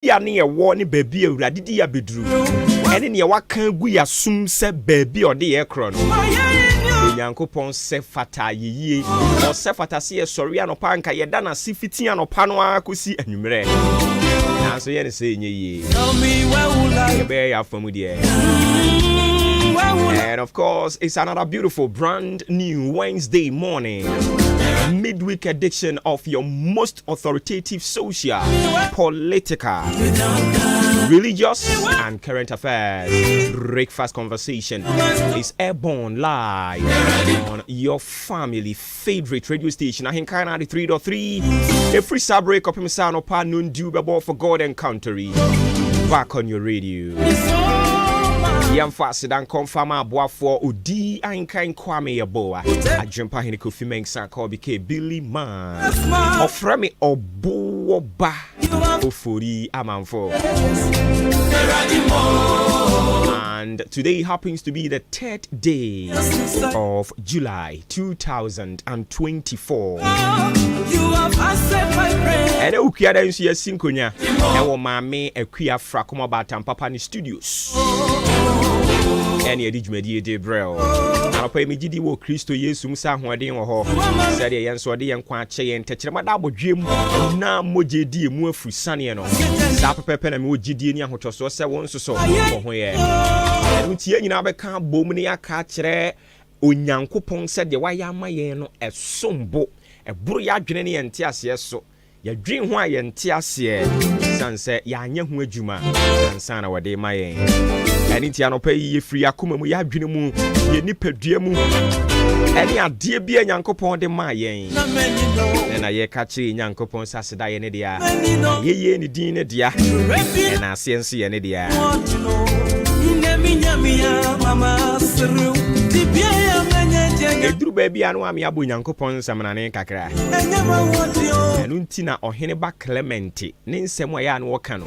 A ne yɛwɔ ne baabi a Awurade de yɛ abɛduru, ɛne nea waka agu yɛn asom sɛ baabi a ɔde yɛn korɔ no, Onyankopɔn sɛ fata ayɛyie. Ɔsɛ fata sɛ yɛsɔre anɔpa anka yɛda no ase fiti anɔpa no ara kɔsi anwummerɛ. Nanso yɛ ne sɛ ɛnyɛ yie. Yɛbɛyɛ yɛn afa mu deɛ. And of course, it's another beautiful brand new Wednesday morning. Midweek edition of your most authoritative social, political, religious, and current affairs breakfast conversation is airborne live on your family favorite radio station, Ahinkan 93.3. Every Sabre, kɔpem sɛ anɔpa nondu bɛbɔ for God and Country. Back on your radio. Yɛmfa aseda nkɔmfa ma aboafoɔ odi Ahenkan Kwame Yɛboa Adwempa Hene Kofi Mensa Kɔbi Billy Man ɔfrɛ me Ɔbowɔ Ba Ofori Amanfo. And today happens to be the third day of July 2024. Ɛnɛ wokua da nso yɛasi nkonya ɛwɔ Maame Akua Frakoma Baatampapa ne studios ɛne yɛde dwumadie de brɛ o. Anɔpa yi megye di wɔ Kristo Yesu mu sɛ ahoɔden wɔ hɔ sɛdeɛ yɛn nso ɔde yɛn nkwa akyɛ yɛn tɛkyerɛma da abɔdwe mu na mogye di emu afuru saneɛ no, saa pɛpɛpɛ na mewɔ gyidie ne ahotɔsoɔ sɛ wo nso so wɔ ho yɛ. Ɛno nti yɛn nyinaa bɛka abom ne yɛaka akyerɛ Onyankopɔn sɛ deɛ wayɛ ama yɛn no ɛsom bo, ɛboro yɛn adwene ne yɛn nteaseɛ so. Yɛdwen ho a yɛnte aseɛ ɛsiane sɛ yɛanyɛ ho adwuma ansa na wɔde ma yɛn. Ɛno nti anɔpa yi yɛfiri yɛn akoma mu, yɛn adwene mu, yɛn nipadua mu, ɛne adeɛ bi a Nyankopɔn de maa yɛn. Ɛna yɛka kyerɛ Nyankopɔn sɛ aseda yɛ ne dea, yɛyɛ ne din ne dea, ɛna aseɛ nso yɛ ne dea. Ɛduru baabi a no ame abɔ Nyankopɔn nsamnane kakra. Ɛno nti na ɔhene ba Clement ne nsɛm a ɛyɛ a na ɔka no,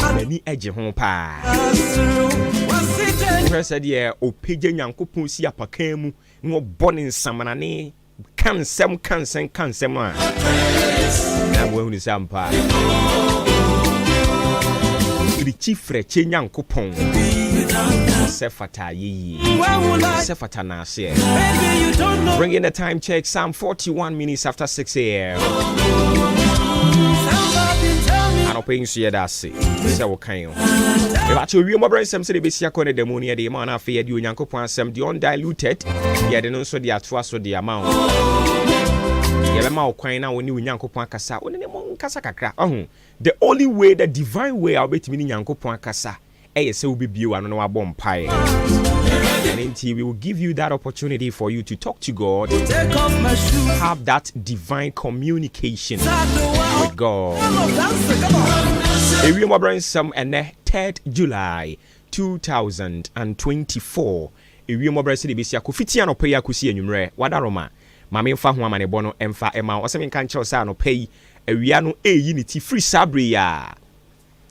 m'ani gye ho paa. Wohwɛ sɛdeɛ ɔpagya Nyankopɔn si apakan mu na ɔbɔ ne nsamanane ka nsɛm ka nsɛm ka nsɛm a, na woahunu sɛ ampa firikyi frɛkyɛ Nyankopɔn sɛ fata ayɛyie, sɛ fata naaseɛ. Bringing the time check, Psalm 41 minutes after 6 a.m. Anɔpa yi nso yɛda ase sɛ woka yɛn ho. Mebakyɛ owie mmɔbrɛ nsɛm sɛdeɛ ɛbɛsi akɔ ne da mu no yɛde ma no, afei yɛde Onyankopɔn asɛm, the undiluted, yɛde no nso de atoa so de ama wo. Yɛbɛma wo kwan na wo ne Onyankopɔn akasa, wo ne ne mo nkasa kakra. Ɔho the only way, the divine way a wobɛtumi ne Nyankopɔn akasa ɛyɛ sɛ wobɛbie w'ano na wabɔ mpaeɛ. Ɛno nti we will give you that opportunity for you to talk to God, have that divine communication with God. Ewie mmɔbrɛ nsɛm ɛnɛ 3rd July 2024, ewie mmɔbrɛ sɛ de bɛsi akɔ fiti anɔpa yi akɔsi anwummerɛ, wadaroma ma memfa ho amanebɔ no ɛmfa ɛma wo. Ɔsɛ menka nkyerɛw sɛ anɔpa yi awia no ɛyi ne ti firi saa bere yi a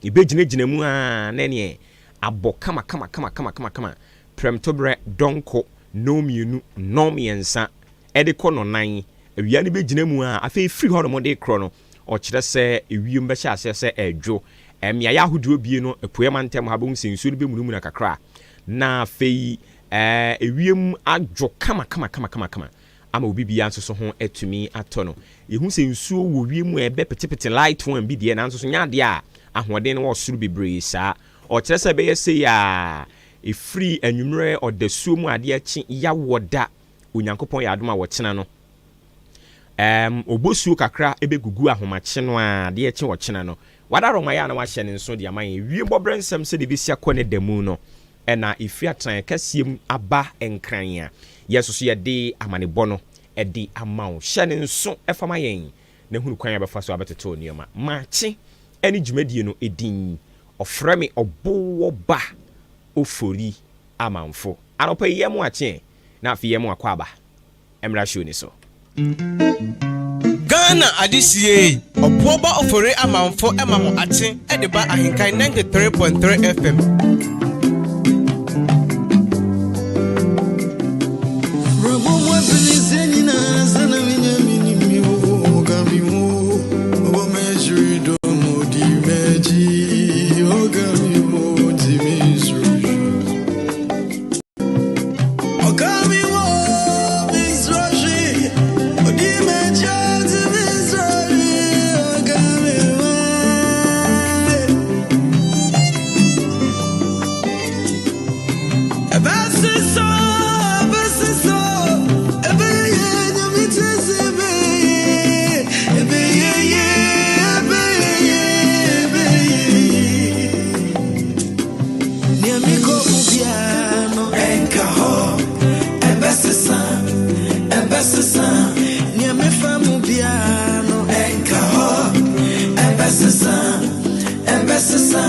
ɛbɛgyinagyina mu a na neɛ abɔ kama kama kama kama kama kama prɛmtoberɛ dɔnko 2 3 ɛde kɔ nɔnan. Awia no bɛgyina mu a afei firi hɔ nom de korɔ no, ɔkyerɛ sɛ ewiem bɛhyɛ aseɛ sɛ ɛdwo. Mmeaeɛ ahodoɔ bie no apueɛ mantam ha bɛhu sɛ nsuo no bɛmunamuna kakra na afei ewiem adwo kama kama kama kama kama ama obi bia nso so ho atumi atɔ no. Yɛhu sɛ nsuo wɔ wiem a ɛbɛ petepete light one bi deɛ, nanso so nyɛ adeɛ a ahoɔden no wɔ soro bebree saa. Ɔkyerɛ sɛ ɛbɛyɛ sei a ɛfiri anwummerɛ ɔdasuo mu adeɛ kye yawɔ da Onyankopɔn yɛ adom a wɔkyena no ɔbɔsuo kakra ɛbɛgugu ahomakye no a adeɛ kye ɔkyena no. Wadaroma yɛ a na wahyɛ ne nso de ama yɛn wiem bɔberɛ nsɛm sɛdeɛ ɛbɛsi akɔ ne da mu no, ɛna ɛfiri atenaeɛ kɛseɛ mu aba Nkran a yɛn nso so yɛde amanebɔ no ɛde ama wo. Hyɛ ne nso ɛfa ma yɛn na hunu kwan a bɛfa so abɛtoto nneɛma maakye ɛne dwumadie no ɛdin ɔfrɛ me Ɔbowɔ Ba Ofori Amanfo. Anɔpa yi yɛ mo akye na afei yɛ mo akɔ aba mmra show ni so. Ghana adehyie, Ɔboɔba Ofori Amanfo ma mo akye de ba Ahenkan 93.3 FM. Ɛbɛsesa,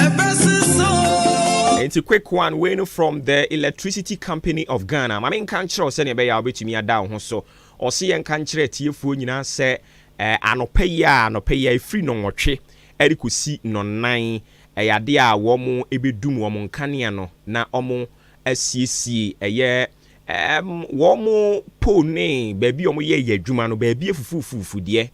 ɛbɛsesa o. Nti quick one wei no from the Electricity Company of Ghana. Ma menka nkyerɛ wo sɛnea ɛbɛyɛ a wobɛtumi ada wo ho so. Ɔse yɛnka nkyerɛ atiefoɔ nyinaa sɛ anɔpa yi a, anɔpa yi a, ɛfiri 8:30 ɛde kɔsi 9:00, ɛyɛ adeɛ a wɔn ɛbɛdum wɔn nkanea no na wɔn asiesie ɛyɛ wɔn pole ne baabi a wɔyɛ yɛ adwuma no, baabi afufufufu deɛ.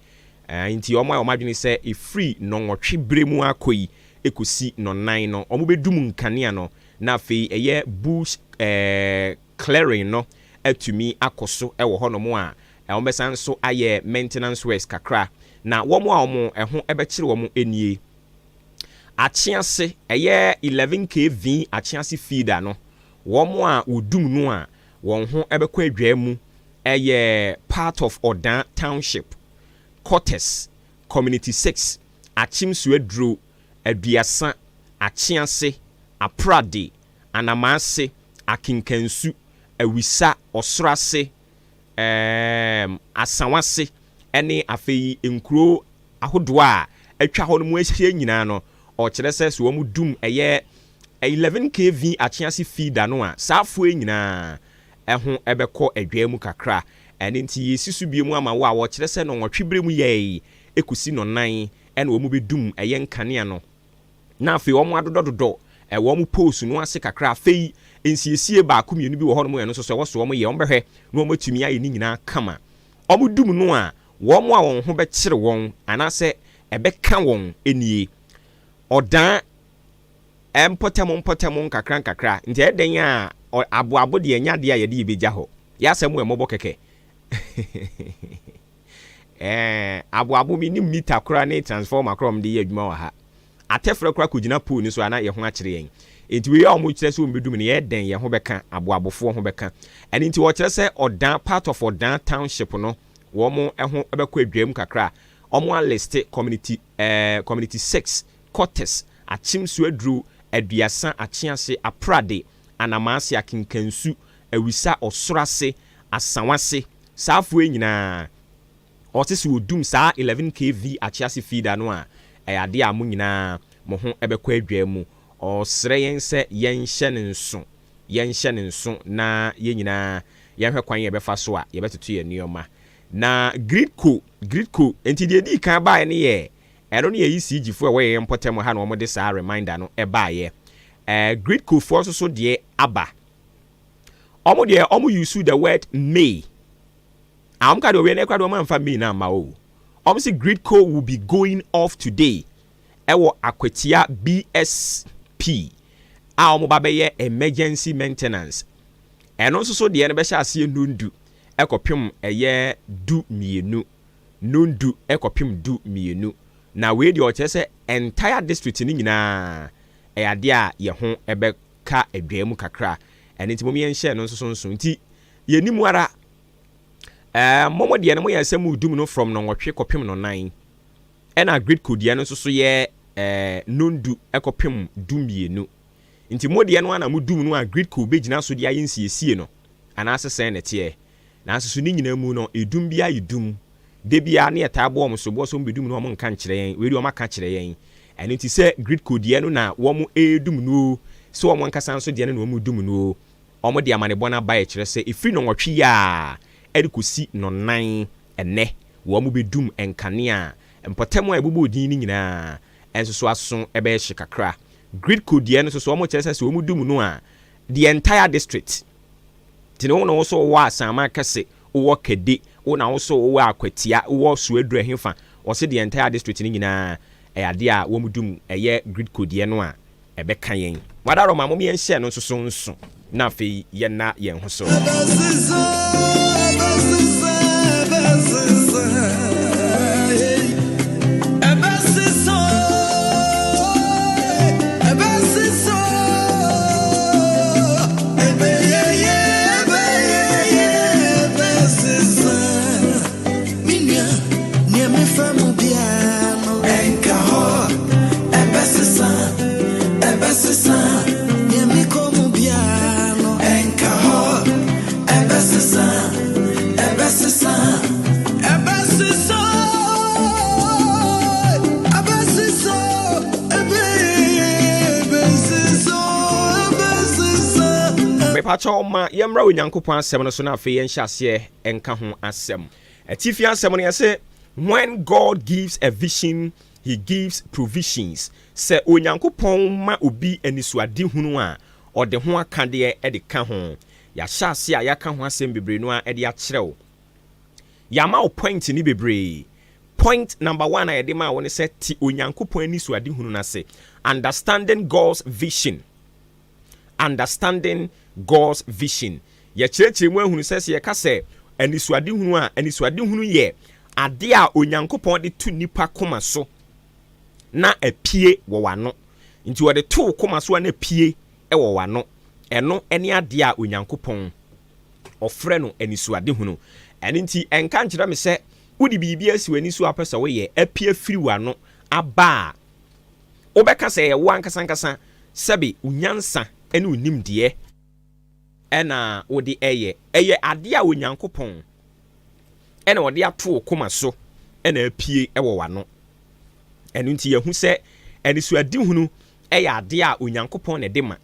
Nti wɔn a wɔn adwene sɛ ɛfiri 8:30 bere mu akɔ yi ɛkɔsi 9:00 no, wɔn bɛdum nkanea no na afei ɛyɛ bush clearing no atumi akɔ so ɛwɔ hɔnom a wɔn bɛsan nso ayɛ maintenance works kakra. Na wɔn a wɔn ɛho ɛbɛkyerɛ wɔn nie: Akyease, ɛyɛ 11 kV Akyease feeder no, wɔn a wɔdum no a wɔn ho ɛbɛkɔ adwaa mu ɛyɛ part of Ɔdan Township, Quarters, Community 6, Akyemsuaduro, Aduasa, Akyease, Aprade, Anamaase, Akenkansu, Awisa, Ɔsorase, Asawase, ɛne afei nkuro ahodoɔ a atwa hɔ no mu ahyia nyinaa no. Ɔkyerɛ sɛ sɛ wɔn dum ɛyɛ 11 kV Akyease feeder no a, saa afoɔ yi nyinaa ɛho ɛbɛkɔ adwaa mu kakra. Ɛne nti yɛsi so bie mu ama wo a wɔkyerɛ sɛ 8:30 berɛ mu yɛi ɛkɔsi 9:00 ɛna wɔn bɛdum ɛyɛ nkanea no na afei wɔn adodɔdodɔ ɛwɔ poles no ase kakra. Afei nsiesie baako mmienu bi wɔ hɔnom, ɛno nso so ɛwɔ so wɔn yɛ, wɔn bɛhwɛ na wɔn atumi ayɛ ne nyinaa kama. Wɔn dum no a, wɔn a wɔn ho bɛkyerɛ wɔn anaasɛ ɛbɛka wɔn nie: Ɔdan mpɔtam mpɔtam nkakra nkakra. Nti ɛdɛn a aboabo deɛ, ɛnya adeɛ a yɛde yɛbɛgya hɔ yɛasɛm ɛmɔbɔ kɛkɛ. Aboabo mi nim meter koraa ne transformer koraa ɔmo de yɛ adwuma wɔ ha. Atɛfrɛ koraa kɔgyina pole ni so ana yɛ ho akyerɛ yɛn. Nti wei a ɔmo kyerɛ sɛ ɔmo bɛdum no, yɛ dɛn yɛn ho bɛka, aboabofoɔ ho bɛka. Ɛno nti wɔkyerɛ sɛ Ɔdan, part of Ɔdan Township no, wɔn ho bɛkɔ adwam kakra. Wɔn alist Community 6, Quarters, Akyemsuaduro, Aduasa, Akyease, Aprade, Anamaase, Akenkansu, Awisa, Ɔsorase, Asawase. Saa afoɔ yi nyinaa, ɔte sɛ wɔdum saa 11 kV Akyease feeder no a, ɛyɛ adeɛ a mo nyinaa mo ho bɛkɔ adwa mu. Ɔsrɛ yɛn sɛ yɛnhyɛ ne nso, yɛnhyɛ ne nso na yɛn nyinaa yɛnhwɛ kwan yɛbɛfa so a yɛbɛtoto yɛn nneɛma. Na Gridco, Gridco nti deɛ edi kan baeɛ no yɛ ɛno no yɛ ECG foɔ a wɔyɛ yɛn mpɔtam ha na wɔde saa reminder no ɛbaeɛ. Gridco foɔ nso so deɛ aba, wɔn deɛ wɔn use the word "may". A wɔn ka deɛ wɔyɛ no ɛkora deɛ, wɔn amfa "may" na ama o. Wɔn sɛ Gridco will be going off today ɛwɔ Akwatia BSP a wɔn ba bɛyɛ emergency maintenance. Ɛno nso so deɛ no bɛhyɛ aseɛ 10:00 ɛkɔpem ɛyɛ 12:00, 10:00 ɛkɔpem 12:00. Na wei deɛ, ɔkyerɛ sɛ entire district no nyinaa, ɛyɛ adeɛ a yɛn ho ɛbɛka adwa mu kakra. Ɛno nti mo yɛnhyɛ no nso so nso. Nti yɛnim ara mɔmɔ deɛ no, moyɛ sɛ mo dum no from 8:30 kɔpem 9:00, ɛna Gridco deɛ no nso so yɛ 10:00 ɛkɔpem 12:00. Nti mo deɛ no ana mo dum no a, Gridco bɛgyina so de ayɛ nsiesie no anaasɛ sɛn na ɛteɛ? Nanso so ne nyinaa mu no, edum bi ayɛ dum de bia ne yɛtaa bɔ ɔmo so boɔ so ɔmo bɛdum no, ɔmo nka nkyerɛ yɛn. Wei deɛ, ɔmo aka kyerɛ yɛn. Ɛno nti sɛ Gridco deɛ no na wɔn ɛredum no o, sɛ wɔn ankasa nso deɛ no na wɔn dum no o, wɔn de amanebɔ no aba. Yɛkyerɛ sɛ ɛfiri 8:30 yi a ɛde kɔsi 9:00 ɛnɛ, wɔn bɛdum nkanea. Mpɔtam a ɛbobɔ odin no nyinaa ɛnso so aso ɛbɛyɛ hye kakra. Gridco deɛ no nso so, wɔn kyerɛ sɛ wɔn dum no a, the entire district. Nti ne wo na wo so wɔ Asama Kɛse, wowɔ Kɛde, wo na wo so wowɔ Akwatia, wowɔ Suaduro, ɛhefa, wɔse the entire district no nyinaa, ɛyɛ adeɛ a wɔn dum ɛyɛ Gridco deɛ no a, ɛbɛka yɛn. Wadaroma mom yɛnhyɛ no nso so nso na afei yɛna yɛn ho so. Ɛbɛsesa, ɛbɛsesa, ɛbɛsesa, ɛbɛsesa, ɛbɛsesa, ɛbɛyɛyɛ, ɛbɛyɛyɛ, ɛbɛsesa. Menua, nea mefa mu biara no ɛnka hɔ, ɛbɛsesa, ɛbɛsesa. Nea mekɔ mu biara no ɛnka hɔ, ɛbɛsesa. Mepakyɛw ma yɛmmra Onyankopɔn asɛm no so na afei yɛnhyɛ aseɛ nka ho asɛm. Atifi asɛm no yɛse, "When God gives a vision, he gives provisions." Sɛ Onyankopɔn ma obi anisoadehunu a, ɔde ho akadeɛ de ka ho. Yɛahyɛ ase a yɛaka ho asɛm bebree no a de akyerɛ wo. Yɛama wo point ni bebree. Point number one a yɛde ma wo ne sɛ te Onyankopɔn anisoadehunu no ase. Understanding God's vision. Understanding God's vision. Yɛkyerɛkyerɛ mu ahunu sɛ sɛ yɛka sɛ anisoadehunu a, anisoadehunu yɛ adeɛ a Onyankopɔn de to nipa koma so na apue wɔ w'ano. Nti wɔde to koma so a na apue wɔ w'ano. Ɛno ne adeɛ a Onyankopɔn ɔfrɛ no anisoadehunu. Ɛno nti ɛnka nkyerɛ me sɛ wode biribi asi w'ani so a pɛ sɛ woyɛ apue firi w'ano aba a, wobɛka sɛ ɛyɛ wo ankasa sɛbe wo nyansa ne wo nimdeɛ ɛna wode ɛyɛ. Ɛyɛ adeɛ a Onyankopɔn ɛna ɔde ato wo koma so ɛna apue ɛwɔ w'ano. Ɛno nti yɛhu sɛ anisoadehunu ɛyɛ adeɛ a Onyankopɔn na ɛde ma,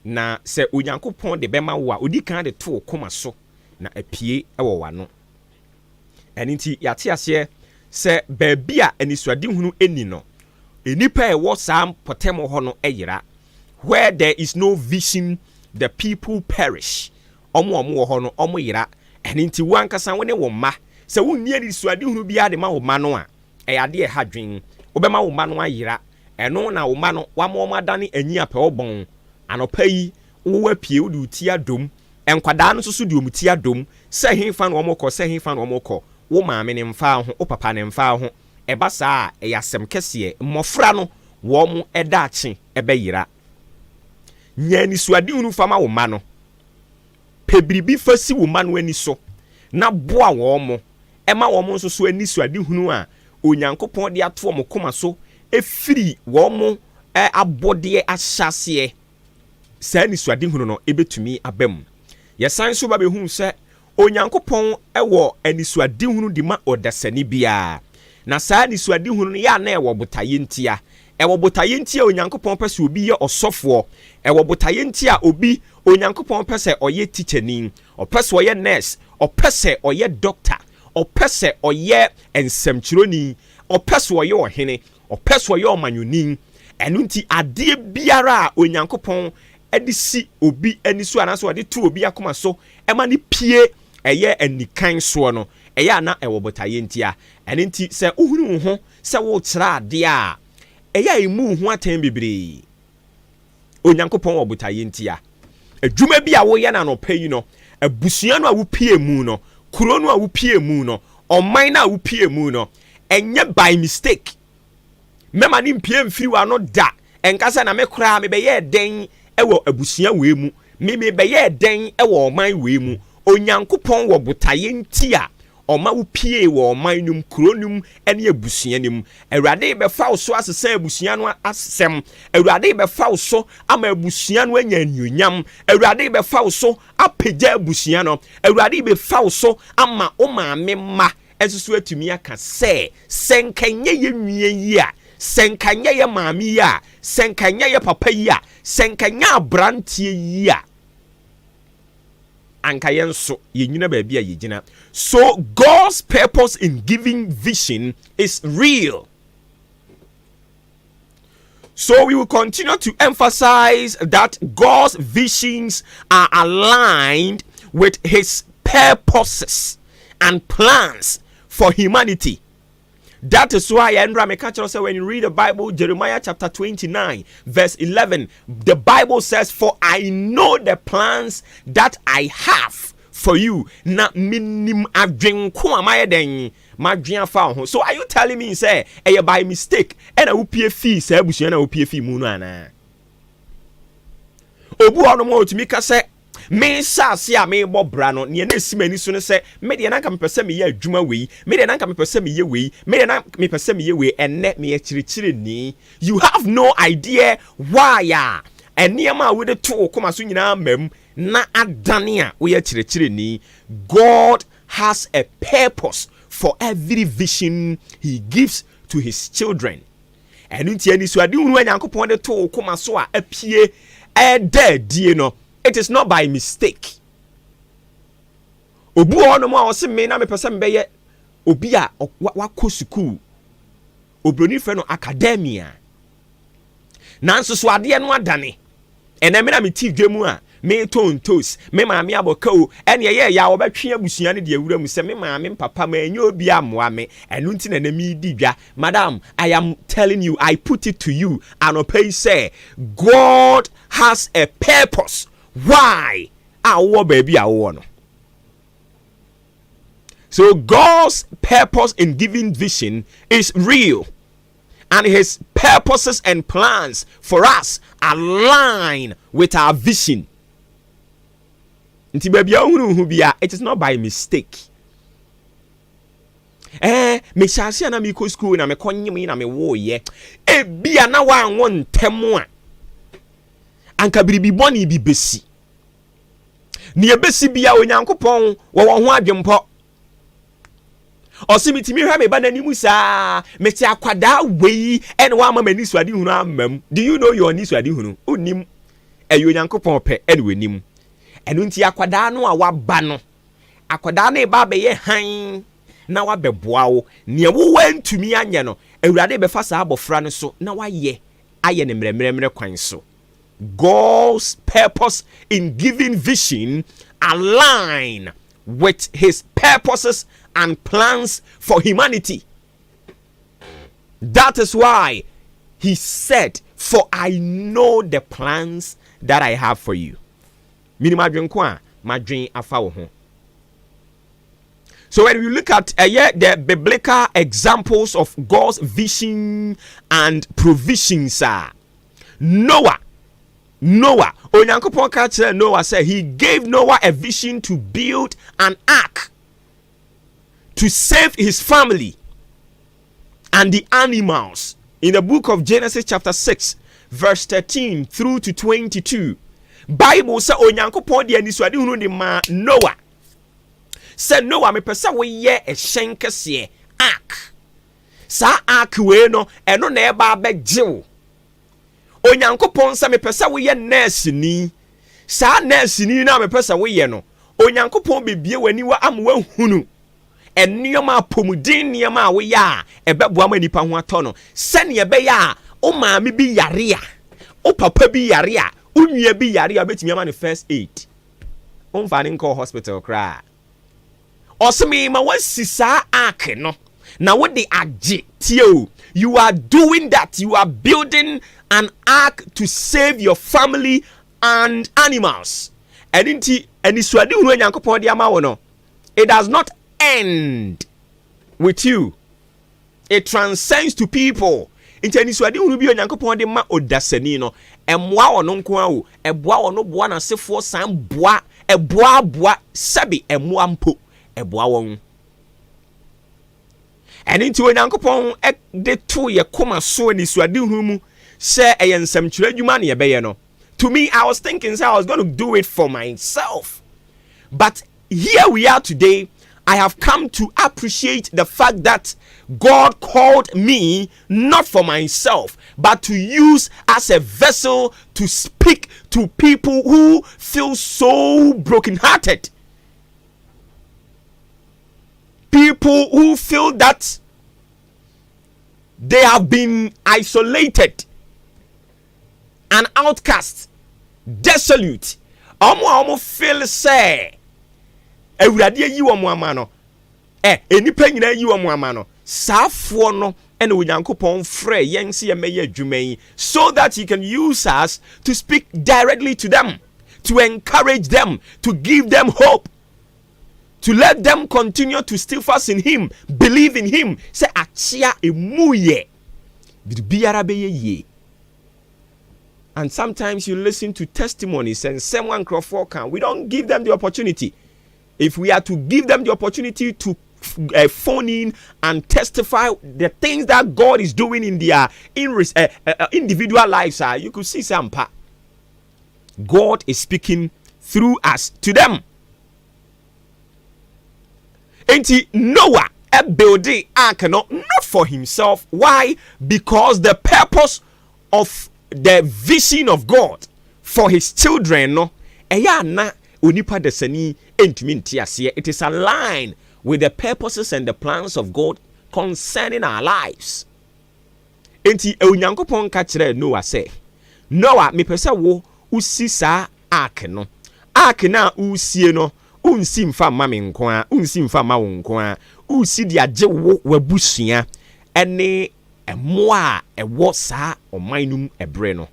na sɛ Onyankopɔn de bɛma wo a, odi kan de to wo koma so na apue ɛwɔ w'ano. Ɛno nti yɛate aseɛ sɛ baabi a anisoadehunu ɛni no, nnipa a ɛwɔ saa mpɔtam hɔ no ɛyera. Where there is no vision, the people perish. Ɔmo a ɔmo wɔ hɔ no, ɔmo yera. Ɛno nti wo ankasa wo ne wo mma, sɛ wonni anisoadehunu biara de ma wo mma no a, ɛyɛ adeɛ ɛha dwen. Wobɛma wo mma no ayera. Ɛno na wo mma no wama wɔn adane anyi apɛ ɔbɔn. Anɔpa yi wowɔ apue, wode wo ti adom, nkwadaa no nso so de wɔn ti adom sɛ hefa na wɔn kɔ, sɛ hefa na wɔn kɔ. Wo maame ne mfa ho, wo papa ne mfa ho. Ɛba saa a, ɛyɛ asɛm kɛseɛ. Mmɔfra no wɔn ɛda akye ɛbɛyera. Nya anisoadehunu fa ma wo mma no. Pɛ biribi fa si wo mma no ani so na boa wɔn mo ɛma wɔn nso so anisoadehunu a Onyankopɔn de ato wɔn koma so efiri wɔn mo abɔdeɛ ahyɛaseɛ, saa anisoadehunu no ebɛtumi aba mu. Yɛsan so ba bɛhu sɛ Onyankopɔn ɛwɔ anisoadehunu de ma ɔdasani biara, na saa anisoadehunu no yɛ a na ɛwɔ botaeɛ ntia. Ɛwɔ botaeɛ ntia. Onyankopɔn pɛ sɛ obi yɛ ɔsɔfoɔ, ɛwɔ botaeɛ ntia. Obi Onyankopɔn pɛ sɛ ɔyɛ tikyani, ɔpɛ sɛ ɔyɛ nurse, ɔpɛ sɛ ɔyɛ doctor, ɔpɛ sɛ ɔyɛ nsɛmtwerɛni, ɔpɛ sɛ ɔyɛ ɔhene, ɔpɛ sɛ ɔyɛ ɔmanyɔni. Ɛno nti adeɛ biara a Onyankopɔn de si obi ani so anaasɛ ɔde to obi akoma so ɛma ne pie ɛyɛ anikan soɔ no, ɛyɛ ana ɛwɔ botaeɛ ntia. Ɛno nti sɛ wohunu wo ho sɛ wokyerɛ adeɛ a, ɛyɛ a emu wo ho atɛn bebree. Onyankopɔn wɔ botaeɛ ntia. Adwuma bi a woyɛ no anɔpa yi no, abusua no a wopie mu no, kuro no a wopie mu no, ɔman no a wopie mu no, ɛnyɛ by mistake. Mɛma ne mpie mfiri w'ano da ɛnka sɛ na me koraa mebɛyɛɛ dɛn ɛwɔ abusua wei mu, me mebɛyɛɛ dɛn ɛwɔ ɔman wei mu. Onyankopɔn wɔ botaeɛ nti a ɔma wo pie wɔ ɔman no mu, kuro no mu ne abusua no mu. Awurade bɛfa wo so asesa abusua no asɛm. Awurade bɛfa wo so ama abusua no anya anuonyam. Awurade bɛfa wo so apagya abusua no. Awurade bɛfa wo so ama wo maame mma ɛnso so atumi aka sɛ, sɛ nka nyɛ yɛ nua yi a, sɛ nka nyɛ yɛ maame yi a, sɛ nka nyɛ yɛ papa yi a, sɛ nka nyɛ aberanteɛ yi a, anka yɛn nso yɛnyina baabi a yɛgyina. So God's purpose in giving vision is real. So we will continue to emphasize that God's visions are aligned with his purposes and plans for humanity. That is why say when you read the Bible, Jeremiah chapter 29, verse 11, the Bible says, "For I know the plans that I have for you." Na minim adwenko a den madwen afa ho. So are you telling me sɛ ɛyɛ by mistake ɛna wopie fii saa abusua na wopie fii mu no anaa? Obi wɔ hɔnom a otumi ka sɛ mehyɛ ase a mebɔ bra no, nea na esi m'ani so no sɛ me deɛ nanka mepɛ sɛ meyɛ adwuma wei, me deɛ nanka mepɛ sɛ meyɛ wei, me deɛ na mepɛ sɛ meyɛ wei, ɛnnɛ meyɛ kyerɛkyerɛni. You have no idea why a nneɛma a wode to wo koma so nyinaa mam na adane a woyɛ kyerɛkyerɛni. God has a purpose for every vision he gives to his children. Ɛno nti anisoadehunu a Nyankopɔn de to wo koma so a apue ɛda adie no. It is not by mistake. Obi wɔ hɔnom a ɔse, me na mepɛ sɛ mebɛyɛ obi a wakɔ sukuu, obroni frɛ no academia, nanso so adeɛ no adane. Ɛnɛ me na mete dwa mu a metɔn ntos, me maame abɔka o, ɛne ɛyɛ ɛyɛ a wɔbɛtwe abusua no de awura mu sɛ me maame papa ma ɛnyɛ obi amoa me, ɛno nti na ɛnɛ medi dwa. Madam, I am telling you, I put it to you anɔpa yi sɛ God has a purpose why a wowɔ baabi a wowɔ no. So God's purpose in giving vision is real, and his purposes and plans for us align with our vision. Nti baabi a wohunu hu bia, it is not by mistake. Mehyɛ ase a na mekɔ school na mekɔ nyem yi na mewoyɛ, ebia na woanwo ntɛm a, anka biribi bɔne bi bɛsi. Nea ɛbɛsi bia, Onyankopɔn wɔwɔ ho adwempɔ. Ɔsi mitumi hwɛ me ba n'anim saa, mete akwadaa wei ɛna wama m'ani so ade hunu ama mu. Do you know your ani so ade hunu? Onim ɛyɛ Onyankopɔn pɛ ɛna w'anim. Ɛno nti akwadaa no a waba no, akwadaa no ba abɛyɛ hann na wabɛboa wo. Nea wowɔ ntumi anyɛ no, Awurade bɛfa saa abɔfra no so na wayɛ ayɛ ne mmerɛmmerɛmmerɛ kwan so. God's purpose in giving vision align with his purposes and plans for humanity. That is why he said, "For I know the plans that I have for you." Minim adwenko a madwen afa wo ho. So when we look at yeah, the biblical examples of God's vision and provisions, Noah, Onyankopɔn ka kyerɛ Noah sɛ he gave Noah a vision to build an ark to save his family and the animals. In the book of Genesis chapter 6 verse 13 through to 22, Bible sɛ Onyankopɔn de anisoadehunu de maa Noah sɛ, "Noah, mepɛ sɛ woyɛ ɛhyɛn kɛseɛ, ark. Saa ark wei no, ɛno na ɛba abɛgye wo." Onyankopɔn sɛ mepɛ sɛ woyɛ nɛɛseni. Saa nɛɛseni no a mepɛ sɛ woyɛ no, Onyankopɔn bebie w'aniwa ama woahunu nneɛma, apɔmuden nneɛma a woyɛ a ɛbɛboa ma nipa ho atɔ no, sɛnea ɛbɛyɛ a wo maame bi yare a, wo papa bi yare a, wo nua bi yare a, wobɛtumi ama no first aid, womfa ne nkɔ hospital koraa. Ɔsɛ mema woasi saa ark no na wode agye tie o. You are doing that, you are building an ark to save your family and animals. Ɛno nti anisoade hunu Onyankopɔn de ama wo no, it does not end with you, it transcends to people. Nti anisoade hunu bi Onyankopɔn de ma odasani no, ɛmmoa ɔno nko ara o, ɛboa ɔno, boa n'asefoɔ, san boa, ɛboa boa sɛbi ɛmmoa mpo, ɛboa wɔn. Ɛno nti Onyankopɔn de to yɛ koma so anisoade hunu mu sɛ ɛyɛ nsɛmtwerɛ adwuma ne yɛbɛyɛ no. To me, I was thinking sɛ I was going to do it for myself, but here we are today. I have come to appreciate the fact that God called me not for myself, but to use as a vessel to speak to people who feel so brokenhearted. People who feel that they have been isolated and outcast, desolate. Ɔmo a ɔmo feel sɛ Awurade ayi wɔn ama no, nnipa nyinaa yi wɔn ama no, saafoɔ no ɛna Onyankopɔn frɛ yɛn sɛ yɛmɛyɛ adwuma yi so that he can use us to speak directly to them, to encourage them, to give them hope, to let them continue to steadfast in him, believe in him sɛ akyea emu yɛ biribiara bɛyɛ yie. And sometimes you listen to testimonies and someone nkurɔfoɔ kan, we don't give them the opportunity. If we are to give them the opportunity to phone in and testify the things that God is doing in their individual lives, you could see some part. God is speaking through us to them. Enti Noah building ark no, not for himself. Why? Because the purpose of the vision of God for his children no, Ɛyɛ ana onipa dasani ntumi nte aseɛ. It is aligned with the purposes and the plans of God concerning our lives. Enti Onyankopɔn ka kyerɛɛ Noah sɛ, "Noah, mepɛ sɛ wo wosi saa ark no. Ark no a wosie no, wonsi mfa mma me nko a, wonsi mfa mma wo nko a, wosi de agye wo w'abusua ne mmoa a ɛwɔ saa ɔman no mu ɛberɛ no."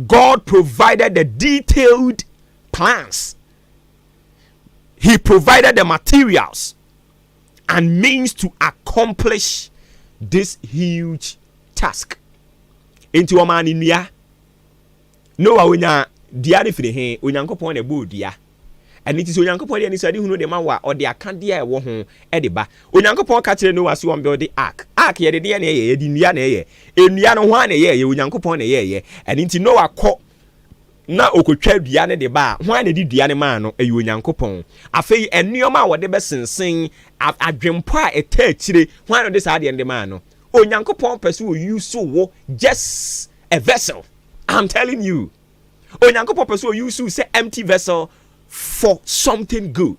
God provided the detailed plans. He provided the materials and means to accomplish this huge task. Enti wɔmaa ne nnua. Noah onya dua no firi he? Onyankopɔn na ɛbɔɔ dua. Ɛno nti sɛ Onyankopɔn de anisoade hunu de ma wo a, ɔde akadeɛ a ɛwɔ ho de ba. Onyankopɔn ka kyerɛ Noah sɛ ɔmbuild ark. Ark, yɛde deɛ na ɛyɛ? Yɛde nnua na ɛyɛ. Nnua no, hwan na ɛyɛɛyɛ? Onyankopɔn na ɛyɛɛyɛ. Ɛno nti Noah kɔ na okotwa dua no de ba a, hwan na de dua no maa no? Ɛyɛ Onyankopɔn. Afei nneɛma a wɔde bɛsensen, adwempɔ a ɛta akyire, hwan na ɔde saa adeɛ no de maa no? Onyankopɔn pɛ sɛ ɔuse wo, just a vessel. I'm telling you, Onyankopɔn pɛ sɛ ɔuse sɛ empty vessel for something good.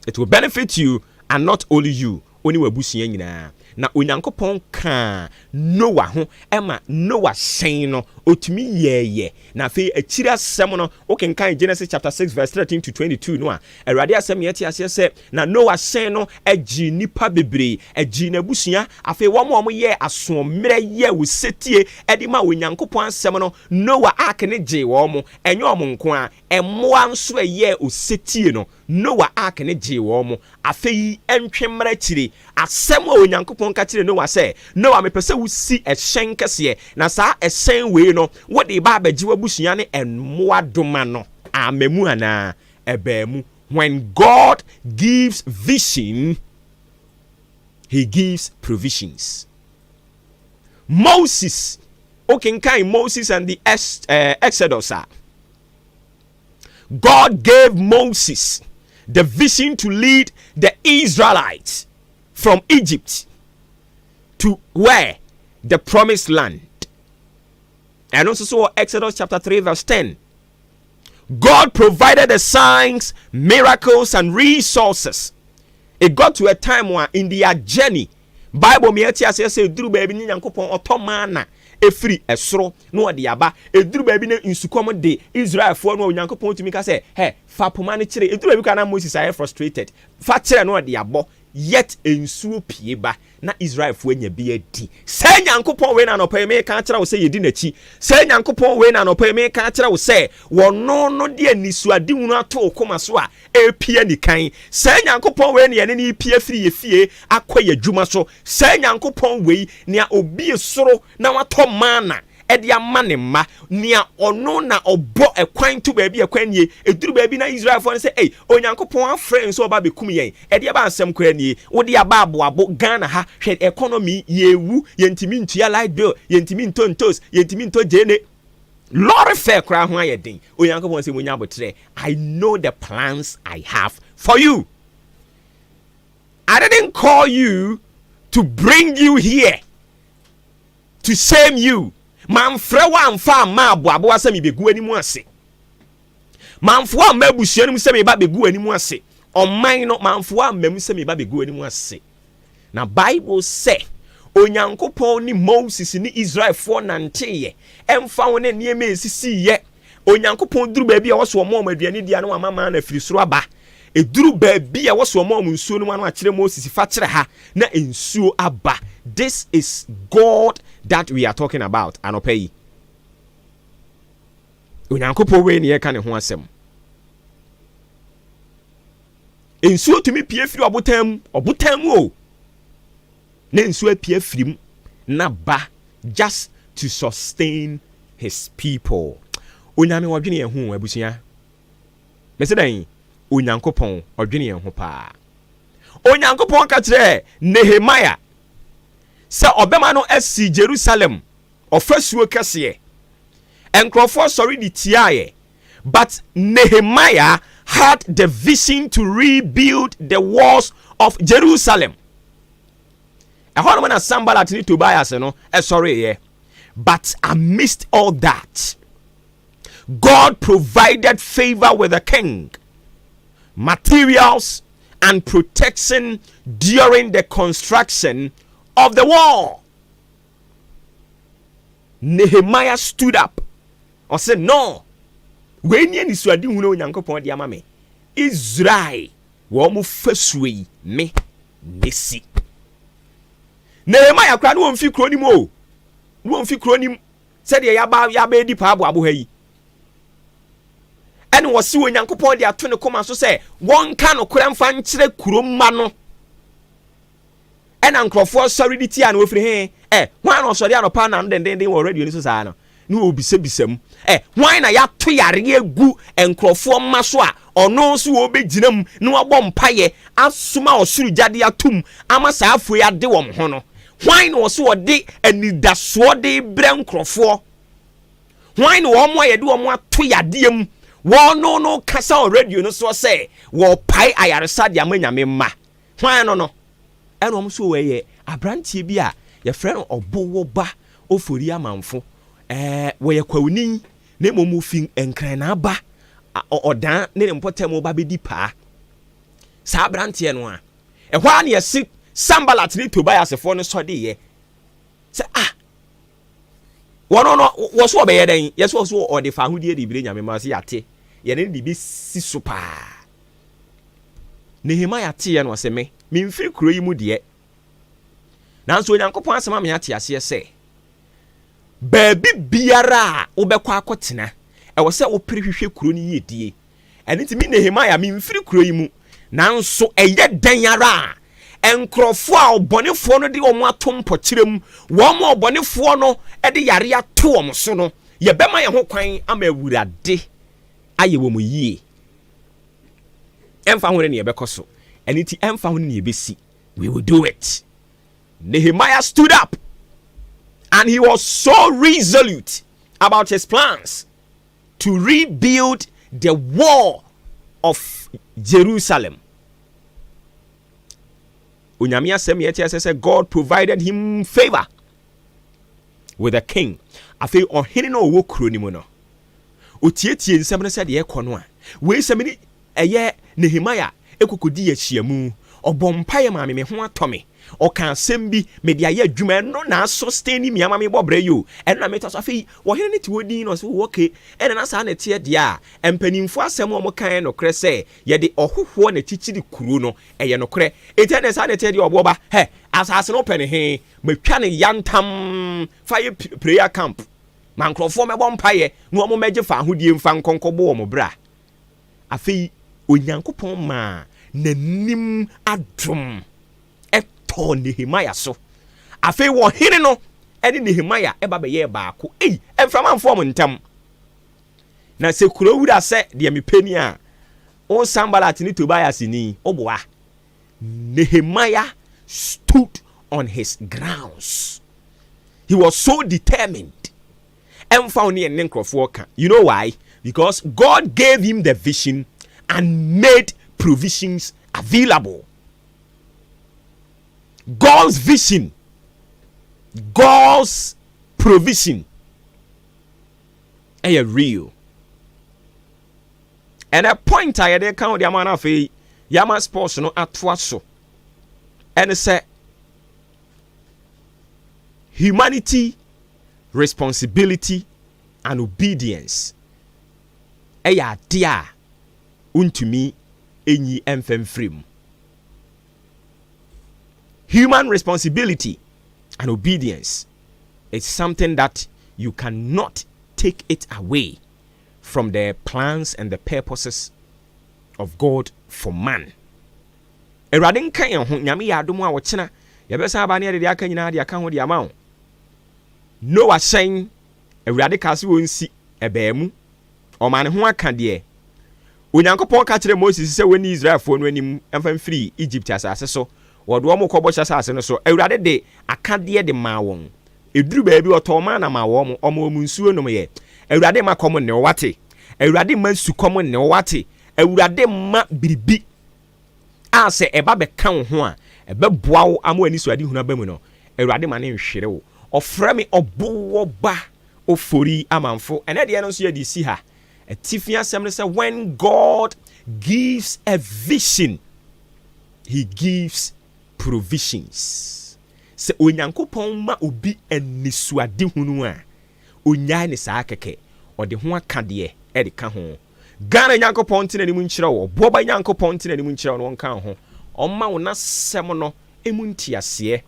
It will benefit you and not only you, oni w'abusua nyinaa. Na Onyankopɔn kaa Noah ho ɛma Noah hyɛn no otumi yɛɛyɛ. Na afei akyiri asɛm no, wokenkan Genesis chapter 6 verse 13 to 22 no a, Awurade asɛm yɛ te aseɛ sɛ na Noah hyɛn no agye nipa bebree, agye n'abusua. Afei wɔn a wɔyɛ asoɔmmerɛ yɛ wɔ setie ɛde ma Onyankopɔn asɛm no, Noah ark ne gye wɔn mo. Ɛnyɛ wɔn nko a, mmoa nso ɛyɛ osetie no, Noah ark ne gye wɔn mo. Afei ɛntwe mmerɛ akyire asɛm a Onyankopɔn ka kyerɛ Noah sɛ, "Noah, mepɛ sɛ wosi ɛhyɛn kɛseɛ, na saa ɛhyɛn wei no, wode ba abɛgye w'abusua ne mmoa doma no." Amamu anaa ɛbaa mu? When God gives vision, He gives provisions. Moses, wokenkan Moses and the Exodus a, God gave Moses the vision to lead the Israelites from Egypt to where? The promised land. And also so Exodus chapter 3 verse 10. God provided the signs, miracles, and resources. It got to a time where in their journey, Bible mi ɛte aseɛ sɛ eduru baabi ne Nyankopɔn ɔtɔ maana efiri ɛsoro na ɔde aba. Eduru baabi ne nsukɔm de Israelfoɔ no, Onyankopɔn tumi ka sɛ, "Hɛ, fa poma no kyerɛ." Eduru baabi kora na Moses ayɛ frustrated, fa kyerɛ na ɔde abɔ, yet nsuo pie ba na Israelfoɔ anya bi adi. Sɛ Nyankopɔn wei na anɔpa yi meka kyerɛ wo sɛ yɛdi n'akyi, sɛ Nyankopɔn wei na anɔpa yi meka kyerɛ wo sɛ wɔno no de anisoadehunu ato wo koma so a ɛpia nikan, sɛ Nyankopɔn wei ne yɛne ne pia firi yɛ fie akɔ yɛ adwuma so, sɛ Nyankopɔn wei nea obie soro na watɔ mana ɛde ama ne mma, nea ɔno na ɔbɔ ɛkwan to baabi ɛkwan nie. Eduru baabi na Israelfoɔ no sɛ, "Ɛy, Onyankopɔn afrɛ nso ɔba bɛkum yɛn, ɛde aba asɛm koraa nie, wode aba aboabo Ghana ha. Hwɛ economy, yɛwu, yɛntumi ntua light bill, yɛntumi ntɔ ntos, yɛntumi ntɔ gyeene, lorry fare koraa ho ayɛ den." Onyankopɔn sɛ, "Munya abotrɛ. I know the plans I have for you. I didn't call you to bring you here to shame you. Mamfrɛ wo amfa amma aboaboa sɛ mebɛgu anim ase. Mamfoa amma abusua no mu sɛ meba bɛgu anim ase. Ɔman no, mamfoa amma mu sɛ meba bɛgu anim ase." Na Bible sɛ Onyankopɔn ne Moses ne Israelfoɔ nanteeɛ, ɛmfa wo ne nneɛma ɛsisiiɛ. Onyankopɔn duru baabi a wɔso ɔma ɔmo aduane di a, na wama maa no afiri soro aba. Ɛduru baabi a wɔso ɔma ɔmo nsuo no mu ano akyerɛ Moses, "Fa kyerɛ ha," na nsuo aba. This is God that we are talking about anɔpa yi. Onyankopɔn wei ne yɛka ne ho asɛm. Nsuo tumi pie firi ɔbotan mu, ɔbotan mu o, na nsuo apue firi mu na ba just to sustain His people. Onyame ɔdwene yɛn ho. Abusua, mɛsɛ dɛn? Onyankopɔn ɔdwene yɛn ho paa. Onyankopɔn ka kyerɛ Nehemia sɛ ɔbɛma no asi Jerusalem ɔfasuo kɛseɛ. Nkurɔfoɔ sɔre de tiaeɛ, but Nehemiah had the vision to rebuild the walls of Jerusalem. Ɛhɔ nom na Sanballat ne Tobias no ɛsɔreeɛ, but amidst all that, God provided favor with the king, materials and protection during the construction of the wall. Nehemiah stood up. Ɔsɛ no, wei ni anisoade hunu Onyankopɔn de ama me. Israel wɔn mo fasuo yi, me mesi. Nehemiah koraa ne wɔn fi kuro ni mu o, ne wɔn fi kuro ni mu sɛdeɛ yaba yaba edi paa aboabo ha yi. Ɛna wɔsi Onyankopɔn de ato ne kɔma so sɛ wɔnka nokorɛ mfa nkyerɛ kurom ma no. Ɛna nkurɔfoɔ sɔre de tia no, wɔfiri he ɛ hwan na ɔsɔre anɔpa na no dendenden wɔ radio no so saa no ne wɔbisabisa mu ɛ hwan na yɛato yareɛ gu nkurɔfoɔ mma so a ɔno nso wɔbɛgyina mu na wabɔ mpayɛ asoma ɔsoro gyade atom ama saa afoɔ yi ade wɔn ho no? Hwan na ɔso wɔde anidasoɔ de brɛ nkurɔfoɔ? Hwan na wɔn a yɛde wɔn ato yadeɛ mu wɔn no kasa wɔ radio no soɔ sɛ wɔpae ayaresa de ama Nyame mma? Hwan no? Ɛna wɔn nso wɔyɛ aberanteɛ bi a yɛfrɛ no Ɔbowɔ Ba Ofori Amanfo. Wɔyɛ kwawuni na mmom ofi Nkran aba ɔdan ne ne mpɔtam ba bɛdi paa. Saa aberanteɛ no a ɛhɔ a na yɛsi Sambalat ne Tobiasfoɔ no sɔdeeɛ sɛ, ah, wɔn no wɔ so ɔbɛyɛ dɛn? Yɛsɛ wɔ so ɔde fa ahodie de ebire Nyame ma sɛ yɛate yɛne ne de bɛsi so paa. Nehemiah teɛ no, ɔsɛ me memfiri kuro yi mu deɛ, nanso Onyankopɔn asɛm ama ate aseɛ sɛ baabi biara a wobɛkɔ akɔtena, ɛwɔ sɛ wopere hwehwɛ kuro no yiedie. Ɛno nti me Nehemiah memfiri kuro yi mu, nanso ɛyɛ dɛn ara a, nkurɔfoɔ a ɔbɔnefoɔ no de wɔn ato mpɔkyerɛ mu, wɔn a ɔbɔnefoɔ no de yare ato wɔn so no, yɛbɛma yɛn ho kwan ama Awurade ayɛ wɔn yie. Ɛmfa ho ne nea ɛbɛkɔ so, ɛno nti ɛmfa ho ne nea ɛbɛsi, we will do it. Nehemiah stood up and he was so resolute about his plans to rebuild the wall of Jerusalem. Onyame asɛm yɛ kyerɛ sɛ God provided him favor with the king. Afei ɔhene no a ɔwɔ kuro no mu no, otietie nsɛm no sɛdeɛ ɛkɔ no a, wei sɛm ni ɛyɛ Nehemiah ekokodi ahyiamu, ɔbɔ mpaeɛ maame me ho atɔ me, ɔka asɛm bi mede ayɛ adwuma, ɛno na asustain mi ama me bɔ brɛ yi o, ɛno na meta so. Afei wɔhene no te hɔ din na ɔsɛ wɔ ke ɛna na saa na ɛteɛ deɛ a, mpanimfoɔ asɛm a wɔn kan nokorɛ sɛ yɛde ɔhohoɔ na kyikyiri kuro no, ɛyɛ nokorɛ. Eti ɛna saa na ɛteɛ deɛ, ɔboɔ ba hɛ asase no pɛ ne he matwa ne yantam fa yɛ prayer camp ma nkurɔfoɔ mɛbɔ mpaeɛ na wɔn mɛgye fa ahodie mfa nkɔnkɔ bɔ wɔn bra. Afei Onyankopɔn maa n'anim adom ɛtɔɔ Nehemiah so. Afei wɔhene no ɛne Nehemiah ɛba bɛyɛɛ baako. Ei, mframa mfɔm ntam na sɛ kuro wura sɛ deɛ mepɛ ni a wo Sambalat ne Tobias ni woboa. Nehemiah stood on his grounds. He was so determined, ɛmfa wo ne ɛne nkurɔfoɔ ka. You know why? Because God gave him the vision and made provisions available. God's vision, God's provision ɛyɛ real. Ɛnɛ point a yɛde ka wo de ama no, afei yɛama sports no atoa so, ɛne sɛ humanity, responsibility and obedience ɛyɛ adeɛ a wontumi ɛnyi ɛmfa mfiri mu. Human responsibility and obedience is something that you cannot take it away from the plans and the purposes of God for man. Awurade nka yɛn ho. Nyame yɛ adom a, wɔkyena yɛbɛsan aba ne yɛde deɛ aka nyinaa de aka ho de ama wo. Noah hyɛn, Awurade kaa sɛ wɔnsi, ɛbɛɛ mu. Ɔma ne ho aka deɛ Onyankopɔn ka kyerɛ Moses sɛ wɔni Israelfoɔ no anim mfa mfiri Egypt asase so, wɔde wɔn kɔ bɔhyɛ asase no so. Awurade de akadeɛ de maa wɔn. Ɛduru baabi, ɔtɔɔ mana ma wɔn, ɔma wɔn nsuo nom yɛ. Awurade ma kɔm ne wate, Awurade ma nsukɔm ne wate, Awurade ma biribi a sɛ ɛba bɛka wo ho a, ɛbɛboa wo ama w'ani so ade hunu aba mu no, Awurade ma ne nhwere wo. Ɔfrɛ me Ɔbowɔ Ba Ofori Amanfo. Ɛnɛ deɛ no nso yɛde si ha. Atifi asɛm no sɛ, "When God gives a vision, he gives provisions." Sɛ Onyankopɔn ma obi anisoadehunu a, onyae ne saa kɛkɛ, ɔde ho akadeɛ ɛde ka ho. Ghana Nyankopɔn ntena anim nkyerɛ wo, ɔboɔba Nyankopɔn ntena anim nkyerɛ wo na wɔnka ho, ɔma wo n'asɛm no emu nteaseɛ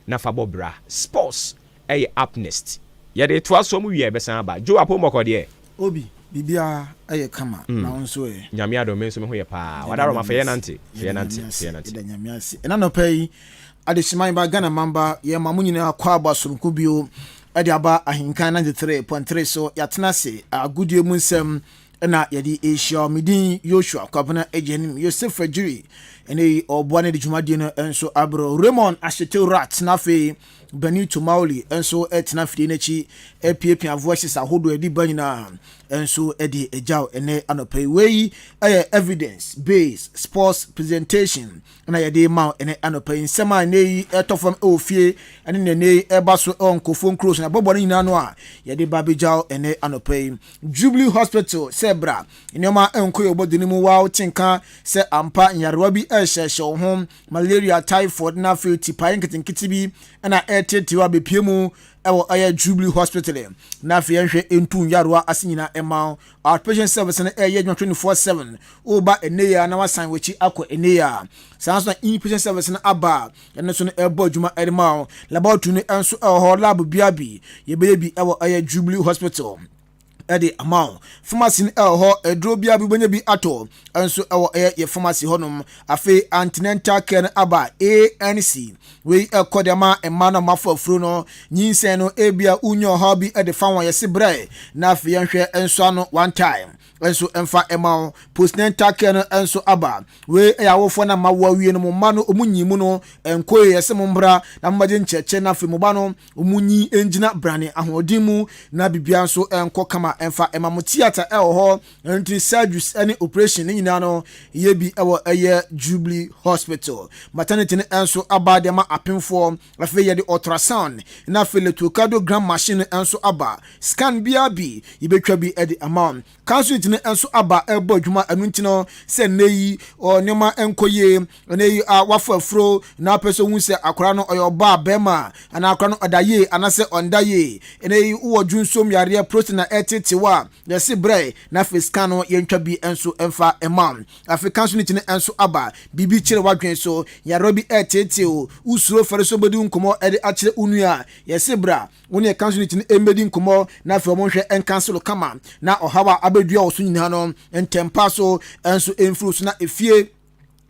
na fa bɔ bra. Sports ɛyɛ up next. Yɛde toa so mu wie, ɛbɛsan aba. Joe Apombɔkɔ deɛ. Obi biribiara ɛyɛ kama, na wo nso ɛ? Nyame adom, me nso me ho yɛ paa. Wadaroma, fɛ yɛ nante, fɛ yɛ nante, fɛ yɛ nante. Yɛda Nyame ase. Ɛna nɔpɛ yi, adehyeman ba, Ghana mamba, yɛma mo nyinaa kɔ aba soronko bio ɛde aba Ahenkan 93.3 so. Yɛatena ase, agodie mu nsɛm ɛna yɛde ahyia. Medin Yosua Kwabena Agyanim Yosef Adwiri, ɛne yi ɔboa no de dwumadie no nso aberɛ. Raymond Ahyete Rat, na afei Benito Mauli nso tena fidie n'akyi apiapia voices ahodoɔ ɛde ba nyinaa nso de agyaw. Ɛnɛ anɔpa yi, wei ɛyɛ evidence based sports presentation na yɛde ma ɛnɛ anɔpa yi. Nsɛm a ɛnɛ yi ɛtɔ fam ɛwɔ fie ɛne nɛnɛ yi ɛba so ɛwɔ nkɔfoɔ nkuro so na bɔbɔ no nyinaa no a yɛde ba abɛgyaw ɛnɛ anɔpa yi. Jubilee Hospital sɛ bra, nneɛma nkɔ yɛ ɔbɔdi no mu waa, tenka sɛ ampa nyarewa bi ɛrehyɛhyɛ wo ho, malaria, typhoid, na afei tipae nketenkete bi ɛna ɛretetew abɛpie mu ɛwɔ ɛyɛ Jubilee Hospital na afei yɛnhwɛ ntu nyarewa ase nyinaa ɛma. Outpatient service no ɛyɛ adwuma 24/7. Woba ɛnɛ yi a na wasan w'akyi akɔ ɛnɛ yi a. Saa nso na inpatient service no aba a, ɛno nso no ɛbɔ adwuma ɛde ma wo. Laboratory no nso ɛwɔ hɔ, lab bia bi yɛbɛyɛ bi ɛwɔ ɛyɛ Jubilee Hospital ɛde ama wo. Pharmacy no ɛwɔ hɔ, aduro biara bi wobɛnya bi atɔ nso ɛwɔ ɛyɛ yɛ pharmacy hɔnom. Afei antenatal care no aba, ANC. Wei ɛkɔ de ama mmaa no a mafo afuro no, nyinsɛn no, ebia wonya ɔhaw bi ɛde fa wɔn, yɛse brɛ na afei yɛnhwɛ nso ano one time nso mfa ɛma wo. Postnatal care no nso aba. Wei ɛyɛ awofoɔ no ama wo awie no, mo mma no ɔmu nyi mu no nkoe, yɛsɛ mo mbra na momagye nkyerɛkyerɛ na afei mo ba no ɔmu nyi ngyina brane ahoɔden mu na biribiara nso nkɔ kama ɛmfa ɛma mo. Theatre ɛwɔ hɔ nti surgeries ne operation ne nyinaa no yɛ bi ɛwɔ ɛyɛ Jubilee Hospital. Maternity no nso aba de ma apemfoɔ. Afei yɛde ultrasound na afei electrocardiogram machine no nso aba, scan biara bi yɛbɛtwa bi de ama. Council no nso aba ɛbɔ adwuma. Ɛno nti no sɛ nnɛ yi nneɛma nkɔ yie, ɛnɛ yi a wafa afuro na apɛ sɛ ohun sɛ akwaraa no ɔyɛ ɔbaa, bɛrima, anaa akwaraa no ɔda yie anaasɛ ɔnda yie, ɛnɛ yi wowɔ dwonsom yareɛ, prostate na ɛtetew a, yɛsi brɛ na afei scan no yɛntwa bi nso mfa ɛma. Afei council no nso aba. Biribi kyerɛ wadwen so, yareɛ bi ɛtetew, wusuro fɛre so bɛdi nkɔmɔ ɛde akyerɛ onua, yɛsi bra, wɔn yɛ council no mbɛdi nkɔmɔ na afei wɔn hwɛ nkanselo kama na ɔhaw a abɛdua wɔ so nyinaa no ntɛmpa so nso mfiri so na efie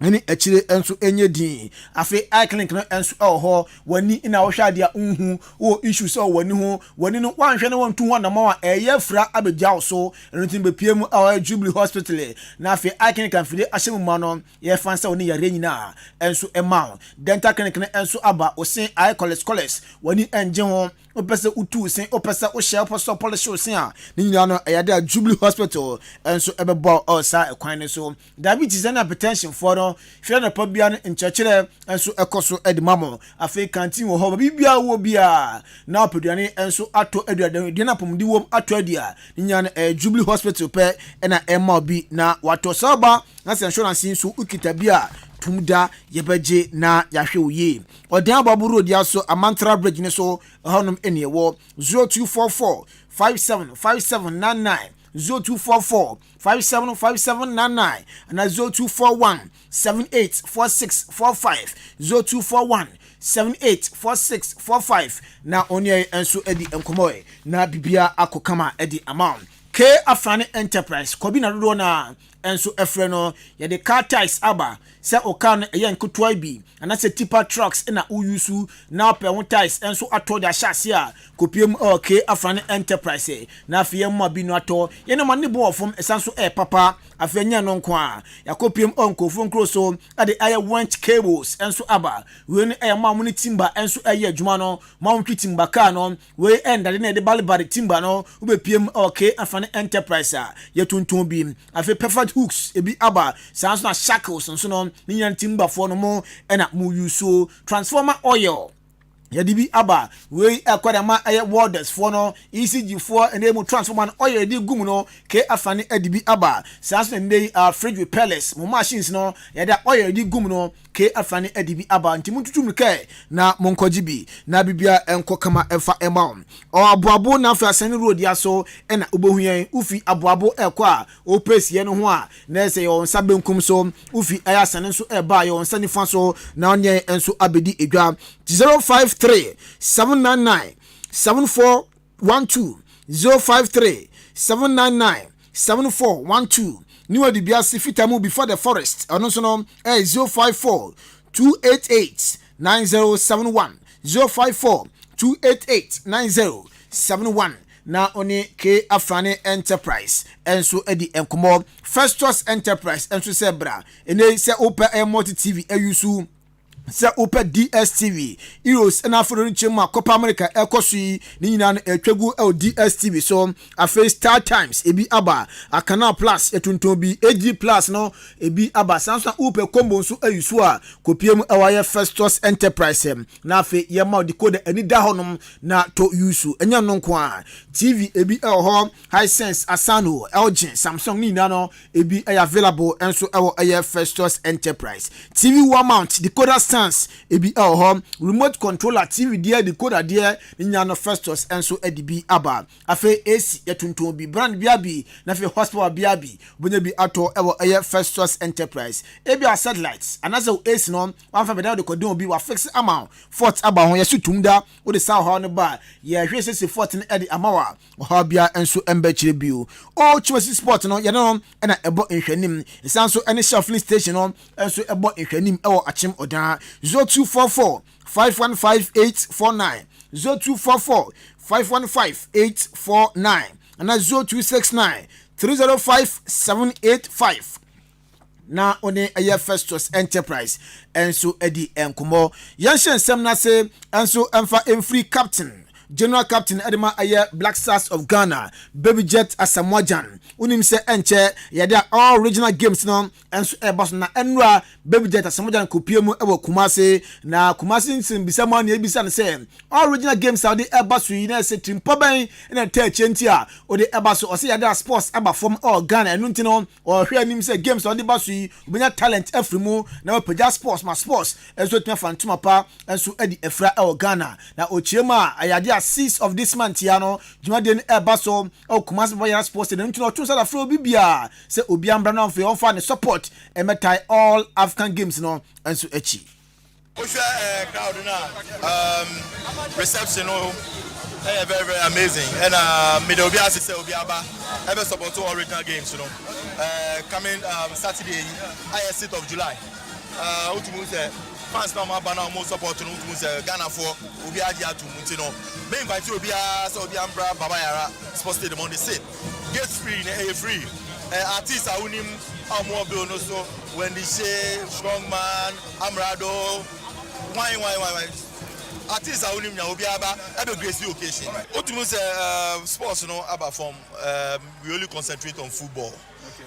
ne akyire nso nyɛ din. Afei eye clinic no nso wɔ hɔ. W'ani na wɔhwɛ adeɛ a nhu wɔ issue sɛ w'ani ho, w'ani no wanhwɛ ne wɔntu ho anamɔ a ɛyɛ afira abɛgya wo so. Ɛno nti bɛpie mu ɛwɔ Jubilee Hospital na afei eye clinic afidie ahyɛ mu ma no yɛfa nsa wɔ ne yareɛ nyinaa nso ɛma wo. Dental clinic no nso aba. Ɔsen eye colours colours, w'ani ngye ho, wopɛ sɛ wotu sen, wopɛ sɛ wohyɛ, wopɛ sɛ ɔpolish wo sen a, ne nyinaa no ɛyɛ de a Jubilee Hospital nso ɛbɛbɔ ɔ saa ɛkwan no so. Diabetes ne hypertension foɔ no, hwɛ nɔpa bia no nkyerɛkyerɛ nso ɛkɔ so de ma mo. Afei canteen wɔ hɔ, baabi biara wɔ biara na ɔpɛduane nso atɔ aduane, aduane apɔmuden wɔm atɔ adi a, ne nyinaa no ɛyɛ Jubilee Hospital pɛ ɛna ɛma obi na watɔ. Saa ɔba na sɛ insurance nso wokita bi a, tum da yɛbɛgye na yɛahwɛ wo yie. Ɔdan Aboabo Road ya so, Amantra Bridge ne so ɛhɔnom ɛne ɛwɔ. 0244 57 57 99, 0244 57 57 99 ana 0241 78 46 45, 0241 78 46 45 na ɔne nso adi nkɔmmɔ na bibia akɔ kama de ama. K Afrane Enterprise kɔbi na dodoɔ no a nso ɛfrɛ no, yɛde car tyres aba. Sɛ o car no ɛyɛ nketewa bi anaasɛ tipper trucks na woyusu na apɛ ho tyres nso atɔ de ahyɛ ase a, kopie mu ɛwɔ K Afrane Enterprise na afei yɛn mmoa bi no atɔ yɛn ma ne bo wɔ fam, ɛsan so ɛyɛ papa. Afei nyɛ no nko a, yɛakɔpie mu ɛwɔ nkurɔfoɔ nkuro so ɛde ɛyɛ winch cables nso aba. Wei no ɛyɛ mo a mo ne timber nso ɛyɛ adwuma no, mo a mo twi timber car no. Wei ɛndade na yɛde balebale timber no, wobɛpie mu ɛwɔ K Afrane Enterprise a yɛtontɔn bi. Afei perfect hooks ebi aba, saa nso na shackles nso no ne nyinaa timberfoɔ no mo ɛna mo use. Transformer oil. Yɛde bi aba. Wei ɛkɔ de ama ɛyɛ welders foɔ no, ECG foɔ, ɛnɛ mu transformer no ɔyɛ yɛde gu mu no, K afa ne ɛde bi aba. Saa nso na nnɛ yi fridge repellers, mo machines no yɛde a ɔyɛ yɛde gu mu no, K afa ne ɛde bi aba. Nti montutu mmirika na monkɔgye bi na biribiara ɛnkɔ kama ɛmfa ɛma wo. Ɔ Aboabo na afei Asɛne Road ya so ɛna wobɛhu yɛn. Wofi Aboabo ɛkɔ a, wopɛ sie no ho a, na ɛsɛ yɛwɔ nsa benkum so. Wofi ɛyɛ Asɛne nso ɛba a, yɛwɔ nsa nifa so na ɔne yɛn nso abɛdi edwa. 053 799 7412, 053 799 7412. Ne wɔ Dibiase fita mu before the forest, ɔno nso no ɛyɛ 054 288 9071, 054 288 9071, na ɔne K Afrane Enterprise nso adi nkɔmmɔ. Festus Enterprise nso sɛ bra ɛnɛ sɛ wopɛ ɛyɛ multi TV ayusu, sɛ wopɛ DStv, Euros ɛna afei no nkyɛn mu a Copa America ɛkɔ so yi ne nyinaa no ɛtwa gu ɛwɔ DStv so. Afei Star Times ebi aba, Canal Plus ɛtontɔn bi, HD Plus no ebi aba. Saa nso na wopɛ combo nso ayi so a, kopie mu ɛwɔ ayɛ Festus Enterprise na afei yɛma decoder ani da hɔnom na to yusu. Ɛnyɛ no nko a, TV ebi ɛwɔ hɔ, Hisense, Asano, LG, Samsung ne nyinaa no ebi ɛyɛ available nso ɛwɔ ɛyɛ Festus Enterprise. TV wall mount, decoder stands ebi ɛwɔ hɔ, remote controller, TV deɛ, decoder deɛ ne nyinaa no Festus nso ɛde bi aba. Afei AC yɛtontɔn bi, brand bia bi, na afei hospital bia bi wobɛnya bi atɔ ɛwɔ ɛyɛ Festus Enterprise. Ebi a satellites anaasɛ AC no wamfa bɛda wode kɔden obi wafix ama fault aba ho, yɛso tum da wode saa ɔhaw no ba, yɛhwɛ sɛsi fault no ɛde ama wa ɔhaw bia nso mbɛkyerɛ bio. O Twumasi Sport no yɛne no ɛna ɛbɔ nhwɛnim, ɛsan so ɛne Shell filling station no nso ɛbɔ nhwɛnim ɛwɔ Akyem Ɔdan. 0244 515 849, 0244 515 849 ana 0269 305 785 na ɔne ɛyɛ Festus Enterprise nso adi nkɔmmɔ. Yɛnhyɛ nsɛm no ase nso mfa mfiri captain, general captain ɛde ma ɛyɛ Black Stars of Ghana, Baby Jet Asamoah Gyan. Wonim sɛ ɛnkyɛ yɛde a all regional games no nso ɛba so, na ɛnura Baby Jet Asamoah Gyan kɔpie mu ɛwɔ Kumase, na Kumase nsɛmbisa mu a nea ebisa no sɛ all regional games a wɔde ɛba so yi na ɛsɛ tirimpɔ bɛn ɛna ɛtɛ akyire nti a wɔde ɛba so. Ɔsɛ yɛde a sports aba fam ɛwɔ Ghana, ɛno nti no ɔhwɛ anim sɛ games a wɔde ba so yi obɛnya talent afiri mu na wɔapagya sports ma sports nso atumi afa ntoma pa nso adi afira ɛwɔ Ghana. Na ɔkyerɛ mu a ɛyɛ a 6 of this month ya no dwumadie no ɛba so ɛwɔ Kumase Baba Yara Sports Stadium, nti na ɔto nsa da frɛ obi biara sɛ obiara mbra no afei ɔmfa ne support ɛmɛtae all African Games no nso akyi. Wohwɛ crowd no a, reception no ɛyɛ very very amazing, ɛna mede obi ase sɛ obi aba ɛbɛ support all regional games no coming Saturday yi ayɛ 6th of July. Wotumu sɛ fans na ɔmo aba na ɔmo support no, wotumu sɛ Ghanafoɔ obi agye ato mu, nti no me invite obiara sɛ obi ambra Baba Yara Sports Stadium on the 6th. Gate free na ɛyɛ free. Artist a wonim a ɔmo wɔ bill no so, Wendy Shay, Strongman, Amerado, wan wan wan wan, artist a wonim nya obiara ba ɛbɛ grace the occasion. Wotumi sɛ sports no aba fam, we only concentrate on football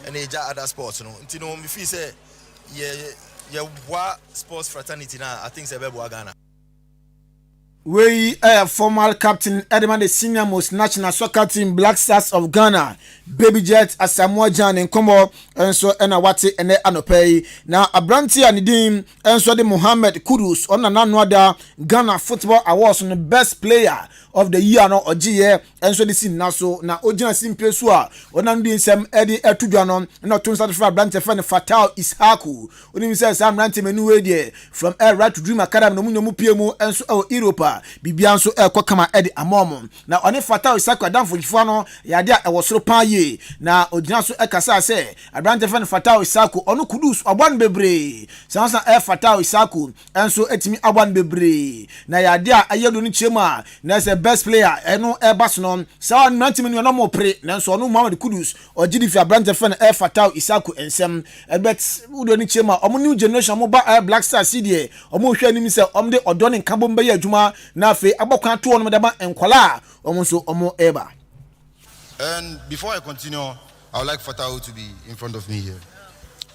ɛna egya other sports no, nti no me feel sɛ yɛ yɛboa sports fraternity na I think sɛ ɛbɛboa Ghana. Wei ɛyɛ former captain ɛde ma the senior most national soccer team, Black Stars of Ghana, Baby Jet Asamoah Gyan ne nkɔmmɔ nso ɛna wate ɛnɛ anɔpɛ yi. Na aberante a ne din nso de Mohammed Kudus, ɔno na n'ano ada Ghana Football Awards no best player of the year no ɔgyeeɛ nso de si nna so, na ogyina simpie so a ɔnam de nsɛm ɛde ɛto dwa no na ɔto nsa de fra aberante fɛ no Fatal Ishaku. Onim sɛ saa mmerante mmienu wei deɛ from Air Right to Dream Academy na ɔmo nyɛ ɔmo pie mu nso ɛwɔ Europe a biribiara nso ɛrekɔ kama ɛde ama ɔmo, na ɔne Fatal Ishaku adamfofoɔ no yɛ adeɛ a ɛwɔ soro paa yie. Na ogyina so ɛkasa sɛ aberante fɛ no Fatal Ishaku, ɔno Kudus ɔbɔ no bebree saa nso ɛyɛ Fatal Ishaku nso atumi abɔ no bebree, na yɛ adeɛ a ɛyɛ do no kyerɛ mu a na sɛ best player ɛno ɛba so no saa mmerante mmienu no ɔmo pere, nanso ɔno Mohammed Kudus ɔgye di fi aberante fɛ no ɛyɛ Fatal Ishaku nsɛm. Ɛbɛt wode no kyerɛ mu a ɔmo new generation ɔmo ba ɛyɛ Black Stars yi deɛ, ɔmo hwɛ anim sɛ ɔmo de ɔdɔ ne nkabom bɛyɛ adwuma na afei abɔ kwan to wɔn de ma nkɔla a ɔmo nso ɔmo ɛreba. And before I continue, I would like Fatawu to be in front of me here.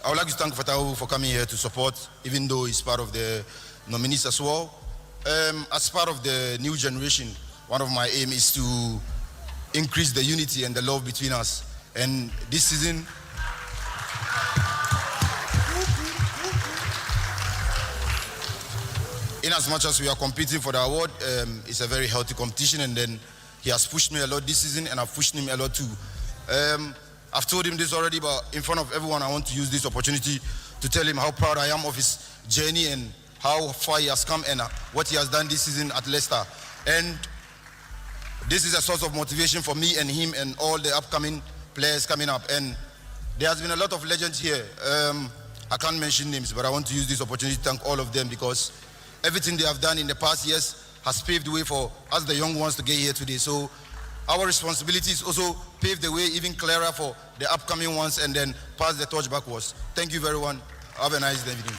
I would like to thank Fatawu for coming here to support, even though he's part of the nominees as well. As part of the new generation, one of my aim is to increase the unity and the love between us. And this season, in as much as we are competing for the award, it's a very healthy competition. And then he has pushed me a lot this season, and I've pushed him a lot too. I've told him this already, but in front of everyone, I want to use this opportunity to tell him how proud I am of his journey and how far he has come and what he has done this season at Leicester. And this is a source of motivation for me and him and all the upcoming players coming up. And there has been a lot of legends here. I can't mention names, but I want to use this opportunity to thank all of them because everything they have done in the past years has paved the way for us, the young ones, to get here today. So our responsibility is also pave the way even clearer for the upcoming ones and then pass the torch backwards. Thank you very much. Have a nice evening.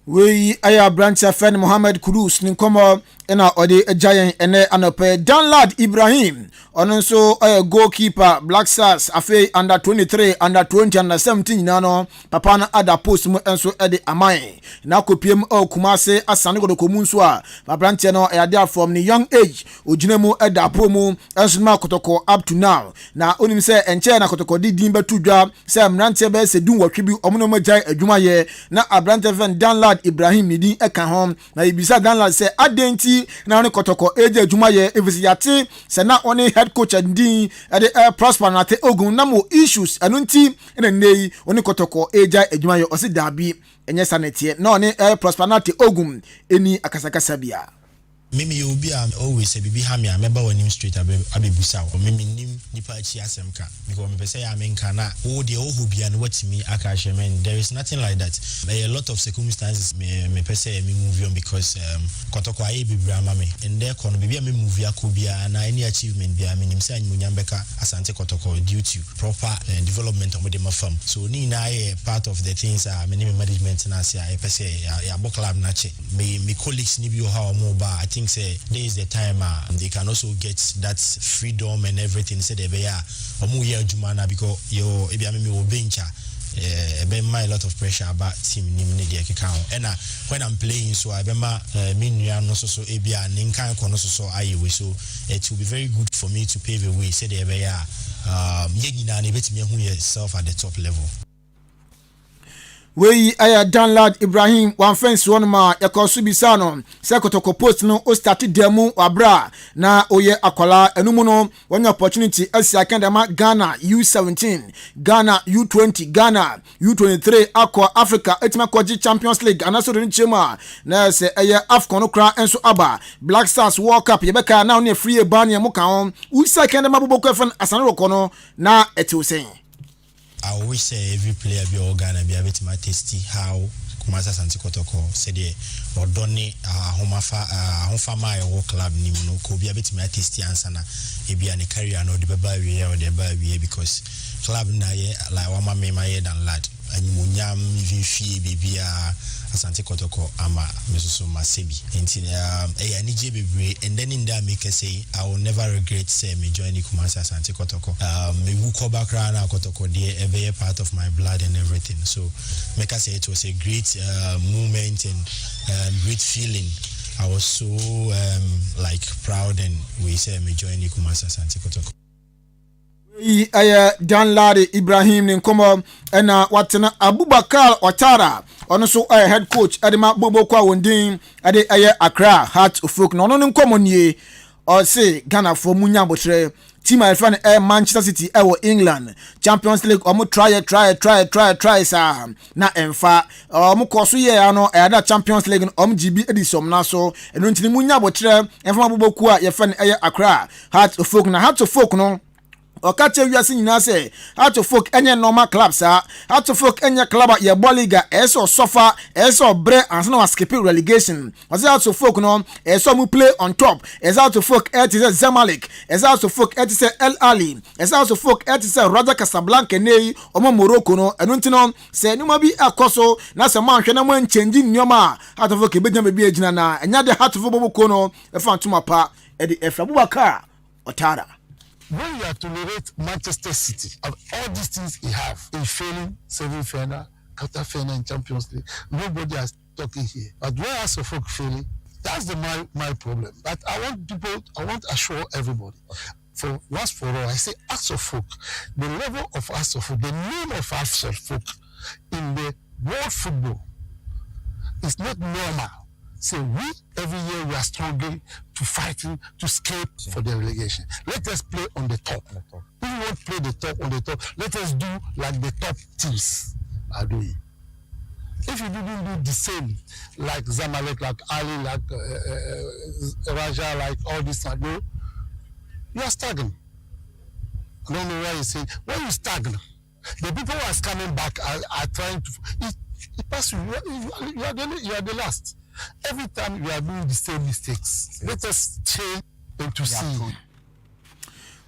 Wei ɛyɛ aberanteɛ fɛ no Mohammed Kudus ne nkɔmmɔ ɛna ɔde agya yɛn ɛnɛ anɔpɛ. Danlad Ibrahim, ɔno nso ɛyɛ goalkeeper, Black Stars, afei under 23, under 20, under 17 nyinaa no, papa no ada post mu nso ɛde aman na akɔpiem ɛwɔ Kumase Asante Kotoko mu nso a, aberanteɛ no ɛyɛ ade from ne young age ogyina mu ɛda apo mu ɛnso ma Kotoko up to now. Na onim sɛ ɛnkyɛn na Kotoko de din bɛto dwa sɛ mmeranteɛ bɛyɛ sɛ 18 bi ɔmo na ɔmo agyae adwuma yɛ, na aberanteɛ fɛn Danlad Ibrahim ne din ɛka ho. Na ebisa Danlad sɛ adan nti na ɔne Kɔtɔkɔ egye adwuma yɛ, efisɛ yate sɛ na ɔne head coach din ɛde Prosper Nate Ogun nam wɔ issues, ɛno nti ɛna nne yi ɔne Kɔtɔkɔ egya adwuma yɛ. Ɔsi daabi, ɛnyɛ sa ne teɛ, na ɔne Prosper Nate Ogun ɛni akasakasa bia. Mimi yɛ obi a always sɛ biribi ha me a, mɛba w'anim straight abɛbusa wo. Mimi nim nipa akyi asɛm ka because mepɛ sɛ yɛ a menka na wo deɛ wohɔ bia no watumi aka ahyɛ me. There is nothing like that. Ɛyɛ a lot of circumstances. Me mepɛ sɛ me move on because Kɔtɔkɔ ayɛ bebree ama me. Ndɛ kɔ no, biribi a me move akɔ biara na any achievement biara, menim sɛ animonyam bɛka Asante Kɔtɔkɔ due to proper development a wɔde ma fam. So ne nyinaa yɛ part of the things a me ne me management no ase a yɛpɛ sɛ yɛabɔ club no akyɛ. Me colleagues ni bi wɔ hɔ a wɔn ba, I think say this is the time they can also get that freedom and everything sɛ deɛ ɛbɛyɛ a wɔn yɛ adwuma na because yɛ ebi ame mi wɔ bench a, ɛbɛma a lot of pressure aba team nim ne deɛ ɛkeka ho. Ɛna when I'm playing so a, ɛbɛma me nua no nso so ebi a ne nkan kɔ no so so ayɛ wei, so it will be very good for me to pave a way sɛdeɛ ɛbɛyɛ a yɛn nyinaa no ebɛtumi ehu yɛ self at the top level. Wei ɛyɛ Danlad Ibrahim. Wamfa nsi hɔ nom a, yɛkɔ so bisa no sɛ Kɔtɔkɔ post no o start da mu wabra na oyɛ akwalaa, ɛno mu no wɔnya opportunity asi akan dama Ghana U17, Ghana U20, Ghana U23, akɔ Africa, ɛtumi akɔgye Champions League anaasɛ ɔde no kyerɛ mu a, na sɛ ɛyɛ AFCON no koraa nso aba, Black Stars World Cup yɛbɛka na ɔne afiri eba ne ɛmo ka ho. Wosi akan dama bobɔkɔ ɛfɛn Asane Rɔkɔ no na ɛtew sɛn? I wish say every player bi a ɔwɔ Ghana bi abɛtumi atesti how Kumasi Asante Kɔtɔkɔ, sɛdeɛ ɔdɔ ne ahomafa ahofama a ɛwɔ club nim no, ka obi abɛtumi atesti ansa na ebi a ne career no ɔde bɛba awie a ɔde bɛba awie, because club na yɛ like wama me ma yɛ Danlad animonyam, even fie biribiara Asante Kɔtɔkɔ ama me soso ma se bi. Nti ɛyɛ anigye bebree. Ɛndɛ ne ndɛ a meka sɛ I will never regret sɛ me join Kumasi Asante Kɔtɔkɔ. Mewu kɔba koraa na Kɔtɔkɔ deɛ ɛbɛyɛ part of my blood and everything. So meka sɛ it was a great moment and great feeling. I was so like proud and we say me join Kumasi Asante Kɔtɔkɔ. Yi ɛyɛ Danlad Ibrahim ne nkɔmmɔ. Ɛna watena Abubakar Watara, ɔno nso ɛyɛ head coach ɛde ma boboko a wɔn din ɛde ɛyɛ Accra Hearts of Oak, na ɔno ne nkɔmmɔ nie. Ɔse Ghanafoɔ mu nya abotire. Team a yɛfrɛ no ɛyɛ Manchester City ɛwɔ England, Champions League ɔmo try try try try try saa na ɛmfa. Ɔmo kɔ so yɛ ano ɛyɛ da Champions League no, ɔmo gye bi edi sɔm na so. Ɛno nti mu nya abotire ɛmfa boboko a yɛfrɛ no ɛyɛ Accra Hearts of Oak. Na Hearts of Oak no, ɔka kyerɛ wiase nyinaa sɛ Hearts of Oak ɛnyɛ normal club saa. Hearts of Oak ɛnyɛ club a yɛbɔ league a ɛyɛ sɛ ɔsɔfa, ɛyɛ sɛ ɔbrɛ ansa na waskip relegation. Ɔsɛ Hearts of Oak no, ɛyɛ sɛ ɔmo play on top. Ɛsɛ Hearts of Oak ɛte sɛ Zamalek, ɛsɛ Hearts of Oak ɛte sɛ Al Ahly, ɛsɛ Hearts of Oak ɛte sɛ Raja Casablanca ne yi ɔmo Morocco no. Ɛno nti no, sɛ nneɛma bi ɛkɔ so na sɛ mo anhwɛ na mo nkyɛngye nneɛma a, Hearts of Oak ebɛgyina baabi a egyina na ɛnya de Hearts of Oak bɔbɔ no ɛfa ntoma pa ɛde ɛfɛ. Abubakar Ɔtara. When you are tolerate Manchester City, of all these things he have, he failing semi final, quarter final in Champions League. Nobody has talking here. But where Hearts of Oak failing, that's the my problem. But I want people, I want to assure everybody. For once for all, I say Hearts of Oak, the level of Hearts of Oak, the name of Hearts of Oak in the world football is not normal. So we every year we are struggling to fighting to escape for the relegation. Let us play on the top. If we want to play the top on the top, let us do like the top teams are doing. If you didn't do the same, like Zamalek, like Ahly, like Raja, like all this, no, you are stagnant. I don't know why you say when you stagnant, the people who are coming back are trying to. It pass you. You are the last. Every time you are doing the same mistakes. Let us change and to see.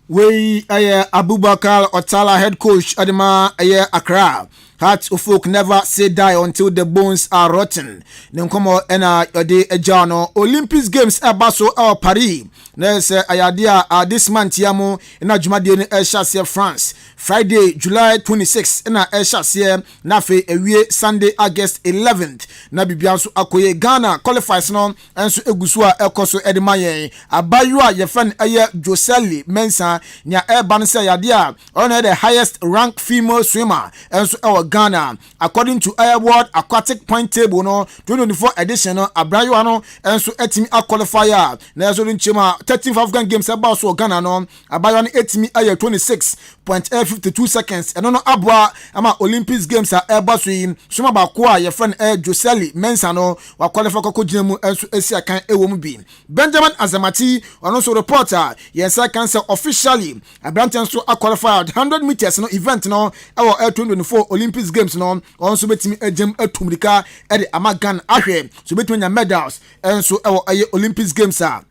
Wei ɛyɛ Abubakar Otala, head coach ɛde ma ɛyɛ Accra Hearts of Oak. Never say die until the bones are rotten. Ne nkɔmɔ ɛna ɔde agya no. Olympics Games ɛba so ɛwɔ Paris na ɛsɛ ayadeɛ a this month ya mu ɛna dwumadie no ɛhyɛ aseɛ France, Friday, July 26 ɛna ɛhyɛ aseɛ, na afei awie Sunday, August 11th, na biribia nso akɔyɛ. Ghana qualifiers no nso egu so a ɛkɔ so ɛde ma yɛn. Abayewa a yɛfrɛ no ɛyɛ Joseli Mensa, nea ɛreba no sɛ yadeɛ a ɔno yɛ the highest rank female swimmer nso ɛwɔ Ghana according to ɛyɛ World Aquatic Point Table no 2024 edition no. Abayewa no nso ɛtumi aqualify a na ɛso no nkyɛn mu a 13th African Games ɛba so wɔ Ghana no, abayewa no ɛtumi ayɛ 26.52 seconds. Ɛno no aboa ama Olympics Games a ɛba so yi, swimmer baako a yɛfrɛ no ɛyɛ Joseli Mensa no waqualify kɔkɔ gyina mu nso esi akan ɛwɔ mu bi. Benjamin Azamati, ɔno nso report a yɛn nsa kan sɛ officially aberanteɛ nso aqualify 100 meters no event no ɛwɔ 2024 Olympics Games no. Ɔno nso bɛtumi agyam atu mirika ɛde ama Ghana ahwɛ so bɛtumi anya medals ɛnso ɛwɔ ɛyɛ Olympics Games a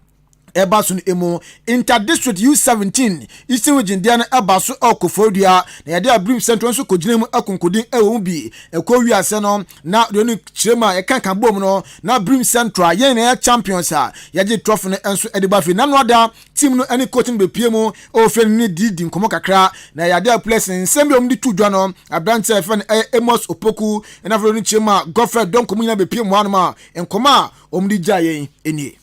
ɛba so no emu. Inter-district U17 Eastern Region deɛ no ɛba so ɛwɔ Koforidua, na yɛde Abirim Central nso kɔgyina mu akonkodin ɛwɔ mu bi. Ɛkɔ wiase no na deɛ no kyerɛ mu a yɛka ka bom no na Birim Central yɛn na yɛ champions a yɛgye trophy no nso ɛde ba fie. Nanu ada team no ɛne coach no bepie mu ɛwɔ fie no ne di di nkɔmɔ kakra, na yɛade a players nsɛm bi a wɔn de tu dwa no, aberanteɛ a yɛfrɛ no ɛyɛ Amos Opoku ɛna afei no kyerɛ mu a Godfrey Donko mu nyinaa bepie mu hanom a nkɔmɔ a wɔn de gya yɛn nie.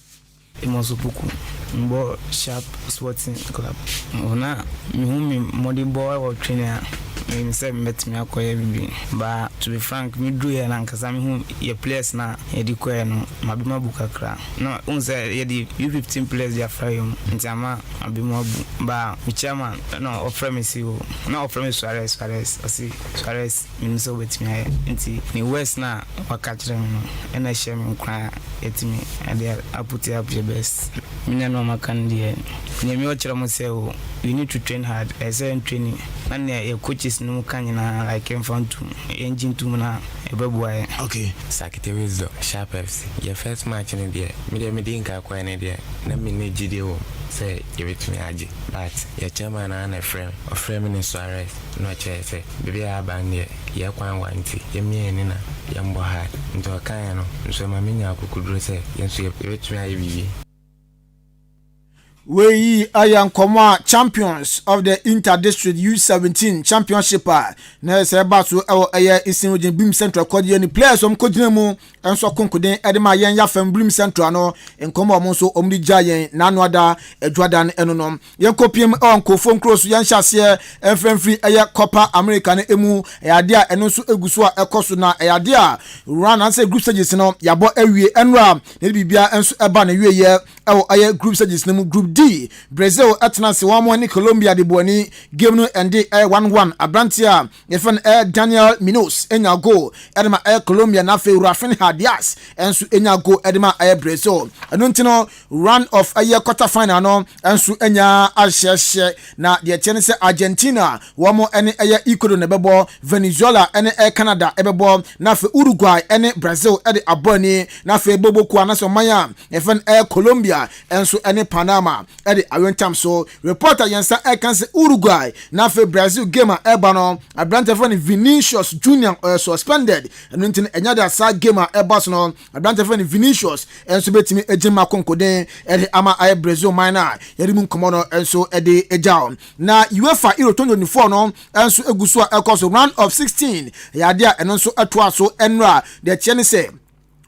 Amos Opoku, mbɔ Sharp Sporting Club. Na mehu me mmɔdenbɔ wɔ training a menim sɛ mɛtumi akɔyɛ bibi, but to be frank, meduruyɛ no ankasa mehu yɛ players na yɛde kɔɛ no, mabe abu kakra na wohu sɛ yɛde U15 players de afra yɛ mu, nti ama mabe mu abu. Ba me chairman na ɔfrɛ me si o, na ɔfrɛ me Suarez, Suarez. Ɔsi, "Suarez, menim sɛ wobɛtumi ayɛ." Nti ne words na waka kyerɛ me no ɛna ɛhyɛ me nkora a yɛtumi ɛde aput up your best. Menya no ɔmaka no deɛ, nea mi ɔkyerɛ mo sɛ o, you need to train hard. Ɛsɛ training na nea yɛ coaches no mu ka nyinaa, like yɛmfa ntom, yɛngye ntom na ɛbɛboa yɛ. Okay. Sakite Wisdom, Sharp FC. Yɛ first match no deɛ, medeɛ mede nka kɔɛ no deɛ, na mene gyidie wɔ sɛ yɛbɛtumi agye, but yɛ chairman naa na ɛfrɛ me, ɔfrɛ me ne Suarez na ɔkyerɛ sɛ biribi a aba no deɛ, yɛ kwan wa nti yɛmmia ni na yɛmbɔ hard. Nti ɔkaeɛ no nso ma menya akokoduro sɛ yɛn nso yɛbɛtumi ayɛ biribi. Wei ayɛ nkɔmɔ a champions of the inter-district U17 championship a na sɛ ɛba so ɛwɔ ɛyɛ Eastern Region, Birim Central kɔdeɛ ni players wɔn kɔgyina mu nso konkoden ɛde ma yɛn yafɛm Birim Central no. Nkɔmɔ a wɔn nso wɔn de gya yɛn n'ano ada adwada no ɛno no yɛn kɔ piem ɛwɔ nkɔfo nkuro so. Yɛn hyɛ aseɛ mfimfini ɛyɛ Copa America no emu. Ɛyɛ adeɛ a ɛno nso egu so a ɛkɔ so, na ɛyɛ adeɛ a round ansɛ group stages no yabɔ awie ɛnura na biribiara nso ɛba na wie yɛ ɛwɔ ɛyɛ group stages no mu. Group D, Brazil ɛtena se wɔn ne Colombia de buani. Game no ɛnde ɛyɛ 1-1. Aberanteɛ a yɛfɛ no ɛyɛ Daniel Munoz enya goal ɛde ma ɛyɛ Colombia, na afei Rafinha Diaz ɛnso enya goal ɛde ma ɛyɛ Brazil. Ɛno nti no round of ɛyɛ quarter final no ɛnso enya ahyɛhyɛ, na deɛ kyɛ ne sɛ Argentina wɔn ɛne ɛyɛ Ecuador na ɛbɛbɔ, Venezuela ɛne ɛyɛ Canada ɛbɛbɔ, na afei Uruguay ɛne Brazil ɛde abɔ ani, na afei boboku anasɛ ɔman a yɛfɛ no ɛyɛ Colombia ɛnso ɛne Panama ɛde awentam so. Reporter yɛn nsa ɛka sɛ Uruguay na afei Brazil game a ɛba no, aberante fɛ no Vinicius Junior ɔyɛ suspended. Ɛno nti no ɛnya de asa game a ɛba so no, aberante fɛ no Vinicius ɛnso bɛtumi agye ma konkoden ɛde ama ayɛ Brazil man no a yɛde mu nkɔmmɔ no nso ɛde agya. Na UEFA Euro 2024 no ɛnso egu so a ɛkɔ so, round of 16 ɛyɛ adeɛ a ɛno nso ɛtoa so ɛnora. Deɛ kyerɛ ne sɛ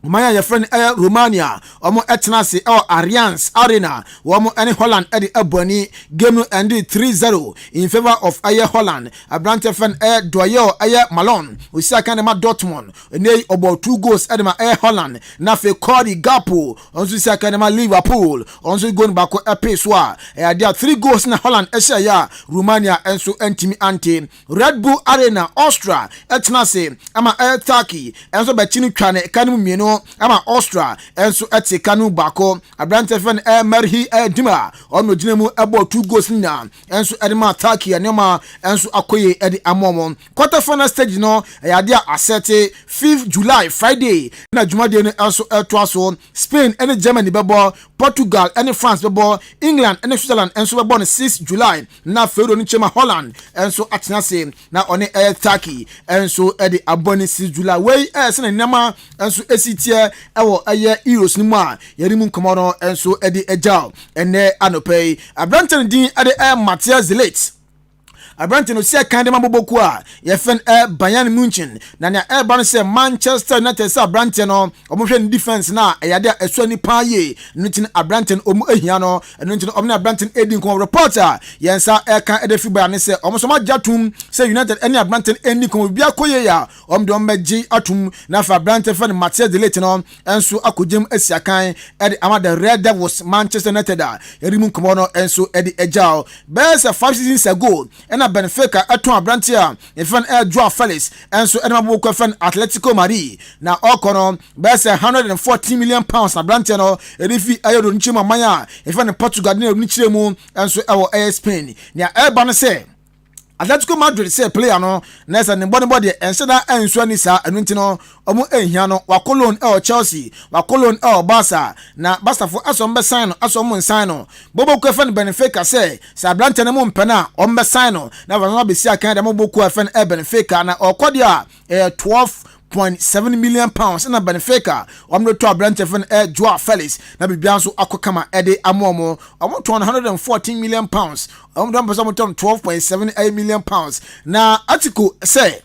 Ɔman a yɛfrɛ no ɛyɛ Romania, wɔn ɛtena ase ɛwɔ Allianz Arena, wɔn ɛne Holland ɛde ɛbɔ ani. Game no ɛnde 3-0 in favour of ɛyɛ Holland. Aberanteɛ fɛ no ɛyɛ Donyell ɛyɛ Malen, osi akan de ma Dortmund. Ɛnɛ yi ɔbɔ two goals ɛde ma ɛyɛ Holland. Na afei Cody Gakpo, ɔno nso si akan de ma Liverpool, ɔno nso goal no baako ɛpee so a ɛyɛ adeɛ a three goals na Holland ɛhyɛ yɛ a Romania nso ɛntumi ante. Red Bull Arena, Austria ɛtena ase ama ɛyɛ Turkey ɛnso bɛkyi no twa ne ɛka no mu 2 ama Austria ɛnso ɛte ka no mu baako. Aberanteɛ fɛ no ɛyɛ Merih ɛyɛ Demiral, ɔno gyina mu ɛbɔ two goals nyinaa ɛnso ɛde ma Turkey. Nneɛma ɛnso akɔye ɛde ama wɔn. Quarter final stage no ɛyɛ adeɛ a asɛte 5 July, Friday, na dwumadie no ɛnso ɛtoa so. Spain ɛne Germany bɛbɔ, Portugal ɛne France bɛbɔ, England ɛne Switzerland ɛnso bɛbɔ no 6 July. Na Fero no kyɛm a Holland ɛnso atena ase na ɔne ɛyɛ Turkey ɛnso ɛde abɔ ne 6 July. Wei ɛyɛ sɛ na nneɛma ɛnso esi teɛ ɛwɔ ɛyɛ Euros no mu a yɛde mu nkɔmɔ no ɛnso ɛde agyaw ɛnɛ anɔpɛ yi. Aberante no din ɛde ɛyɛ Matthijs de Ligt. Aberante no si ɛkan de ma bobɔku a yɛfɛ no ɛ Bayern Munchen, na nea ɛreba no sɛ Manchester United sɛ aberante no ɔmohwɛ ne defence no a ɛyɛ ade a ɛso ani paa yie no nti no aberante no ɔmu ahia no. Ɛno nti no ɔmo ne aberante no ɛdi nkɔmmɔ. Report a yɛn nsa ɛka ɛde fi Bayern ne sɛ ɔmo nso ɔmo atom sɛ United ɛne aberante no ɛdi nkɔmmɔ, biribi akɔ yie a ɔmo de ɔmo bɛgye atom. Na afei aberante fɛ no Matthijs de Ligt no ɛnso akɔgyam asi akan ɛde ama the Red Devils, Manchester United, a yɛde mu nkɔmmɔ no ɛnso ɛde agyaw. Bɛyɛ sɛ 5 seasons ago ɛna Benfica ɛtɔn aberante a yɛfrɛ no ɛyɛ Joao Felix ɛnso ɛde ma bɔbɔ kɔ no Atletico Madrid, na ɔkɔ no bɛyɛ sɛ £114 million. Na aberante no ɛde fi ɛyɛ do nkyɛn mu aman a yɛfrɛ no Portugal ne ɛde kyerɛ mu ɛnso ɛwɔ ɛyɛ Spain. Nea ɛreba no sɛ Atletico Madrid sɛ player no na ɛsɛ ne bɔ ne bɔ deɛ ɛnhyɛ da ɛnso ani saa. Ɛno nti no ɔmo ɛnhia no. Wakɔ loan ɛwɔ Chelsea, wakɔ loan ɛwɔ Barca, na Barcafo asɔ ɔmo bɛsan no, asɔ ɔmo nsan no. Bobo kɔ ɛfɛ no Benfica sɛ aberante no mo mpɛ no a, ɔmo bɛsan no na wɔn abɛsi akan dɛ mo bɔ kɔ ɛfɛ no ɛ Benfica na ɔkɔ deɛ a ɛyɛ £12.7 million ɛna Benfica wɔn de to aberante fɛ no ɛ Joao Felix, na biribiara nso akɔ kama ɛde ama wɔn. Wɔn tɔn £114 million, wɔn de wɔn pɛ sɛ wɔn tɔn £12.7 million. Na article sɛ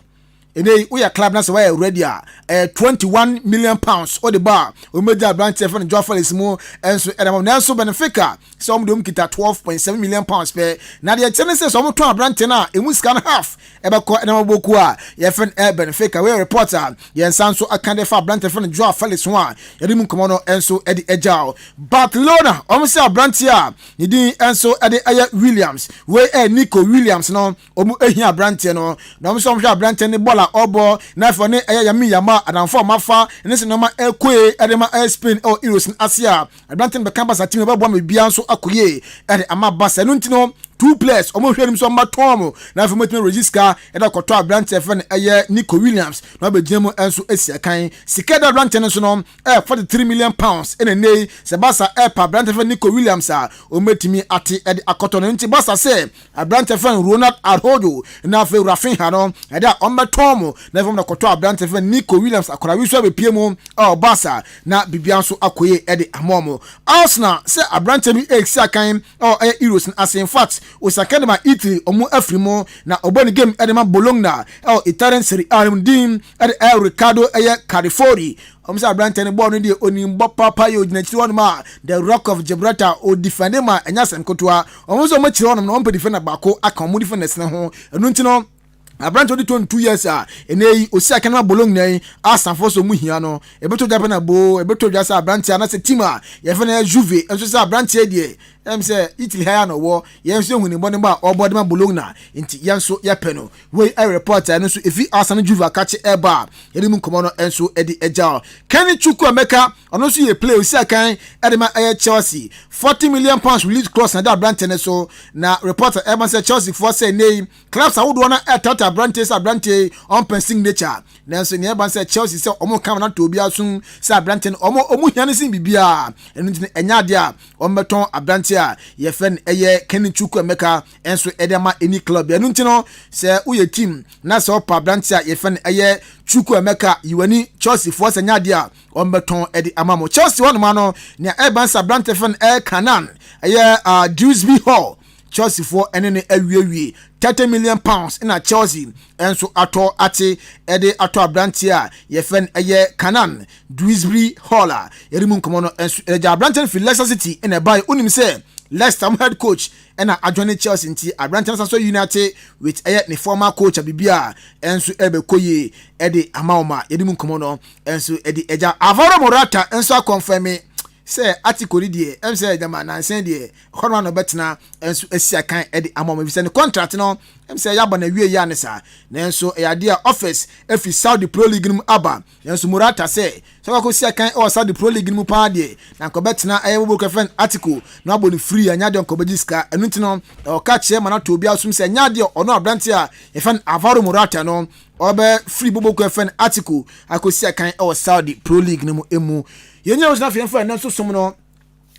ɛnɛ yi woyɛ club na sɛ wɔyɛ ready a, ɛyɛ £21 million wɔde ba a wɔn bɛgye aberanteɛ fɛ no Joao Felix mu ɛnso ɛdɛm. Nanso Benfica sɛ wɔn de wɔn kita £12.7 million pɛ, na deɛ kyerɛ ne sɛ wɔn tɔn aberanteɛ no a, emu sika no half ɛbɛkɔ ɛnam aboku a yɛfɛ no ɛ Benfica. Wɔyɛ report a yɛn nsa nso aka de fa aberanteɛ fɛ no Joao Felix ho a yɛde mu nkɔmɔ no nso ɛde agya. Barcelona wɔn sɛ aberanteɛ a ne din nso ɛde ɛyɛ Williams, wei ɛ Nico Williams no, wɔn ehia aberanteɛ no, na wɔn nso wɔn hwɛ aberanteɛ ne bɔɔl a ɔbɔ na afɔ ne ɛyɛ Lamine Yamal adamfo a ɔmafa ne sɛ nneɛma ɛkɔe ɛde ma ɛyɛ Spain ɛwɔ Euros no ase a aberanteɛ no bɛka Barca team bɛboa ma biribiara nso akɔ yie ɛde ama Barca. Ɛno nti no two players ɔmo hwɛ anim sɛ ɔmo bɛtɔn mo na afei mo atumi sika ɛde akɔtɔ aberanteɛ fɛ no ɛyɛ Nico Williams na ɔbɛgyina mu nso esi akan. Sika da aberanteɛ no nso no ɛyɛ £43 million. Ɛna nne yi sɛ Barca ɛɛpa aberanteɛ fɛ Nico Williams a, ɔmo atumi ate ɛde akɔtɔ no. Nti Barca sɛ aberanteɛ fɛ no Ronald Araujo na afei Raphinha no ɛde a ɔmo bɛtɔn mo na afei ɔmo akɔtɔ aberanteɛ fɛ Nico Williams. Akɔla wi so abɛpie mu ɛwɔ Barca na biribiara nso akɔ yie ɛde ama ɔmo. Arsenal sɛ aberanteɛ bi esi akan ɛwɔ ɛyɛ Euros no ase. In fact, osaka de ma Italy ɔmo afiri mu na ɔbɔ ne game ɛde ma Bologna ɛwɔ Italian Serie A no mu, din ɛde ɛyɛ Riccardo ɛyɛ Calafiori. Ɔmo sɛ aberanteɛ no bɔɔl no deɛ onim bɔ papa yɛ. Ogyina akyiri hɔnom a the Rock of Gibraltar odefend ma ɛnyɛ asɛm ketewa. Ɔmo nso ɔmo akyiri hɔnom na ɔmo pɛ defender baako aka ɔmo defenders ne ho. Ɛno nti no aberante odi 22 years a ɛnɛ yi osi akanama Bologna yi, asanfo so mu hia no. Ebeto dwa pɛ na bo ebeto dwa sɛ aberante anasɛ team a yɛfɛ no Juve nso sɛ aberanteɛ deɛ sɛ Italy ha ya na ɔwɔ yɛn nso ehu ne bɔ ne bɔ a ɔbɔ de ma Bologna, nti yɛn nso yɛpɛ no. Wei ɛyɛ report a ɛno nso efi Arsenal, Juve akakye ɛba a yɛde mu nkɔmɔ no nso ɛde ɛgya. Kenny Chukwuemeka, ɔno nso yɛ player osi akan ɛde ma ɛyɛ Chelsea. £40 million release clause na ɛda aberante no so, na report ɛma sɛ Chelsea foɔ sɛ ne yi clubs ahodoɔ no ɛtata aberante sɛ aberante ɔmpɛ signature. Nanso nea ɛba sɛ Chelsea sɛ ɔmo kam na to obi asom sɛ aberante no ɔmo hia no sin biribiara. Ɛno nti no ɛnyɛ adeɛ a ɔmo bɛtɔn aberante a yɛfɛ no ɛyɛ Kenny Chukwuemeka ɛnso ɛde ama any club. Ɛno nti no sɛ woyɛ team na sɛ ɔpa aberante a yɛfɛ no ɛyɛ Chukwuemeka yiwani, Chelsea foɔ sɛ nyɛ adeɛ a ɔmo bɛtɔn ɛde ama mo. Chelsea hɔnom ano nea ɛba sɛ aberante fɛ no ɛyɛ Kiernan ɛyɛ Dewsbury Hall. Chelsea foɔ ɛne no awiewie. £30 million na Chelsea nso atɔ ate ɛde atɔ aberanteɛ a yɛfɛ no ɛyɛ Kiernan Dewsbury Hall a yɛde mu nkɔmɔ no nso ɛgya. Aberanteɛ no firi Leicester City ɛna ɛbaeɛ. Wonim sɛ Leicester mo head coach ɛna adwane Chelsea, nti aberanteɛ no so unite with ɛyɛ ne former coach a biribi a ɛnso ɛbɛkɔ yie ɛde ama wɔn a yɛde mu nkɔmɔ no ɛnso ɛde ɛgya. Alvaro Morata nso aconfirm sɛ Atletico ni deɛ sɛ gyama nansan deɛ hɔ no ɔbɛtena nso asi akan ɛde ama wɔn, efisɛ ne contract no sɛ yɛabɔ na wie yia ne saa. Nanso ɛyɛ adeɛ a offers efi Saudi Pro League no mu aba, nanso Morata sɛ ɔkɔ si akan ɛwɔ Saudi Pro League no mu paa deɛ, na nkɔbɛtena ɛyɛ wɔbɔ kɛfɛn Atletico na wabɔ no free, anya deɛ nkɔbɛgye sika. Ɛno nti no ɔka kyerɛ ma no ato obi asom sɛ ɛnya adeɛ ɔno aberante a yɛfɛn Alvaro Morata no ɔbɛ free bobo kɛfɛn Atletico akɔsi akan ɛwɔ Saudi Pro League no mu. Emu yɛn nyina wɔsena afei mfa ɛnɛ nso som no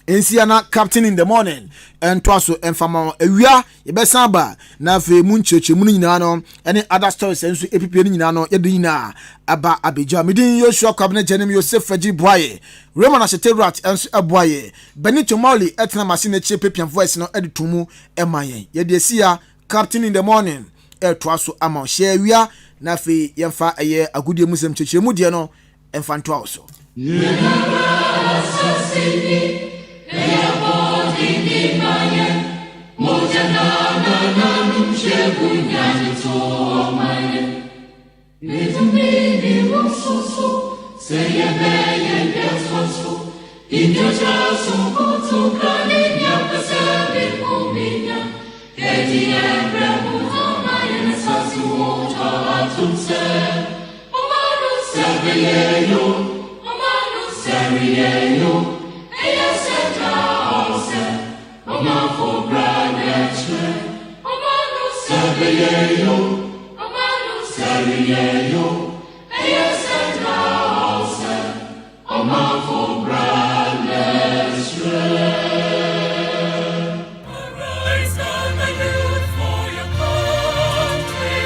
nsia na Captain in the Morning ɛntoa so ɛmfama. Awia yɛbɛsan ba na afei mu nkyerɛkyerɛmu no nyinaa no ɛne other stories nso epipie no nyinaa no, yɛde nyinaa aba abɛgya. Medin Yosua Kwabena Gyanim, Yosef Agyi boayɛ, Raymond Ahyete Rat nso ɛboayɛ, Benito Mauli ɛtena mase n'akyi pepian voice no ɛde to mu ɛma yɛn. Yɛde asi ya. Captain in the Morning ɛtoa so ama hyɛ awia na afei yɛmfa ɛyɛ agodie mu sɛm kyerɛkyerɛmu deɛ no ɛmfa ntoa wo so. Arise, gather youth for your country.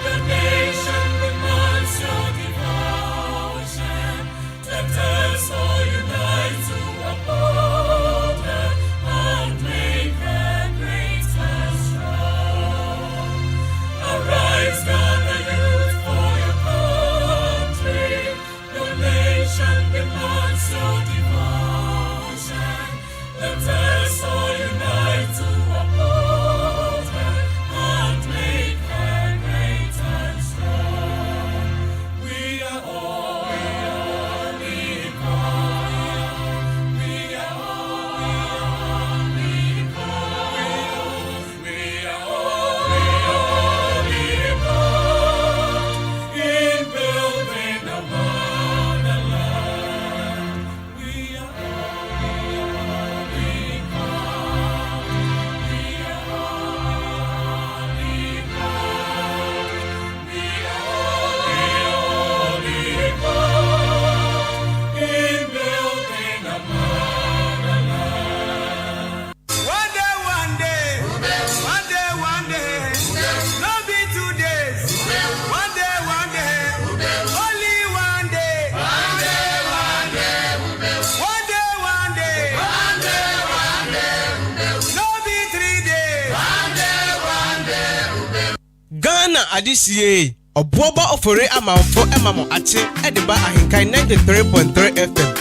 The nation demands your devotion. Let us all unite to uphold her and make her great and strong. Arise, gather youth for your country. The nation demands your devotion. Let us all unite to uphold her and make her great and strong. We are all equal. We are all equal. We are all equal in building a motherland. We are all equal. We are all equal. We are all equal in building a motherland. One day, one day, one day, one day, no be 2 days. One day, one day, only one day. One day, one day, one day, one day, one day, one day, no be 3 days. One day, one day. Ghana adesie ɔboɔba ɔfore amanfo ɛma mo akye ɛde ba Ahenkan 93.3 FM.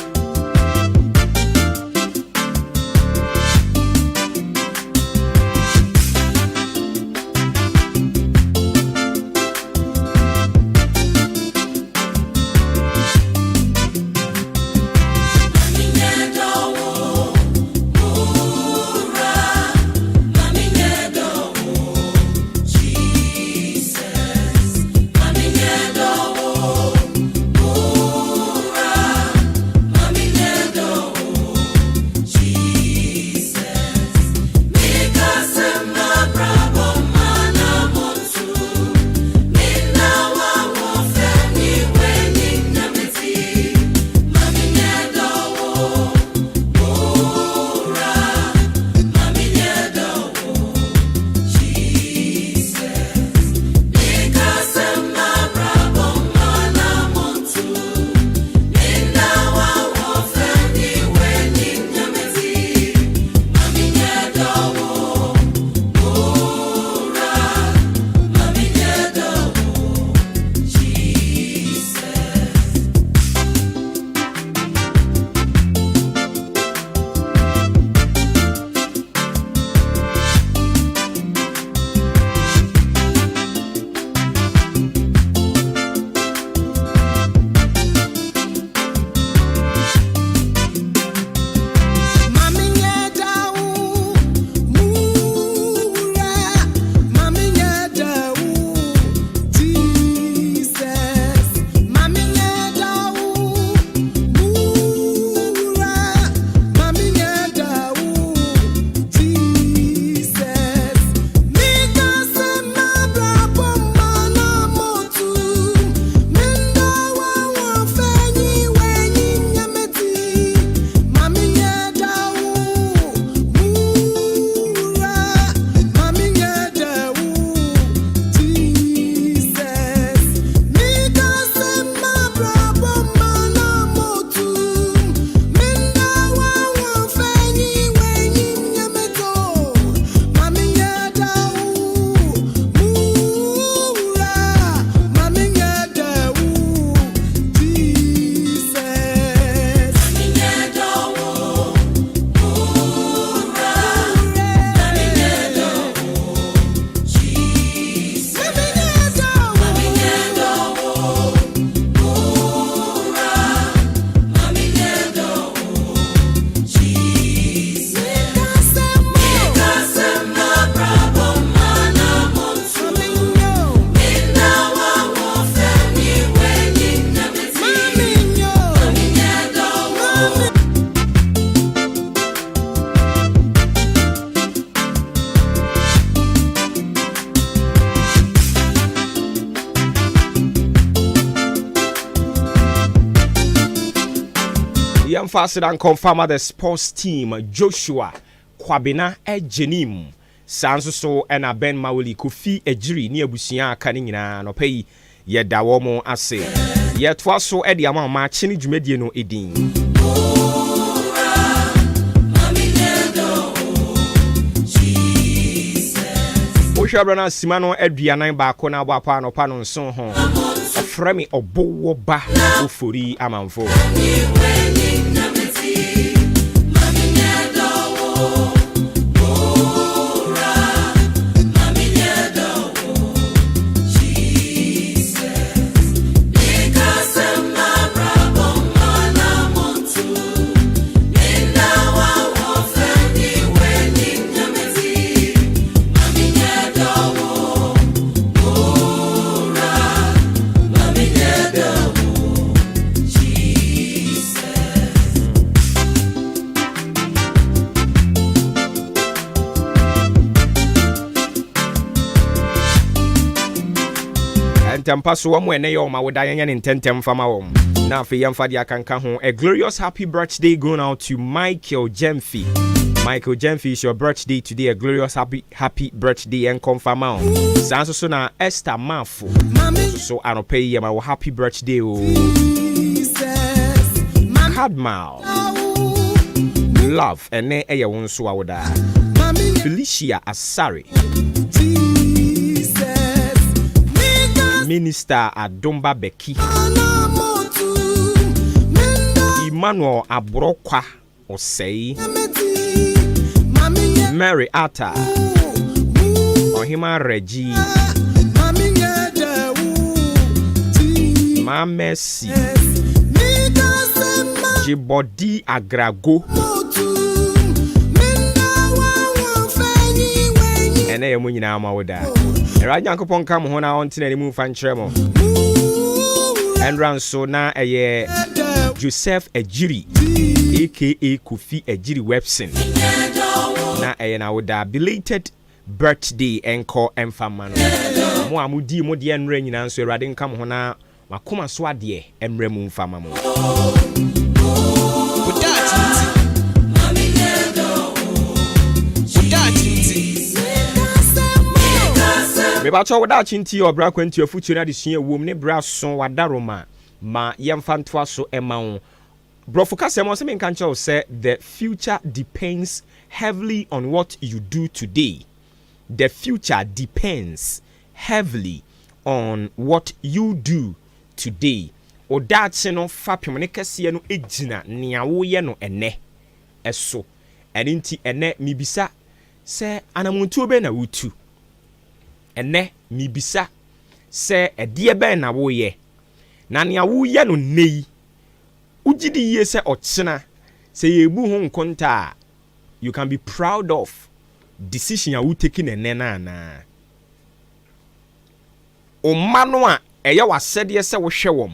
Yɛmfa aseda nkɔmfa ma the sports team, Joshua Kwabena Agyenim. Saa nso so na Ben Mawuli, Kofi Adjiri ne abusua a aka no nyinaa anɔpa yi yɛda wɔn ase. Yɛtoa so de ama wɔn akye ne dwumadie no din. Wohwɛ berɛ no asima no 41 na abɔ apɔ anɔpa no nson ho. Ɔfrɛ me ɔbowɔ ba ofori amanfo. Ntɛmpa so wɔn ɛnɛ yɛ wɔn awoda yɛnyɛ ne ntɛntɛm mfa ma wɔn na afei yɛmfa de akanka ho. A glorious happy birthday going out to Michael Jemfi. Michael Jemfi, is your birthday today. A glorious happy happy birthday ɛnkɔ mfa ma wo. Saa nso so na Esther Mafo nso so anɔpa yi yɛma wo happy birthday o. Cadmal Love ɛnɛ ɛyɛ wo nso awoda. Felicia Asare, Minister Adomba Becky, Emmanuel Aborɔkwa Osei, Mary Atta, Ɔhema Reggie, Maa Mercy, Gyebɔdi Agrago. Ɛnɛ yɛ mo nyinaa mo awoda. Awurade Nyankopɔn nka mo ho na ɔntena anim mfa nkyerɛ mo. Ɛnra nso na ɛyɛ Joseph Agyiri aka Kofi Agyiri Webson na ɛyɛ n'awoda. Belated birthday ɛnkɔ ɛmfa mma no. Mo a modii mo deɛ nnora nyinaa nso Awurade nka mo ho na makoma so adeɛ mmra mu mfa ma mo. Wo daakye nti. Wo daakye nti. Mebakyɛ wo daakye nti ɔbra kwantu afutuo no adesua ɛwom ne berɛ aso wadaroma ma yɛmfa ntoa so ɛma wo. Borɔfo kasa mu ɔsɛ menka nkyerɛ wo sɛ the future depends heavily on what you do today. The future depends heavily on what you do today. Wo daakye no fapem ne kɛseɛ no gyina nea woyɛ no ɛnnɛ so. Ɛno nti ɛnnɛ mebisa sɛ anamontuo bɛn na wotu? Ɛnnɛ mebisa sɛ ɛdeɛ bɛn na woyɛ? Na nea woyɛ no nnɛ yi, wogye di yie sɛ ɔkyena sɛ yɛrebu ho nkonta a, you can be proud of decision a wo take no ɛnnɛ no anaa? Wo mma no a ɛyɛ w'asɛdeɛ sɛ wohwɛ wɔn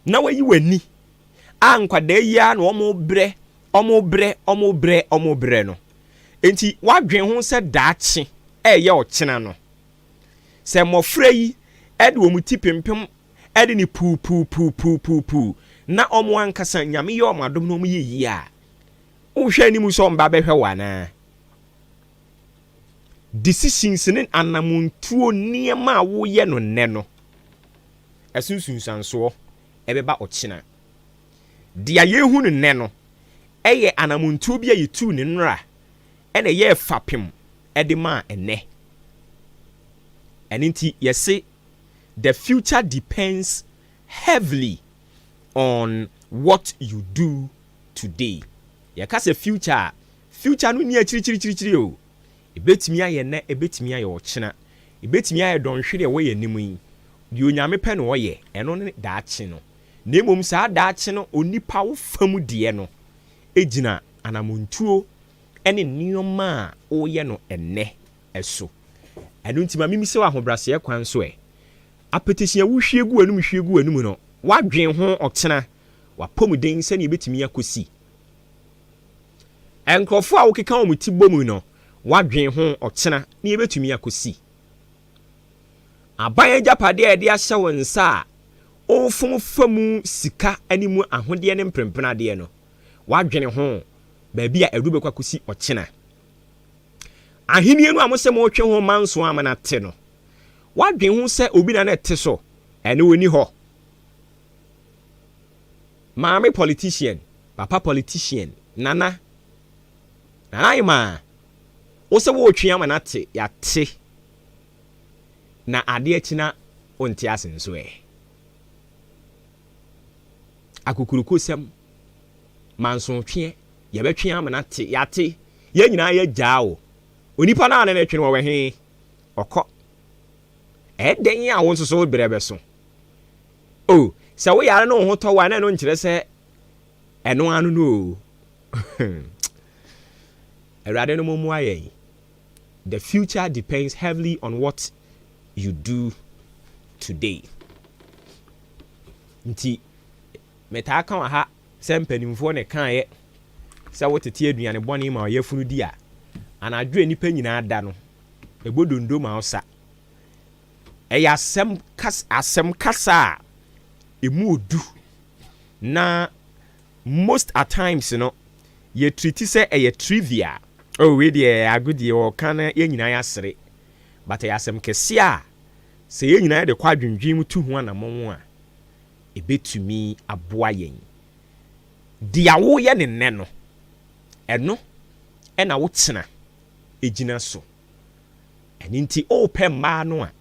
na wayi w'ani a nkwadaa yi ara na wɔrebrɛ, wɔrebrɛ, wɔrebrɛ, wɔrebrɛ no. Enti woadwen ho sɛ daakye ɛreyɛ ɔkyena no, sɛ mmɔfra yi de wɔn ti pempem de ne puupuupuupuupuu na wɔn ankasa Nyame yɛ wɔn adom na wɔyɛ yie a, wohwɛ anim sɛ wɔn ba bɛhwɛ wo anaa? Decisions ne anamontuo nneɛma a woyɛ no nnɛ no, ɛso nsunsuansoɔ ɛbɛba ɔkyena. Deɛ yɛhu no nnɛ no, ɛyɛ anamontuo bi a yɛtuu ne nnora ɛna ɛyɛɛ fapem ɛde maa ɛnnɛ. Ɛno nti yɛse the future depends heavily on what you do today. Yɛka sɛ future a, future no nni akyirikyirikyirikyiri o. Ɛbɛtumi ayɛ nnɛ, ɛbɛtumi ayɛ ɔkyena, ɛbɛtumi ayɛ dɔnhwere a ɛwɔ yɛn anim yi. Deɛ Onyame pɛ na ɔyɛ, ɛno ne daakye no. Na mmom saa daakye no, onipa wo fa mu deɛ no gyina anamontuo ne nneɛma a woyɛ no ɛnnɛ so. Ɛno nti ma memmisa wo ahobrɛaseɛ kwan so ɛ, apetesi a wohwie gu w'anum hwie gu w'anum no, woadwen ho ɔkyena, w'apɔmuden sɛdeɛ ɛbɛtumi akɔsi? Nkurɔfoɔ a wokeka wɔn ti bɔ mu no, woadwen ho ɔkyena ne ɛbɛtumi akɔsi? Aban agyapadeɛ a yɛde ahyɛ wo nsa a wofom fa mu sika ne mu ahodeɛ ne mpremprenadeɛ no, Woadwene ho baabi a ɛdu bɛkɔ akɔsi ɔkyena. Ahennie no a mose moretwe ho manso ama no ate no, woadwene ho sɛ obi na na ɛte so? Ɛno ɔnni hɔ. Maame politician, papa politician, nana, nana ayemaa, wose woretwe ama no ate, yɛate. Na adeɛ kye na wonte ase nso ɛ? Akokurokosɛm, mansotweɛ, yɛbɛtwe ama no ate, yɛate, yɛn nyinaa yɛagyaa wo. Onipa no a ne ne twe no ɔwɔ he? Ɔkɔ. Ɛdɛn a wo nso so wo berɛ bɛso? O, sɛ wo yare ne wo ho tɔ wo a, na ɛno nkyerɛ sɛ ɛno ano no o. Awurade no mommoa yɛn. The future depends heavily on what you do today. Nti, metaa ka wɔ ha sɛ mpanimfoɔ na ɛkaeɛ sɛ wotete aduane bɔne ma ɔyafunu di a, anadwo a nnipa nyinaa da no, ɛbɔ dondo ma wo sa. Ɛyɛ asɛm kas asɛm kasa a ɛmu odu na most at times no yɛ treati sɛ ɛyɛ trivial. Oh wei deɛ ɛyɛ agodie ɔɔka na yɛn nyinaa yɛasere but ɛyɛ asɛm kɛseɛ a sɛ yɛn nyinaa yɛde kɔ adwendwen mu tu ho anamɔn a ɛbɛtumi aboa yɛn. Deɛ woyɛ no nnɛ no ɛno na wo kyena gyina so. Ɛno nti wopɛ mmaa no a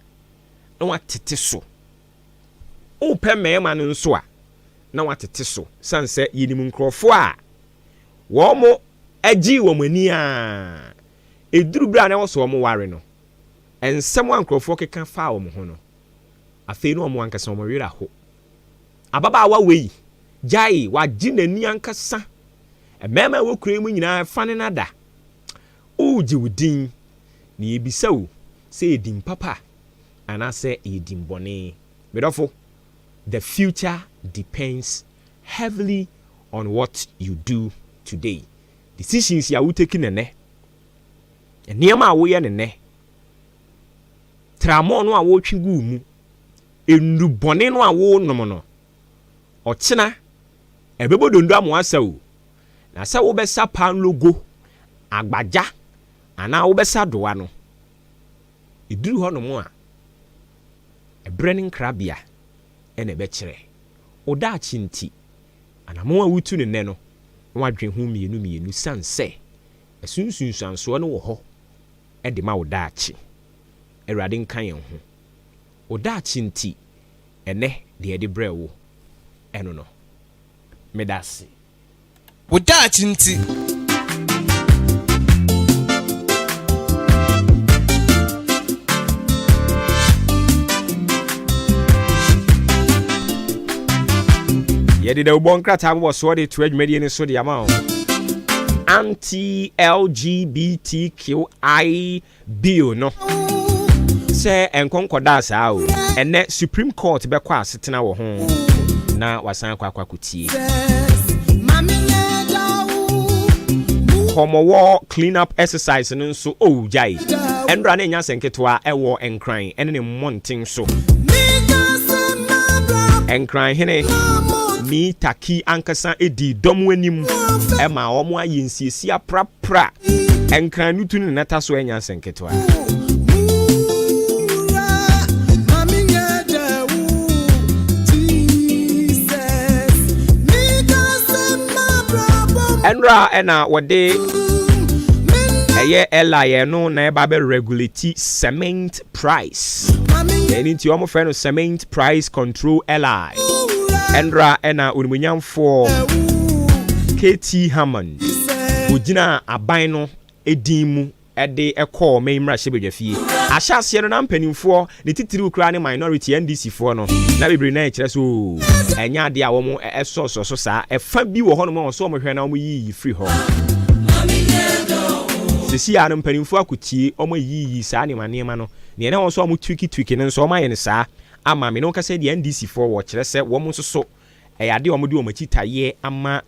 na watete so. Wopɛ mmarima no nso a na watete so sane sɛ yɛnim nkurɔfoɔ a wɔn gyee wɔn ani ara ɛduru berɛ a na ɛwɔ sɛ wɔn ware no, nsɛm a nkurɔfoɔ keka faa wɔn ho no, afei na wɔn ankasa wɔn werɛ aho. Ababaawa wei, gyae, wagye n'ani ankasa. Mmarima a ɛwɔ kuro yi mu nyinaa ɛfa ne no ada. Woregye wo din, na yɛbisa wo sɛ ɛyɛ din papa anaasɛ ɛyɛ din bɔne. Me dɔfo, the future depends heavily on what you do today. Decisions a wo take no nnɛ, nneɛma a woyɛ no nnɛ, tramɔɔ no a wotwe gu wo mu, nnubɔne no a wonom no, ɔkyena ɛbɛbɔ dondo ama woasa o. Na sɛ wobɛsa panlogo, agbagya anaa wobɛsa doa no, ɛduru hɔnom a, ɛberɛ ne nkrabea na ɛbɛkyerɛ. Wo daakye nti, anammɔn a woretu no nnɛ no, na woadwene ho mmienu mmienu sane sɛ ɛso nsunsuansoɔ no wɔ hɔ de ma wo daakye. Awurade nka yɛn ho. Wo daakye nti, ɛnnɛ deɛ yɛde brɛɛ wo, ɛno no. Meda ase. Wo daakye nti. Yɛde dawubɔ nkrataa bobɔ soɔ de to adwumadie no so de ama wo. Anti-LGBTQI Bill no sɛ ɛnkɔ nkɔdaa saa o. Ɛnnɛ Supreme Court bɛkɔ asetena wɔ ho na wasan akɔ akɔ akɔtie. Kɔmɔwɔ clean up exercise no nso oh gyae. Ɛnora na ɛnya asɛnketewa ɛwɔ Nkran ɛne ne mmɔnten so. Nkran hene Nii Taki ankasa dii dɔm anim ɛma wɔn ayɛ nsiesie aprapra Nkran no tu ne nata so ɛnyɛ asɛm ketewa. Ɛnora ɛna wɔde ɛyɛ ɛla yɛn no na ɛba bɛ regulate cement price. Ɛno nti wɔn frɛ no cement price control LI. Ɛnora ɛna onimuonyamfoɔ KT Hammond Ogyinaa aban no din mu de kɔɔ ɔman yi mmarahyɛbadwafie. Ahyɛaseɛ no na mpanimfoɔ, ne titiriw koraa ne minority NDC foɔ no, na bebree no ara kyerɛ sɛ oo, ɛnyɛ adeɛ a wɔn sɔsɔ so saa. Ɛfa bi wɔ hɔnom a wɔsɛ wɔn hwɛ na wɔn yiyi firi hɔ. Sisi ara no mpanimfoɔ akɔtie, wɔn ayiyi saa nneɛma nneɛma no. Deɛ na wɔn nso wɔn tweaki tweaki no nso wɔn ayɛ no saa ama me ne wo kasa yi deɛ NDC foɔ wɔ kyerɛ sɛ wɔn nso so ɛyɛ adeɛ a wɔde wɔn akyi taeɛ ama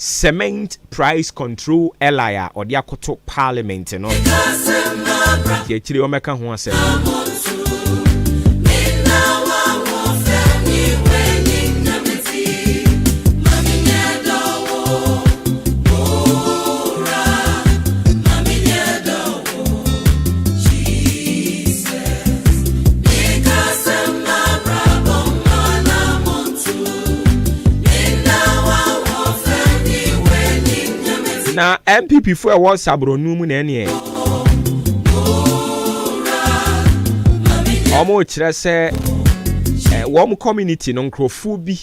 Cement Price Control Li a ɔde akɔto Parliament no. Nti akyire wɔmmɛka ho asɛm. Na NPP foɔ ɛwɔ Saborɔnu mu na ɛneɛ wɔn rekyerɛ sɛ wɔn community no nkurɔfoɔ bi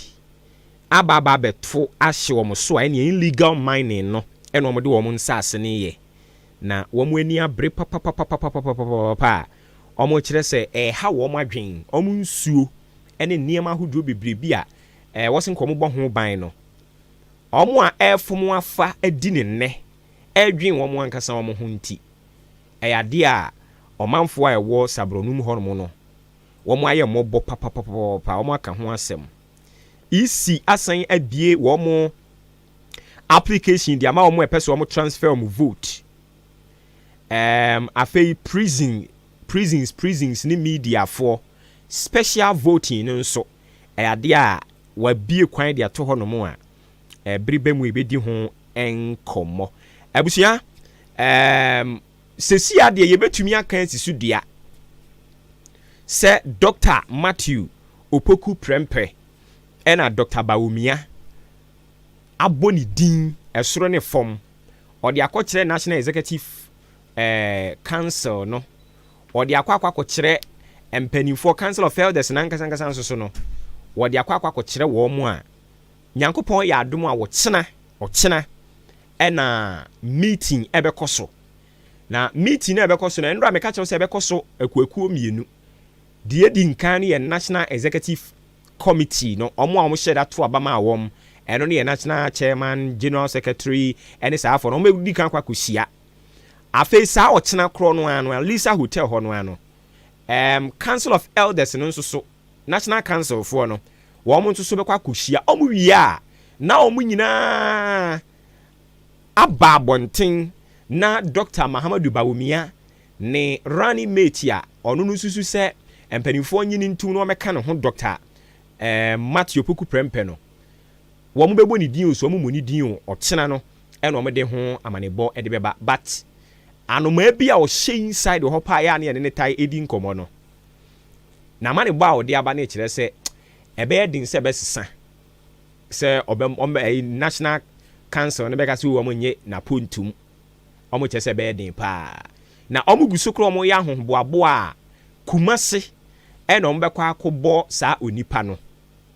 aba aba abɛto ahye wɔn so a ɛneɛ illegal mining no ɛna wɔn de wɔn nsaase no yɛ na wɔn ani abere papapapapapapapa a wɔn rekyerɛ sɛ ɛreha wɔn adwen wɔn nsuo ɛne nneɛma ahodoɔ bebree bi a ɛwɔ sɛ nka wɔn bɔ ho ban no. Wɔn a ɛrefom afa adi no nnɛ redwen wɔn ankasa wɔn ho nti, ɛyɛ adeɛ a ɔmanfoɔ a ɛwɔ Sabrɔnum hɔnom no, wɔn ayɛ mmɔbɔ papapapapa, wɔn aka ho asɛm. EC asan abue wɔn application de ama wɔn a ɛpɛ sɛ wɔn transfer wɔn vote. Um, afei prison, prisons, prisons ne mediafoɔ special voting no nso, ɛyɛ adeɛ a wɔabue kwan de ato hɔnom a bere bɛ mu yɛbɛdi ho nkɔmmɔ. Abusua, um, sɛsi adeɛ yɛbɛtumi aka asi so dua sɛ Dr. Matthew Opoku Prempeh ɛna Dr. Bawumia abɔ ne din ɛsoro ne fam ɔde akɔkyerɛ National Executive eh, Council no ɔde akɔ akɔ akɔkyerɛ mpanimfoɔ Council of Elders n'ankasa ankasa nso so no wɔde akɔ akɔ akɔkyerɛ wɔn mu a Nyankopɔn yɛ adom a ɔkyena ɔkyena ɛna meeting ɛbɛkɔ so. Na meeting no a ɛbɛkɔ so no ɛnora meka kyerɛ wo sɛ ɛbɛkɔ so akuakuo mmienu. Deɛ edi nkan no yɛ National Executive Committee no, wɔn a wɔhyɛ da to aba maa wɔn, ɛno no yɛ National Chairman, General Secretary ɛne saa afɔ no, wɔn bɛdi kan akɔ akɔhyia. Afei saa ɔkyena korɔ no ara no, Alisa Hotel hɔ no ara no, um, Council of Elders no nso so, National Council foɔ no, wɔn nso so bɛkɔ akɔhyia. Wɔn wie a, na wɔn nyinaa aba abɔnten na Dɔkta Mahamadou Bawumia ne running mate a ɔno no susu sɛ mpanimfoɔ nye no ntum na wɔmmɛka ne ho Dɔkta eh, Matthew Opoku Prempeh no, wɔn bɛbɔ ne din o, so wɔn mmɔ ne din o, ɔkyena no ɛna wɔn de ho amanebɔ de bɛba. But anomaa bi a ɔhyɛ inside wɔ hɔ paa yɛ a ne yɛne ne tae di nkɔmmɔ no, n'amanebɔ a ɔde aba no kyerɛ sɛ ɛbɛyɛ den sɛ ɛbɛsesa sɛ ɔbɛ ɔmbɛ ɛyi national council no bɛka sɛ wɔn nye n'apontum wɔn kyerɛ sɛ ɛbɛyɛ den paa na wɔn gu so koraa wɔn yɛ ahoboaboa a Kumasi ɛna wɔn bɛkɔ akɔbɔ saa onipa no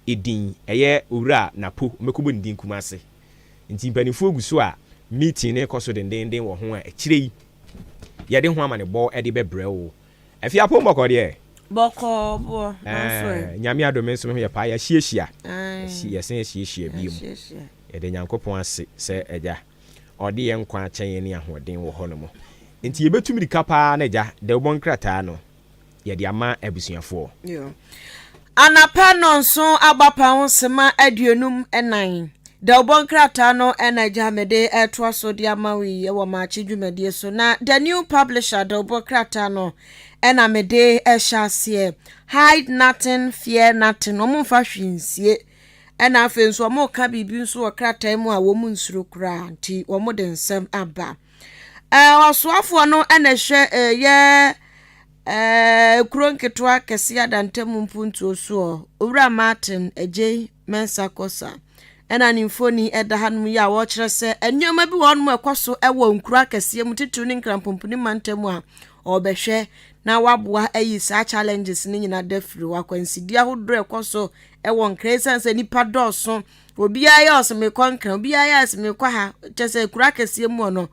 edin ɛyɛ owura Napo wɔn bɛkɔbɔ ne din Kumasi nti mpanimfoɔ gu so a meeting no rekɔ so dendenden wɔ ho a akyire yi yɛde ho amanebɔ ɛde bɛbrɛ wo. Afie apom bɔkɔɔ deɛ. Bɔkɔɔ boɔ nanso ɛ. Ɛɛ Nyame adom me nso me ho yɛ paa yɛahyiahyia yɛsan ahyiahyia bio mu yɛda Nyankopɔn ase sɛ agya ɔde yɛn nkwa akyɛ yɛn ne ahoɔden wɔ hɔ nom nti yɛbɛtu mirika paa na agya dawubɔ nkrataa no yɛde ama abusuafoɔ. Anapa nnɔnson abapa ho sema 54. Dawubɔ nkrataa no na agya mede retoa so de ama wo yi wɔ Maakye dwumadie so. Na The New Publisher dawubɔ krataa no na mede rehyɛ aseɛ. Hide nothing, fear nothing. Wɔn mfa hwee nsie. Ɛna afei nso wɔn reka biribi nso wɔ krataa mu a wɔn nsuro koraa nti wɔn de nsɛm aba. Ɛɛ ɔsoafoɔ no na ɛhwɛ ɛyɛ ɛɛ kuro nketewa kɛseɛ adantamu mpuntuo soɔ. Owura Martin Adjei Mensah Korsah ɛna ne mfoni ɛda hanom yi a wɔrekyerɛ sɛ nneɛma bi wɔ hɔnom a ɛkɔ so ɛwɔ nkuro akɛseɛ mu titiriw ne Nkranpomponi mantam a ɔrebɛhwɛ na waboa ayi saa challenges no nyinaa da firi hɔ. Akwansideɛ ahodoɔ ɛkɔ so ɛwɔ Nkran esiane sɛ nnipa dɔɔso, obiara yɛ ɔsɛ mekɔ Nkran, obiara yɛ ɔsɛ mekɔ ha, kyɛ sɛ kuro akɛseɛ mu no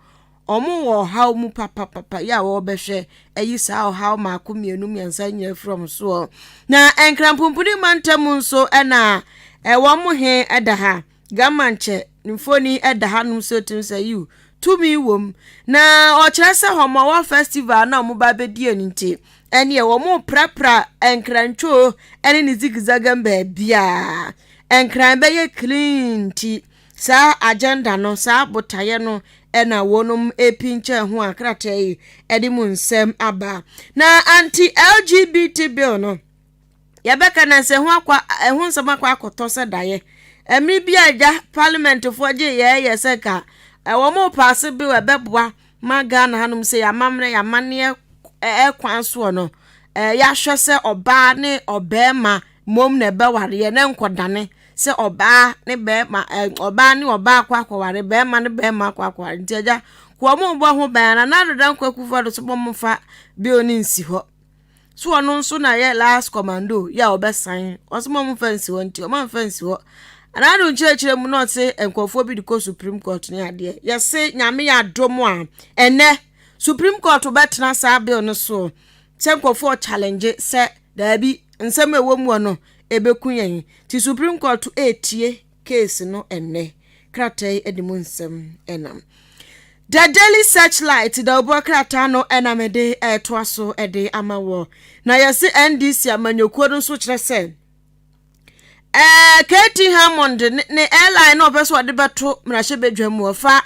Wɔn wɔ ɔhaw mu papapapa yi a wɔrebɛhwɛ ayi saa ɔhaw mmaako mmienu mmiɛnsa nyinaa afiri wɔn soɔ. Na Nkranpumpuni mantam nso ɛna wɔn he ɛda ha. Gamankyɛ mfoni ɛda ha nom sɛ otim sɛ yiw tumi wom. Na ɔkyerɛ sɛ Hɔmɔwɔ festival na wɔn ba bɛdie no nti ɛneɛ wɔn prapra Nkrantwoo ɛne ne zigzagam baabiara. Nkran bɛyɛ clean nti Saa agenda no, saa botaeɛ no na wɔnom repinkyɛn ho a krataa yi de mu nsɛm aba. Na anti-LGBT bill no, yɛbɛka na sɛ ho akɔ ɛho nsɛm akɔ akɔtɔ sɛ daeɛ. Mmere bi a agya parliamentfoɔ gye yɛɛ yɛ sɛ nka wɔn paase bill ɛbɛboa ma Ghana hanom sɛ yɛamammerɛ yɛamanneɛ ɛkwan soɔ no, yɛahwɛ sɛ ɔbaa ne ɔbɛrima mmom na ɛbɛwareɛ na nkɔdane. sɛ ɔbaa ne bɛrima ɛ ɔbaa ne ɔbaa akɔ akɔware bɛrima ne bɛrima akɔ akɔware nti agya kɔ wɔn bɔ ho ban na Nana Addo Dankwa Akufo-Addo so bɔ mo fa bill ne nsi hɔ so ɔno nso na yɛ last commando yɛ a ɔbɛsan ɔsɛ mo mfa nsi hɔ nti ɔmo amfa nsi hɔ. Nana Addo nkyerɛkyerɛ mu na ɔse nkurɔfoɔ bi de kɔ Supreme Court ne adeɛ. Yɛse Nyame yɛ adom a ɛnɛ Supreme Court bɛtena saa bill no so sɛ nkurɔfoɔ challenge sɛ daabi nsɛm a ɛwɔ mu no ɛbɛku yɛn nti Supreme Court ɛretie case no ɛnnɛ. Krataa yi de mu nsɛm ɛnam. The Daily Searchlight dawubɔ krataa no ɛna mede ɛretoa so ɛde ama wɔ. Na yɛse NDC amanyɔkuo no nso kyerɛ sɛ ɛɛ KT Hammond ne, ne airline na ɔpɛ sɛ ɔde bɛto mmarahyɛbadwa mu ɔfa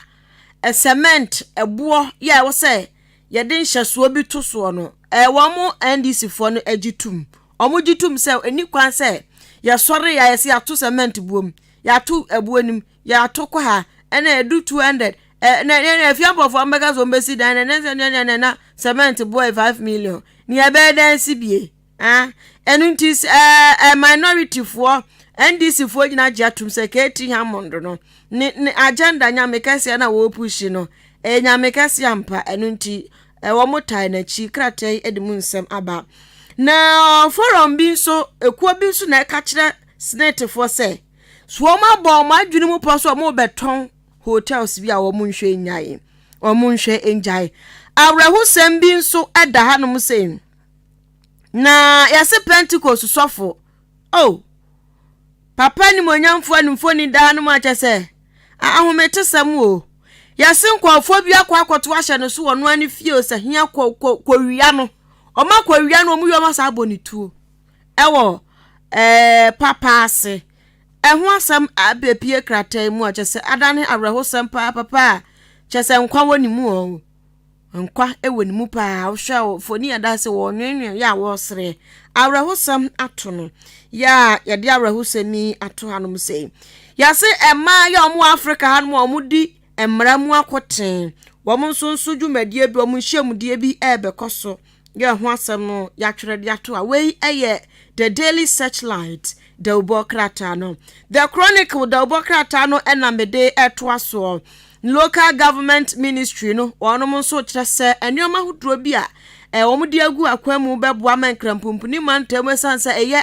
cement ɛboɔ yɛ a ɛwɔ sɛ yɛde nhyɛsoɔ bi to soɔ no ɛɛ wɔn mo NDC foɔ no agye tum. Wɔn gye tum sɛ ɛni kwan sɛ yɛsɔre yɛ ayɛ sɛ yɛato cement buom, yɛato ɛboɔ nim, yɛato kɔ ha ɛna ɛdu 200 ɛ na na efia mpɔfoɔ mbɛka sɛ wɔn bɛsi dan na na na na na cement boɔ yɛ 5 million ne yɛbɛyɛ dan si bie. Ah, ɛno nti ɛɛ ɛ minority foɔ NDC foɔ nyinaa gye atum sɛ KT Hammond no ne ne agenda nyame kɛseɛ na wɔrepush no ɛyɛ nyame kɛseɛ ampa. Ɛno nti ɛwɔ mo tae n'akyi. Krataa yi de mu nsɛm aba na forum bi nso ekuo bi nso na ɛka kyerɛ SSNIT foɔ sɛ so wɔn abɔ wɔn adwene mu pɔ so wɔn bɛtɔn hotels bi a wɔn nhwɛ nyae, wɔn nhwɛ ngyae. Awerɛhosɛm bi nso ɛda hanom sɛ na yɛse Pentecost sɔfo oh papa nimonyamfoɔ animfoni daa no mu akyɛ sɛ ahometesɛm o yɛse nkɔɔfoɔ bi akɔ akɔto ahyɛ no so wɔ noa ne fie o sɛ hia kɔ kɔ kɔwia no ɔma kɔwia no ɔmo wie ɔma saa abɔ ne tuo ɛwɔ papa ase. Ɛho asɛm abɛpie krataa yi mu a kyɛ sɛ adane awerɛhosɛm paa papa a kyɛ sɛ nkwa wɔ ne mu o, nkwa wɔ ne mu paa. Wohwɛ mfoni a ɛda sɛ wɔnwenwen yɛ a wɔresere awerɛhosɛm ato no yɛ a yɛde awerɛhosɛm yi ato hanom sɛ yɛse mmaa yɛ ɔmo wɔ Africa hanom a ɔmo di mmara mu akɔten wɔn nso dwumadie bi wɔn nhyiamudie bi ɛrebɛkɔ so yɛ ho asɛm no yɛatwerɛ de ato a wei yɛ The Daily Searchlight dawubɔ krataa no. The Chronicle dawubɔ krataa no ɛna mede ɛtoa soɔ. Local Government Ministry no wɔnom nso kyerɛ sɛ nneɛma ahodoɔ bi a wɔn de agu akwan mu bɛboa ma nkrampumpuni mantam ɛsiane sɛ ɛyɛ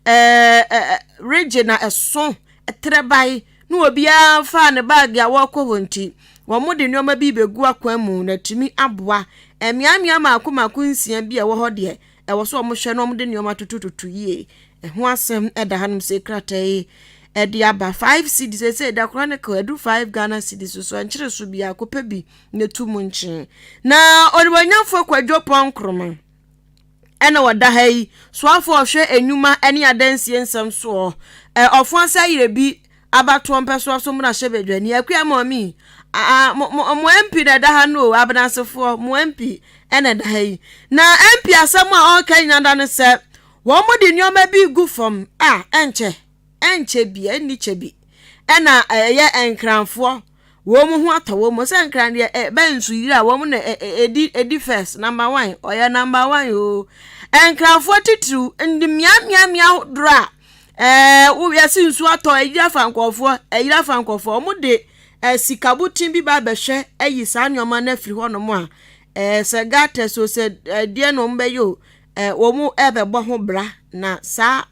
ɛɛ region a ɛso trɛbae na obiara faa ne baage a wɔrekɔ hɔ nti wɔn de nneɛma bi bɛgu akwan mu na tumi aboa mmeammea mako mako 6 bi a ɛwɔ hɔ deɛ ɛwɔ so wɔn hwɛ na wɔn de nneɛma tutututu yie. Ɛho asɛm ɛda hanom sɛ krataa yi ɛde aba. 5 cedis ɛsɛ da Chronicle ɛdu 5 Ghana cedis so ɛnkyerɛ so biako pɛ bi na etu mu nkyɛn na onimuonyamfoɔ Kwadwo Pɔnkroma ɛna wɔda ha yi soafo ɔhwɛ enwuma ne adansie nsɛm soɔ ɛ ɔfo asa ayerɛ bi abatoɔ mpɛsoa so mmarahyɛ badwani Akua Mɔmi a mo mo mo MP na ɛda ha no o abenasefoɔ mo MP ɛna ɛda ha yi na MP asɛm a ɔreka nyina da no sɛ wɔn mo de nneɛma bi gu fam a ɛnkyɛ bi ɛnni kyɛ bi ɛna ɛyɛ nkranfoɔ wɔn mu ho atɔ wɔn mu sɛ nkran deɛ ɛbɛn nso yiri a wɔn na ɛdi ɛdi first number one ɔyɛ number one o. Nkranfoɔ titiriw ndi mmeammea ahodoɔ a yɛsi nsuo atɔ ɛyiri afa nkɔfoɔ, ɛyiri afa nkɔfoɔ. Wɔn de sikabotin bi ba abɛhwɛ ayi saa nneɛma no afiri hɔnom a sɛ gutters o sɛ ɛdeɛ na wɔn bɛyɛ o wɔn ɛbɛbɔ ho bra na saa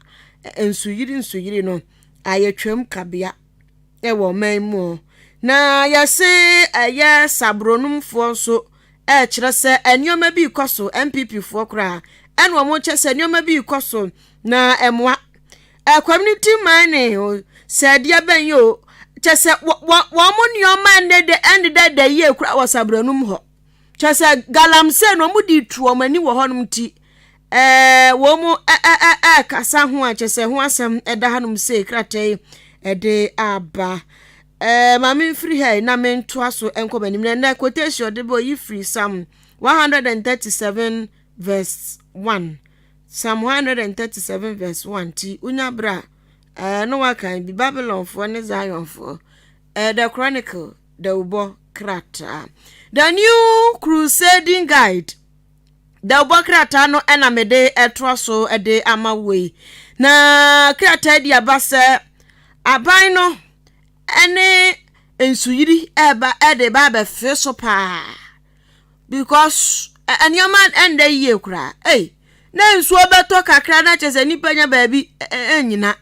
nsuyiri nsuyiri no ayɛtwam kabea ɛwɔ ɔman mu o. Na yɛse ɛyɛ sabronumfoɔ nso ɛkyerɛ sɛ nneɛma bi kɔ so. NPP foɔ koraa ɛna wɔn kyerɛ sɛ nneɛma bi kɔ so na ɛmoa community mining o sɛ ɛdeɛ bɛn yi o kyɛ sɛ wɔn mo nneɛma ɛnedɛ ɛnedɛ yie kora wɔ sabronum hɔ kyɛ sɛ galamsey na wɔn de tu wɔn ani wɔ hɔnom ti wɔn mo ɛ ɛ ɛkasa ho a kyɛ sɛ ho asɛm ɛda hanom sɛ krataa yi ɛde aba. Maame mfiri ha yi na mentoa so nkɔ m'anim na ɛnɛ quotation ɔde bɔ yi firi Psalm 137 verse 1, Psalm 137 verse 1 ti wonya berɛ a no wakan bi Babylonfoɔ ne Zionfoɔ. The Chronicle dawubɔ krataa, The New Crusading Guide dawubɔ krataa no ɛna mede ɛtoa so ɛde ama wei na krataa di aba sɛ Aban no ne nsuyiri ɛreba ɛde ba abɛfe so paa because nneɛma ɛnda yie koraa. Ei, na nsuo bɛtɔ kakra na kyerɛ sɛ nnipa nya baabi ɛnyina.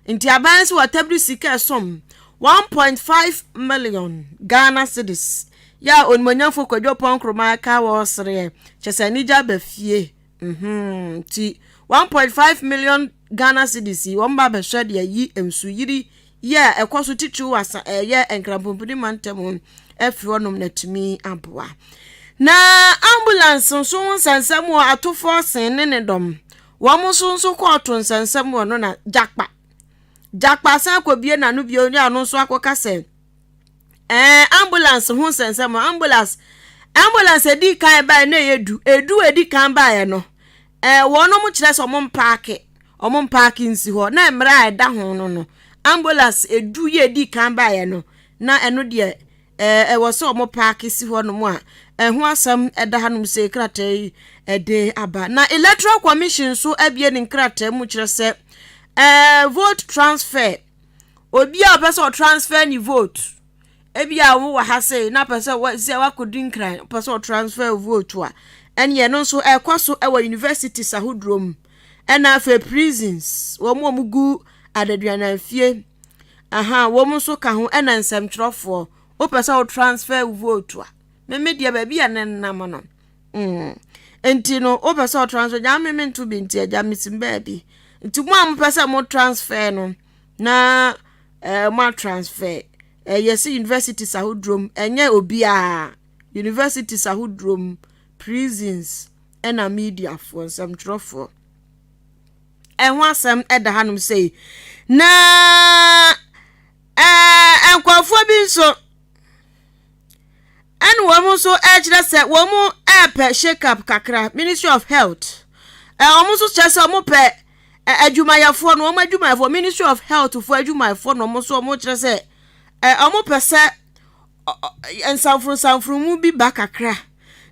Nti aban nso wɔtabiri sika ɛsom 1.5 million Ghana cedis. Yɛ a onimonyamfo Kwadwo Pɔn Nkrumah ka wɔ sereɛ kyerɛ sɛ anigye aba fie. Mm-hmm. Nti 1.5 million Ghana cedis yi wɔn ba abɛhwɛ de ayi nsuyiri yɛ a ɛkɔ so titiriw wɔ asa ɛyɛ Nkranpompini mantam mu afiri hɔnom na atumi aboa. Na ambulance nso ho nsɛnsɛm wɔ atofoɔ sen ne ne dɔm. Wɔn nso nso kɔɔto nsɛnsɛm wɔ no na gyakpa. Gyakpa san kɔbie n'ano bio ne ano nso akɔka sɛ Ɛɛ ambulance ho nsɛnsɛm ambulance ambulance edi kan baeɛ na ɛyɛ du edu edi kan baeɛ no ɛɛ wɔn kyerɛ sɛ wɔn mpaake wɔn mpaake nsi hɔ na mmerɛ a ɛda ho no no ambulance edu yɛ edi kan baeɛ no na ɛno deɛ ɛɛ ɛwɔ sɛ wɔn paake si hɔ nom a ɛho asɛm ɛda hanom sɛ krataa yi ɛde aba na electoral commission nso abie ne nkrataa mu kyerɛ sɛ ɛɛ vote transfer. Obi a ɔpɛ sɛ ɔtransfer ne vote, ebi a wowɔ ha sei na pɛ sɛ sɛ wakɔdi nkran pɛ sɛ ɔtransfer vote a, ɛneɛ no nso ɛkɔ so wɔ universities ahodoɔ mu. Ɛna afei prisons, wɔn a wɔgu adaduananfie, aha, wɔn nso ka ho, ɛna nsɛmtwerɛfoɔ, wopɛ sɛ wo transfer vote a, meme deɛ baabi a ne nam no. Mm. Nti no, wopɛ sɛ ɔtransfer, gya me mento bi nti agya mesim baabi. Nti mo a mopɛ sɛ mo transfer no, na eh, mo atransfer. Eh, yɛsi universities ahodoɔ mu, ɛnyɛ obiara. Universities ahodoɔ mu, prisons, ɛna mediafoɔ, nsɛmtwerɛfoɔ. Ɛho asɛm ɛda hanom sei. Na eh, nkurɔfoɔ bi nso, Ɛna wɔn nso ɛkyerɛ sɛ wɔn ɛɛpɛ shake up kakra ministry of health ɛ wɔn nso kyerɛ sɛ wɔn pɛ adwumayɛfoɔ no wɔn adwumayɛfoɔ ministry of health foɔ adwumayɛfoɔ no wɔn nso wɔn kyerɛ sɛ ɛ wɔn pɛ sɛ nsanforo nsanforo mu bi ba kakra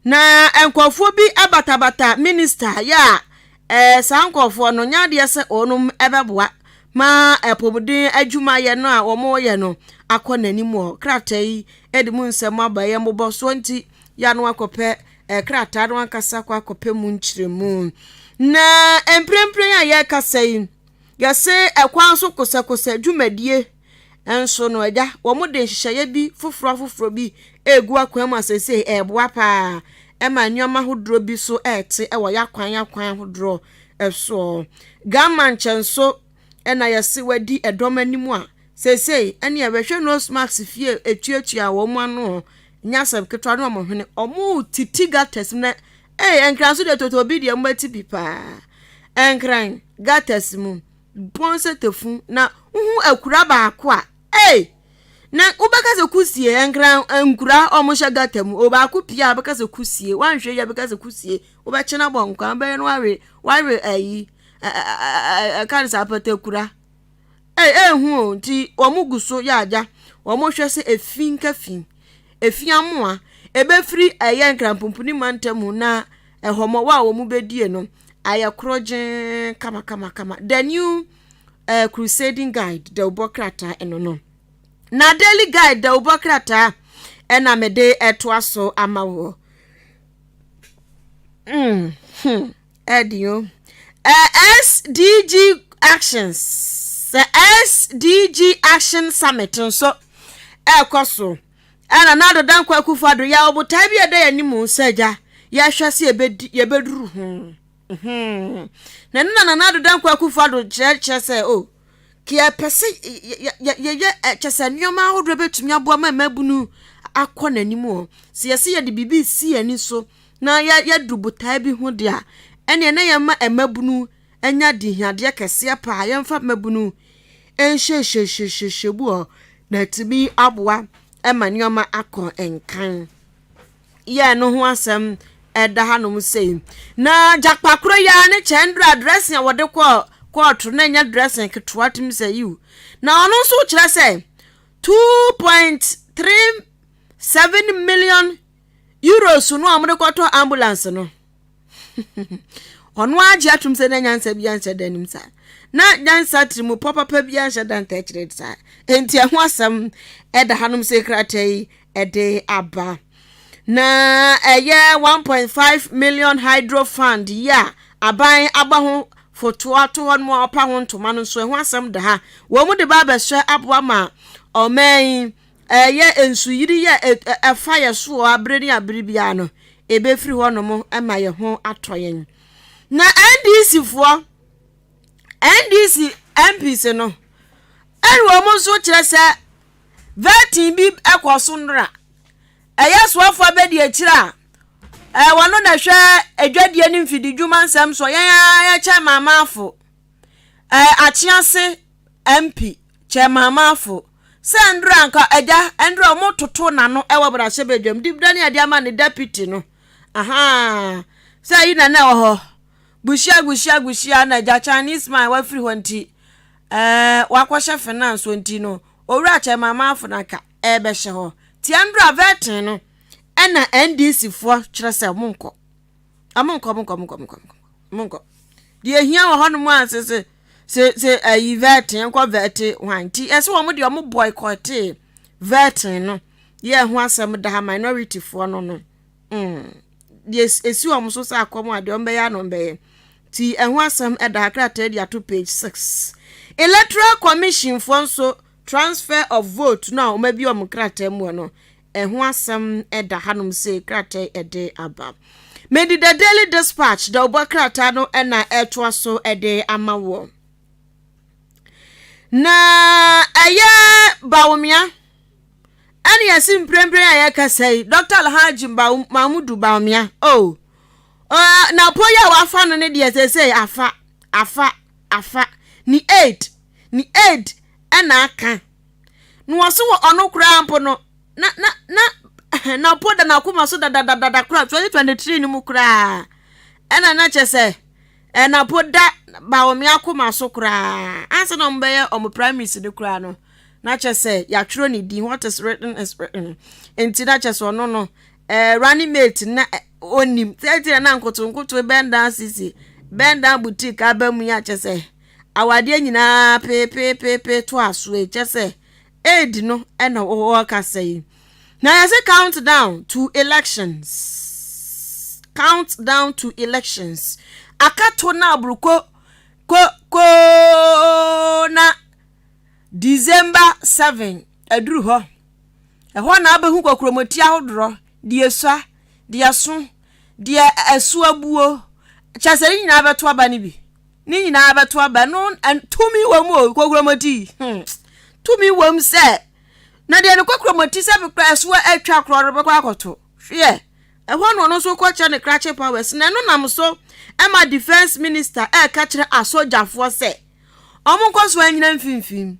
na nkurɔfoɔ bi abatabata minister yɛ a Ɛɛ, saa nkurɔfoɔ no, nyɛ adeɛ sɛ wɔnom bɛboa ma apɔmuden adwumayɛ no a wɔyɛ no akɔ n'anim wɔ krataa yi de mu nsɛm aba yɛ mmobɔsoɔ nti yɛ ano akɔpɛ krataa no ankasa akɔ akɔpɛ mu nkyerɛmu. Na mprempren a yɛrekasa yi, yɛse ɛkwan so kosɛkosɛ dwumadie Nso no, agya, wɔde nhyehyɛeɛ bi foforɔ afoforɔ bi regu akwan mu a seesei ɛreboa paa ma nneɛma ahodoɔ bi so rete wɔ y'akwan akwan ahodoɔ soɔ. Gama nkyɛnso na yɛse wadi ɛdɔm anim a seesei ɛne ɛbɛhwɛ nose mask fie etuatua wɔn ano nyɛ asɛm ketewa ne wɔn hwene wɔn titi gutters mu na ee nkran so deɛ toto bi deɛ mo ati bi paa nkran gutters mu. Bɔn sɛ tafun na wohu akura baako a, ei! Na wobɛka sɛ kusie, nkran nkura a wɔhyɛ gata mu, obaako pie a wobɛka sɛ kusie, woanhwɛ yie a wobɛka sɛ kusie, wobɛkye no abɔ nkwan, wobɛyɛ no wawe, wawe ayi, ɛka no sɛ apatakura. Ei, ehu o, nti wɔn gu so yɛ agya, wɔn hwɛ sɛ efi nka fi, efi amoa, ebefiri ɛyɛ nkranpumpuni mantam mu na ɛhɔmɔwɔ a wɔn bɛdie no ayɛ korɔgyee kamakamakama. The New uh, Crusading Guide, dawubɔ krataa ɛno no. Na Daily Guide dawubɔ krataa ɛna mede ɛtoa so ama wɔ. Mm, hmm, ɛdi o. Uh, SDG Actions, sɛ SDG Action Summit nso ɛrekɔ so. Ɛna Nana Addo Dankwa Akufo Addo yɛ ɔbotae bi a ɛda yɛn anim sɛ agya yɛhwɛ sɛ yɛbɛdi yɛbɛduru ho. Mhm. Na ɛno na Nana Addo Dankwa Akufo Addo kyerɛkyerɛ sɛ o oh, ka yɛpɛ sɛ yɛyɛ kyɛ sɛ nneɛma ahodoɔ bɛtumi aboa ma mmabunu akɔ n'anim o. Sɛ yɛsɛ yɛde biribi si yɛn ani so na yɛadu botae bi ho deɛ a, ɛneɛ na yɛma mmabunu anya dehiadeɛ kɛseɛ paa yɛmfa mmabunu nhyɛhyɛhyɛhyɛ mu hɔ na atumi aboa ma nneɛma akɔ nkan. Yɛ no ho asɛm ɛda hanom sei. Na gyakpa koro yi ara ne kyɛndra dressing a wɔde kɔ kɔɔto na ɛnyɛ dressing ketewa tumi sɛ yiw. Na ɔno nso kyerɛ sɛ 2.37 million euros no a wɔde kɔtɔ ambulance no. Ɔno ara gye atom sɛ na nyansa biara nhyɛ da nnim saa. Na nyansa tirimupɔ papa biara nhyɛ da ntaa akyire saa. Enti ɛho asɛm ɛda hanom sɛ krataa yi ɛde aba. Na ɛyɛ 1.5 million hydro fund yi a aban abɔ ho foto ato hɔ nom a ɔpa ho ntoma no nso ɛho asɛm da ha. Wɔn mu de ba abɛhyɛ aboa ma ɔman yi ɛyɛ nsuyiri yɛ ɛfa yɛ soɔ abere ne abere biara no ɛbɛfiri hɔ nom ma yɛ ho atɔ yɛn. Na NDC foɔ NDC MPs no ɛne wɔn nso kyerɛ sɛ Vetting bi kɔ so nnora. Ɛyɛ soafoɔ abɛdi akyire a ɛɛ wɔn na ɛhwɛ adwadie ne mfididwuma nsɛm so. Yɛn ara yɛ chairman maafo ɛɛ Akyease MP chairman maafo sɛ ndora nka agya ndora wɔn toto n'ano ɛwɔ mmarahyɛbadwam dibida ne adeɛ ama ne deputy no ahaa sɛ yi na na ɛwɔ hɔ guhyia guhyia guhyia na agya Chinese man wafiri hɔ nti ɛɛ wakɔhyɛ finance nti no. Owura Chairman Marfo na nka ɛrebɛhyɛ hɔ. Tia ndura vetting no ɛna NDC foɔ kyerɛ sɛ ɔmo nkɔ. Ɔmo nkɔ, ɔmo nkɔ, ɔmo nkɔ, ɔmo nkɔ, ɔmo nkɔ. Deɛ ehia wɔ hɔnom a se se se se ayi vetting nkɔ vɛte hwan nti ɛsɛ wɔn deɛ ɔmo boycotee vetting no yɛ ɛho asɛm da ha minority foɔ no no. Mm. Deɛ esi wɔn so sɛ akɔm a deɛ wɔn bɛyɛ ano bɛyɛ. Ti ɛho asɛm ɛda ha krataa di ato page 6. Electoral Commission foɔ nso transfer of vote no a wɔn abi wɔn krataa mu no ɛho asɛm ɛda hanom sɛ krataa ɛde aba. Medi the Daily Dispatch da ɔbɔ krataa no ɛna ɛtoa so ɛde ama wɔ. Na ɛyɛ Bawumia ɛne yɛsi mprempren a yɛkasa yi Dr. Alhaji Mahmudu Bawumia oh uh, na po yi a wafa no ne deɛ sɛsɛ afa afa afa ne aid ne aid ɛna aka na wɔso wɔ ɔno koraa mpo no na na na na po da n'akoma so dadadada koraa 2023 no mu koraa ɛna na kyɛ sɛ ɛna po da Bawumia akoma so koraa ansa na wɔn bɛyɛ wɔn primaries no koraa no na kyɛ sɛ yɛatwerɛ ne din, what is written is written, nti na kyɛ sɛ ɔno no running mate na onim sɛ ti na nkoto nkoto bɛndan sisi bɛndan boutique aba mu yi akyɛ sɛ awadeɛ nyinaa peepeepeepee to aso yi kyɛ sɛ aid no ɛna wɔkasa yi na yɛsɛ countdown to elections, countdown to elections akato na aburuko ko ko na December 7 aduru hɔ. Ɛhɔ na wobɛhu kokuromoti ahodoɔ, deɛ esua, deɛ ɛso, deɛ ɛso abuo. Kyerɛ sɛ ne nyinaa bɛto aba no bi. Ne nyinaa bɛto aba no tumi wɔ mu o kokuromoti. Tumi wɔ mu sɛ na deɛ ne kokuromoti sɛ bekora ɛso atwa korɔ no bɛkɔ akɔto. Hwɛ ɛhɔ na ɔno nso kɔkyerɛ ne krakye powers na ɛno nam so ɛma defence minister ɛreka kyerɛ asogyafoɔ sɛ ɔmo nkɔ so anyina mfimfini.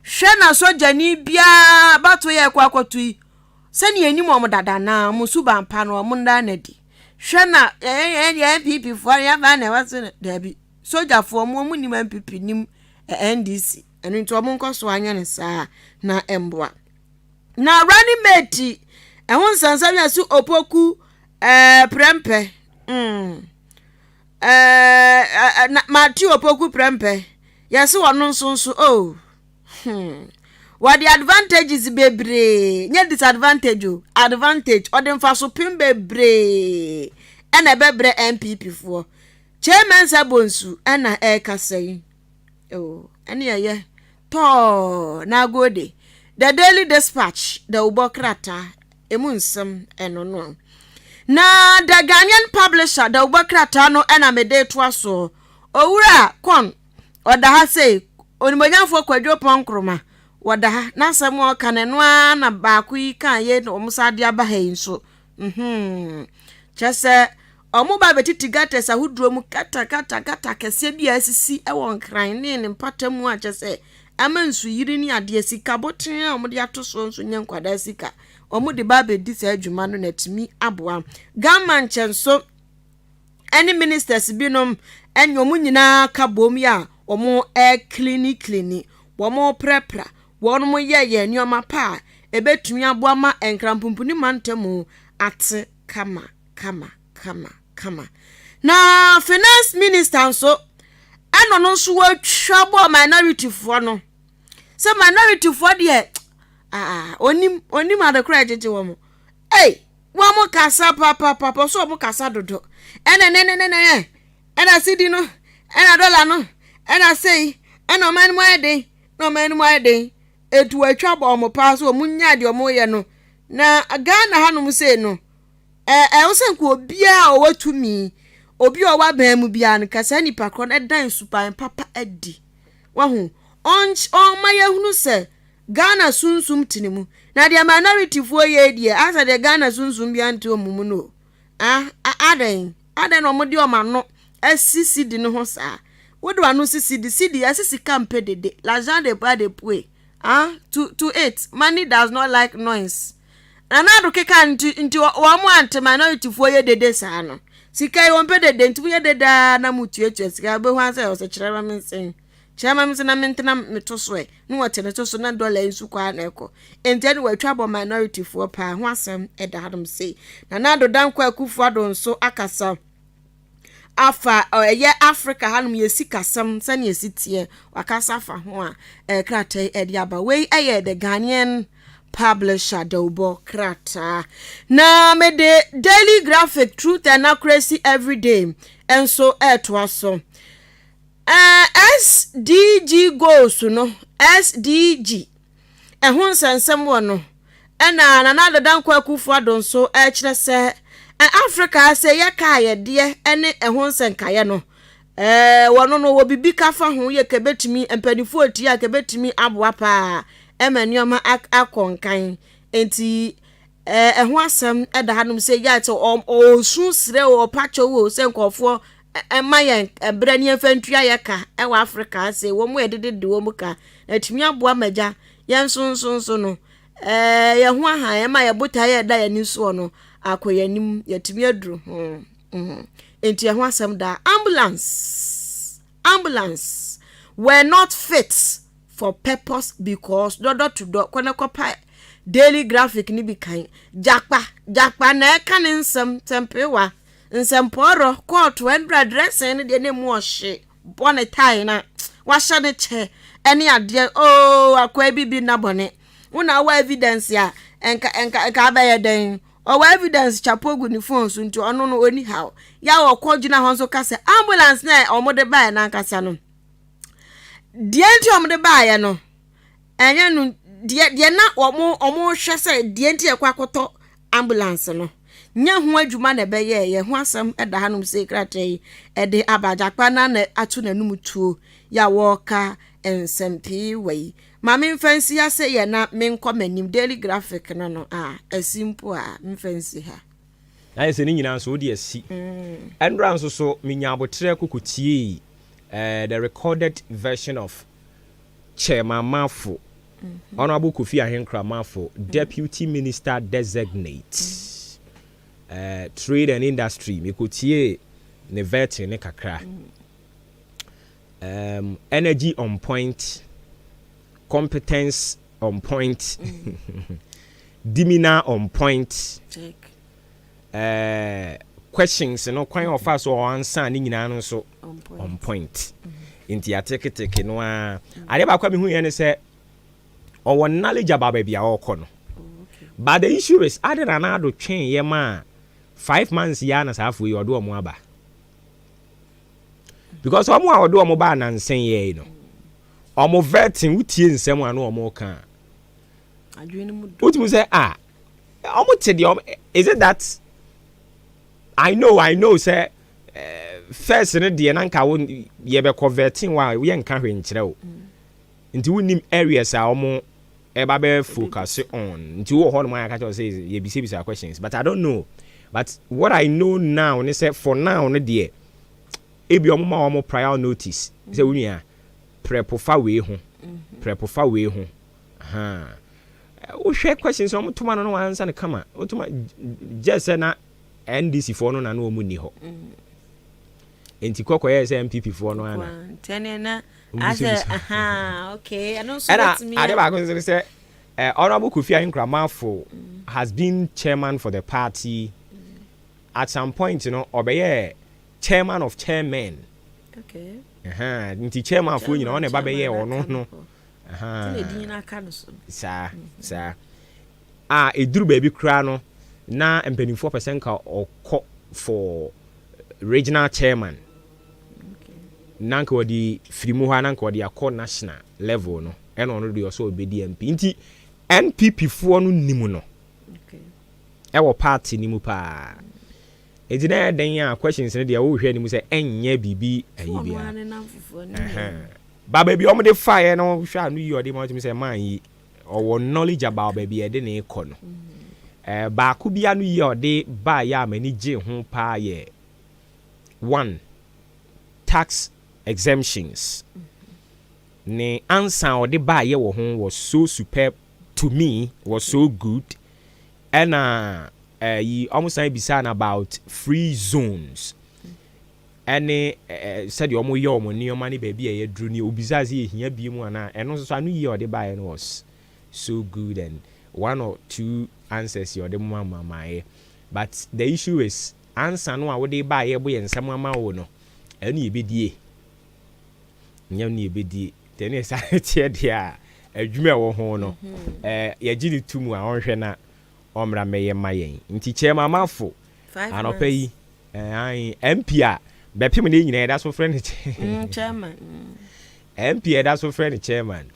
Hwɛ na sogyani biara bato yɛ ɛkɔ akɔto yi sɛnea anim ɔmo dada na ɔmo suban pa no ɔmo nda n'adi. Hwɛ na yɛn yɛn NPP foɔ yɛn fa na ɛwɔ so daabi sogyafoɔ ɔmo ɔmo nim NPP nim NDC ɛno nti ɔmo nkɔ so anyɛ ne saa na ɛmboa. Na running mate ɛho nsɛnsɛm yɛ so Opoku Prɛmpɛ na Matthew Opoku Prɛmpɛ yɛse ɔno nso nso oh wɔde advantages bebree nyɛ disadvantage o advantage ɔde mfaso pem bebree ɛna ɛbɛbrɛ NPP foɔ. Chairman Bonsu ɛna ɛrekasa yi oh ɛne ɛyɛ tɔɔ n'agode. The Daily Dispatch da wobɔ krataa emu nsɛm ɛno no na The Ghanaian Publisher da wobɔ krataa no ɛna mede toa so. Owura kɔn ɔda ha sei onimonyamfoɔ Kwadwo Pɔnkroma wɔda ha n'asɛm a ɔka no ɛno ara na baako yi ka yɛ na wɔn sa de aba ha yi nso kyerɛ sɛ wɔn ba bɛtiti gutters ahodoɔ mu kata kata kata kɛseɛ bi a asisi wɔ Nkran ne ne mpata mu a kyerɛ sɛ ama nsuyiri ne adeɛ sika boten a wɔde ato soɔ nso nyɛ nkwadaa sika wɔn de ba abɛdi saa adwuma no na atumi aboa Gama nkyɛnso ɛne ministers binom ɛne wɔn nyinaa ka bom yi a wɔn ɛclean clean wɔn prɛprɛ wɔn yɛ yɛ nneɛma pa a ebetumi aboa ma Nkrampumpuni mantam ate kama kama kama kama. Na finance minister nso ɛna ɔno nso watwa bɔɔ minorityfoɔ no sɛ minorityfoɔ deɛ ah, onim onim adekora ɛgyegye wɔn. Ei, wɔn kasa papapapa so wɔn kasa dodo ɛna ne ne ne ne ɛna sidi no ɛna dɔla no ɛna sei ɛna ɔman no mu ayɛ den na ɔman no mu ayɛ den etu atwa bɔ wɔn paa so wɔn nya deɛ wɔn yɛ no na Ghana hanom sei no. Ɛwɔ sɛ nka obiara a ɔwɔ tumi, obi a ɔwɔ aban mu biara no, nka saa nipa korɔ no dan suban papa adi. Wahu? Ɔmma yɛhunu sɛ Ghana sunsum te ne mu. Na deɛ minorityfoɔ yɛ deɛ, asɛ deɛ Ghana sunsum biara nte wɔn mu no o. Ah, adɛn? Adɛn na wɔde wɔn ano asi sidi no ho saa? Wode w'ano si sidi, sidi, yɛse sika mpɛ dede, l'argent de pas de poe. Ah, to it, money does not like noise. Nana Addo keka nti nti wɔn ante minority foɔ yɛ dede saa no. Sika yi wɔn pɛ dede nti mo yɛ dede aa na mo tuatua sika wobɛhu ara sɛ ɔsɛ kyerɛ ma me nsen kyerɛ ma me nsen na me ntena me to so ɛ na wɔte ne to so na dollar yi nso kɔ ara na ɛkɔ nti ɛne wɔatwa bɔ minority foɔ paa ho asɛm ɛda hanom sei. Nana Addo Dankwa Akufo Addo nso akasa. afa ɛyɛ Africa hanom yɛ sikasɛm sɛnea ɛsi teɛ wakasa afa ho a ɛɛ krataa yi ɛde aba wei ɛyɛ the Ghanaian publisher dawubɔ krataa na mede Daily Graphic Truth and Accuracy Everyday nso ɛɛtoa so ɛɛ SDG goals no SDG Ɛho nsɛnsɛm wɔ no. Ɛna Nana Addo Dankwa Akufo Addo nso ɛrekyerɛ sɛ Africa ha sɛ yɛka ayɛdeɛ ne ɛho nsɛnkaeɛ no, wɔno no wɔ biribi ka fa ho yɛ kɛbɛtumi mpanimfoɔ tie a kɛbɛtumi aboa paa ɛma nneɛma akɔ nkan. Nti ɛho asɛm ɛda hanom sɛ yɛ sɛ ɔsu srɛ o ɔpa kyɛw o sɛ nkurɔfoɔ ɛma yɛn ɛberɛ ne yɛmfa ntua yɛ ka ɛwɔ Africa ha sɛ wɔn a yɛdedede wɔn ka na atumi aboa ma agya yɛn nso nso nso no ɛɛ yɛn ho ahan ɛma yɛ botaeɛ a ɛda yɛn ani soɔ no akɔ yɛn anim yɛatumi aduru ho mm nti ɛho asɛm da ambulance ambulance were not fit for purpose because dɔdɔ to dɔ kɔ na kɔpa daily graphic no bi kan gyakpa gyakpa na ɛka ne nsɛm tɛmpewa nsɛmpɔɔrɔ kɔɔto ɛndra dressing no deɛ na emu ɔhye bɔ ne tae na wahyɛ ne kyɛ ɛne adeɛ oo akwaa bi bi nna bɔne wo na wɔ evidence a ɛnka ɛnka ɛnka abɛyɛ dɛn ɔwɔ evidence chapo gu ne phone so nti ɔno no ɔni haw yɛ a ɔkɔ gyina hɔ nso ka sɛ ambulance na wɔde baeɛ n'ankasa no deɛ nti wɔde baeɛ no ɛnyɛ no deɛ deɛ na wɔn wɔhwɛ sɛ deɛ nti ɛkɔ akɔtɔ ambulance no nyɛ ho adwuma na ɛbɛyɛ yɛ ho asɛm ɛda hanom sɛ krataa yi ɛde aba agyakpa na na ato n'anum tuo yɛ a wɔreka nsɛm pii wɔ yi maame mfa nsi ha sɛ yɛ na menkɔ m'anim daily graphic no no a ɛsi mpo a mfa nsi ha. Na ayɛ sɛ ne nyinaa nso wode asi. Ɛnora nso so menya aboterɛ kɔkɔtiee the recorded version of Chairman Marfo, Honourable Kofi Ahenkra Marfo, Deputy Minister Designate, Trade and Industry, mekɔtiee ne vetting ne kakra. Energy on point, competence on point, demeanor on point. Questions no kwan a ɔfa so ɔansa ne nyinaa no nso on point. Nti ateketeke no ara. Adeɛ baako a mehu yɛ ne sɛ ɔwɔ knowledge about baabi a ɔrekɔ no. But the issue is ade na Nana Addo twɛn yɛ ma 5 months yi ara na saa afoɔ yi ɔde wɔn aba. Because wɔn a ɔde wɔn ba nansa yi no, wɔn vetting wotie nsɛm a na wɔn ka a, wotumi sɛ ah wɔn te deɛ wɔn is it that I know sɛ first no deɛ na nka wo yɛbɛkɔ vetting wa yɛ nka hwee nkyerɛ wo nti wonim areas a wɔn ɛba bɛ focus on nti wowɔ hɔ nom a yɛaka kyerɛ wo sɛ yɛbisabisa questions, but I don't know. But what I know now ne sɛ for now no deɛ ebi ɔmo ma wɔn prior notice sɛ wo nua prɛpo fa wei ho, prɛpo fa wei ho. Wohwɛ questions a wɔn toma no no wɔansa no kama wotoma gye sɛ na NDC foɔ no na na wɔn ni hɔ nti kɔkɔ yɛ sɛ NPP foɔ no ana. Ɛna ade baako nso sɛ Honourable Kofi Ahenkura Marfo has been chairman for the party. At some point no ɔbɛyɛ. Chairman of chairmen. Okay. Ɛhɛn, nti chairman foɔ nyinaa ɔna ɛba bɛyɛ ɔno no. Ɛhɛn. Ti na edin aka no so. Saa, saa. A eduru baabi koraa no, na mpanimfoɔ pɛ sɛ nka ɔkɔ for regional chairman. Okay. Na nka ɔde firi mu hɔ a na nka ɔde akɔ national level no, ɛna ɔno deɛ ɔsɛ ɔbɛdi MP. Nti NPP foɔ no nim no. Okay. Ɛwɔ party no mu paa. Enti na ɛyɛ dɛn a questions no deɛ wohwɛ anim sɛ ɛnyɛ biribi ayi biara. Ba baabi a wɔde faeɛ no hwɛ ano yi ɔde ma wotumi sɛ man yi ɔwɔ knowledge about baabi a yɛde ne kɔ no. Eh, baako bi ano yi a ɔde baeɛ a m'ani gye ho paa yɛ one tax exemptions. Ne ansa a ɔde baeɛ wɔ ho was so superb to me, was so good. Ɛna ɛyi ɔmo san bisaa no about free zones ɛne sɛdeɛ ɔmo yɛ ɔmo nneɛma ne baabi a yɛduru ne obisaa sɛ yɛhia bie mu anaa ɛno nso so ano yie a ɔde baeɛ no was so good and one or two answers yɛ ɔde ma maayɛ but the issue is ansa no a wode baeɛ bo yɛ nsɛm ama wo no ɛno yɛbɛdie nyɛ no yɛbɛdie nti ɛne saa teɛ deɛ a adwuma ɛwɔ ho no ɛɛ yɛgye ne to mu a ɔnhwɛ na ɔmmra mmɛyɛ ma yɛn. Nti Chairman Mafo, anɔpa yi, eh, MP a bɛpem ne nyinaa yɛda so frɛ no mm, chairman. MP a yɛda so frɛ no chairman.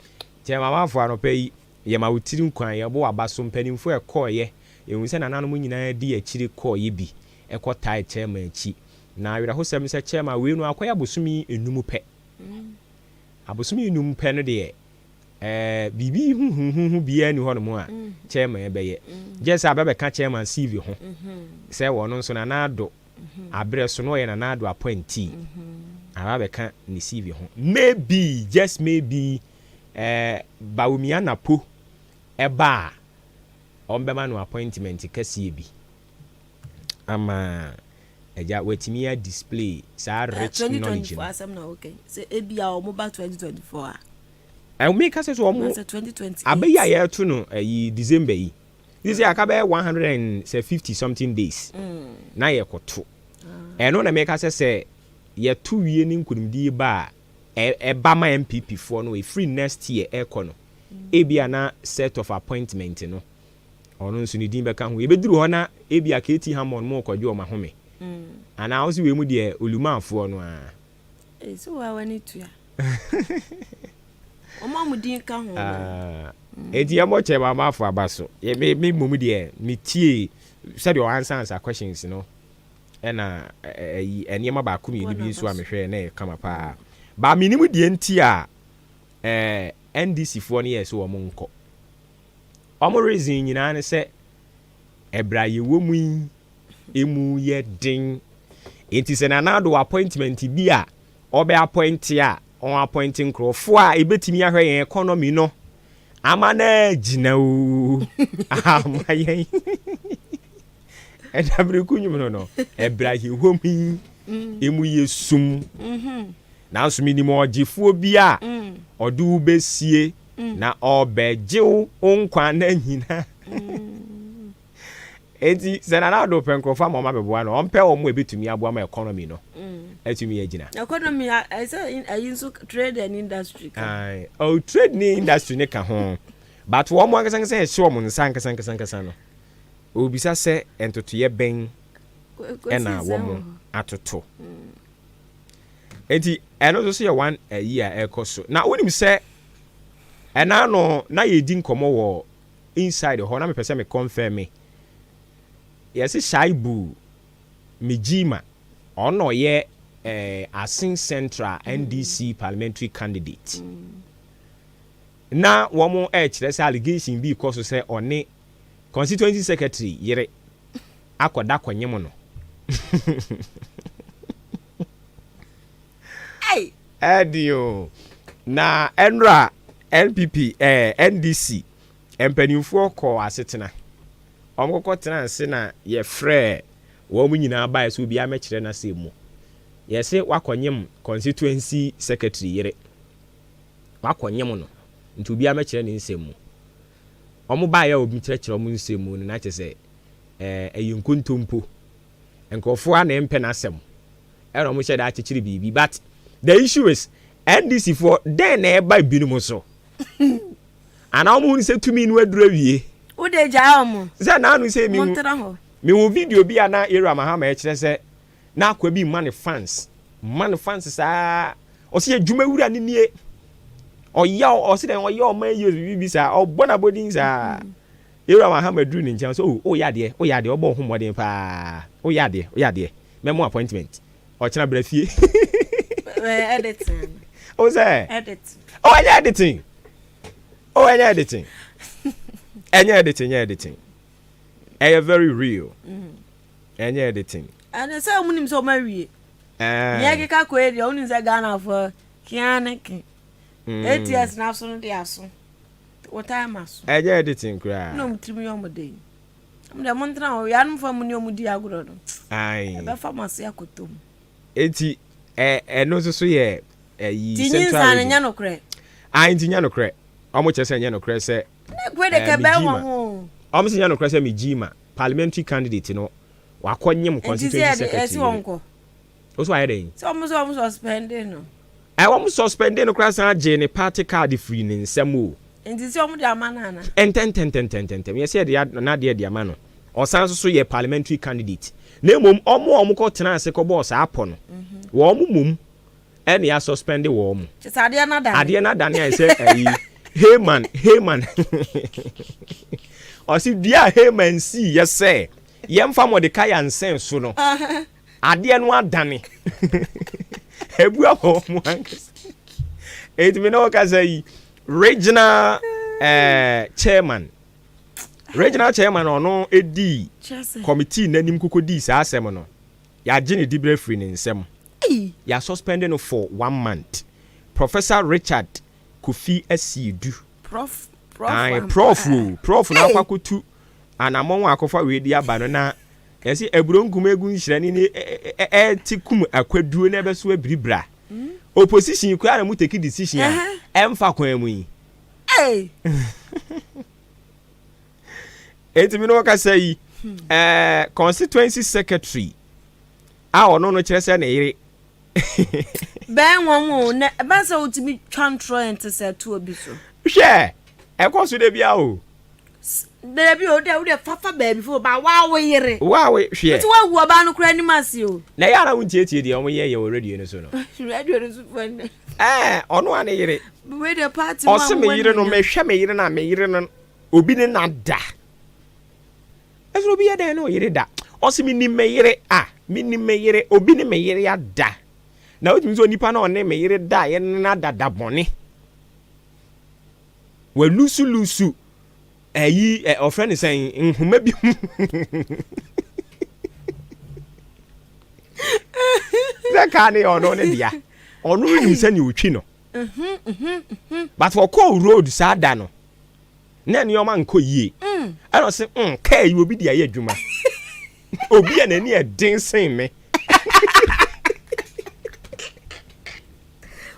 Chairman Mafo anɔpa yi, yɛma wo tiri nkwan, yɛbɔ w'aba so, mpanimfoɔ ɛkɔɔyɛ, yɛhu sɛ nananom nyinaa di akyire kɔɔyɛ bi, ɛkɔ tae chairman akyi. Na awerɛhosɛm sɛ chairman wei no akɔyɛ abosome enum pɛ. Abosome enum pɛ no deɛ, Ɛɛ biribi huhuhuhu biara nni hɔnom a chairman bɛyɛ. Gye sɛ abɛbɛka chairman CV ho sɛ ɔno nso Nana Addo aberɛ so na ɔyɛ Nana Addo appointee. Aba abɛka ne CV ho. Maybe, just maybe, ɛɛ Bawumia Napo ɛba a, wɔbɛma no appointment kɛseɛ bi ama agya watumi a display saa rich knowledge no. 2024 asɛm na woka yi. Sɛ ebia wɔn ba 2024 a. Meka sɛ sɛ ɔmo abɛ yi a yɛreto no ɛyi December yi sisi aka bɛyɛ 150 something days mm. na yɛkɔto ah. ɛno na meka sɛ sɛ yɛto wie ne nkonimdie ba a ɛba ma NPP foɔ no ɛfiri next year ɛkɔ no mm. ebia na set of appointment no ɔno nso ne din bɛka ho yɛbɛduru hɔ na ebia KT Hammond mo kɔdwe ɔma home mm. anaa wo sɛ wei mu deɛ olumafoɔ no a Ee, sɛ woa w'ani tua. Wɔn a wɔn din ka ho no. Ah, enti yɛmmɔ kyɛ ma amafo aba so. Me me mmom deɛ metie sɛdeɛ ɔansa ansa questions no ɛna ɛyi nneɛma baako mmienu bi nso a mehwɛ na ɛyɛ kama paa. Ba menim deɛ nti a ɛɛ NDC foɔ no yɛɛ sɛ wɔn nkɔ. Wɔn reason nyinaa ne sɛ ɛbrɛ a yɛwɔ mu yi emu yɛ den. Enti sɛ Nana Addo wɔ appointment bi a ɔbɛ appoint a, ɔn appoint nkorɔfoɔ a ebetumi ahwɛ yɛn economy no ama no agyina oo ama yɛn. Ɛda bere ko nnwom no no, ɛbrɛ a yɛwɔ mu yi emu yɛ sum. Nanso menim ɔgyefoɔ bi a ɔde wo bɛsie na ɔbɛgye wo nkwa nna nyinaa. Enti sɛ Nana Addo pɛ nkurɔfoɔ ama wɔn abɛboa no, ɔmpɛ wɔn a ɛbɛtumi aboa ma economy no atumi agyina. Economy a ɛsɛ ɛyi nso trade and industry ka. Aye. Oh, trade ne industry ne ka ho. But wɔn ankasa ankasa ɛhyɛ wɔn nsa ankasa ankasa ankasa no. Obisa sɛ ntotoeɛ bɛn ɛna wɔn atoto. Enti ɛno nso so yɛ one ayi a ɛkɔ so. Na wonim sɛ ɛna no na yɛdi nkɔmmɔ wɔ inside hɔ na mepɛ sɛ me confirm yɛse Shaibu Mijima ɔno na ɔyɛ eh, Asin Central NDC parliamentary candidate na wɔn ɛrekyerɛ sɛ allegation bi kɔ so sɛ ɔne constituency secretary yere akɔda kɔnyem no. Ɛden o na ɛnora NPP eh, NDC Mpanimfoɔ kɔɔ asetena. Wɔkɔkɔ tenaa ase na yɛfrɛɛ wɔn nyinaa baeɛ sɛ obiara mmɛkyerɛ n'asɛm mu. Yɛse wakɔnyem constituency secretary yere. Wakɔnyem no nti obiara mmɛkyerɛ ne nsɛm mu. Wɔn baeɛ a wɔkyerɛkyerɛ wɔn nsɛm mu no na kyerɛ sɛ ɛyɛ nkontompo. Nkurɔfoɔ a na ɛmpɛ n'asɛm. Ɛna ɔmo hyɛ da akyekyere biribi but the issue is NDC foɔ dɛn na ɛba ebinom so? Anaa ɔmo hu sɛ tumi no aduru awie? Wo de gyaa ɔmo. Sɛ naanu sɛ mi hu mi hu video bi a na Ewura Mahama ɛkyerɛ sɛ na akwa bi ma ne fans ma ne fans saa ɔsi adwuma wura ne nie ɔyɛ ɔsi dɛn ɔyɛ ɔman yi obi bi saa ɔbɔ n'abɔdin saa. Ewura Mahama duru ne nkyɛn sɛ oh oyɛ adeɛ oyɛ adeɛ ɔbɔ ɔho mmɔden paa oyɛ adeɛ oyɛ adeɛ mɛmo appointment ɔkyena bra fie. Editing. O sɛ. Editing. Oh ɛnyɛ editing. Oh ɛnyɛ editing. Ɛnyɛ editing ɛnyɛ editing. Ɛyɛ very real. Ɛnyɛ editing. Ɛnɛ sɛ ɔmo nim sɛ ɔmo awie. Nea ɛkeka kɔ yɛ deɛ ɔmo nim sɛ Ghana fo kea ne ke. ATS n'aso no de aso. Wo time aso. Ɛnyɛ editing koraa. Na ɔmo tirim yɛ ɔmo den. Ɔmo deɛ mo ntena hɔ yanom fa mu ne ɔmo di agorɔ no. Ayi. Ɛbɛfa mo ase akɔtɔ mu. Eti ɛ ɛno nso so yɛ ɛyi central region. Ti nyinsa no nyɛ nokorɛ. Ayi nti nyɛ nokorɛ. Ɔmo kyerɛ sɛ nyɛ nokorɛ sɛ. Ne kure de kɛ bɛn wɔn ho. Ɔmo sɛ nyɛ nokorɛ sɛ Mijima parliamentary candidate no wakɔ nyem constituency secretary. Nti sɛ ɛsi wɔn kɔ. Wo so ayɛ dɛn? Sɛ ɔmo sɛ ɔmo suspende no. Ɛ wɔn suspende no koraa san gyee ne party card firii ne nsam o. Nti sɛ ɔmo de ama no ana? Ntɛntɛntɛntɛntɛm yɛsɛ yɛde n'adeɛ de ama no. Ɔsan nso so yɛ parliamentary candidate. Na mmom ɔmo a ɔmo kɔ tenaa ase kɔ bɔɔ saa pɔ no, wɔn mmom ɛna yɛ asuspende wɔn. Kyerɛ sɛ adeɛ no adane. Adeɛ no adane ayɛ sɛ ɛyi Haman Haman ɔsi dua a Haman sii yɛ sɛ yɛmfa Mordecai nsɛn so no. Adeɛ no adane. Ebu abɔ wɔn ankasa. Eti mi na ɔkasa yi regional eh, chairman regional chairman ɔno edi committee n'anim koko dii saa asɛm no yagye ne dibrɛ firi ne nsam yà suspend no for one month Professor Richard Kofi Asiedu prof prof prof o prof na akɔ akotu anamɔn akɔfa wei di aba no na Yɛse aburo nkum egu nhyirɛne ne ɛte kum akwaduo na ɛbɛso abiribira. Opposition yi koraa na mo take decision a ɛmfa kwan mu yi. Enti mi ne wɔkasa yi ɛɛ constituency secretary a ɔno no kyerɛ sɛ ne yere. Bɛn wɔn o na ɛbɛn sɛ wotumi twa ntorɔ yɛn te sɛ ɛto obi so. Hwɛ ɛkɔ so da bia o. Dabi o, wode wode fafa baabi fo ba wa wo yere. Wa wo hwɛ. Nti wa wu ɔbaa no kura anim ase o. Na ɛyɛ ara wontietie deɛ wɔn yɛ yɛ wɔ radio no so no. Radio no so fo ɛnɛ. Ɛɛ ɔno a ne yere. Wei de party mu a Ɔse me yere no mehwɛ me yere no a me yere no obi ne na da. Ɛsɛ obi yɛ dɛn ne ɔyere da. Ɔse me nim me yere a me nim me yere obi ne me yere ada. Na wotumi sɛ onipa na ɔne me yere da yɛ ne na da da bɔne. Walusulusu ɛyi ɛ ɔfrɛ ne sɛn nhoma bi mu sɛ kaa ne yɛ ɔno ne dea ɔno nim sɛnea ɔtwi no but ɔkɔɔ road saa da no na nneɛma nkɔ yie ɛna ɔse mm, kaa yi obi de ayɛ adwuma obi a n'ani ɛden sen me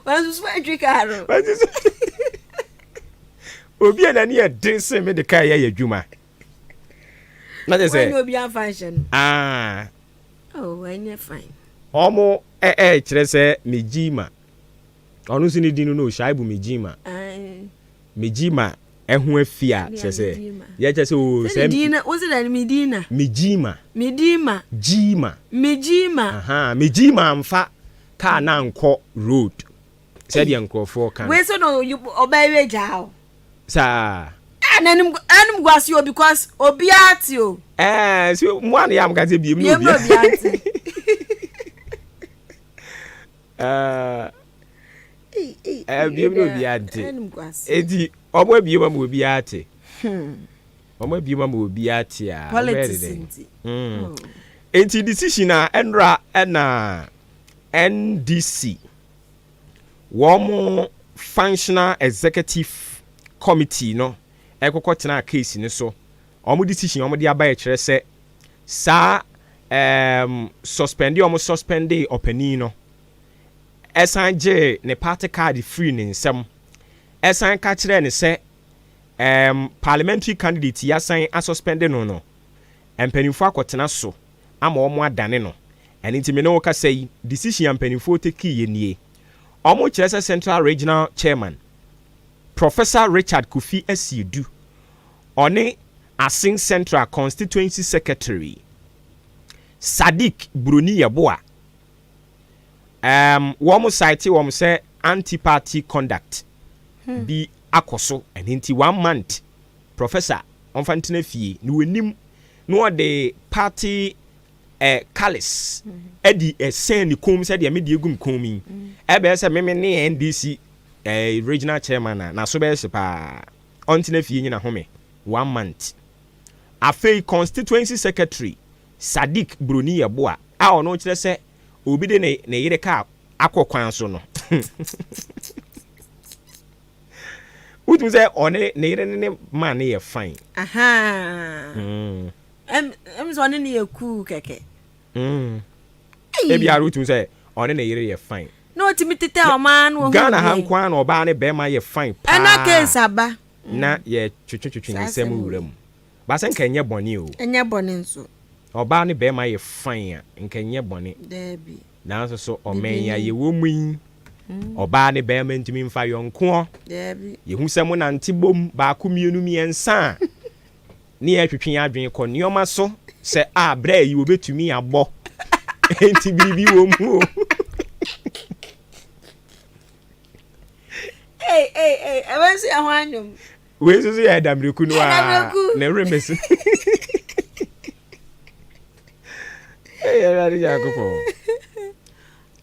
Wansusu antwi kaa no. Wansusu. Obi a n'ani yɛ den sen me de kaa yɛ yɛ adwuma. Na kyerɛ sɛ. Wɔnyɛ obi afa nhyɛ no. Ah. Oh, ɛnyɛ fine. Ɔmo ɛ ɛ kyerɛ sɛ Mejima. Ɔno nso ne din no no Shaibu Mejima. Mejima ɛho afi a kyerɛ sɛ yɛ kyerɛ sɛ o sɛ. Medina wo sɛ dɛ Medina. Mejima. Medima. Jima. Mejima. Aha Mejima nfa kaa no ankɔ road sɛdeɛ nkurɔfoɔ ka no. Wei so no ɔbaa yi agyaa o. Saa. Ah na anim anim gu ase o because obiara te o. Ɛɛ so mo a na yɛ a mo ka sɛ biem na obiara. Biem na obiara te. Ɛɛ biem na obiara te. Eti ɔmo abiem ama obiara te. Ɔmo abiem ama obiara te a. Politics nti. Enti decision a ɛnora ɛna NDC wɔn functional executive committee no ɛkɔkɔ tenaa case no so. Wɔn decision a wɔde aba yɛ kyerɛ sɛ saa ɛɛm suspende a wɔn suspende ɔpanin no ɛsan gyee ne party card firii ne nsam ɛsan ka kyerɛɛ no sɛ ɛɛm parliamentary candidate yi asan asuspende no no mpanimfoɔ akɔtena so ama wɔn adane no. Ɛno nti me ne wo kasa yi, decision a mpanimfoɔ tekii yɛ nie. Wɔn kyerɛ sɛ Central Regional Chairman, Professor Richard Kofi Asiedu, ɔne Asin Central Constituency Secretary, Sadiq Broni Yeboah, um, wɔn cite wɔn sɛ anti-party conduct bi akɔ so. Ɛno nti one month Professor ɔmfa ntena fie na wɔnim na ɔde party eh, colours ɛde ɛsɛn ne kɔn mu sɛdeɛ me deɛ gu me kɔn mu yi. Ɛbɛyɛ sɛ meme ne NDC eh, regional chairman a n'aso bɛyɛ hye paa. Ɔntena fie nyina home one month. Afei constituency secretary Sadiq Broni Yeboah a ɔno kyerɛ sɛ obi de ne ne yere kaa akɔ kwan so no. Wotumi sɛ ɔne ne yere ne ne man no yɛ fine. Ahaa. Mm. Ɛm sɛ ɔne ne yɛ cool kɛkɛ. Mm. Ebi ara wotumi sɛ ɔne ne yere yɛ fine. Na otumi tetɛ ɔmaa no ohun Ghana ha nko ara na ɔbaa ne bɛrima yɛ fine paa. Ɛna case aba. Na yɛ twetwetwetwe ne nsɛm wura mu. Ba sɛ nka ɛnyɛ bɔne o. Ɛnyɛ bɔne nso. Ɔbaa ne bɛrima yɛ fine a nka ɛnyɛ bɔne. Daabi. Nanso so ɔman yi a yɛwɔ mu yi, ɔbaa ne barima ntumi mfa yɔnkoɔ? Daabi. Yɛhu sɛ monante bom baako, mmienu, mmiɛnsa a, ne yɛretwetwe yɛn adwene kɔ nneɛma so sɛ a berɛ yi wɔbɛtumi abɔ. Enti biribi wɔ mu o. Ei, ei, ei, ɛwɔ nso yɛ ho anwom. Wei nso so yɛ Adamiriko no a ne remix. Ei, Awurade Nyankopɔn.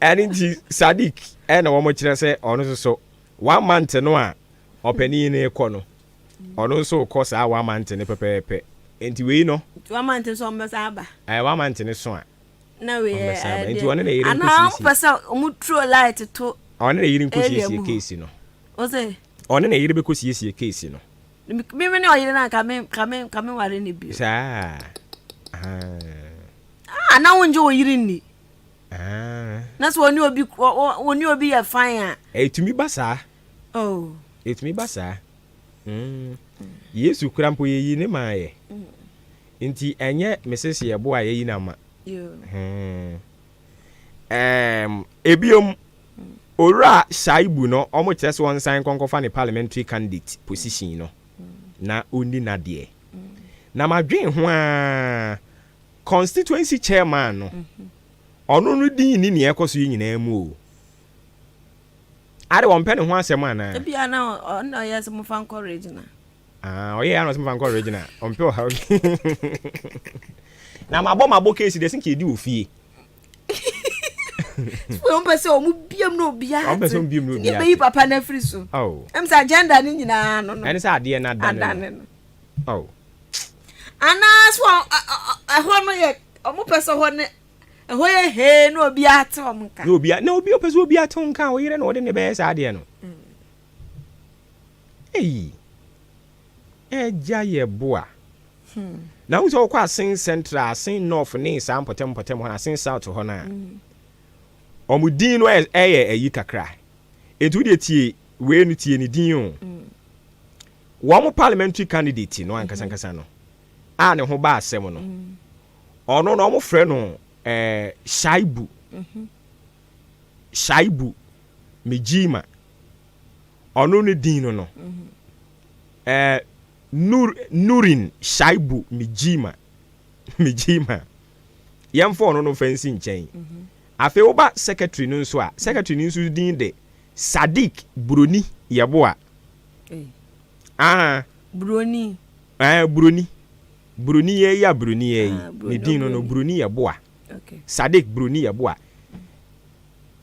Ɛno nti Sadiq ɛna wɔn kyerɛ sɛ ɔno nso so one month no a ɔpanin no rekɔ no ɔno nso rekɔ saa one month no pɛpɛɛpɛ. Nti wei no. Nti one month nso wɔn bɛsan aba. Ɛɛ one month no so a. Na wei yɛ Wɔn ɛdeɛ. Nti ɔne ne yere Anaa wɔn nkosiesie. pɛ sɛ wɔn turo light to. Ɔne ne yere area nkosiesie mu hɔ. case no. Ose. Ɔne ne yere bɛkɔsiesie case no. Me me ne ɔyere no a nka me nka me nka me nware no bio. Saa. Ahaa. Ah na wongye wo yere nni. Ah. Na sɛ ɔne obi ɔne obi yɛ fine a. Ɛtumi ba saa. Oh. Ɛtumi ba saa. Mm. Yesu kura mpo yɛyi ne maa yɛ. Mm. Nti ɛnyɛ Mrs. Yɛbo a yɛyi no ama. Yo. Hmm. Ɛɛm, ebiom, Owura Shaibu no, wɔkyerɛ sɛ ɔnsan nkɔ nkɔfa ne parliamentary candidate position no na ɔnni n'adeɛ. Na madwen ho ara, constituency chairman no, ɔno no din nni nea ɛkɔ so yi nyinaa mu o. Ade wɔmpɛ ne ho asɛm anaa? Ebia na ɔno na ɔyɛ sɛ momfa nkɔ regional. Ah, ɔyɛ ya na ɔsɛ mfa nkɔ regional. Ɔmpɛ ɔhaw bi. Na mabɔ mabɔ case deɛ sɛ nka ɛdi wɔ fie. Wɔn pɛ sɛ wɔn biem na obiara Wɔn pɛ sɛ wɔn biem na obiara te. Yɛbɛyi papa no afiri so. Oh. Ɛm sɛ agenda no nyinaa no no. Ɛne sɛ adeɛ no adane no. Adane no. Oh. Anaa so ɛhɔ no yɛ wɔn pɛ sɛ hɔ ne ɛhɔ yɛ hee na obiara te wɔn nka. Na obiara na obi ɔpɛ sɛ obiara te wɔn nka a ɔyere na ɔde ne bɛyɛ saa adeɛ no. Mm. Ei, Agya yɛ boa. Na wohu sɛ wokɔ Asen Central, Asen North ne saa mpɔtam mpɔtam hɔ no, Asen South hɔ no a, wɔn din no yɛ ayi kakra. Enti wo deɛ tie wei no, tie ne din o. Wɔn parliamentary candidate no ankasa ankasa no, a ne ho ba asɛm no, ɔno no wɔfrɛ no eh, Shaibu. Shaibu Mijima. Ɔno ne din no no. Eh, Nur, Nurin Shaibu Mijima. Mijima. Yɛmfa ɔno no mfa nsi nkyɛn. Afei woba secretary no nso a, secretary no nso din de Sadiq Buroni Yeboah. Ah. Buroni. Eh, Buroni. Buroni yɛ yi a Buroni yɛ yi. Ah, ne din no no Buroni Yeboah. Okay. Sadiq Buroni Yeboah.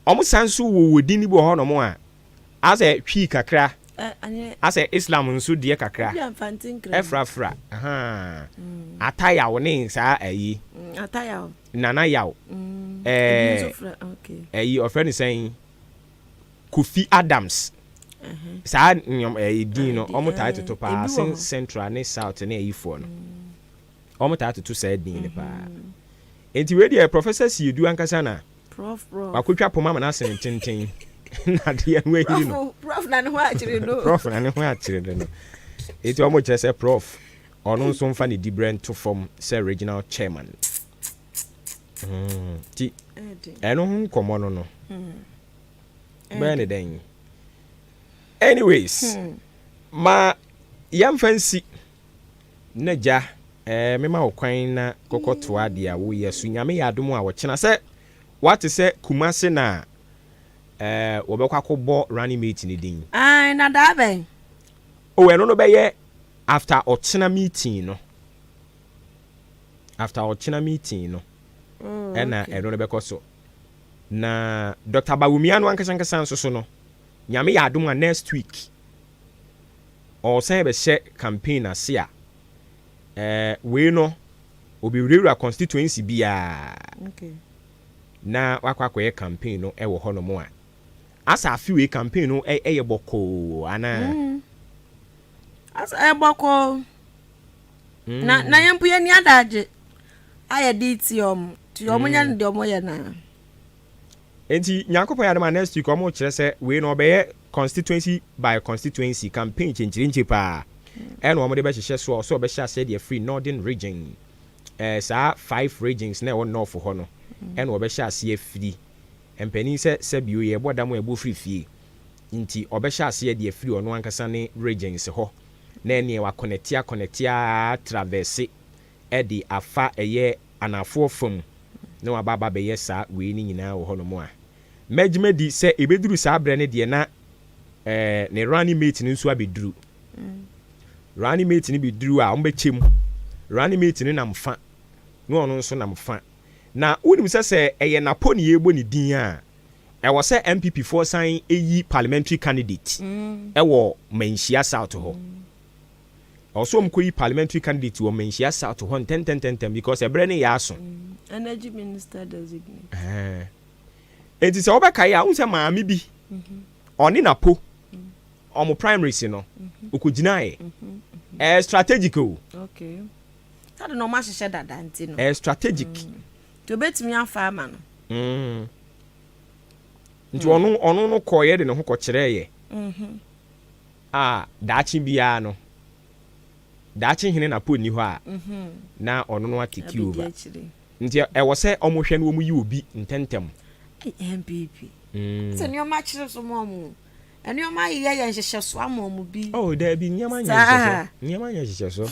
Wɔn san nso wɔ wɔ din bi wɔ hɔnom a asɛ Twi kakra, asɛ Islam nso deɛ kakra ɛfrafra ahaa Atayaw ne saa ayi Nana Yaw ɛɛ ɛyi ɔfrɛ no sɛn Kofi Adams saa nneɛma ɛyi din no wɔn taa toto paa sen Central ne South ne ayifoɔ no wɔn taa toto saa din no paa nti wei deɛ Professor Siedu ankasa na. Prof prof. Wakotwa poma ma no asene tenten na adeɛ no ahiri no. Prof na ne ho akyere no. Prof na ne ho akyere no no. Eti wɔn kyerɛ sɛ prof ɔno nso mfa ne dibrɛ nto fam sɛ regional chairman. Nti ɛno ho nkɔmmɔ no no bɛyɛ ne dɛn? Anyways, ma yɛmfa nsi na gya mema wo kwan na kɔkɔtoa deɛ a woyɛ so. Nyame yɛ adom a, wɔkyena sɛ wate sɛ Kumase na wɔbɛkɔ akɔbɔ running mate ne din. Ai, na daa bɛn? O, ɛno no bɛyɛ after ɔkyena meeting no, after ɔkyena meeting no. Ɛna ɛno no bɛkɔ so na Dr Bawumia no ankasa ankasa nso so no, Nyame yɛ adom a, next week ɔsan bɛhyɛ campaign ase a wei no obɛwurawura constituency biara na wakɔ akɔyɛ campaign no ɛwɔ hɔnom a asa afe wei campaign no ɛyɛ bɔkɔɔ anaa? Asa ɛyɛ bɔkɔɔ na yɛn mpo yɛn ni adagye a yɛde ti ɔmo ti ɔmo nyɛ no deɛ ɔmo yɛ naa. Nti Nyankopɔn yɛ adom a, next week ɔmo kyerɛ sɛ wei no ɔbɛyɛ constituency by constituency campaign kyenkyerenkye paa, ɛna ɔmo de bɛhyehyɛ so a ɔsɛ ɔbɛhyɛ aseɛ deɛ firi Northern Region, saa five regions na ɛwɔ north hɔ no, ɛna ɔbɛhyɛ aseɛ firi mpanin sɛ sɛbio yɛbɔ dam a ɛbɔ firi fie, nti ɔbɛhyɛ aseɛ deɛ firi ɔno ankasa ne regions hɔ na ɛneɛ wakɔnɛte akɔnɛte a traverse ɛde afa ɛyɛ anafoɔ fam na waba aba bɛyɛ saa wei ne nyinaa wɔ hɔnom a mɛgyima di sɛ ebɛduru saa berɛ no deɛ na ne running mate no nso abɛduru. Running mate no bɛduru a, wɔbɛkyɛ mu, running mate no nam fa na ɔno nso nam fa. Na wonim sɛ ɛyɛ Napo ne yɛbɔ ne din a, ɛwɔ sɛ NPP foɔ san ɛyi parliamentary candidate ɛwɔ Manhyia South hɔ. Ɛwɔ sɛ ɔmkɔyi parliamentary candidate wɔ Manhyia South hɔ ntɛntɛntɛntɛm because ɛberɛ no yɛ aso. Energy minister designate. Enti sɛ wobɛkae a, wohu sɛ maame bi ɔne Napo ɔmo primaries no ɔkɔgyinaeɛ. Ɛyɛ strategic o. Okay, sade na ɔmo ahyehyɛ dada nti no. Ɛyɛ strategic. Nti obetumi afa ama no. Nti ɔno no kɔɔyɛ de ne ho kɔkyerɛɛyɛ a daakye biara no, daakye hene Napo nni hɔ a, na ɔno no atake Abɛdi over. akyire. Nti ɛwɔ sɛ ɔmo hwɛ no, ɔmo yi obi ntɛntɛm. Ɛy, NPP sɛ nneɛma kyerɛ so ma ɔmo, nneɛma ayeyɛ yɛ nhyehyɛ so ama ɔmo bi. Oh, daabi, nneɛma nyɛ Saa. nhyehyɛ, nneɛma nyɛ nhyehyɛ so.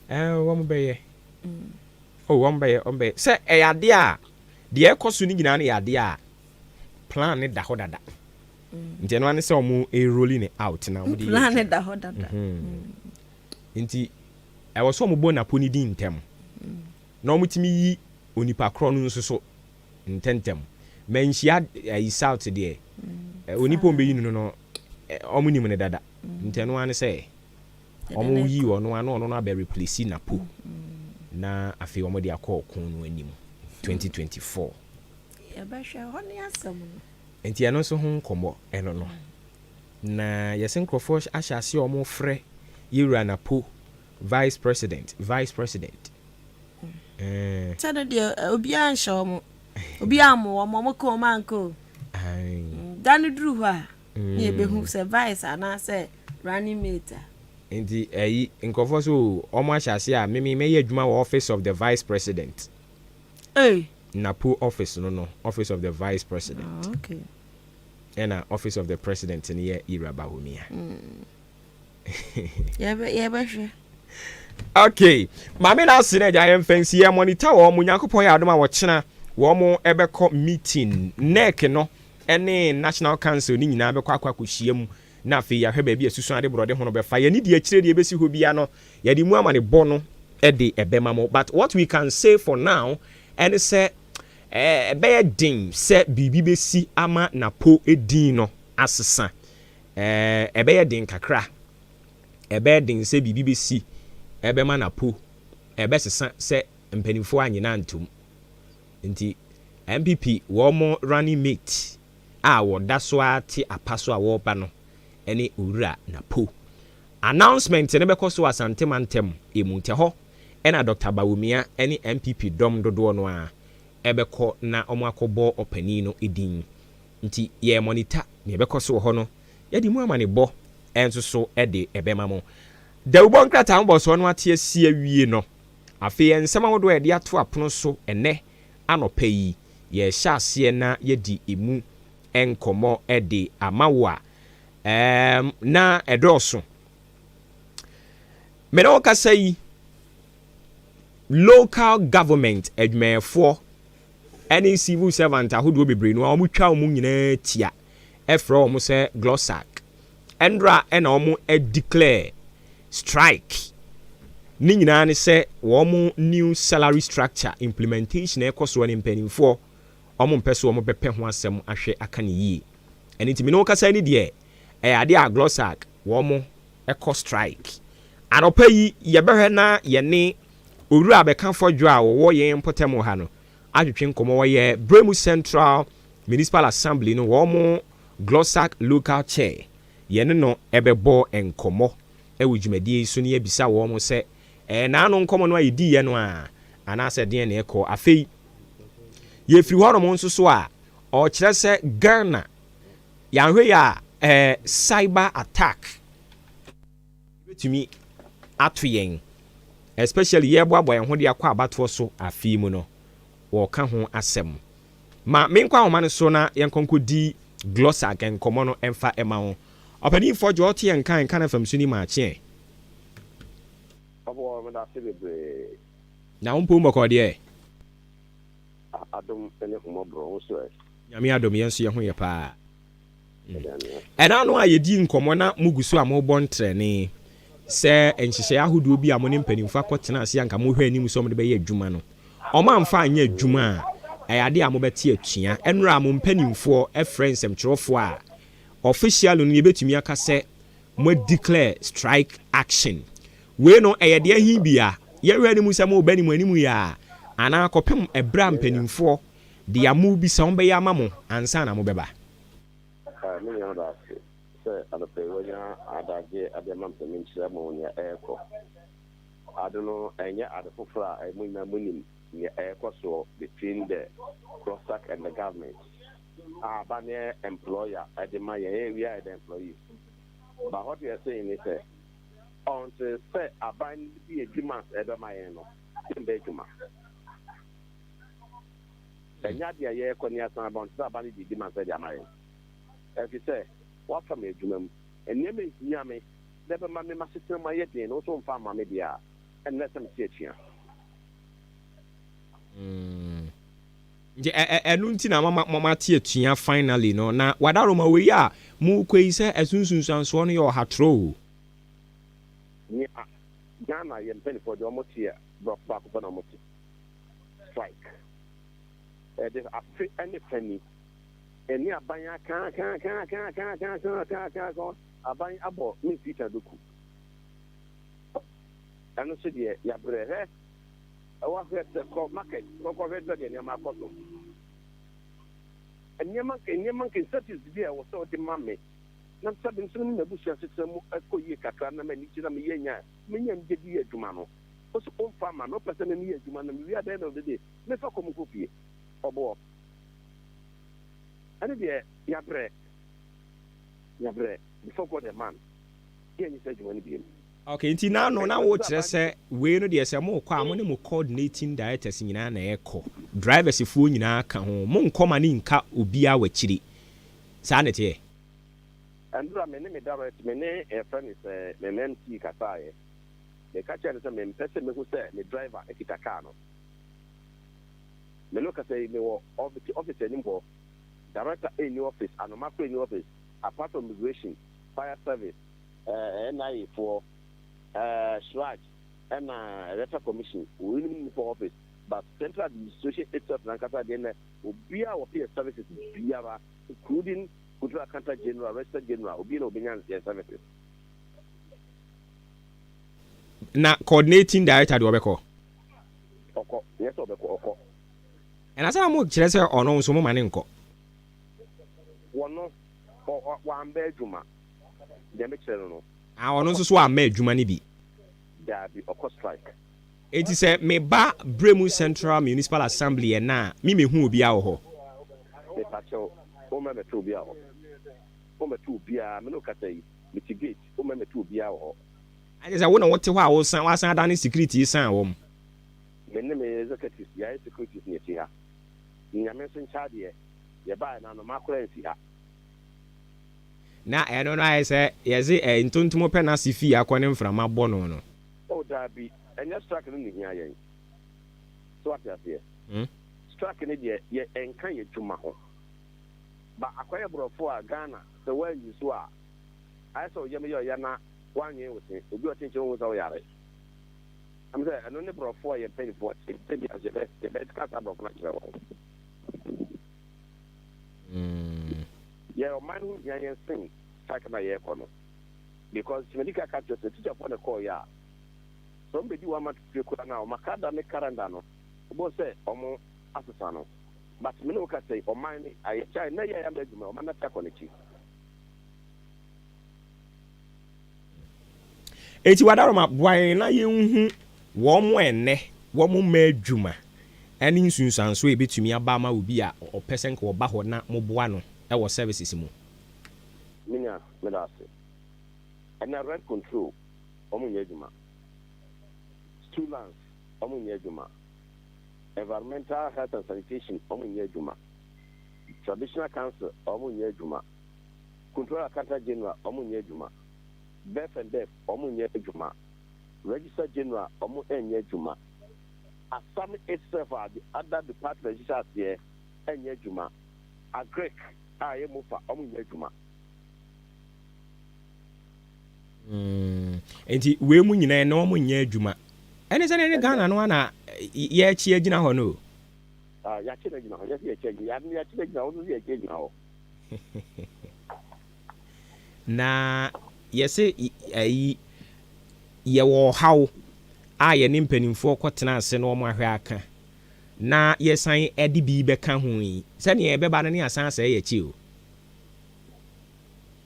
Wɔn bɛyɛ oh, wɔn bɛyɛ sɛ ɛyɛ adeɛ a deɛ ɛkɔ so no nyinaa no yɛ adeɛ a plan ne da hɔ dada, nti ɛno ane sɛ ɔmo rolling it out na ɔmo de yɛ Plan ne adwuma. da hɔ dada. Nti ɛwɔ sɛ ɔmo bɔ Napo ne din ntɛm na ɔmo tumi yi onipa korɔ no nso so ntɛntɛm. Manhyia ayi South deɛ, onipa a ɔmo bɛyi no, ɔmo nim ne dada, nti ɛno ane sɛ ɔmo yi ɔno ano, ɔno no abɛ replace Napo na afei ɔmo de akɔ ɔko no anim 2024. Yɛbɛhwɛ hɔ ne asɛm no. Nti ɛno nso ho nkɔmmɔ ɛno no na yɛsɛ nkurɔfoɔ ahyɛ aseɛ a ɔmo frɛ yɛwura Napo vice president, vice president. Sɛ no deɛ obiara nhyɛ ɔmo, obiara mo ɔmo, ɔmo ka ɔmo anka o. Ae. Da no duru hɔ a ne yɛbɛhu sɛ vice anaasɛ running mate a. Nti ɛyi nkurɔfoɔ so ɔmo ahyɛ aseɛ a mimi mɛyɛ adwuma wɔ Office of the Vice President. Ei. Napo office no, Office of the Vice President. Ah, okay. Ɛna Office of the President no yɛ Ira Bawumia. Yɛbɛhwɛ. Okay, maame na ase na agya yɛn fɛnsi yɛ monitor wɔn mo. Nyankopɔn yɛ adom a, wɔkyena wɔn mo ɛbɛkɔ meeting, NEC no ɛne National Council ne nyinaa bɛkɔ akɔhyia mu na afei yɛahwɛ baabi a susu ade borɔde ho no bɛfa. Yɛne di akyire deɛ ɛbɛsi hɔ bia no, yɛde mu ama ne bɔ no ɛde ɛbɛma mo. But what we can say for now ɛne sɛ ɛbɛyɛ den sɛ biribi bɛsi ama Napo edin no asesa. Ɛbɛyɛ den kakra, ɛbɛyɛ den sɛ biribi bɛsi ɛbɛma Napo ɛbɛsesa sɛ mpanimfoɔ anyina ntom. Nti NPP wɔn running mate a wɔda so ate apa so a wɔreba no ɛne Owura Napo. Announcement no bɛkɔ so Asante mantam emu ntɛ hɔ, ɛna Dr Bawumia ɛne NPP dɔm dodoɔ no a ɛbɛkɔ na wɔn akɔbɔ ɔpanin no din. Nti yɛ monitor nea ɛbɛkɔ so wɔ hɔ no, yɛde mu ama ne bɔ ɛnso so ɛde ɛbɛma mo. Dawubɔ nkrataa mbɔsoɔ no ate asi awie no, afei nsɛm ahodoɔ a yɛde ato apono so ɛnɛ. Anɔpa yi, yɛrehyɛ aseɛ na yɛadi ɛmu nkɔmmɔ de ama wo a, ɛɛm, na ɛdɔɔso. Me ne wo kasa yi, local government adwumayɛfoɔ ne civil servant ahodoɔ bebree no a wɔtwa wɔn nyinaa tia frɛ wɔn sɛ Glossac. Ɛnora na wɔn declare strike. Ne nyinaa ne sɛ wɔn new salary structure implementation a ɛkɔ soɔ no mpanimfoɔ wɔn mpɛ so wɔn bɛpɛ ho asɛm ahwɛ aka ne yie. Ɛno nti me ne wo kasa ni deɛ ɛyɛ adeɛ a Glossac wɔn kɔ strike. Anɔpa yi yɛbɛhwɛ na yɛne Owura Abɛka Fɔdwo a wɔwɔ yɛn mpɔtam ha no atwetwe nkɔmmɔ. Wɔyɛ Bremu Central Municipal Assembly no wɔn Glossac Local Chair. Yɛne no bɛbɔ nkɔmmɔ wɔ dwumadie yi so na yɛabisa wɔn sɛ ɛyɛ n'ano nkɔmmɔ no a yɛdiiɛ no a anaasɛ deɛn na ɛkɔ. Afei yɛfiri hɔnom nso so a ɔkyerɛ sɛ Ghana yɛanhwɛ yɛ a ɛɛ cyber attack bɛtumi ato yɛn, especially yɛreboaboa yɛn ho de akɔ abatoɔ so afe yi mu no, wɔreka ho asɛm. Ma menkɔ ahoma no so na yɛnkɔ nkɔdi Glossac nkɔmmɔ no mfa ma wo. Ɔpanin Fɔdwo, ɔte yɛn nka nka na fam so ni maakye ɛ. Ɔboɔ, meda ase bebree. Na wo mpo bɔkɔɔ deɛ? Adom ne humɔborɔ, wo nso ɛ? Nyame adom, yɛn nso yɛn ho yɛ paa. Ɛna no a yɛdi nkɔmmɔ na mogu so a mobɔ ntrɛne sɛ nhyehyɛeɛ ahodoɔ bi a mo ne mpanimfoɔ akɔtena ase anka mohwɛ anim sɛ wɔde bɛyɛ adwuma no, wɔn amfa anyɛ adwuma a, ɛyɛ adeɛ a mobɛte atua. Ɛnora a mo mpanimfoɔ frɛ nsɛmtwerɛfoɔ a, officially no yɛbɛtumi aka sɛ mo declare strike action. Wei no ɛyɛ deɛ he bia yɛhwɛ anim sɛ mo bɛ ne mo anim yɛ a, anaa kɔpem ɛberɛ a mpanimfoɔ deɛ mo bisa wɔn bɛyɛ ama mo ansa na mobɛba. Me nua meda ase sɛ anɔpa yi wanya adagye de ama me sɛ menkyerɛ mo nea ɛrekɔ. Ade no ɛnyɛ ade foforɔ a mo nyinaa monim nea ɛrekɔ soɔ between the CROSAC and the government a aba ne employer de ma yɛn, we are the employees. But what we are saying ne sɛ until sɛ aban no de adwuma ɛbɛma yɛn no, yɛmbɛ adwuma. Ɛnyɛ adeɛ a yɛrekɔ ne asan aba until sɛ aban no de adwuma sɛ de ama yɛn. Ɛfiri sɛ woafa me adwuma mu, nneɛma ehia me na ɛbɛma me m'asetena mu ayɛ den no, wo nso womfa mma me deɛ a, ɛnnɛ sɛ mete atua. Nti ɛno nti na mama te atua finally no. Na wadaroma wei a mokɔ yi sɛ ɛso nsunsuansoɔ no yɛ ɔhatorɔ o. Nea Ghana yɛ mpanimfoɔ deɛ ɔmo teɛ borɔfo baako pɛ na ɔmo te strike. Ɛde afe ne fani ɛne aban akaakaakaakaakaakaakaaka aban abɔ ne mfita doku. Ɛno nso deɛ yɛabrɛ hwɛ ɛwɔ ahwɛ sɛ kɔ market kɔkɔhwɛ sɛ deɛ nneɛma akɔ so. Nneɛma nka incentives bi a ɛwɔ sɛ ɔde ma me na sɛbi nso ne m'abusua setena mu ɛkɔ yie kakra na m'ani gye na meyɛ nya menya anigye de yɛ adwuma no, wo so womfa ma me. Wopɛ sɛ me meyɛ adwuma na mewie at the end of the day mefa kɔm nkɔ fie. Ɔboɔ ɛne deɛ yɛabrɛ yɛabrɛ before God and man, yɛnyɛ sɛ adwuma no biem. Okay, nti na no na wokyerɛ sɛ wei no deɛ sɛ mokɔ a, mo ne mo coordinating directors nyinaa na ɛkɔ, drivers foɔ nyinaa ka ho, monkɔ ma ne nka obiara w'akyiri, saa ne teɛ? Ɛndura me ne me direct me ne ɛfrɛ ne sɛ me MC kasaeɛ. Meka kyerɛ no sɛ mempɛ sɛ mehu sɛ me driver kita car no. Me no kasa yi, mewɔ office anim hɔ. Director ɛnni office, anoma koro ɛnni office, apart from immigration, fire service, NIA foɔ, CHRAJ ɛna Electoral Commission, wɔyinom nipa office. But central administration itself nankasa deɛ nɛ obiara a wɔpɛ yɛ services biara, including Kudu Accountant General, Registrar General, obiara na obɛnya yɛn services. Na coordinating director deɛ ɔbɛkɔ? Ɔkɔ, nyɛ sɛ ɔbɛkɔ, ɔkɔ. Ɛna sɛ na mo kyerɛ sɛ ɔno nso mo ma ne nkɔ. Wɔno wamba adwuma deɛ mekyerɛ no. Ah, ɔno nso so amma adwuma no bi? Daabi, ɔkɔ strike. Enti sɛ meba Bremu Central Municipal Assembly ɛna a, me mehu obiara wɔ hɔ? Mepakyɛw, womma mɛto obiara wɔ hɔ. Wommɛto obiara, me ne wo kasa yi, mete gate, womma mɛto obiara wɔ hɔ. Agye sɛ wo na wote hɔ a wosan wasan adane security san wɔm. Me ne me executives, yɛayɛ securities ne yɛte ha. Nyame nso nkyɛ adeɛ, yɛbaeɛ no anomaa koraa ansi ha. Na ɛno no ayɛ sɛ yɛdze ntontom pɛ n'ase fii akɔ ne mframa bɔ no no. Oh daabi, ɛnyɛ strike no na ehia yɛn. So wate aseɛ? Strike no deɛ yɛ ɛnka yɛn adwuma ho. Ba akɔyɛ borɔfo a Ghana sɛ woanyi so a ayɛ sɛ wo yam yɛ ɔya na woanwen wo se, obi a ɔte nkyɛn hu sɛ woyare. Ɛm sɛ ɛno ne borɔfo a yɛn mpanyinfoɔ te sɛ bi ase yɛbɛ yɛbɛka saa borɔfo no akyerɛ wɔn. Yɛ ɔman no ho hia yɛn sen strike no a yɛrekɔ no because madi kan aka akyerɛ sɛ teacherfoɔ na ɛkɔɔeɛ a sɛ wɔn bɛdi one month free koraa no a wɔn akada ne calendar no wobɛhu sɛ wɔn asesa no but me ne wo kasa yi ɔman no ayɛ kyɛ nnɛ yɛ yɛama adwuma ɔman no ate akɔ n'akyi. Enti Wadaroma boa yɛn na yɛnhu wɔn a ɛnnɛ wɔn mma adwuma ne nsunsuansoɔ a ɛbɛtumi aba ama obi a ɔpɛ sɛ nka ɔba hɔ na moboa no wɔ services mu. Me nua, meda ase. Ɛnnɛ rent control wɔn nyɛ adwuma, stool lands wɔn nyɛ adwuma, environmental health and sanitation wɔn nyɛ adwuma, traditional council wɔn nyɛ adwuma, controller accountant general wɔn nyɛ adwuma. Birth and death ɔmo nyɛ adwuma, register general ɔmo nyɛ adwuma, Asame itself a the other department hyehyɛ aseɛ nyɛ adwuma, Agric a ɛyɛ mofa ɔmo nyɛ adwuma. Mm, nti wei mu nyinaa na wɔn nyɛ adwuma. Ɛne sɛ ne Ghana no ana yɛakyi agyina hɔ no o. Ah, yɛakyi no agyina hɔ, yɛsɛ yɛakyi agyina, yɛakyi no agyina hɔ, nso yɛakyi agyina hɔ. Na yɛse ayi yɛwɔ ɔhaw a yɛne mpanimfoɔ kɔtena ase na wɔn ahwɛ aka na yɛsan de bi bɛka ho yi, sɛdeɛ ɛbɛba no ne asan asɛe yɛn akyi o.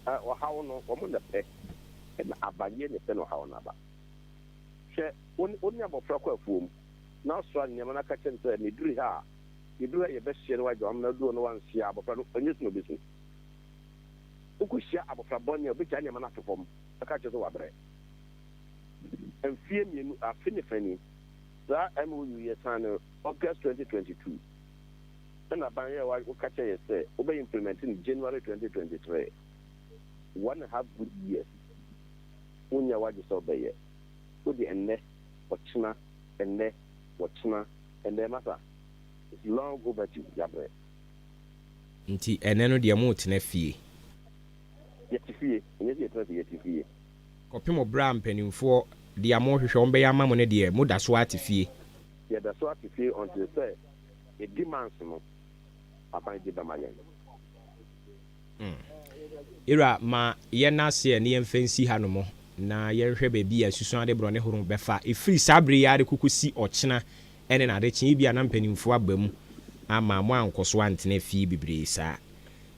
Ɔhaw no, wɔn na pɛ, ɛna abanyɛ na ɛpɛ na ɔhaw no aba. Hwɛ, wo ne, wo ne abɔfra kɔ afuom, na ɔsoa nneɛma na ka kyerɛ no sɛ, meduru ha a, yɛduru ha yɛbɛhyeɛ na wagya wamena duro na wanhye a, abɔfra no, ɛnyɛ su na ɔbɛsu. Wokɔhyia abɔfra bɔne a, ɔbɛgyae nneɛma no ato fam, bɛka akyerɛ sɛ wabrɛ. Mfeɛ mmienu, afe ne fa ni, saa MOU yi yɛsan no August 2022, ɛna aban yɛɛ wa, woka kyerɛ yɛ sɛ wobɛ implement no January 2023. One and a half good years, wonyɛ w'adwe sɛ wobɛyɛ. Wode ɛnnɛ, ɔkyena, ɛnnɛ, wɔkyena, ɛnnɛ, masa, it's long overdue, yɛabrɛ. Nti ɛnɛ no deɛ motena fie? Yɛte fie, ɛnyɛ sɛ yɛtena fie, yɛte fie. Kɔpem berɛ a mpanimfoɔ deɛ mohwehwɛ wɔn bɛyɛ ama mo no deɛ, moda so ara te fie? Yɛda so ara te fie until sɛ yɛ demands no aban de bɛma yɛn. Ira, ma yɛnna aseɛ na yɛmfa nsi hanom na yɛnhwɛ baabi a Susuade Borɔne horow bɛfa ɛfiri saa berɛ yi ara de kɔkɔsi ɔkyena ne n'adekyee. Ebia na mpanimfoɔ aba mu ama moankɔ so antena fie bebree saa.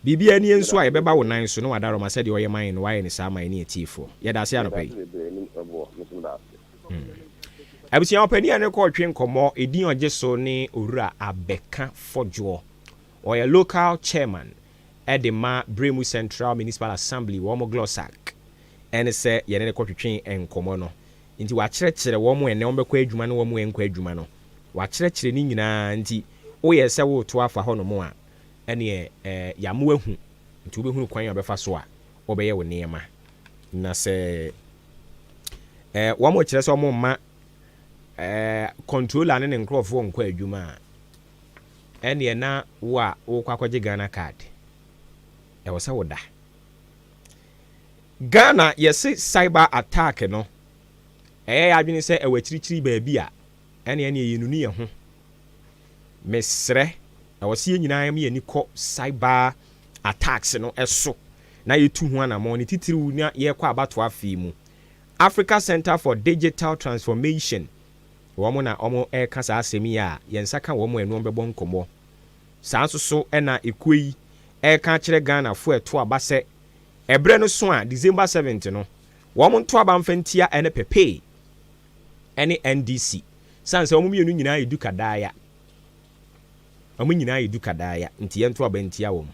Biribiara nie nso a, yɛbɛba wo nan so na w'adaworoma sɛdeɛ ɔyɛ ma yɛn no, wayɛ no saa ama yɛne atiefoɔ. Yɛda ase anɔpa yi. Abusua ɔpanin a ne kɔ retwe nkɔmmɔ, edin a ɔgye so ne Owura Abɛka Fɔdwoɔ. Ɔyɛ Local Chairman de ma Bremu Central Municipal Assembly, wɔn Glossac ne sɛ yɛne no kɔtwetwee nkɔmmɔ no. Nti wakyerɛkyerɛ wɔn a ɛnnɛ wɔbɛkɔ adwuma ne wɔn a ɛnkɔ adwuma no. Wakyerɛkyerɛ ne nyinaa nti woyɛ sɛ woreto afa hɔnom a, ɛneɛ yɛama woahu. Nti wobɛhunu kwan a wobɛfa so a wobɛyɛ wo nneɛma. Na sɛ wɔkyerɛ sɛ wɔmma controller ne ne nkorɔfoɔ nkɔ adwuma a, ɛneɛ na wo a worekɔ akɔgye Ghana card, ɛwɔ sɛ woda. Ghana yɛse cyber attack no, ɛyɛ yɛ adwene sɛ ɛwɔ akyirikyiri baabi a, ɛneɛ ɛneɛ yɛnunu yɛn ho. Mesrɛ, ɛwɔ sɛ yɛn nyinaa yɛma yɛn ani kɔ cyber attacks no so na yɛtu ho anamɔn, ne titiriw na yɛrekɔ abatoɔ afe yi mu. Africa Center for Digital Transformation Wɔn na wɔreka saa asɛm yi a, yɛn nsa ka wɔn a ɛne wɔn bɛbɔ nkɔmmɔ. Saa nso so na ekuo yi reka akyerɛ Ghanafoɔ a ɛto aba sɛ, ɛberɛ no so a, December seventh no, wɔn nto aba mfa ntia ɛne Pepee ɛne NDC. Sane sɛ wɔn mmienu nyinaa yɛ Duka Daaya. Wɔn nyinaa yɛ Duka Daaya, nti yɛnto aba ntia wɔn.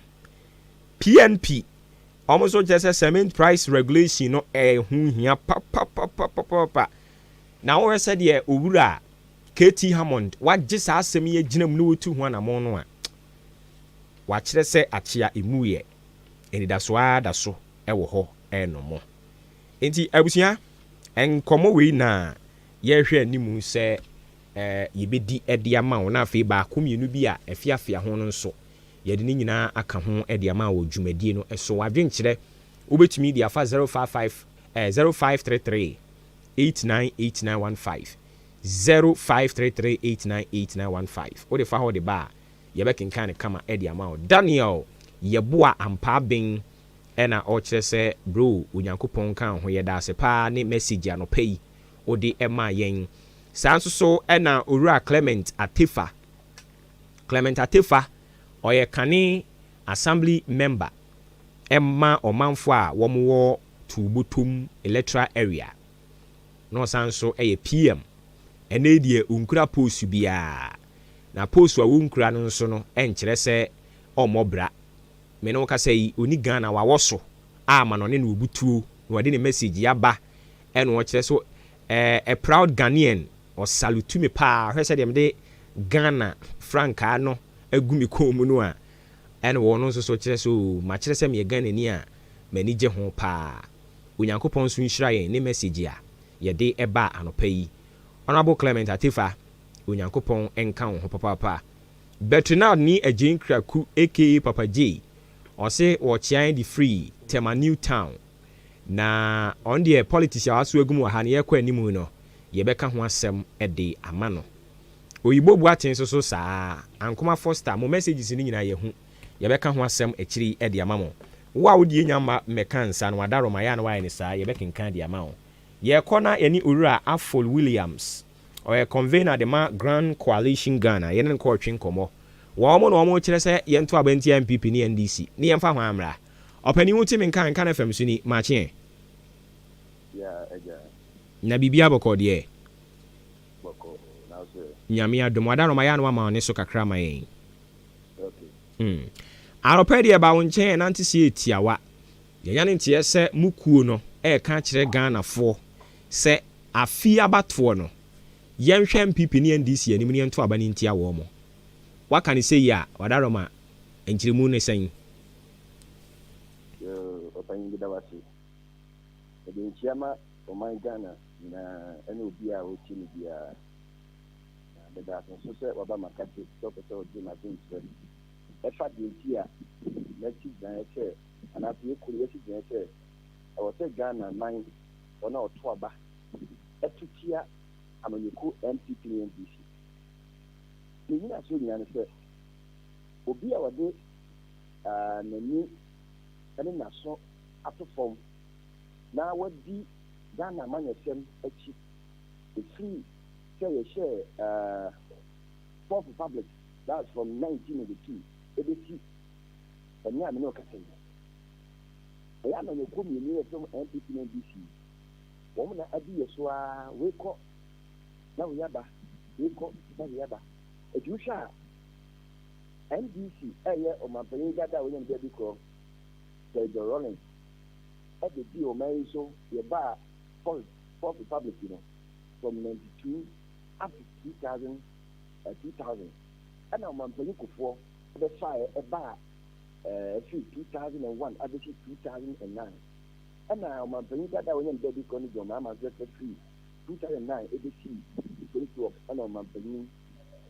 PNP, wɔn nso kyerɛ sɛ cement price regulation no ɛho hia papapapapapa. Na wohwɛ sɛdeɛ Owura KT. Hammond wagye saa asɛm yi agyina mu na watu ho anamɔn no a, Wakyerɛ sɛ akyea emu yɛ anidasoɔ ara da so wɔ hɔ renom. Enti abusua, nkɔmmɔ wei na yɛrehwɛ anim sɛ yɛbɛdi de ama wo, na afei baako mmienu bi a ɛfeafea ho no nso, yɛde ne nyinaa aka ho de ama wo wɔ dwumadie no so. W'adwenkyerɛ, wobɛtumi de afa 055, 0533 898915, 0533 898915. Wode fa hɔ de ba a, yɛbɛkenkan no kama de ama wo. Daniel Yeboah Ampaa-Ben na ɔkyerɛ sɛ bro Onyankopɔn nka wo ho yɛdaase paa ne message anɔpa yi wode maa yɛn. Saa nso so na Owura Clement Atefa, Clement Atefa ɔyɛ kane Assembly member ma ɔmanfoɔ a wɔn wɔ Tuubotom Electoral Area na ɔsan nso yɛ PM. Ɛnɛ yi deɛ ɔnkura post biara na post a ɔnkura no nso no nkyerɛ sɛ ɔmmɔ bra. Me ne wo kasa yi ɔni Ghana wawɔ so a ma no ɔne no ɔbutuo na ɔde ne message aba ɛna ɔkyerɛ so eh, a proud Ghanaian ɔsalutu me paa hwɛ sɛdeɛ mede Ghana frankaa no agu me kɔn mu no a ɛna ɔno nso so kyerɛ sɛ oo makyerɛ sɛ meyɛ Ghanani a m'ani gye ho paa. Onyankopɔn nso nhyira yɛn ne message a yɛde baa anɔpa yi. Honourable Clement Atefa Onyankopɔn nka wo ho papaapa. Bertrinald Nii Adjei Nkraku aka Papa Jay ɔse wɔkyea yɛn de firi Tema New Town na ɔno deɛ politics a waso agu mu wɔ ha no yɛrekɔ anim no yɛbɛka ho asɛm de ama no. Oyibo Boateng nso so saa. Ankoma Foster mo messages no nyinaa yɛahu yɛbɛka ho asɛm akyiri yi de ama mo. Wo a wo deɛ nya mma mmɛka nsa no wadarom ayɛ a na wayɛ no saa yɛbɛkenkan de ama wo. Yɛrekɔ na yɛne Owura Afful Williams Ɔyɛ convener de ma Grand Coalition Ghana. Yɛne no kɔɔtwe nkɔmmɔ. Wɔn na wɔkyerɛ sɛ yɛnto aba ntia NPP ne NDC ne yɛmfa hwan mmra. Ɔpanin wo te me nka nka no FM so ni, makye ɛ. Yeah agya. Na biribiara bɔkɔɔ deɛ? Bɔkɔɔ, na wo so ɛ? Nyame adom. Wadarom ayɛ a na wama wo nne so kakra ama yɛn. Okay. Hmm. Anɔpa yi deɛ ba wo nkyɛn ɛnante sie tiawa. Yɛanya ne nteɛ sɛ mo kuo no ɛreka akyerɛ Ghanafoɔ sɛ Afe abatoɔ no, yɛnhwɛ NPP ne NDC anim na yɛnto aba no ntia wɔn. Woaka no sei a, Wadaroma, nkyerɛmu ne sɛn? Yoo, Ɔpanyin meda wo ase. Mede nkyia ma ɔman Ghana nyinaa ɛne obiara a ɔretie me biara. Na meda ase nso sɛ waba m'akate sɛ ɔpɛ sɛ ɔgye m'adwenkyerɛ ɛfa deɛ nti a masi gyinaeɛ sɛ anaasɛ yɛn kuo no yɛasi gyinaeɛ sɛ ɛwɔ sɛ Ghana man wɔn a wɔto aba to tia amanyɔkuo NPP ne NDC. Ne nnyinasoɔ nyinaa ne sɛ, obi a ɔde n'ani ne n'aso ato fam na wadi Ghana amanyɔsɛm akyi ɛfiri sɛ yɛhyɛɛ Fourth Republic, that's from 1992 ɛbɛsi ɛnnɛ a me ne wo kasa yi. Ɛyɛ amanyɔkuo mmienu yi a yɛfrɛ wɔn NPP ne NDC yi, wɔn na adi yɛ so ara, wei kɔ na wei aba, wei kɔ na wei aba. Ɛti wohwɛ a, NDC ɛyɛ ɔmanpanyin dada a wɔnya no baabi korɔ, Jerry John Rawlings, ɛbɛdii ɔman yi so, yɛbaa Fourth Republic no from 92 up to 2000, 2000, ɛna ɔmanpanyin Kufuor bɛfaeɛ ɛbaa Ɛfiri 2001 abɛsi 2009, ɛna ɔmanpanyin dada a wanya ne baabi kɔ ne John Mahama nso bɛfa firi 2009 ɛbɛsi 2012, ɛna ɔmanpanyin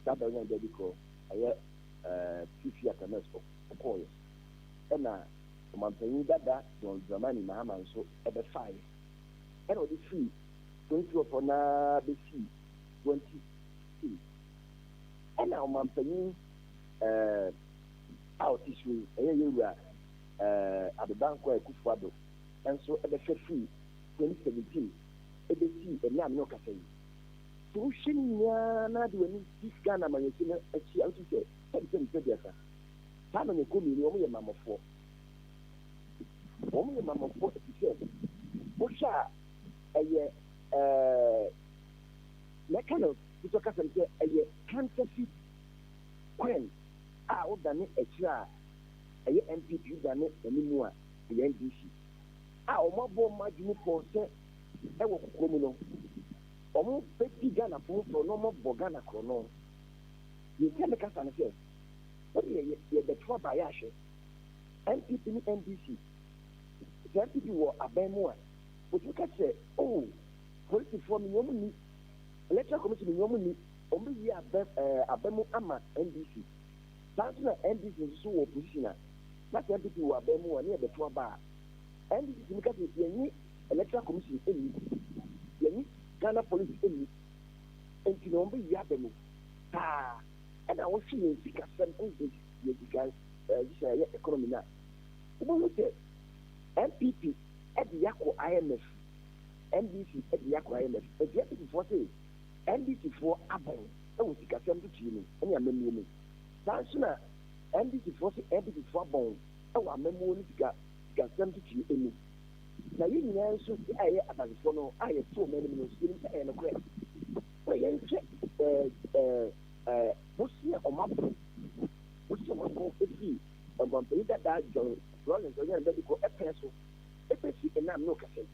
dada a wanya ne baabi kɔ ɛyɛ Fifi Atta Mills ɔkɔɔeɛ, ɛna ɔmanpanyin dada John Dramani Mahama nso ɛbɛfaeɛ, ɛna ɔde firi 2012 hɔ no ara bɛsi 2016, ɛna ɔmanpanyin a ɔte so yi, ɛyɛ yɛn wura Ado Dankwa Akufo Addo nso bɛhwɛ firi 2017 bɛsi ɛnnɛ a me ne wo kasa yi. Sɛ wohwɛ ne nyinaa na de w'ani di Ghana amanyɔsɛm no akyi a, wotumi sɛ sɛbisɛbi mfɛ aduasa, saa amanyɔkuo mmienu yi, wɔn yɛ mammɔfoɔ. Wɔn yɛ mammɔfoɔ ɛfiri sɛ wohwɛ a ɛyɛ ɛɛ mɛka no ketewa kasɛm sɛ ɛyɛ counterfeit coin a wodane akyire a ɛyɛ NPP, wodane anim a ɛyɛ NDC, a wɔn abɔ wɔn adwene mu pɔw sɛ ɛwɔ kokoa mu no wɔn bɛdi Ghana fo ho fɛw na wɔn abɔ Ghana korɔno. Deɛ nti a meka saa ne sɛ, Wo deɛ yɛ yɛbɛto aba yɛ ahwɛ. NPP ne NDC, sɛ NPP wɔ aban mu a, wɔtumi ka sɛ oh polisifoɔ menye wɔn nni, electoral commission menye wɔn nni, wɔn bɛyi aba ɛɛ aba mu ama NDC. Saa nso na NDC nso so wɔ opposition a, na sɛ NPP wɔ aban mu a ne yɛbɛto aba a, NDC tumi ka sɛ yɛnye electoral commission nni, yɛnye Ghana police nni, nti na wɔn bɛyi aba mu paa. Ɛna wohwɛ yɛn sikasɛm ne yɛn sika nhyehyɛe a ɛyɛ economy no a, wobɛhu sɛ NPP de yɛakɔ IMF, NDC de yɛakɔ IMF. Nti NPP foɔ se NDC foɔ abɔn wɔ sikasɛm ntotoeɛ mu ne amammuo mu. Saa nso na NDC foɔ se NPP foɔ abɔn wɔ amammuo ne sika sikasɛm ntotoeɛ mu. Na yɛn nyinaa nso a yɛyɛ adansefoɔ no a yɛte ɔman no mu no nso yɛnim sɛ ɛyɛ nokorɛ. Sɛ yɛnhwɛ ɛɛ ɛɛ ɛɛ bosea a wɔabɔ bosea a wɔabɔ firi ɔmampanyin dadaa John Rawlings a ɔnyaa ne baabi kɔ pɛn so bɛsi ɛnnɛ a me ne wo kasa yi.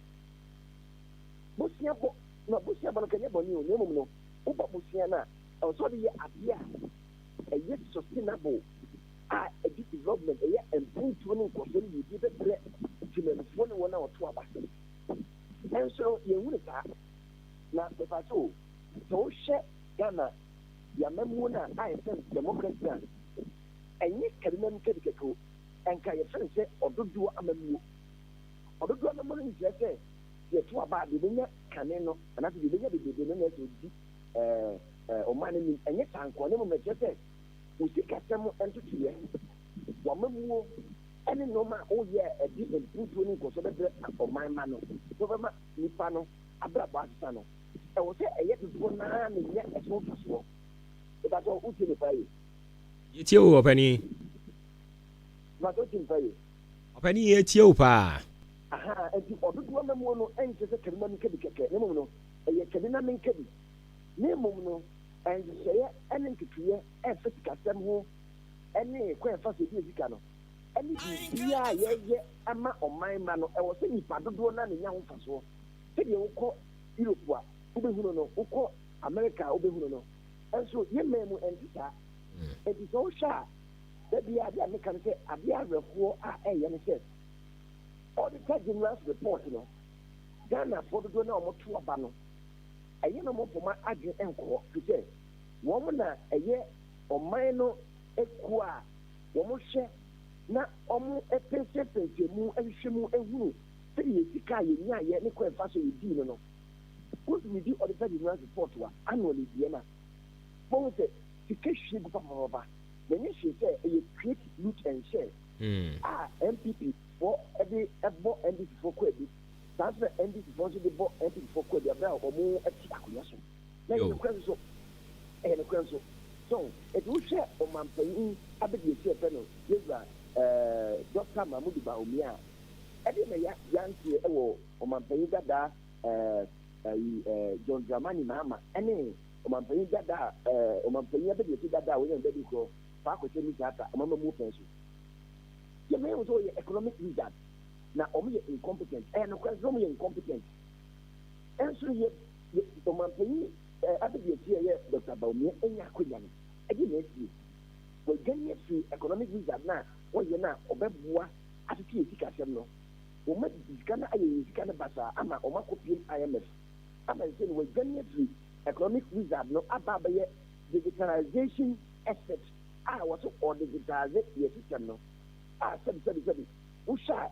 Bosea bɔ na bosea bɔ no nka ɛnyɛ bɔne o, na mmom no wobɔ bosea no a ɛwɔ sɛ wode yɛ adeɛ a ɛyɛ sustainable a ɛde development ɛyɛ mpuntuo ne nkɔsoɔ ne yiedie bɛbrɛ temanmufoɔ ne wɔn a wɔto aba. Nanso no yɛnhu no saa. Na mepakyɛ o, sɛ wohwɛ Ghana yɛamammuo no a a yɛfrɛ no democracy no a, ɛnyɛ kabinam kabi kɛkɛ o, ɛnka yɛfrɛ no sɛ ɔdodoɔ amammuo. Ɔdodoɔ amammuo no nkyerɛ sɛ sɛ yɛto aba a deɛ ɔbɛnya kane no anaasɛ deɛ ɔbɛnya bebrebe no na ɛsɛ ɔdi ɛɛ ɔman no anim. Ɛnyɛ saa nkoa, na mmom ɛkyerɛ sɛ wo sikasɛm ntotoeɛ, w'amammuo ne nneɛma a woyɛ a ɛde mpuntuo ne nkɔsoɔ bɛbrɛ ɔman mma no, sɛ wobɛma nnipa no abrabɔ asesa no, ɛwɔ sɛ ɛyɛ dodoɔ no ara na ɛnya ɛso mfasoɔ. Mepakyɛw, wotie me paa yie? Yɛtie wo ɔpanin. Mepakyɛw, wotie me paa yie? Ɔpanin, yɛtie wo paa. Ahaa, enti ɔdodoɔ amammuo no nkyerɛ sɛ kabi ma menka bi kɛkɛ, na mmom no, ɛyɛ kabi na menka bi. Na mmom no, nhyehyɛeɛ ne ntotoeɛ a ɛfa sikasɛm ho ne kwan a yɛfa so di yɛn sika no, ne biribiara a yɛyɛ ma ɔman mma no, ɛwɔ sɛ nnipa dodoɔ no ara na ɛnya ho mfasoɔ. Sɛdeɛ wokɔ Europe a wobɛhunu no, wokɔ America a wobɛhunu no. Nso yɛn man mu ɛnte saa. Enti sɛ wohwɛ a, da biara adeɛ a meka ne sɛ, adeɛ awerɛhoɔ a ɛyɛ ne sɛ, Auditor General's report no, Ghanafoɔ dodoɔ no a wɔto aba no, ɛyɛ na wɔmfa wɔn adwene nkɔ hɔ, firi sɛ wɔn na ɛyɛ ɔman no kuo a wɔhwɛ na wɔpɛnsɛmpɛnsɛn mu hwehwɛ mu hunu sɛdeɛ yɛn sika a yɛnyaeɛ ne kwan ɛfa so a yɛdii no no. Wotumi di Auditor General's report a annually deɛ no a, wobɛhu sɛ sika hwie gu papapapa. Na ɛnyɛ hwee sɛ ɛyɛ create, loot and share a NPP foɔ de bɔ NDC foɔ kwaadu. Saa nso na NDC foɔ nso de bɔ NPP foɔ kwaadu berɛ a wɔte akonnwa so. Na ɛyɛ nokorɛ nso. Ɛyɛ nokorɛ nso. So, enti wohwɛ ɔmanpanyin abadiakyiri a yɛfrɛ no Yɛwura eh, Dɔkta Mahmudu Bawumia a, ɛdeɛn na ya, yanteɛ wɔ ɔmanpanyin dadaa eh, ayi, eh, John Dramani Mahama ne ɔmanpanyin dadaa eh, ɔmanpanyin abadiakyiri dadaa a wɔnya no baabi korɔ, Paa Kwesi Amissah Arthur, ɔmammamuo pɛn so. Yɛma yɛhu sɛ wɔyɛ economic wizard, na wɔyɛ incompetent. Ɛyɛ nokorɛ nso sɛ wɔyɛ incompetent. Nso yɛ, yɛ, ɔmanpanyin eh, abadiakyiri a ɛyɛ Dɔkta Bawumia anya akwanya no, ɛdeɛn na asie? Wɔadwane afiri economic wizard no a wɔyɛ no a ɔbɛboa atete yɛn sikasɛm no. Wɔadi sika no ayɛ yɛn sika no basaa ama wɔakɔpiem IMF. Ama seesei no wɔadwane afiri economic wizard no aba abɛyɛ digitalization expert a wɔse ɔredigitalize yɛn system no a sɛbi sɛbi sɛbi wohwɛ a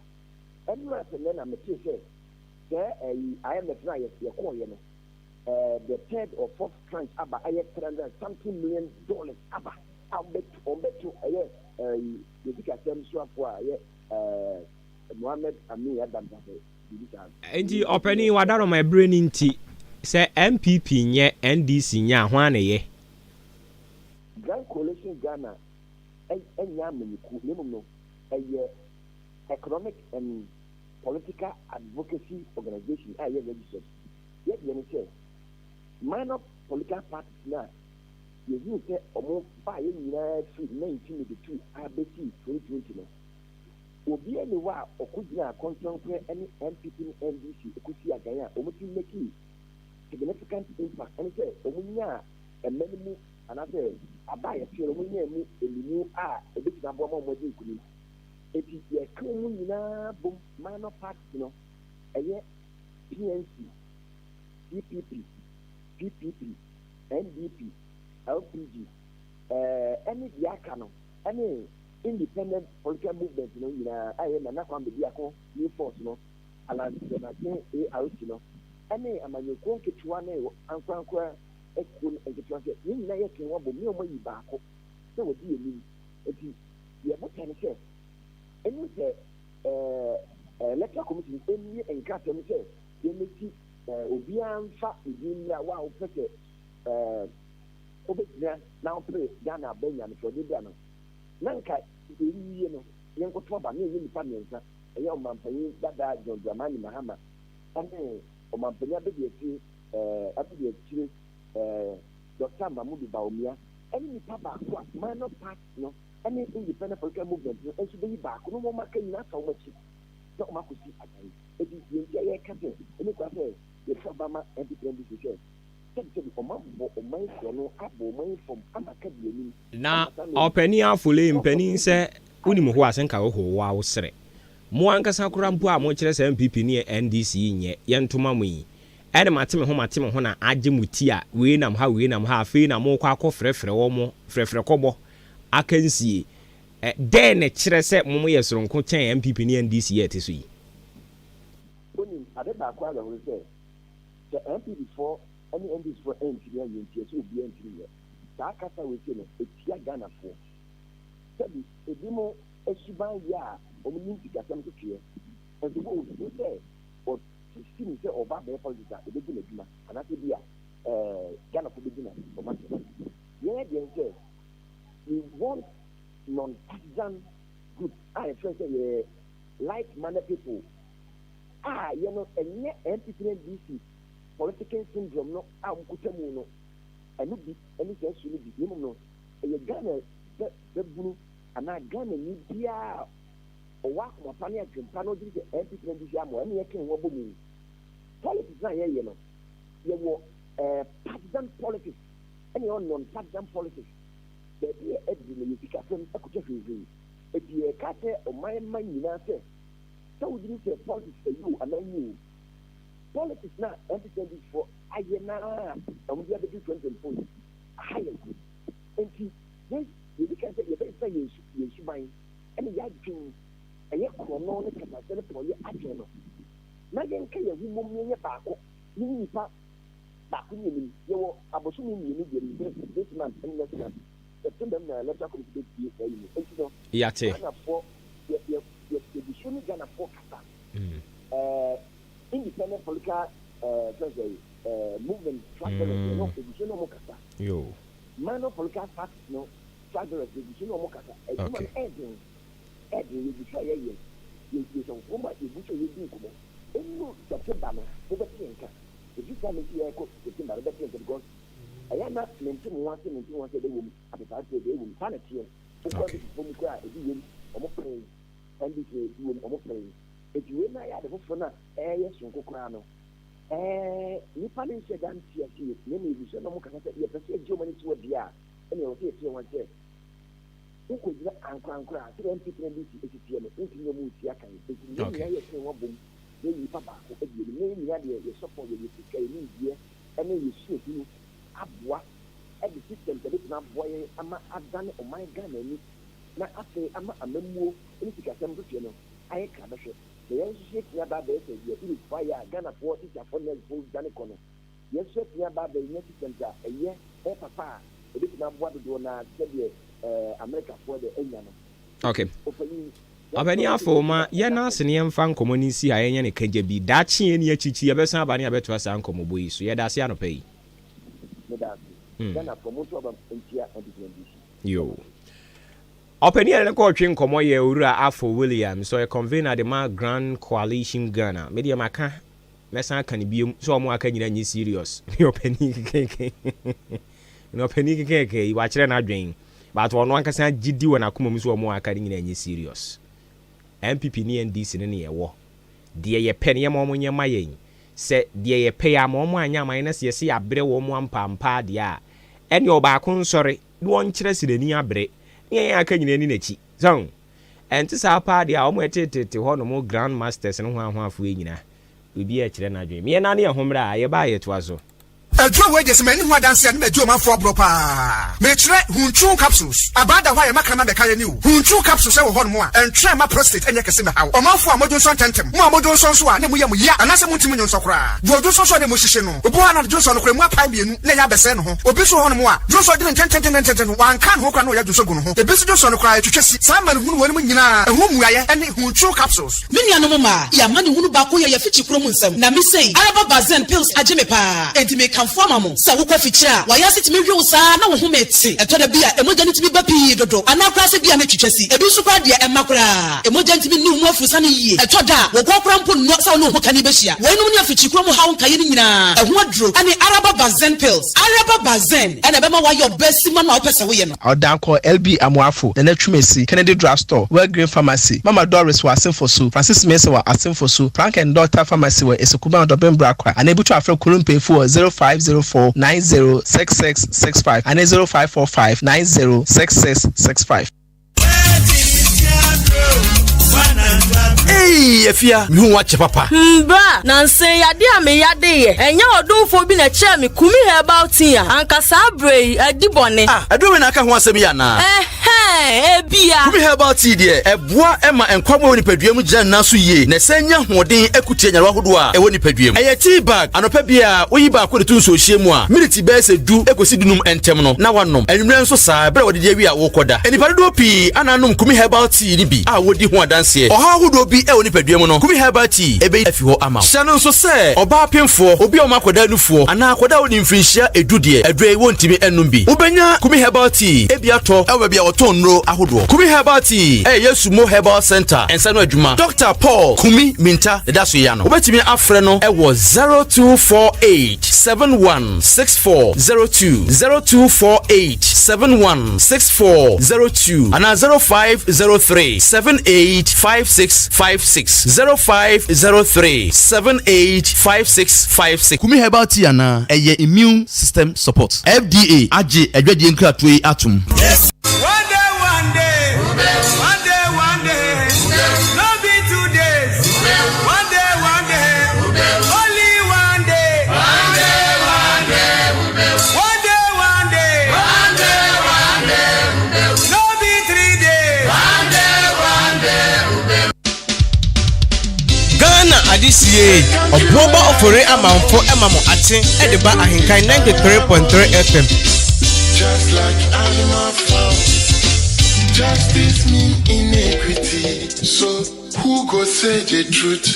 ɛno a sɛ nnɛ na metee sɛ sɛɛ ɛyi IMF no a yɛkɔɔyɛ no eh, the third or fourth tranche aba ɛyɛ 300 and something million dollars aba a wɔbɛto wɔbɛto ɛyɛ ɛyi yɛ sikasɛm soafoɔ a ɛyɛ ɛɛ Mohammed Amin Adam sɛ biribi saa. Nti ɔpanin wadaroma ɛberɛ no nti sɛ NPP nyɛ NDC nyɛ a hwan na ɛyɛ? Grand Coalition Ghana ɛnyɛ amanyɔkuo na mmom no ɛyɛ economic and political advocacy organization a ɛyɛ registered. Yɛ deɛ ne sɛ minor political parties no a yɛhuu sɛ wɔn baeɛ nyinaa firi 1982 ara bɛsii 2020 no, obiara nni hɔ a ɔkɔgyinaa kɔntɔnkorɛ ne NPP ne NDC kɔsii agan a wɔtumi makii significant impact, ɛne sɛ wɔnyaa mma no mu. anaasɛ aba a yɛtoɛ no, wɔnyaa mu animu a ɛbɛtumi aboa ma wɔadi nkunim. Enti yɛka wɔn nyinaa bom, minor parties no, ɛyɛ PNC, CPP, PPP, NDP, LPG, ɛne deɛ aka no, ɛne Independent Political Movement no nyinaa a ɛyɛ Nana Kwame Bediako New Force no, Alan Kyerematen ARC no, ɛne amanyɔkuo nketewa ne ankorankora akuo no nketewa sɛ yɛn nyinaa yɛka yɛn ho abom ne wɔn ayi baako sɛ wɔdi yɛn anim. Enti yɛn botae ne sɛ ɛnim sɛ ɛɛ Electoral Commission mmue nkrataa mu sɛ yɛmmɛsi ɛɛ obiara mfa ne din mmra wo a wopɛ sɛ ɛɛ wobɛgyina na wopere Ghana aba nya no sɛ ɔde bra no na nka yɛnwie no yɛnkɔto aba na yɛnyɛ nnipa mmiɛnsa ɛyɛ ɔmampanyin dada John Dramani Mahama ɛne ɔmampanyin abadiakyire ɛɛ abadiakyire ɛɛ Dɔkta Mamudu Bawumia ɛne nipa baako a minor party no ɛne Independent Political Movement no nso bɛyi baako na wɔn aka nyinaa afa wɔn akyi na wɔn akɔsi adan. Eti deɛ nti a yɛreka sɛ ɛne kwa sɛ yɛto aba ma NPP ne NDC sɛ sɛbisɛbi wɔn abɔ ɔman korɔno abɔ ɔman fam ama ka di anim Na ama saa nneɛma ɔpanin Afole, mpanin sɛ wonim ho a sɛ nka woho wo a wo sere. Mo ankasa koraa mpo a mokyerɛ sɛ NPP ne NDC yi nyɛ, yɛnto ma mo yi. Ɛne mate me ho mate me ho na agye mo ti a wei nam ha wei nam ha afei na morekɔ akɔ frɛfrɛ wɔn, frɛfrɛ kɔbɔ, akansie. Ɛ, dɛn na ɛkyerɛ sɛ mo moyɛ soronko kyɛn NPP ne NDC yi a ɛte so yi? Wonim, ade baako awerɛho ne sɛ, sɛ NPP foɔ ne NDC foɔ antumi anyɛ nti ɛsɛ obiara ntumi nyɛ. Saa kasa wei sei no, ɛtia Ghanafoɔ. Sɛbi, ebinom suban yɛ a wɔn nim sikasɛm nso teɛ. Nso wɔnhunu sɛ wɔte nim sɛ ɔba abɛyɛ politics a, ɛbɛgu n'adwuma anaasɛ bi a ɛɛ Ghanafoɔ bɛdi na wɔn asɛm. Yɛn deɛ ne sɛ, we want non-partisan group a yɛfrɛ sɛ yɛ like-minded people a yɛ no ɛnyɛ NPP ne NDC politicking syndrome no a wɔkuta mu no ɛno bi ɛne saa su no bi na mmom no ɛyɛ Ghana bɛ bɛbunu anaa Ghanani biara a ɔwɔ akoma pa ne adwempa na ɔgye di sɛ NPP ne NDC amoa ɛne yɛka ho abɔ mu. Politics no a yɛyɛ no yɛwɔ eh, partisan politics ɛne yɛwɔ non-partisan politics. Baabi a aduru no yɛ sikasɛm ɛkɔtwa hwirihwiri. Eti yɛka kyerɛ ɔman mma nyinaa sɛ sɛ wogye di sɛ politics ɛyɛ o anaa enye o, politics no a NPP ne NDC foɔ ayɛ no ara a wɔde abɛduru 2024 yi aha yɛn. Enti yɛn yɛdi kan sɛ yɛbɛsesa yɛn su yɛn suban ne yɛn adwene ɛyɛ korɔno ne kɛtɛasehyɛ ne porɔeɛ adwene no na yɛnka yɛn ho mmom na yɛnyɛ baako ne nnipa baako ne anim. Yɛwɔ abosome mmienu deɛ menim sɛ this month ne next month September mu na electoral committee bɛbue n'ayi mu. Enti no Yɛate. Ghanafoɔ yɛ yɛ yɛ yɛgu so ne Ghanafoɔ kasa. Ɛɛ independent political ɛɛ fɛn sɛ ɛɛ movement flag bearers yɛne yɛgu so ne wɔn kasa. Yoo. Minor political parties no flag bearers yɛgu so ne wɔn kasa. Adwuma no Okay. ɛɛden ɛɛden yɛgu so a yɛyɛ yɛ yɛhyɛ nkɔm a yɛgu so a yɛdi nkɔmmɔ. Ɛnnu September no mobɛte yɛn nka. Ɛfiri saa mesi yɛrekɔ September no bɛte yɛn nka because ɛyɛ a na mente mo ho ase mente mo ho ase ɛbɛwɔ mu apepaase ɛbɛwɔ mu saa na ɛteɛ. Wokɔ Okay. NPP foɔ mu koraa a ebi wom wɔn pere NDC ebi wom wɔn pere. Eti wei na ayɛ ade foforɔ no a ɛyɛ soronko koraa no. Ɛɛ nnipa no nhyɛ da nte ase yie na mmom yɛgu so na wɔkasa sɛ yɛpɛ sɛ yɛgye wɔn ani to hɔ deɛ a ɛnna ɛwɔ sɛ yɛte wɔn sɛ wokɔgyina ankorankoro a sɛdeɛ NPP ne NDC si teɛ no wontumi ne wɔn nsi akan. Enti yɛn nyinaa Okay. yɛte wɔn abom na yɛyi nnipa baako adi anim na yɛn nyinaa deɛ yɛ support yɛde yɛn sika yɛn nimdeɛ ne yɛn suahunu aboa de systems a ɛbɛtumi aboa yɛn ama adane ɔman Ghana ani na afei ama amammuo ne sikasɛm ntotoeɛ no ayɛ krabɛhwɛ. Na yɛn nso so yɛatumi aba abɛyɛ sɛ deɛ Europefoɔ ayɛ a Ghanafoɔ tikyafoɔ nɛɛsefoɔ dwane kɔ no. Yɛn nso yɛatumi aba abɛnya systems a ɛyɛ ɛyɛ papa a ɛbɛtumi aboa dodoɔ no ara te sɛ deɛ ɛɛ Amerikafoɔ de anya no. Okay. Ɔpanyin, yɛn Ɔpanin nso Afo, ma yɛn yɛn da ase fam. na yɛmfa nkɔmmɔ no nsi ha, yɛnyɛ no kagya bi. Daakye yɛn ani akyikyi, yɛbɛsan aba na yɛabɛtoa saa nkɔmmɔbɔ yi so. Yɛda ase anɔpa yi. Meda ase. Ghanafoɔ monto aba ntia NPP ne NDC. Yo. Ɔpanin a yɛne no kɔɔtwe nkɔmmɔ yɛ Owura Afo Williams, ɔyɛ convener de ma Grand Coalition Ghana. Me deɛ maka, mɛsan aka no biom sɛ wɔn a aka nyinaa nyɛ serious. Ne ɔpanin kekeke, ne ɔpanin kekeke yi, wakyerɛ n'adwen. But ɔno ankasa gye di wɔ n'akoma mu sɛ wɔn a aka no nyinaa nyɛ serious. NPP ne NDC no ne yɛwɔ. Deɛ yɛpɛ no yɛma wɔn nyɛ ma yɛn. Sɛ deɛ yɛpɛ yɛ ama wɔn anyɛ ama yɛn na sɛ yɛse yɛabrɛ wɔn ampaampa deɛ a, Ɛnneɛ ɔbaako nsɔre na ɔnkyerɛ sɛ n'ani abere, na yɛn a aka nyinaa nni n'akyi. So ahu? Ɛnte saa paa deɛ a, wɔn a ɛtetetete hɔ nom Grand Masters no hoahoafoɔ yi nyinaa, obiara rekyerɛ n'adwene. Me yɛn nan ne yɛn ho mmra a, yɛba a yɛtoa so. Aduro wei deɛ sɛ manni ho adanseɛ a na madi ɔmanfoɔ aborɔ paa. Mekyerɛ Huntru capsules. Abaa da hɔ a yɛma kraman bɛka yɛn ni o. Huntru capsules wɔ hɔnom a ɛntwɛn mma prostate nyɛ kɛse mmɛhaw ɔmanfoɔ a modwonsɔ ntɛmntɛm. Mo a modwonsɔ nso a na emu yɛ mo ya anaasɛ montumi nnwonsɔ koraa. Deɛ ɔdwonsɔ nso a na emu hyehye no. Obi wɔ hɔ a na dwonsɔ no koraa emu apae mmienu na ɛyɛ abɛsɛe ne ho. Obi nso wɔ hɔnom a dwonsɔ de no ntɛntɛntɛntɛntɛm no wanka ne ho koraa na ɔyɛ dwonsɔ gu ne ho. Ebi nso dwonsɔ no koraa ɛtwitwa si. Saa amanehunu weinom nyinaa ɛho mmuaeɛ ne Huntru capsules. Me nuanom mmaa, yɛn amanehunu baako yɛ yɛn afikyikuro mu nsɛm. Na me sei, Araba Bazen pills agye me paa. Enti mekamfo ama mo. Sɛ wokɔ afikyire a, w'ayaase tumi hwe wo saa na wo home te. Ɛtɔ da bi a, mogya no tumi ba pii dodo anaa koraa sɛ bi a na ɛtwitwa si. Ebi nso koraa deɛ, ɛmma koraa. Mogya ntumi nni wo mu afurusane yie. Ɛtɔ da a, wo kɔn koraa mpo nnɔ sɛ wo ne wo hokani bɛhyia. Weinom ne afikyikuro mu haw nkaeɛ no nyinaa, ɛho aduro ne Araba Bazen pills. Araba Bazen na ɛbɛma woayɛ ɔbaa simma no a wopɛ sɛ woyɛ no. Ɔdankɔ, LB Amoafo, Nana Twumasi, Kennedy Drug Store, Well Green Pharmacy, Mama Doris wɔ Asemfosu, Francis Mensah wɔ Asemfosu, Frank and Daughter Pharmacy wɔ Esekuban Ɔdɔben Brakwa, anaa ebutu afrɛ Kuru mpanyimfo wɔ 0504 90 6665 anaa 0545 90 6665. Eii Afia, mehu wo akyɛ papa. Hmm bra, nansa yi ade a me yade yɛ, ɛnyɛ ɔdomfoɔ bi na ɛkyerɛɛ me Kumi herbal tea a, anka saa berɛ yi adi bɔne. Ah, aduro wei na aka ho asɛm yi anaa? Ɛhɛn, ebia. Kumi herbal tea deɛ, ɛboa ma nkwa mu a ɛwɔ nipadua mu gyina ne nan so yie na ɛsan nya ahoɔden ko tia nyarewa ahodoɔ a ɛwɔ nipadua mu. Ɛyɛ tea bag, anɔpa biara woyi baako de to nsuohyeɛ mu a, miniti bɛyɛ sɛ du kɔsi dunum ntɛm no na woanom. Anwummerɛ nso saa, berɛ a wadidi awie a worekɔda. Nnipa dodoɔ pii ana anom Kumi Herbal Tea no bi a wɔdi ho adanseɛ. Ɔhaw ahodoɔ bi wɔ nipadua mu no, Kumi Herbal Tea bɛyi afi hɔ ama wo. Hyɛ no nso sɛ, ɔbaa pemfoɔ, obi a wɔma akwadaa nufoɔ, anaa akwadaa a ɔdi mfirinhyia edu deɛ, aduro yi wɔntumi nnom bi. Wobɛnya Kumi Herbal Tea bi atɔ wɔ baabi a wɔtɔn nnuro ahodoɔ. Kumi Herbal Tea yɛ Yɛsumo Herbal Centre nsa ano adwuma. Dɔkta Paul Kumi Minta na ɛda so yi ano. Wobɛtumi afrɛ no wɔ 0248 71 6402, 0248 71 6402 anaa 0503 78 5656, 0503 78 5656. Kumi Herbal Tea anaa? Ɛyɛ immune system support. FDA agye adwadie nkratoɔ yi atom. One day, one day, one day, one day, no be two days. One day, one day, only one day. One day, one day, one day, one day, one day, one day, no be three days. One day, one day. Ghana adehyeɛ Ɔboɔba Ofori Amanfo ma mo akye de ba Ahenkan 93.3 FM. Just like animal farm, justice mean inequity. So who go say the truth?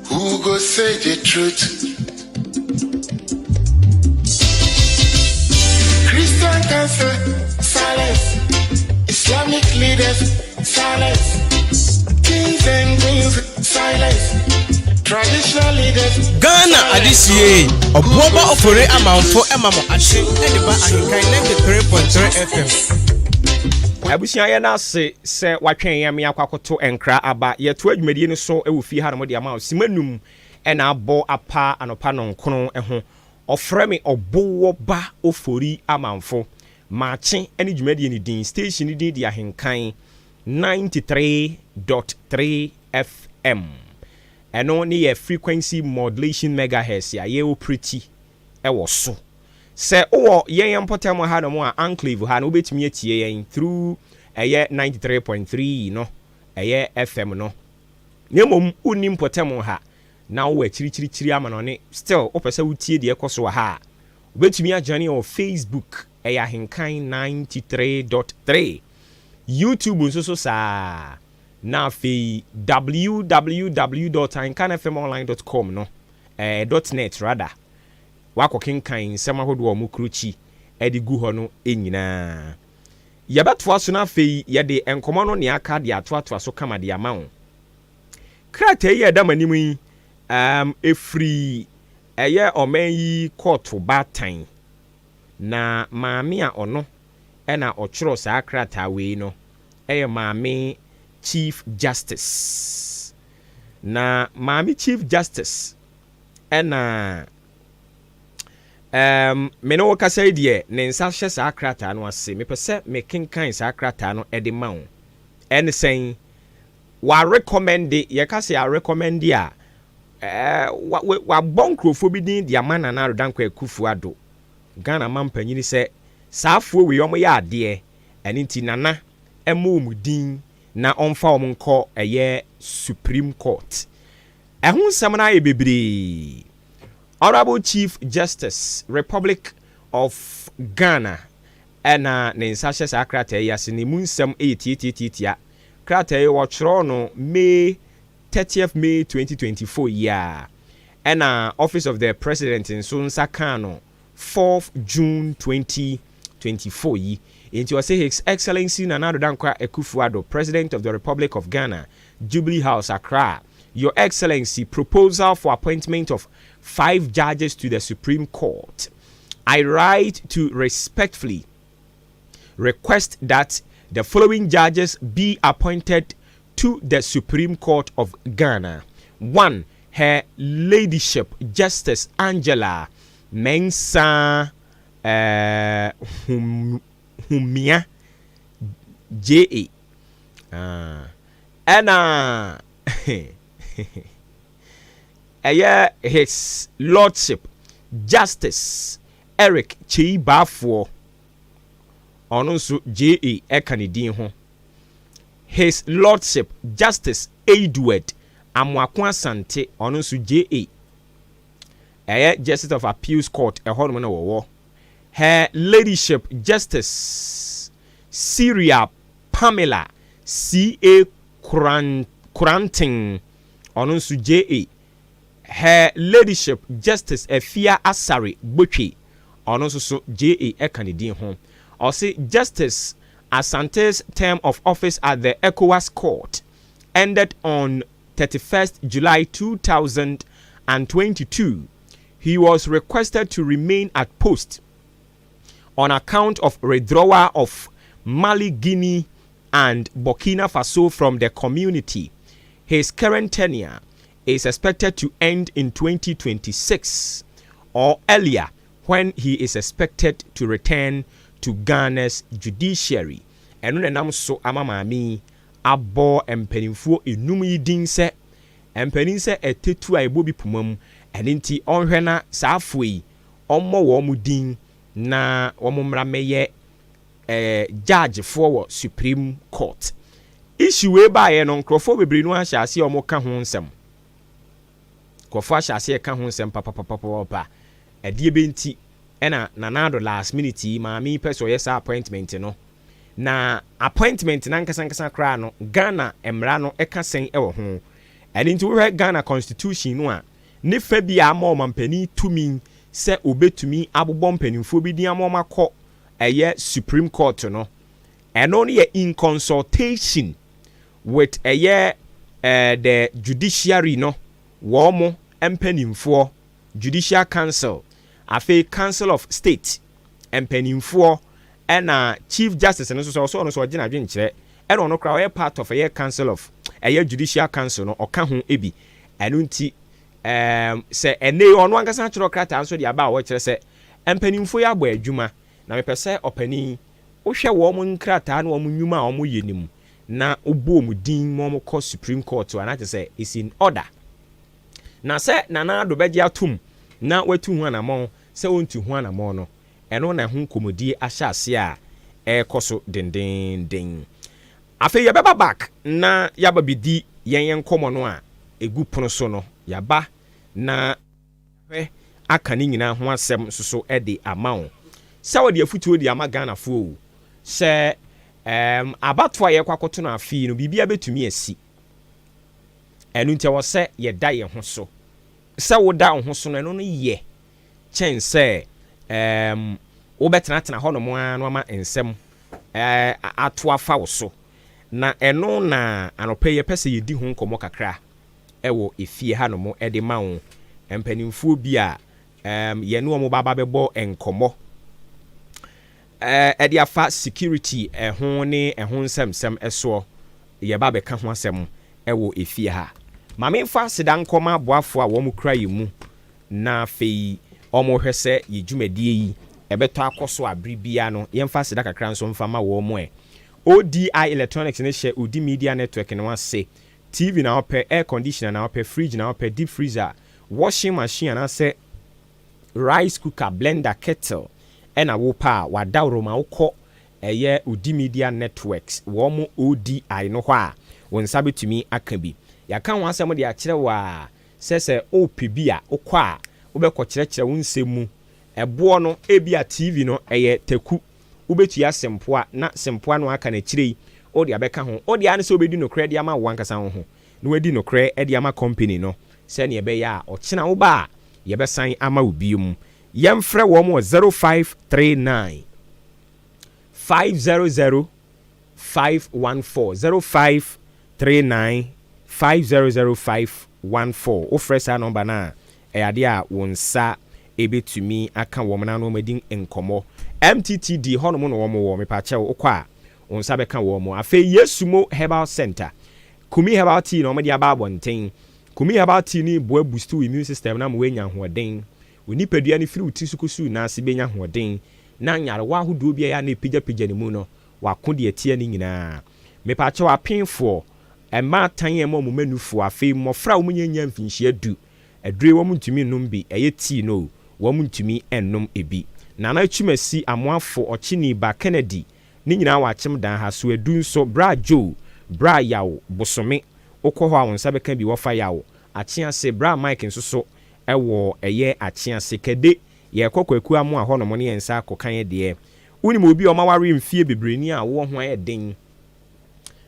Who go say the truth? Christian council, silence. Islamic leaders, silence. Kings and queens, silence. Traditional leaders. Ghana adehyeɛ Ɔboɔba Ofori Amanfo ma mo akye de ba Ahenkan 93.3 FM. Abusua yɛda ase sɛ watwɛn yɛn ama yɛakɔ akɔto nkra aba. Yɛtoa dwumadie no so wɔ fie hanom de ama wo. Sima num na abɔ apa anɔpa nɔnkron ho. Ɔfrɛ me Ɔbowɔ Ba Ofori Amanfo. Makye ne dwumadie no din. Station no din de Ahenkan 93.3 FM. Ɛno ne yɛ frequency modulation megahertz a yɛ operati wɔ so. Sɛ wowɔ yɛn mpɔtam ha nom a, enclave ha no, wobɛtumi atie yɛn through ɛyɛ 93.3 no, ɛyɛ FM no. Na mmom wonni mpɔtam ha na wowɔ akyirikyirikyiri amanɔne still wopɛ sɛ wotie deɛ ɛkɔ so wɔ ha a, wobɛtumi ajoine yɛn wɔ Facebook, ɛyɛ Ahenkan 93.3, YouTube nso so saa ara, na afei www dot ahenkanfmonline dot com no, ɛɛ dot net rather, woakɔkenkan nsɛm ahodoɔ a wɔkrukyi de gu hɔ no nyinaa. Yɛbɛtoa so na afei yɛde nkɔmmɔ no nea aka de atoatoa so kama de ama wo. Krataa yi a ɛda m'anim yi, um, ɛfiri ɛyɛ ɔman yi kɔɔto baatan. Na maame a ɔno na ɔtwerɛ saa krataa wei no yɛ maame Chief Justice. Na maame Chief Justice na. Um, me ne wo kasa yi deɛ, ne nsa hyɛ saa krataa no ase. Mepɛ sɛ mekenkan saa krataa no de ma wo. Ɛne sɛn? Wɔarekɔmɛnde, yɛka sɛ yɛarekɔmɛnde a, ɛɛ, wa, wa, wabɔ nkurɔfoɔ bi din de ama Nana Addo Dankwa Akufo-Addo, Ghana mampanyini sɛ, saa afoɔ wei wɔyɛ adeɛ, ɛno nti Nana mmɔ wɔn din na ɔmfa wɔn nkɔ ɛyɛ Supreme Court. Ɛho nsɛm no ayɛ bebree. Honourable Chief Justice, Republic of Ghana na ne nsa hyɛ saa krataa yi ase na emu nsɛm yɛ tiatiatiatia. Krataa yi wɔtwerɛɛ no May 30th May 2024 yi ara ɛna Office of the President nso nsa kaa no 4th June 2024 yi. Enti ɔse His Excellency Nana Addo Dankwa Akufo-Addo, President of the Republic of Ghana, Jubilee House, Accra, Your Excellency, proposal for appointment of five judges to the Supreme Court. I write to respectfully request that the following judges be appointed to the Supreme Court of Ghana. 1. Her Ladyship Justice Angela Mensah uh, hum, Humia J.A. Uh, ɛna ɛyɛ His Lordship Justice Eric Kyei Baffour, ɔno nso JA ɛka ne din ho. His Lordship Justice Edward Amoako Asante, ɔno nso JA, ɛyɛ Justice of Appeals Court ɛhɔnom na wɔwɔ. Her Ladyship Justice Syria Pamela C.A. Koranteng, ɔno nso JA. Her Ladyship Justice Afia Asare Botwe, ɔno nso so JA ɛka ne din ho. Ɔse Justice Asante's term of office at the ECOWAS Court ended on 31st July 2022. He was requested to remain at post on account of withdrawal of Mali, Guinea, and Burkina Faso from the community. His current tenure is expected to end in 2026 or earlier when he is expected to return to Ghana's judiciary. Ɛno na ɛnam so ama maame yi abɔ mpanimfoɔ enum yi din sɛ mpanin sɛ ɛtɛtu a ɛbɔ bi poma mu ɛno nti ɔnhwɛ na saa afoɔ yi ɔmmɔ wɔn din na wɔn mmra mmɛyɛ judgefoɔ wɔ Supreme Court. Issue wei baeɛ no nkurɔfoɔ bebree no ahyɛ aseɛ a wɔka ho nsɛm. Nkurɔfoɔ ahyɛ aseɛ ka ho nsɛm papapapapa. Ɛdeɛ bɛ nti ɛna Nana Addo last minute yi maame yi pɛ sɛ ɔyɛ saa appointment no. Na appointment no ankasa ankasa koraa no Ghana mmara no ɛka sɛn ɛwɔ ho. Ɛno nti wohwɛ Ghana constitution no a ne fa bi a ama ɔmampanin tumi sɛ obetumi abobɔ mpanimfoɔ bi din ama wɔn akɔ ɛyɛ Supreme Court no, ɛno no yɛ in consultation with ɛyɛ eh, the judiciary no wɔn mo mpanimfoɔ, Judicial Council, afei Council of State mpanimfoɔ ɛna Chief Justice no nso sɛ ɔsɔ ɔno nso ɔgye n'adwenkyerɛ ɛna ɔno koraa ɔyɛ part of ɛyɛ Council of ɛyɛ Judicial Council no ɔka ho bi ɛno nti ɛɛm sɛ ɛnɛ yi ɔno ankasa atwerɛ krataa nso de aba a wɔkyerɛ sɛ mpanimfoɔ yi abɔ adwuma na mepɛ sɛ ɔpanin wohwɛ wɔn nkrataa ne wɔn nnwuma a wɔyɛ no mu na wobɔ wɔn din ma wɔkɔ Supreme Court a na kyerɛ sɛ it's in order. Na sɛ Nana Addo bɛgye atom na watu ho anammɔn sɛ ɔntu ho anammɔn no, ɛno na ɛho nkɔmmɔdie ahyɛ aseɛ a ɛrekɔ so dendeenden. Afei yɛbɛba back na yɛaba bɛdi yɛn yɛn nkɔmmɔ no a ɛgu pono so no, yɛaba na yɛahwɛ aka ne nyinaa ho asɛm nso so de ama wo. Sɛ wɔde afutuo de ama Ghanafoɔ o, sɛ ɛɛm abatoɔ a yɛrekɔ akɔto no afe yi no, biribiara bɛtumi asi. Ɛno nti ɛwɔ sɛ yɛda yɛn ho so. Sɛ woda wo ho so no, ɛno no yɛ kyɛn sɛ ɛɛm wobɛtenatena hɔnom ara na wama nsɛm ɛɛ ato afa wo so. Na ɛno na anɔpa yi yɛpɛ sɛ yɛdi ho nkɔmmɔ kakra wɔ efie hanom de ma wo mpanimfoɔ bi a ɛɛm yɛne wɔn bɛba abɛbɔ nkɔmmɔ ɛɛ de afa security ho ne ɛho nsɛmsɛm soɔ. Yɛba abɛka ho asɛm wɔ efie ha. Ma memfa aseda nkɔma aboafoɔ a wɔkura yɛn mu na afei Wɔrehwɛ sɛ yɛ dwumadie yi ɛbɛtɔ akɔ so a bere biara no yɛmfa aseda kakra nso mfa ma wɔn ɛ. ODI Electronics no hyɛ Odi Media Network no ase. TV na wopɛ, air conditioner na wopɛ, fridge na wopɛ, deep freezer, washing machine anaasɛ rice cooker, blender, kettle ɛna wopɛ a, wadaworo ma wokɔ ɛyɛ Odi Media Networks wɔn ODI no hɔ a, wo nsa bɛtumi aka bi. Yɛaka ho asɛm de akyerɛ wo a sɛ sɛ wopɛ bi a, wokɔ a wobɛkɔkyerɛkyerɛ wo nsɛm mu. Ɛboɔ no, ebia TV no ɛyɛ taku, wobɛtua sempoa na sempoa no aka no akyire yi wode abɛka ho. Wo deɛ ara ne sɛ wobɛdi nokorɛ de ama wo ankasa wo ho na woadi nokorɛ de ama company no sɛdeɛ ɛbɛyɛ a ɔkyena woba a yɛbɛsan ama wo biom. Yɛmfrɛ wɔn wɔ 0539 500 514, 0539 500 514. Wofrɛ saa nɔmba no a, ɛyɛ adeɛ a wo nsa bɛtumi aka wɔn na wɔn adi nkɔmmɔ. MTTD hɔnom na wɔn wɔ, mepakyɛw wokɔ a wo nsa bɛka wɔn. Afei Yesumo Herbal Center, Kumi Herbal Tea na wɔde aba abɔnten. Kumi Herbal Tea no boa boost wo immune system no ama woanya ahoɔden. Wo nipadua no firi wo tiri so kɔsi wo nan ase bɛnya ahoɔden na nyarewa ahodoɔ bi a ɛyɛ a na ɛpagyapagya ne mu no, wako de atia ne nyinaa. Mepakyɛw apenfoɔ, mmaatan a ɛma wɔn mma nufoɔ, afei mmɔfra a wɔn nnya nnya mfinhyia du, aduro yi wɔn ntumi nnom bi, ɛyɛ tea no o, wɔn ntumi nnom ebi. Nana Twumasi, Amoafo, Ɔkyeni ba, Kennedy, ne nyinaa wɔ Akyem Dan ha, so adu nso, Bra Joe, Bra Yaw, Bosome, wokɔ hɔ a wo nsa bɛka bi, wɔfa Yaw, Akyease, Bra Mike nso so wɔ ɛyɛ Akyease, Kɛde, yɛrekɔ Kwaku Amoah hɔnom ne yɛn nsa akɔka yɛ deɛ. Wonim obi a ɔma mfie bebree ni a awoɔ ho ayɛ den?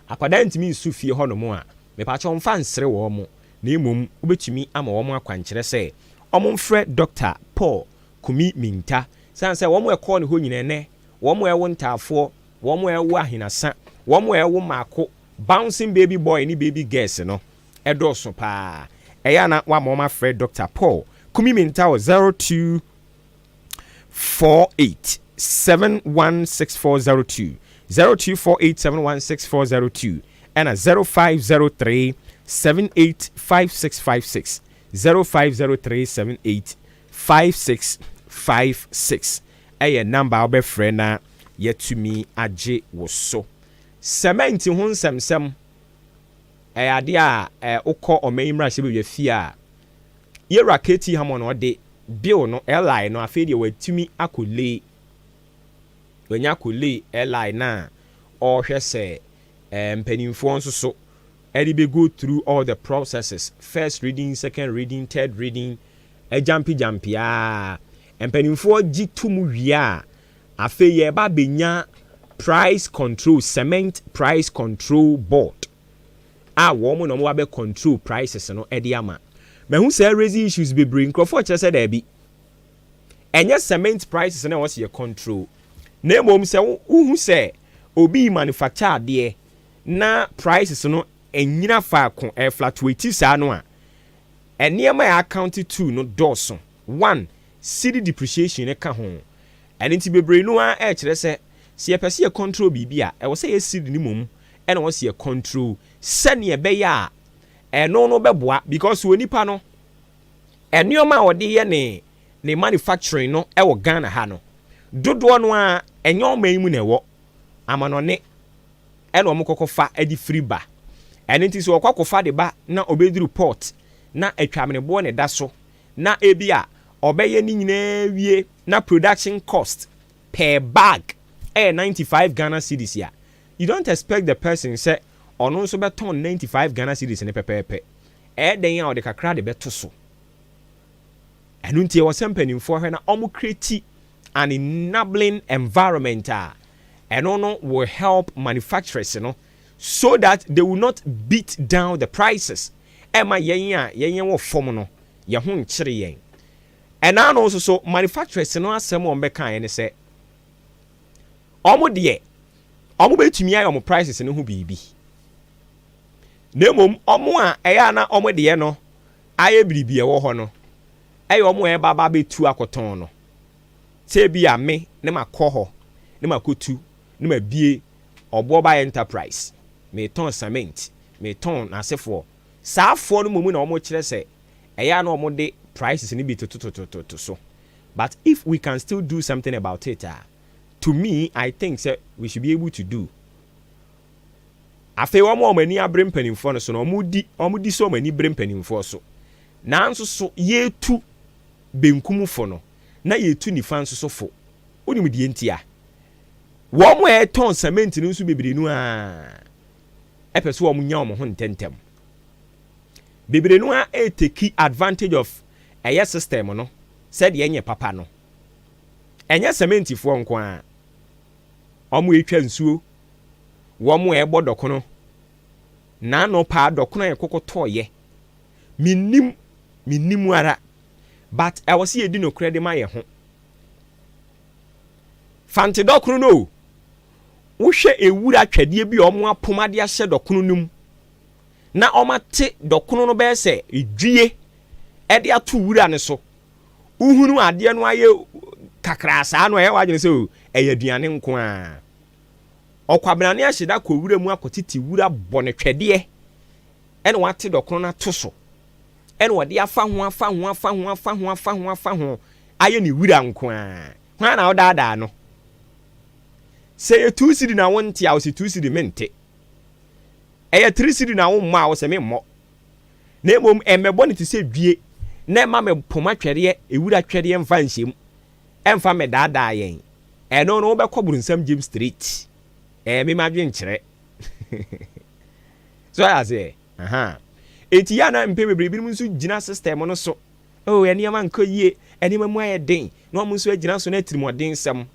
Akwadaa ntumi nsu fie hɔnom a, mepakyɛw mfa nsere wɔn, na mmom wobɛtumi ama wɔn akwankyerɛ sɛ wɔmfrɛ Dɔkta Paul Kumi Minta. Sane sɛ wɔn a ɛkɔɔ ne hɔ nyinaa ɛnnɛ, wɔn a ɛwo ntaafoɔ, wɔn a ɛwo ahinasa, wɔn a ɛwo mmaako, bouncing baby boy ne baby girls no dɔɔso paa. Ɛyɛ a na woama wɔn afrɛ Dɔkta Paul Kumi Minta wɔ 0248 716402, 0248 716402 ɛna 0503 785656, 0503 785656 ɛyɛ number a wobɛfrɛ na yɛatumi agye wo so. Cement ho nsɛmsɛm ɛyɛ adeɛ a wokɔ ɔman yi mmarahyɛbadwa fie a, Yɛwura KT Hammond ɔde bill no LI no afei deɛ watumi akɔ lay, wanya akɔ lay LI no a ɔrehwɛ sɛ mpanimfoɔ nso so ɛde bɛ go through all the processes, first reading, second reading, third reading, ɛjump jump a mpanimfoɔ gye to mu wie a, afei yɛreba abɛnya price control, Cement Price Control Board a wɔn na wɔn abɛ control prices no ɛde ama. Mahu sɛ raise issues bebree, nkurɔfoɔ kyerɛ sɛ daabi, ɛnyɛ cement prices na wɔsi yɛ control, na mmom sɛ wohu sɛ obi manufacture adeɛ na prices no ɛnyina faako, ɛfluctuate saa no a, nneɛma a account to no dɔɔso. One, cedi depreciation ne ka ho. Ɛno nti bebree no ara ɛrekyerɛ sɛ sɛ yɛpɛ sɛ yɛ control biribi a, ɛwɔ sɛ yɛ cedi ne mom ɛna wɔsi yɛ control sɛnea ɛbɛyɛ a ɛno no bɛboa, because wɔ nipa no nneɛma a ɔde yɛ ne manufacturing no ɛwɔ Ghana ha no, dodoɔ no a ɛnyɛ ɔman yi mu na ɛwɔ amanɔne ɛna wɔn kɔkɔ fa ɛde firi ba. Ɛno nti sɛ ɔkɔ akɔfa de ba na ɔbɛduru port na atwa ameneboɔ ne da so na ebi a ɔbɛyɛ ne nyinaa wie na production cost per bag ɛyɛ 95 Ghana cedis a, you don't expect the person sɛ ɔno nso bɛtɔn 95 Ghana cedis ne pɛpɛɛpɛ. Ɛyɛ den a ɔde kakra de bɛto so. Ɛno nti ɛwɔ sɛ mpanimfoɔ hwɛ na ɔmo create an enabling environment a ɛno no will help manufacturers no so that they will not beat down the prices ɛma yɛn a yɛn wɔ fam no yɛn ho nkyere yɛn. Ɛna no nso so manufacturers no asɛm a wɔn bɛka yɛn ne sɛ wɔn deɛ wɔn bɛtumi ayɛ wɔn prices no ho biribi, na mmom wɔn a ɛyɛ ana wɔn deɛ no ayɛ biribi ɛwɔ hɔ no ɛyɛ wɔn a ɛba aba abɛtu akɔtɔn no, sɛ ebi a me ne ma kɔ hɔ ne ma kɔtu ne ma bie ɔboɔba enterprise, metɔn cement, metɔn n'asefoɔ, saa afoɔ no mmom na wɔn kyerɛ sɛ ɛyɛ a na wɔn de prices no bi tototototo so. But if we can still do something about it a, to me I think sɛ we should be able to do. Afei wɔn a wɔn ani abere mpanimfoɔ no so no, wɔdi wɔdi sɛ wɔn ani bere mpanimfoɔ so. Nanso so yɛretu benkum fo no, na yɛretu nifa nso so fo. Wonim deɛ ntia? Wɔn a ɛretɔn cement no nso bebree no ara ɛpɛ sɛ wɔn nya wɔn ho ntɛntɛm. Bebree no ara ɛretake advantage of ɛyɛ system no sɛdeɛ ɛnyɛ papa no. Ɛnyɛ cementifoɔ nko ara. Wɔn a ɛretwa nsuo, wɔn a ɛrebɔ dɔkono. N'ano paa dɔkono a yɛkɔkɔ tɔɔyɛ. Mennim, mennim ara. But ɛwɔ sɛ yɛdi nokorɛ de ma yɛn ho. Fante dɔkono no o, wohwɛ ewura twɛdeɛ bi a wɔn apom ade ahyɛ dɔkono no mu na wɔn ate dɔkono no bɛyɛ sɛ edwie ɛde ato wura no so. Wohunu adeɛ no ayɛ kakraa saa no ɛyɛ w'adwene sɛ o ɛyɛ aduane nko ara. Ɔkwabrane ahyeda kɔ wura mu akɔtete wura bɔ no twɛdeɛ ɛna wate dɔkono no ato so ɛna ɔde afa ho afa ho afa ho afa ho afa ho afa ho ayɛ ne wura nko ara. Hwan na wodaadaa no? Sɛ ɛyɛ tuu sidi na wonte a, ɔse tuu sidi mente. Ɛyɛ tiri sidi na wommɔ a, ɔse memmɔ. Na mmom ɛmmɛbɔ no te sɛ dwie na ɛma me poma twɛdeɛ, ewura twɛdeɛ mfa nhyɛ mu, ɛmfa mmɛdaadaa yɛn. Ɛno no wobɛkɔ bronsam gyem straight. Ɛyɛ me m'adwenkyerɛ. So wate aseɛ? Ahaa. Enti yɛ a na mpɛn bebree binom nso gyina system no so. Oh, nneɛma nkɔ yie, nneɛma mu ayɛ den, na wɔn nso agyina so na atirimuɔdensɛm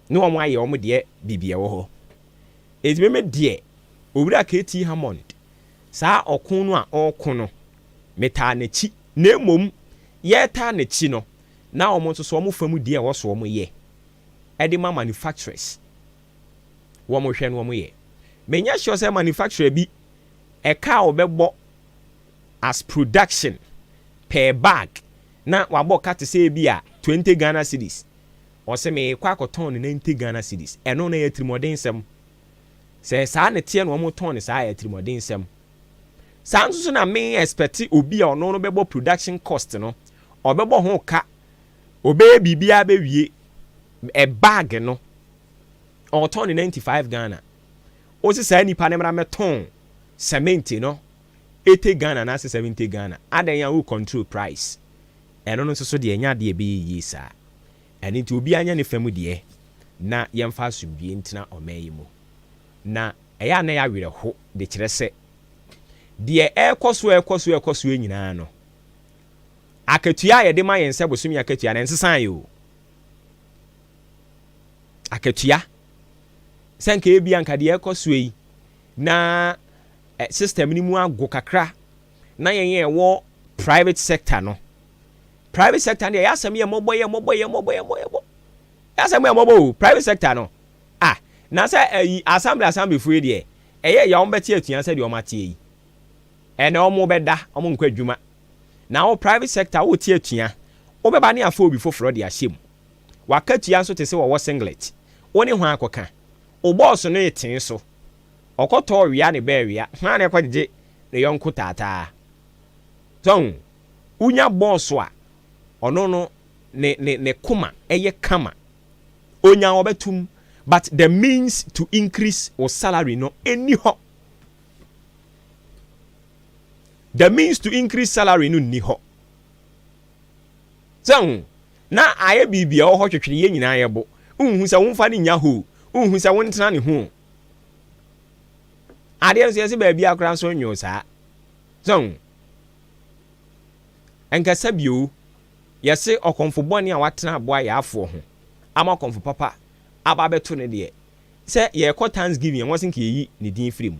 na wɔn ayɛ wɔn deɛ biribi ɛwɔ hɔ. Enti me me deɛ, Owura KT Hammond, saa ɔko no a ɔreko no, metaa n'akyi. Na mmom, yɛretaa n'akyi no, na wɔn nso so wɔn fa mu deɛ ɛwɔ so wɔn yɛ de ma manufacturers. Wɔn hwɛ no wɔn yɛ. Menyɛ sure sɛ manufacturer bi ɛka a ɔbɛbɔ as production per bag na wabɔ ka te sɛ ebi a 20 Ghana cedis, ɔse meekɔ akɔtɔn no 90 Ghana cedis, ɛno no ɛyɛ atirimuɔdensɛm. Sɛ saa na ɛteɛ na wɔn tɔn no saa ɛyɛ atirimuɔdensɛm. Saa nso so na me expect obi a ɔno no bɛbɔ production cost no, ɔbɛbɔ ho ka, ɔbɛyɛ biribiara bɛwie, ɛ bag no ɔtɔn no 95 Ghana. Wose saa nipa no mmra mmɛtɔn cement no 80 Ghana anaasɛ 70 Ghana, adɛn a wo control price? Ɛno no nso so deɛ ɛnyɛ adeɛ a ɛbɛyɛ yie saa. Ɛno nti obiara nyɛ ne fa mu deɛ na yɛmfa asomdwoeɛ ntena ɔman yi mu. Na ɛyɛ a na ɛyɛ awerɛho de kyerɛ sɛ deɛ ɛrekɔ so ɛrekɔ so ɛrekɔ soɔ nyinaa no, akatua a yɛde ma yɛn sɛ bosome akatua no ɛnsesaeɛ o. Akatua sɛ nka ebia nka deɛ ɛrekɔ soɔ yi na system no mu ago kakra na yɛn yɛn ɛwɔ private sector no private sector no deɛ yɛ asɛm yɛ mmɔbɔ yɛ mmɔbɔ yɛ mmɔbɔ yɛ mmɔbɔ yɛ mmɔbɔ yɛ asɛm yɛ mmɔbɔ o private sector no ah na sɛ ɛyi assembly assembly fo yi deɛ ɛyɛ yɛ wɔn bɛte atua sɛ deɛ wɔn ateɛ yi ɛnna wɔn bɛda wɔn nkɔ adwuma na wo private sector wo te atua wobɛba ne afa obi foforɔ de ahyɛ mu wakatua nso te sɛ wɔwɔ singlet wo ne hwan akɔka wo bɔɔso no etee so Ɔkɔtɔɔ wia ne bɛɛ wia, hwan na ɛkɔgyegye ne yɔnko taataa? So ahu? Wonya bɔɔso a, ɔno no ne ne ne koma ɛyɛ kama. Onya a ɔbɛtom, but the means to increase wo salary no ɛnni hɔ. The means to increase salary no nni hɔ. So ahu? Na ayɛ biribi a ɛwɔ hɔ twetwere yɛn nyinaa yɛbo. Wonhu sɛ womfa no nnya hoo, wonhu sɛ wontena ne ho o. Adeɛ nso yɛse baabi akora nso nwo saa. So nkasa bio yɛse ɔkɔmfo bɔne a watena aboa yɛafoɔ ho ama ɔkɔmfo papa aba abɛto no deɛ sɛ yɛkɔ thanksgiving ɛwɔ se nka yɛyi ne din firi mu.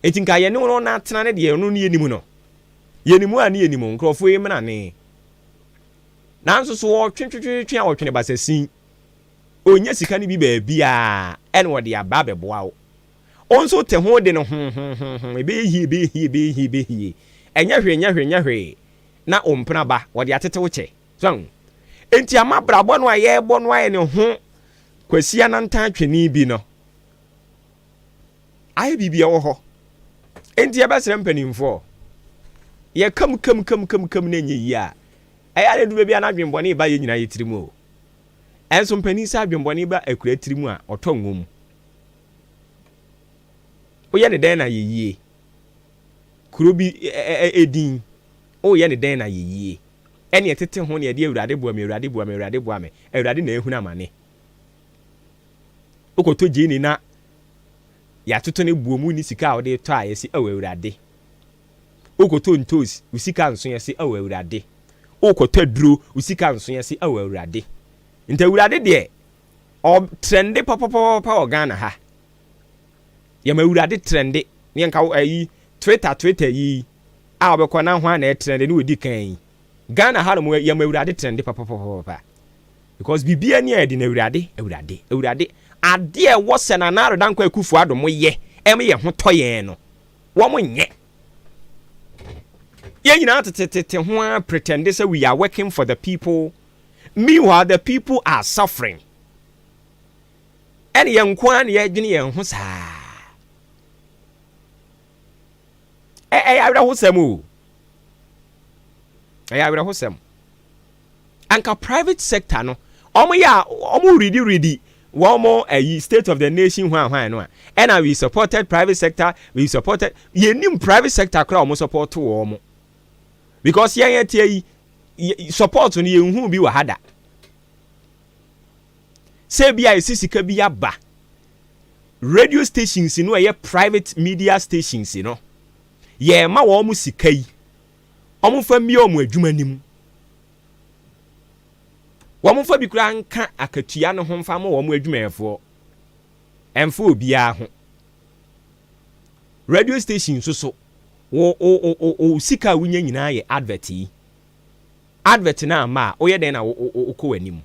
Enti nka yɛne no na atena ne deɛ ɔno ne yɛnim no. Yɛnim a ne yɛnim nkurɔfoɔ yi mena Nanso so wɔtwetwetwetwe a wɔtwene basasin. Ɔnya sika no bi baabiara ɛna ɔde aba abɛboa wo. Wo nso wote ho de no ho-ho-ho-ho, ɛbɛyɛ yie, ɛbɛyɛ yie, ɛbɛyɛ yie, ɛbɛyɛ yie. Ɛnyɛ hwee, ɛnyɛ hwee, ɛnyɛ hwee na wo mpena ba, wɔde atete wo kyɛ. So ahu? Enti ama abrabɔ no a yɛrebɔ no ayɛ ne ho Kwasi Anantan twene bi no ayɛ biribi ɛwɔ hɔ. Enti yɛbɛsrɛ mpanimfoɔ. Yɛ kam kam kam kam kam na ɛnyɛ yie a, ɛyɛ a na ɛduru baabi a na adwenbɔne ba yɛn nyinaa yɛ tirim o. Ɛnso mpanin sɛ adwenbɔne ba akura tiri mu a, ɔtɔ ngo mu. Woyɛ ne dɛn na yɛ yie? Kuro bi edin, woyɛ ne dɛn na yɛ yie? Ɛne ɛtete ho ne ɛde Awurade boa me, Awurade boa me, Awurade boa me, Awurade na ehunu amane. Wokɔtɔ gyeene na yɛatoto ne boɔ mu, wonni sika a wode retɔ a, yɛse ao Awurade. Wokɔtɔ ntoos, wo sika nso yɛse ao Awurade. Wokɔtɔ aduro, wo sika nso yɛse ao Awurade. Nti Awurade deɛ, ɔtrɛnde papapapapa wɔ Ghana ha. Yɛma Awurade trɛnde. Ne yɛnka ayi, Twitter, Twitter yi a wobɛkɔ na hwan na ɛtrɛnde ne wɔdi kan yi. Ghana ha nom yɛma Awurade trɛnde papapapapa. Because biribiara ni a yɛde no Awurade, Awurade, Awurade. Adeɛ a ɛwɔ sɛ Nana Addo Dankwa Akufo Addo mo yɛ ɛma yɛn ho tɔ yɛn no, wɔn nyɛ. Yɛn nyinaa tetetete ho ara pretende sɛ we are working for the people. Meanwhile, the people are suffering. Ɛne yɛn nko ara na yɛdwene yɛn ho saa. Ɛyɛ awerɛhosɛm o. Ɛyɛ awerɛhosɛm. Anka private sector no, wɔn yɛ a wɔn redi redi wɔn ayi state of the nation hwan hwan no a, ɛna we supported private sector, we supported, yɛnim private sector koraa wɔn support wɔn. Because yɛn yɛn tie yi, support no yɛn hu bi wɔ ha da. Sɛ bi a yɛsi sika bi aba, radio stations no ɛyɛ private media stations no, yɛma wɔn sika yi, wɔn fa mmie wɔn adwuma nim. Wɔn fa bi koraa nka akatua no ho mfa ma wɔn adwumayɛfoɔ. Ɛmfa obiara ho. Radio station nso so, wo wo wo wo sika a wonya nyinaa yɛ advert yi. Advert no amma a, woyɛ dɛn na wokɔ w'anim?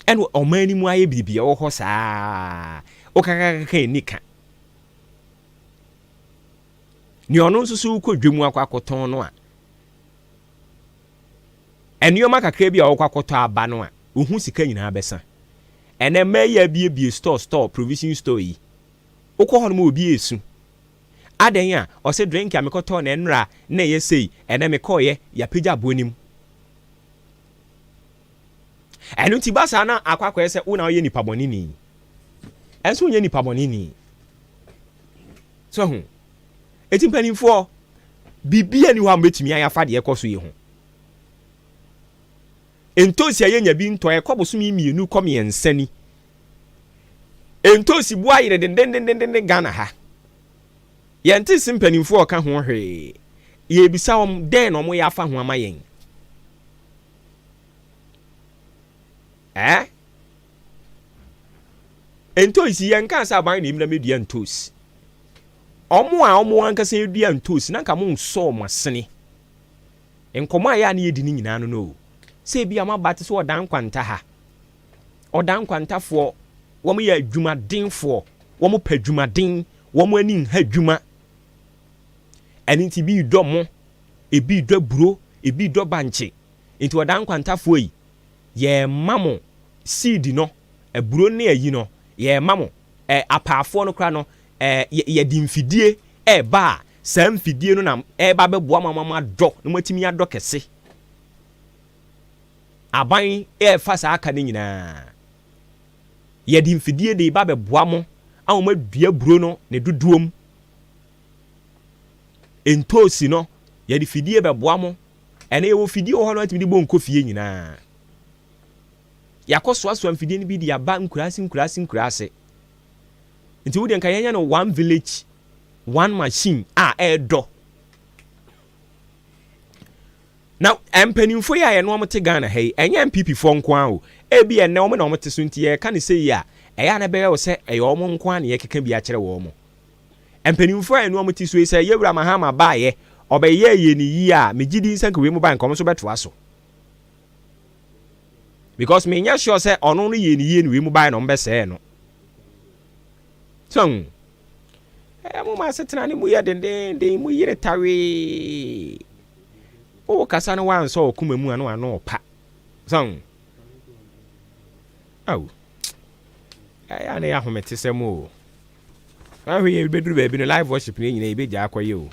Ɛna ɔman no mu ayɛ biribi ɛwɔ hɔ saa. Wokakakaka ɛni ka. Nea ɔno nso so wokɔ dwam akɔ akɔtɔn no a, nneɛma kakra bi a wɔkɔ akɔtɔ aba no a, wohu sika nyinaa bɛsa. Ɛnɛ mmaa yi abiebie store store provision store yi, wokɔ hɔ nom obi esu. Adɛn a ɔsɛ drink a mekɔtɔɔ na ɛnora na ɛyɛ sei, ɛnɛ mekɔɔyɛ yɛapagya aboɔ nim. Ɛno nti ba saa na akɔ akɔyɛ sɛ wo na woyɛ nipa bɔne ni. Ɛnso wonyɛ nipa bɔne ni. So ho. Eti mpanimfoɔ, biribiara ni hɔ a mobɛtumi ayɛ afa deɛ ɛkɔ so yi ho. Ntoosi a yɛnya bi ntɔ ɛkɔ bosome mmienu kɔ mmiɛnsa ni. Ntoosi bu ayere dendendendenden Ghana ha. Yɛnte se mpanimfoɔ ɔka ho hwee. Yɛbisa wɔn dɛn na wɔyɛ afa ho ama yɛn. Eh? Ntoosi yɛnkaa sɛ aban na ɛmina mɛdua ntoosi. Ɔmo a ɔmo ankasa edua ntoosi na nka mo nsɔ ɔmo asene. Nkɔmɔ a ɛyɛ a na yɛdi ne nyinaa no no o. Sɛ ebi a mo aba te sɛ ɔdan nkwanta ha. Ɔdan nkwantafoɔ, wɔn yɛ adwumadenfoɔ, wɔn pɛ adwumaden, wɔn ani nha adwuma. Ɛno nti ebi dɔ mo, ebi dɔ aburo, ebi dɔ bankye. Nti ɔdan nkwantafoɔ yi, yɛrema mo seed no, aburo ne ayi no, yɛrema mo. Ɛ apaafoɔ no koraa no, ɛ yɛde mfidie ɛreba a, saa mfidie no na ɛreba abɛboa mo ama moadɔ na moatumi adɔ kɛse. Aban ɛrefa saa aka no nyinaa. Yɛde mfidie de ba bɛboa mo ama moadua aburo no ne dodoɔ mu. Ntoosi no, yɛde fidie bɛboa mo. Ɛnɛ yɛwɔ fidie wɔ hɔ no atumi de bɔ nkɔ fie nyinaa. Yɛakɔsoasoa mfidie no bi de aba nkuraase nkuraase nkuraase. Nti wodeɛ nka yɛnyɛ no one village one machine a ɛredɔ. Na mpanimfoɔ yi a yɛne wɔn te Ghana ha yi, ɛnyɛ NPP foɔ nko ara o. Ebi ɛnnɛ wɔn na wɔn te so nti yɛreka no sei a, ɛyɛ a na ɛbɛyɛ wo sɛ ɛyɛ wɔn nko ara na yɛkeka bi akyerɛ wɔn. Mpanimfoɔ a yɛne wɔn te so yi, sɛ Yɛwura Mahama baeɛ, ɔbɛyɛɛ yɛn yie a, megye di sɛ nka wei mu baeɛ nka wɔn nso bɛtoa so. Because menyɛ sure sɛ ɔno no yɛɛ ne yie no wei mu baeɛ na wɔn bɛsɛɛ no. So, ɛɛ mo ma asetena no mu yɛ dendenden, mu yere tawee. Wo kasa no wansɔ ɔkoma mu a na wano ɔpa. So, aw, ɛyɛ a na yɛ ahometesɛm o. Ahwɛ yɛ bɛduru baabi no live worship no nyinaa yɛbɛgya akɔyɛ o.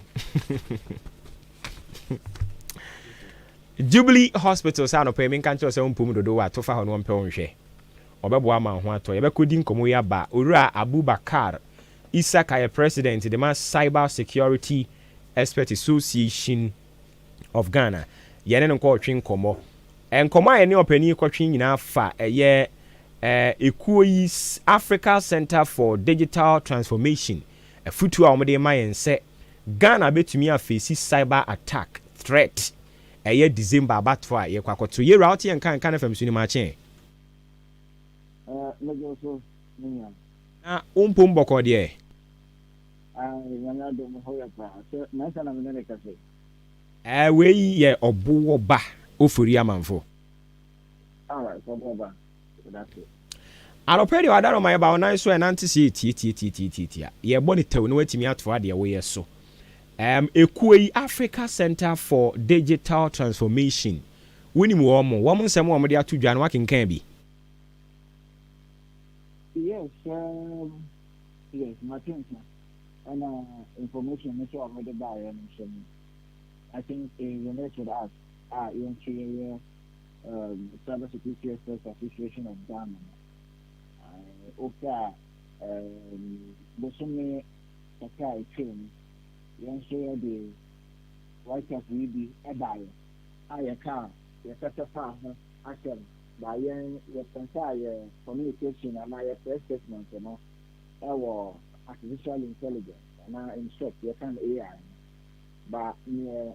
Jubilee Hospital sɛ anɔpa yi menka nkyerɛ wo sɛ wompɛ mu dodow a, to fa hɔ na wɔmpɛ wo nhwɛ. Wɔbɛboa ama wo ho atɔ. Yɛbɛkɔdi nkɔmmɔ yi aba. Owura Abubakar Issaka yɛ President de ma Cyber Security Expert Association of Ghana. Yɛne no nkɔɔtwe nkɔmmɔ. Nkɔmmɔ a yɛne ɔpanin yi kɔtwe nyinaa fa ɛyɛ ekuo yi Africa Center for Digital Transformation afutuo a wɔde rema yɛn sɛ Ghana bɛtumi afeesi cyber attack threat ɛyɛ December abatoɔ a yɛrekɔ akɔto. Yɛwura wote yɛn nka nka no fam so nim akye. Megye wo so me nua. Na wo mpom bɔkɔɔ deɛ? Ae Nyame adom me ho yɛ paa. Sɛ nansa na me ne no kasa yi. Ɛɛ wei yɛ ɔbowɔ ba Ofori Amanfo. Alright ɔbowɔ ba medase. Anɔpa yi deɛ wada no ma yɛba wo nan so a ɛnante sɛ tiatiatiatiatia. Yɛbɔ no tɛw na woatumi atoa deɛ woyɛ so. Ɛɛm ekuo yi Africa Center for Digital Transformation wonim wɔn mo? Wɔn nsɛm a wɔde ato dwa no woakenkan bi? Yes um yes mate nka ɛna information no nso a wɔde baeɛ no nso no I think it resonates with us a yɛn nso yɛyɛ um, Cyber Security Experts Association of Ghana no. Wohwɛ a um, bosome kakra a ɛtwam no, yɛn nso yɛde write-up yi bi baeɛ a yɛkaa yɛkasa faa ho asɛm ba yɛn yɛsɛntaa yɛ communication anaa yɛ press statement no ɛwɔ artificial intelligence anaa in short yɛka no AI no ba neɛ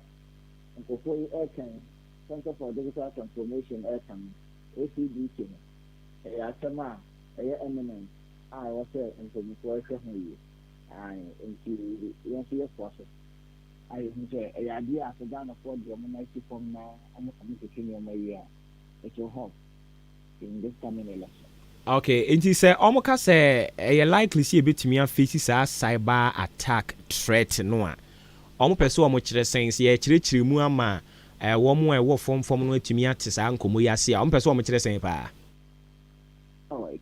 nkurɔfoɔ yi ɛreka yi Center for Digital Transformation ɛreka no ACDT no ɛyɛ asɛm a ɛyɛ eminent a ɛwɔ sɛ mpanyinfoɔ ɛhwɛ ho yie. Ae, nti yɛn nso yɛfoa so a yɛhu sɛ ɛyɛ adeɛ a sɛ Ghanafoɔ de wɔn nan si fam na wɔtoto nneɛma yie a, it will help in this coming election. Ok, nti sɛ wɔn ka sɛ ɛyɛ likely sɛ yɛbɛtumi a face saa cyber attack threat no a, wɔn pɛ sɛ wɔn kyerɛ sɛn? Sɛ yɛkyerɛkyerɛ mu ama wɔn a ɛwɔ fam fam no atumi ate saa nkɔmmɔ yi ase a, wɔn pɛ sɛ wɔn kyerɛ sɛn paa? Alright.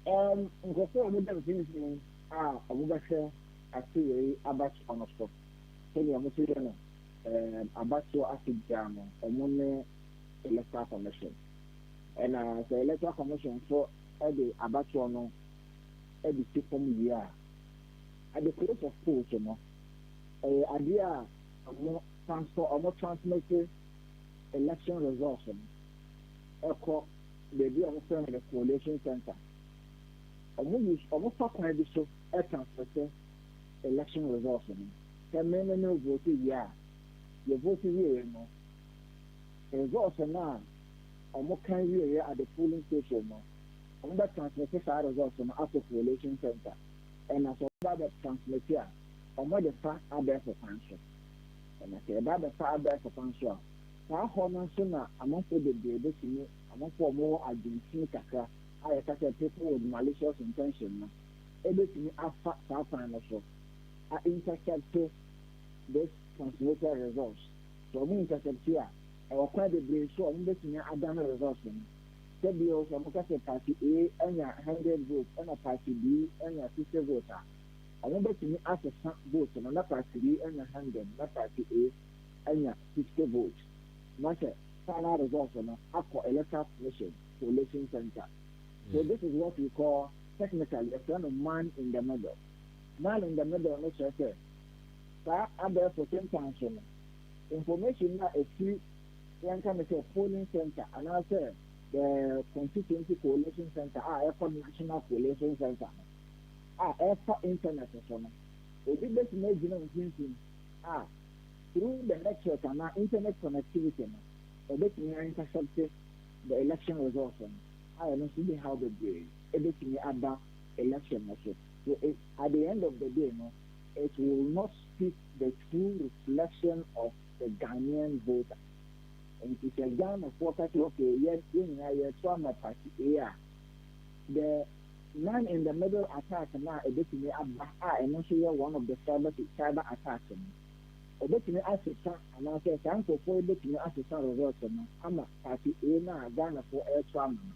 Um, nkurɔfoɔ a wɔda mfimfini a wɔbɛhwɛ afe wei abatoɔ no so sɛdeɛ wɔsi yɛ no um, abatoɔ afe biara no, wɔn ne Electoral Commission. Ɛna sɛ Electoral Commission nso de abatoɔ no de si fam wie a, at the close of polls no, ɛyɛ adeɛ a wɔn transfer, wɔn transmit election results no ɛkɔ baabi a wɔfrɛ no the collation center. Wɔn use, wɔn fa kwan bi so transmit election results no. Sɛ me ne no vote wie a, yɛ vote wieɛ no, results no a wɔn kan wieɛ at the polling station no, wɔn bɛ transmit saa results no akɔ collation center. Ɛna sɛ wɔn ba bɛ transmit a, wɔn de fa abɛɛfo kwan so. Ɛna sɛ yɛba abɛfa abɛɛfo kwan so a, saa hɔ no nso na amanfoɔ bebree bɛtumi, amanfoɔ a wɔwɔ adwemfin kakra a yɛka sɛ people with malicious intention no, ɛbɛtumi afa saa kwan no so a intercept this transmitted results. Sɛ wɔn intercept a, ɛwɔ kwan bebree so a wɔn bɛtumi adane results no. Sɛ bio, sɛ wɔka sɛ party A anya 100 votes ɛna party B anya 60 votes a, wɔn bɛtumi asesa vote no na party B anya 100 na party A anya 60 votes. Na sɛ final results no akɔ Electoral Commission collation center. So this is what we call technically yɛfrɛ no man in the middle. Man in the middle no kyerɛ sɛ saa abɛɛfo tentan so no information no a ɛfiri yɛnka no sɛ polling center anaasɛ the constituency collation center a ɛkɔ national collation center no a ɛfa internet so no, obi bɛtumi agyina mfimfini a through the network anaa internet connectivity no, ɔbɛtumi a intercept the election results no a ɛno nso de haw bebree ɛbɛtumi aba election no so. So it, at the end of the day no, it will not speak the true reflection of the Ghanaian voter. Nti sɛ Ghanafoɔ ka sɛ okay, yɛn yɛn nyinaa yɛreto ama party A a, the man in the middle attack no a ɛbɛtumi aba a ɛno nso yɛ one of the cyber cyber attacks no, ɔbɛtumi asesa anaasɛ saa nkurɔfoɔ yi bɛtumi asesa results no ama party A no a Ghanafoɔ ɛreto ama no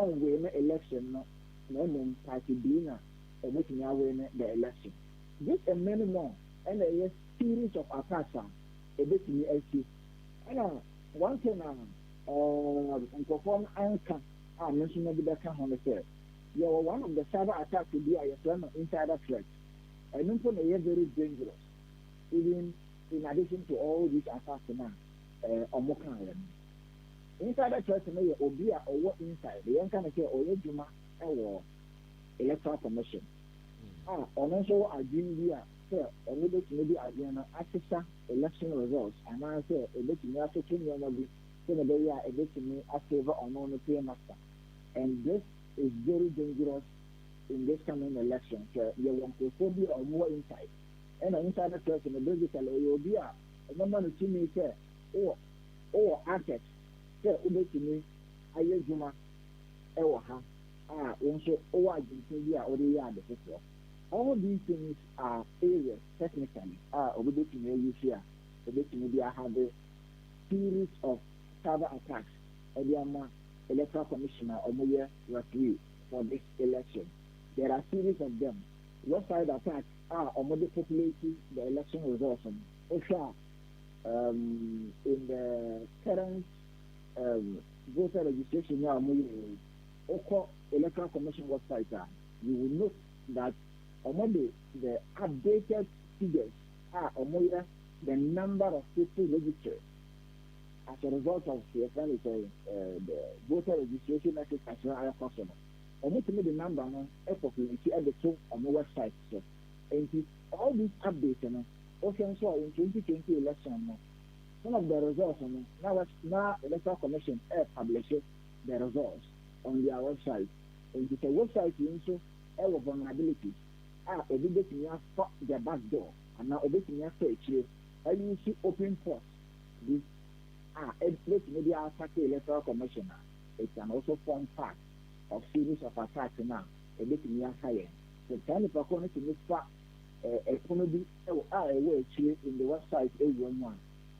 ɔnwin election no, na mmom party B na ɔbɛtumi awin the election. This and many more ɛna ɛyɛ series of attacks a ɛbɛtumi asi. Ɛna one thing a um, nkurɔfoɔ no anka a me nso mede bɛka ho ne sɛ, yɛwɔ one of the cyber attacks bi a yɛfrɛ no insider threat. Ɛno mpo na ɛyɛ very dangerous even in addition to all these attacks no a eh, ɔmo kaeɛ no. Insider threat no yɛ obi a ɔwɔ inside, yɛnka no sɛ ɔyɛ adwuma wɔ Electoral Commission a ɔno nso wɔ adwene bi a sɛ ɔno bɛtumi de adwene no asesa election results anaasɛ ɔbɛtumi atoto nneɛma bi sɛdeɛ ɛbɛyɛ a ɛbɛtumi a favour ɔno no paymaster and this is very dangerous in this coming election sɛ yɛwɔ nkurɔfoɔ bi a wɔwɔ inside ɛna insider threat no basically ɔyɛ obi a ɔbɛma no tumi sɛ wowɔ wowɔ access sɛ wobɛtumi ayɛ adwuma wɔ ha a wo nso wowɔ adwempa bi a wode yɛ ade foforɔ. All these things are areas technically a obi bɛtumi a use a obɛtumi de a have series of cyber attacks de ama electoral commission a wɔyɛ referee for this election. There are series of them. Website attacks a wɔde populate the election results no, wohwɛ a um, in the current um, voter registration a wɔyɛ yi, wokɔ electoral commission website a, you will note that wɔde the updated figures a wɔyɛ the number of people registered as a result of yɛfrɛ no sɛ the voter registration exercise no a ɛkɔ so no, wɔtumi de number no populate de to wɔn website so. Nti all these updates no, wohwɛ nso a in 2020 election no, some of the results no, na na electoral commission ɛ publish the results on their website. Nti sɛ website yi nso wɔ vulnerabilities a obi betumi afa the back door anaa obetumi afa akyire a use open port bi a ebetumi de attack electoral commission a, it can also form part of series of attacks no a ebetumi aha yɛn. Sɛ saa nipa korɔ no tumi fa ɛpono bi wɔ a ɛwɔ akyire in the website awura mu a,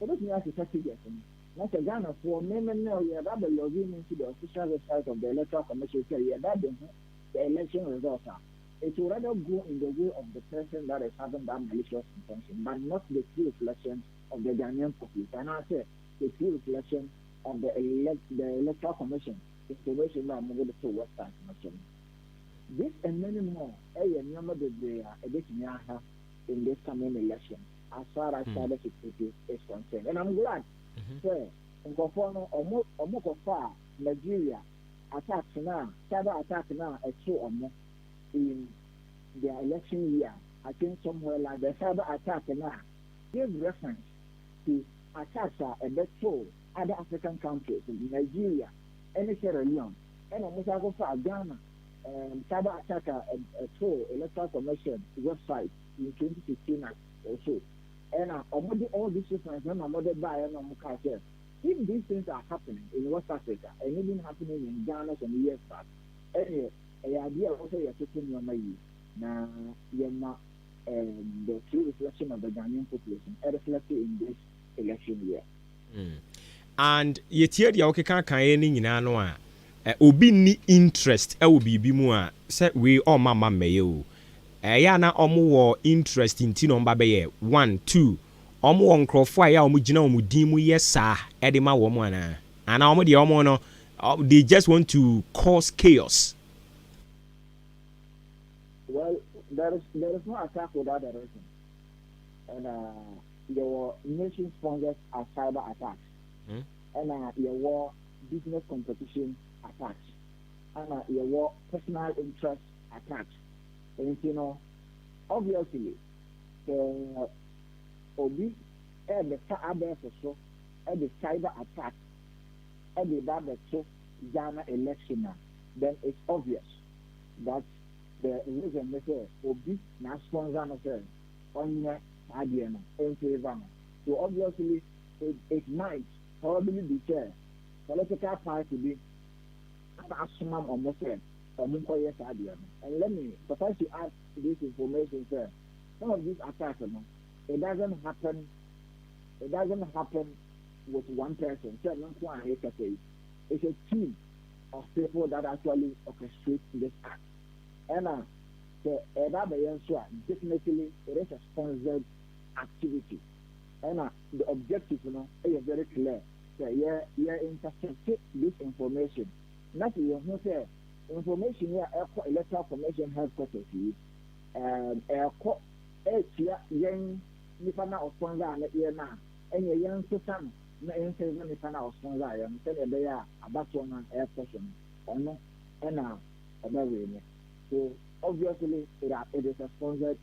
obetumi asesa figures no. Na sɛ Ghanafoɔ, me me ne wo, yɛreba abɛ log in into the official website of the electoral commission sɛ yɛreba abɛhu the election results a, it will rather go in the way of the person that is having that malicious intention but not the true reflection of the Ghanaian populace anaasɛ the true reflection of the elect the electoral commission information no a wɔde to website no so no. This and many more ɛyɛ nneɛma bebree a ɛbɛtumi aha in this coming election as far as cyber security is concerned. And I'm glad sɛ nkurɔfoɔ no ɔmo ɔmo kɔfaa Nigeria attacks no a cyber attack no a ɛtoo ɔmo in their election year, I think somewhere like the cyber attack no a gave reference to attacks a ɛbɛtoo other African countries, Nigeria ɛne Sierra Leone, ɛna ɔmo san kɔfaa Ghana um, cyber attack a ɛtoo Electoral Commission website in 2016 or so. Ɛna ɔmo de all these reference no na ɔmo de baeɛ na ɔmo kaa sɛ if these things are happening in West Africa and even happening in Ghana some years back, ɛneɛ ɛyɛ adeɛ a ɛwɔ sɛ yɛtoto nneɛma yie na yɛma um, the true reflection of the Ghanaian population reflected in this election year. And yɛtie deɛ wokeka kaeɛ no nyinaa no a, obi nni interest wɔ biribi mu a, sɛ wei ɔmma mma mmɛyɛ o. Ɛyɛ a na ɔmo wɔ interest nti na ɔmo ba bɛyɛ. One, two, ɔmo wɔ nkorɔfoɔ a ɛyɛ a ɔmo gyina ɔmo din mu yɛ saa de ma wɔn anaa? Anaa ɔmo deɛ ɔmo no, they just want to cause chaos? Well, there is no attack without a reason. And yɛwɔ nation sponsored cyber attacks. Ɛna yɛwɔ business competition attacks. Ɛna yɛwɔ personal interest attacks. Nti no, obviously, sɛ obi ɛbɛfa abɛɛfo so ɛde cyber attack ɛde ba abɛto Ghana election a, then it's obvious that the reason ne sɛ obi na sponsor no sɛ ɔnyɛ saa adeɛ no in favour no. So obviously, it might probably be sɛ political party bi ana asoma ɔmo sɛ ɔmo nkɔyɛ saa adeɛ no. And let me suffice to add this information sɛ some of these attacks no, it doesn't happen with one person. Sɛ no nko a yɛkasa yi, it's a team of people that actually orchestrate this act. Ɛna sɛ ɛba abɛyɛ nso a, definitely it is a sponsored activity. Ɛna the objective no yɛ very clear sɛ yɛ yɛ intercept this information na sɛ yɛhu sɛ information yi a ɛkɔ Electoral Commission headquarters yi ɛɛm ɛɛkɔ ɛɛtia yɛn nipa no a ɔsponsor no yɛn no a, ɛneɛ yɛnsesa no na yɛnfavour nipa no a ɔsponsor yɛn no sɛdeɛ ɛbɛyɛ a abatoɔ no a ɛɛkɔ so no ɔno ɛna ɔbɛwene. So obviously it, it is a sponsored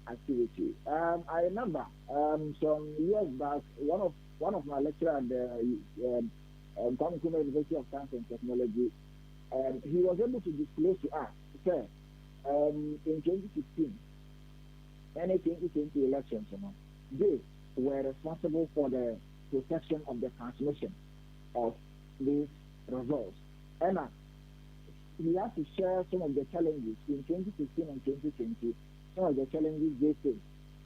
activity. I remember some years back, one of one of my lecturer at the Kwame Nkrumah University of Science and Technology, he was able to disclose to us, sir, in 2016, any 2020 elections, you know, they were responsible for the protection of the transmission of these results. And he had to share some of the challenges in 2016 and 2020, some of the challenges they faced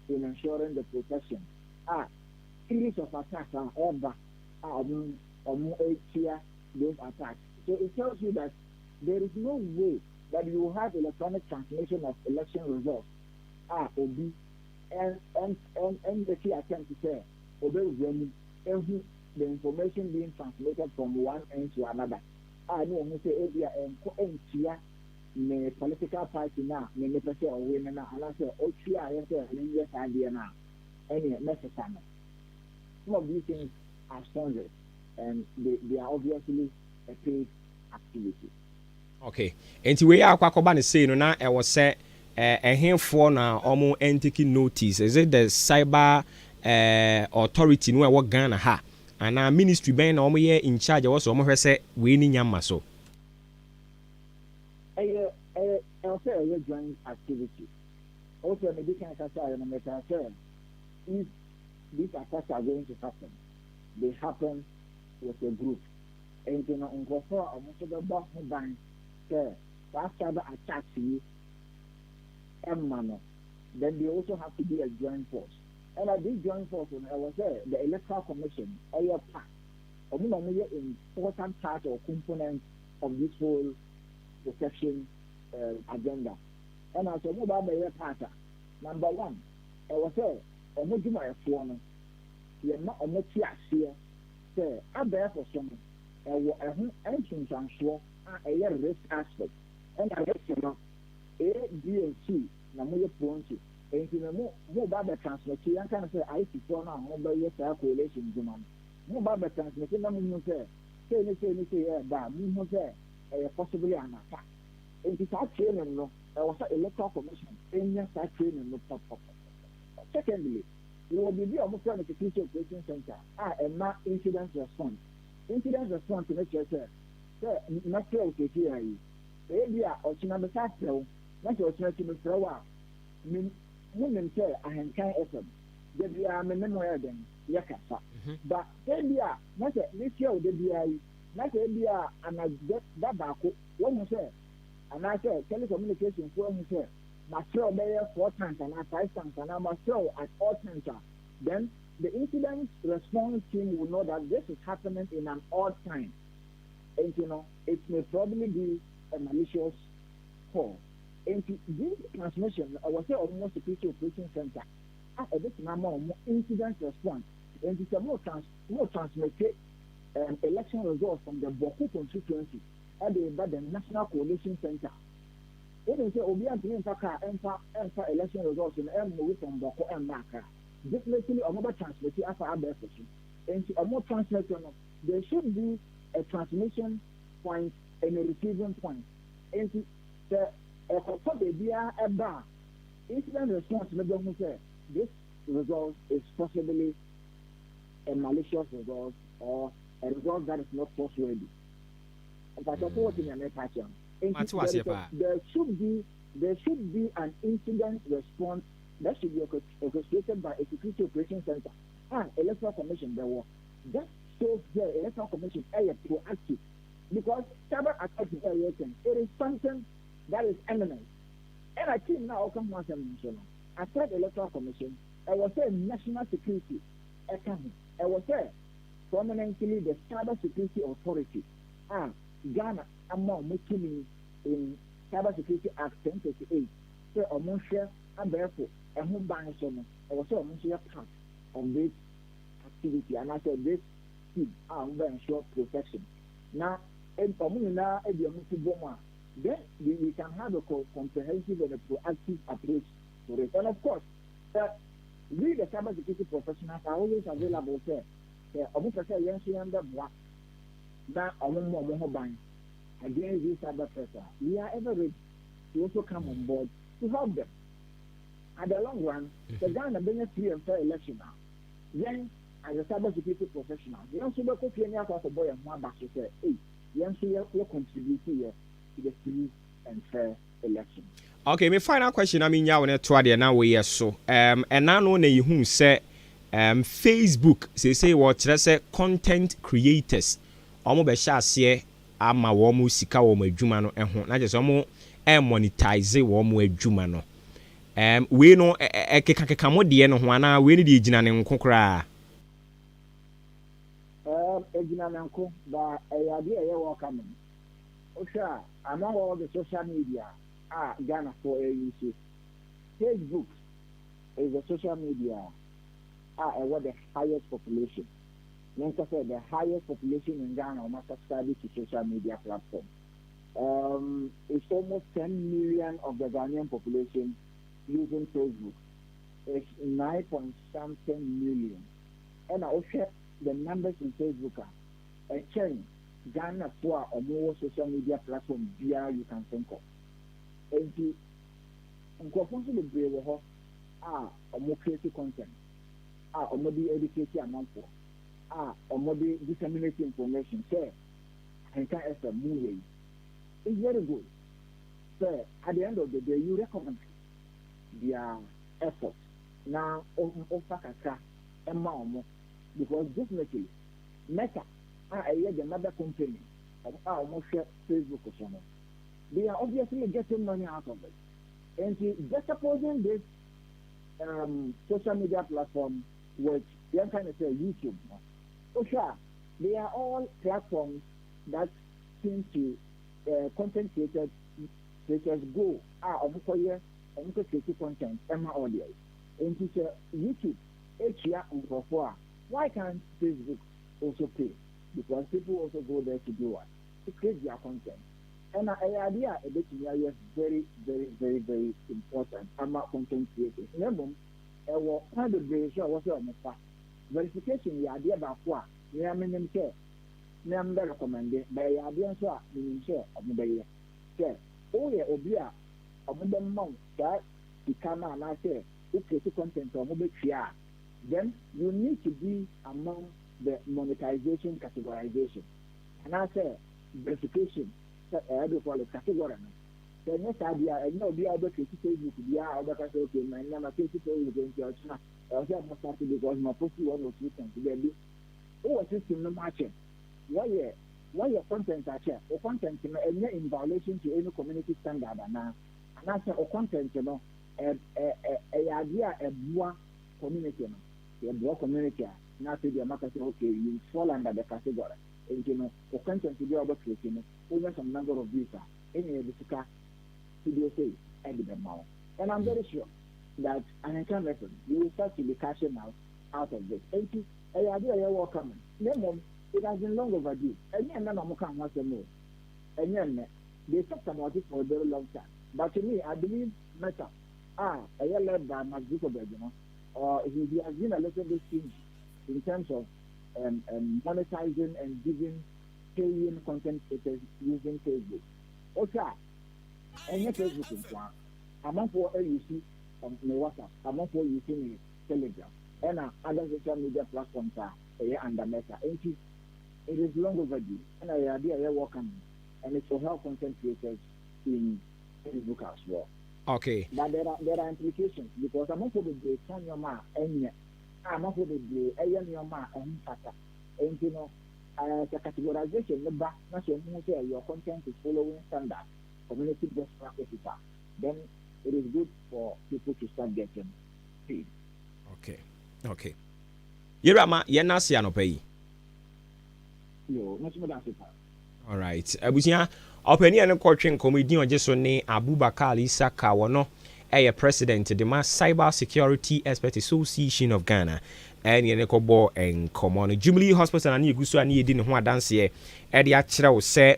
in ensuring the protection. Ah, series of attacks are ever those attacks. So it tells you that there is no way that you have electronic transmission of election results. Ah, obi and and and and the key attempt to say obi the information being transmitted from one end to another. A ne wɔhu sɛ ebia ɛnkɔ ntia me political party no a me mepɛ sɛ ɔwe me no anaasɛ ɔtwi a yɛ sɛ menyɛ saa adeɛ no a, ɛneɛ mɛsesa no. Some of these things are sponsored and they, they are obviously a paid activity. Okay, nti wei akɔ akɔba no sei no na ɛwɔ sɛ ɛhefoɔ na ɔmo ɛntake notice? Is it the cyber authority no ɛwɔ Ghana ha anaa ministry bɛn na ɔmo yɛ in charge ɛwɔ sɛ ɔmo hwɛ sɛ wei ni nya mma so? Ɛyɛ ɛwɔ sɛ ɛyɛ joint activity. Ɔwɔ sɛ medi kan kasa ayɛ no, mɛka sɛ if these attacks are going to happen, they happen with a group. Nti no nkurɔfoɔ a ɔmo nso bɛbɔ ho ban sɛ saa cyber attacks yi ɛmma no, then they also have to be a joint force. Ɛna this joint force no, ɛwɔ sɛ the Electoral Commission ɛyɛ part. Ɔmo na ɔmo yɛ important part or component of this whole protection agenda. Ɛna sɛ ɔmo ba abɛyɛ part a, number one, ɛwɔ sɛ ɔmo dwumayɛfoɔ no yɛma ɔmo te aseɛ sɛ abɛɛfo so no ɛwɔ ɛho nsunsuansoɔ a ɛyɛ risk aspect. Ɛna risk no, A, B and C na mo yɛ prone to. Nti na mo ba bɛ transmit, yɛn ka no sɛ IT foɔ no a mo bɛyɛ saa collation dwuma no, mo ba bɛ transmit na mo hu sɛ sei ne sei ne sei ɛɛba a, mo hu sɛ ɛyɛ possibly an attack. Nti saa training no, ɛwɔ sɛ Electoral Commission enya saa training no pɔpɔpɔpɔ. Secondly, wɔ biribi a wɔfrɛ no Security Operation Center a ɛma incident response. Incident response no kyerɛ sɛ mɛfrɛ wo seesei a yi, ebi a ɔkyena mesa frɛ wo, na sɛ ɔkyena akyi mefrɛ wo a, me monim sɛ Ahenkan FM da biara me ne mo yɛ dɛn yɛ kasa ba. Sɛ ebi a na sɛ mefrɛ wo da biara yi, na sɛ ebi a anadwo da baako wɔhu sɛ anaasɛ telecommunication foɔ ahu sɛ mafrɛ wo bɛyɛ four times anaa five times anaa mafrɛ wo at all times a, then the incident response team will know that this is happening in an odd time. Nti no it may probably be a malicious call. Nti this transmission no, ɛwɔ sɛ ɔmo Security Operation Center a ɛbɛtumi ama ɔmo incident response. Nti sɛ mo transmit election results from the Bawku constituency ɛde ba the National Collation Center, wonim sɛ obi antumi mfa car ɛmfa election results no ɛmove from Bawku ɛmba Accra. Definitely ɔmo bɛ transmit afa abɛɛfo so. Nti ɔmo transmit no, there should be a transmission point and a receiving point. Nti sɛ ɛkɔtɔ beebiara ɛba a, incident response no bɛhu sɛ this result is possibly a malicious result or a result that is not trustworthy. Mpatwɔfo, wɔ ti nea mɛka akyerɛ no. Mate Nti waseɛ paa. There should be an incident response that should be orchestrated by a Security Operation Center a Electoral Commission bɛwɔ. Just shows the Electoral Commission ɛyɛ proactive, because cyber attack is ɛyɛ thing, it is something that is imminent. Ɛna team na ɔka ho asɛm no nso no, aside Electoral Commission, ɛwɔ sɛ national security ɛka ho, ɛwɔ sɛ prominently the Cyber Security Authority a Ghana ama ɔmo tumi in Cyber Security Act 1038 sɛ ɔmo nhwɛ abɛɛfo ɛho ban so no, ɛwɔ sɛ ɔmo nso yɛ part of this. activity anaasɛ this scheme a wɔn bɛ ensure protection na wɔn nyinaa de wɔn ti bɔ mu a, then we can have a comprehensive and a proactive approach to it. And of course, sɛ we the cyber security professionals are always available sɛ sɛ wɔn pɛ sɛ yɛn nso yɛn bɛ boa na wɔn mmɔ wɔn ho ban against this cyber threat a, we are ever ready to also come on board to help them. At the long run, sɛ Ghana bɛnya free and fair election a, yɛn as a cyber security professionals, yɛn nso bɛkɔ fie ne akɔ akɔbɔ yɛn ho aba so sɛ, ei, yɛn nso yɛ yɛ contribute yɛ to the free and fair election. Okay, me final question na menya wo no toa deɛ na woyɛ so. Ɛna no na yɛhuu sɛ Facebook seesei wɔkyerɛ sɛ content creators wɔn bɛhyɛ aseɛ ama wɔn sika wɔ wɔn adwuma no ho, na kyerɛ sɛ wɔn ɛmonetize wɔn adwuma no. Wei no ɛkekakeka mo deɛ no ho anaa wei no deɛ ɛgyina ne nko koraa? Ɛgyina ne nko, ba ɛyɛ adeɛ a ɛyɛ welcoming. Wohwɛ a, among all the social media a Ghanafoɔ ɛuse, Facebook is the social media a ɛwɔ the highest population. Menka sɛ the highest population in Ghana wɔn subscribe to social media platform. It's almost 10 million of the Ghanaian population using Facebook. It's 9 point something million. Ɛna wohwɛ the numbers in Facebook a, ɛkyɛn Ghanafoɔ a wɔwɔ social media platform biara you can think of. Nti nkurɔfoɔ nso bebree wɔ hɔ a wɔn create content a wɔde educate amanfoɔ, a wɔde disseminate information sɛ Ahenka FM mu yɛ yi. It's very good sɛ at the end of the day you recognize their effort na wofa kakra ɛma wɔn, because definitely Meta a ɛyɛ the mother company a wɔhwɛ Facebook so no, they are obviously getting money out of it. Nti juxtaposing this social media platform with yɛnka ne sɛ YouTube no, wohwɛ a, they are all platforms that seem to content creators go a wɔn kɔyɛ wɔn kɔ create content ɛma audience. Nti sɛ YouTube etua nkurɔfoɔ a, why can't Facebook also pay? Because people also go there to do what? To create their content. Ɛna ɛyɛ adeɛ a ɛbɛtumi ayɛ very very very very important ama content creators. Na mmom ɛwɔ kwan bebree so a ɛwɔ sɛ wɔn fa. Verification yɛ adeɛ baako a mmea menim sɛ mmea mbɛ recommend, but ɛyɛ adeɛ nso a menim sɛ wɔn bɛyɛ sɛ woyɛ obi a wɔn bɛma wo saa sika no anaasɛ wo create content a wɔn bɛtua a, then you need to be among the monetization categorization anaasɛ verification sɛ ɛyɛ de call it category no. Sɛ ɛnyɛ saa deɛ a, ɛnyɛ obi a wobɛ create Facebook biara a wobɛka sɛ, "Okay, ma nnɛ ma create Facebook nti ɔkyena ɛwɔ sɛ mo start because ma post one or two things." Baabi wowɔ system no mu akyɛ, wɔyɛ content akyɛ, wo content no ɛnyɛ in violation to any community standard anaasɛ wo content no ɛ ɛ ɛ ɛyɛ adeɛ a ɛboa community no. Yɛboa community a, na afei deɛ maka sɛ, okay, you fall under the category. Nti no wo content bi a wobɛ create no, wonya some number of views a, ɛna yɛde sika studio sei ɛde bɛma wo. And I'm very sure that Ahenka FM, you will start to be cashing out of this. Nti ɛyɛ adeɛ a ɛyɛ welcoming, na mmom it has been long overdue. Ɛnyɛ nnɛ na ɔmo ka ho asɛm o, ɛnyɛ nnɛ. They talked about it for a very long time, but to me, I believe Meta a ɛyɛ led by Mark Zuckerberg no, he has been a little bit stingy in terms of monetizing and giving paying content creators using Facebook. Wohwɛ a, ɛnyɛ Facebook nko a, amanfoɔ ause ne WhatsApp, amanfoɔ use ne Telegram ɛna other social media platforms a ɛyɛ under Meta. Nti it is long overdue, ɛna ɛyɛ adeɛ a ɛyɛ welcome and it will help content creators in Facebook as well. But there are implications because amanfoɔ bebree tɔn nneɛma a ɛnyɛ a, amanfoɔ bebree ɛyɛ nneɛma a ɛho mfata. Nti no sɛ categorization no ba na sɛ ɔmo hu sɛ your content is following standard community best practices a, then it is good for people to start getting paid. Okay, yɛwura ma yɛn ase anɔpa yi. Yo, nso mo da ase paa. Alright, abusua, ɔpanin a ne kɔtwe nkɔmɔ edin ɔgye so ne Abubakar Isaka. Wɔ no ɛyɛ president de ma Cyber Security Expert Association of Ghana. ɛne yɛne kɔbɔɔ nkɔmmɔ no. Jubilee Hospital na ne yɛgu so a ne yɛdi ne ho adanseɛ ɛde akyerɛ wo sɛ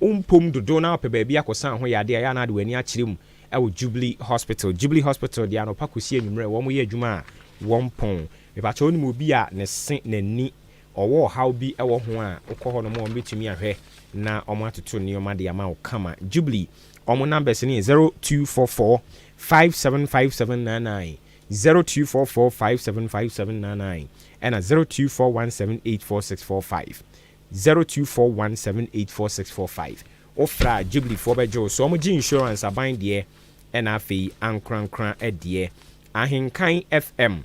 wompom dodo na wopɛ baabi akɔsan ho yadeɛ a, ɛyɛ a na ade w'ani akyerɛ mu ɛwɔ Jubilee Hospital. Jubilee Hospital deɛ, anɔpa kɔsi anwummerɛ wɔn yɛ adwuma a wɔmpɔn. Mepakyɛ, wonim obi a ne se n'ani ɔwɔ ɔhaw bi ɛwɔ ho a, wokɔ hɔ nom a, wɔn bɛtumi ahwɛ na wɔn atoto nneɛma de ama wo kama. Jubilee wɔn numbers ne yɛ 0244 575799, 0244 575799, ɛna 0241784645, 0241784645. Wofra a, Jubilee foɔ bɛgye wo so. Wɔn gye insurance, aban deɛ ɛna afei ankorankora deɛ. Ahenkan FM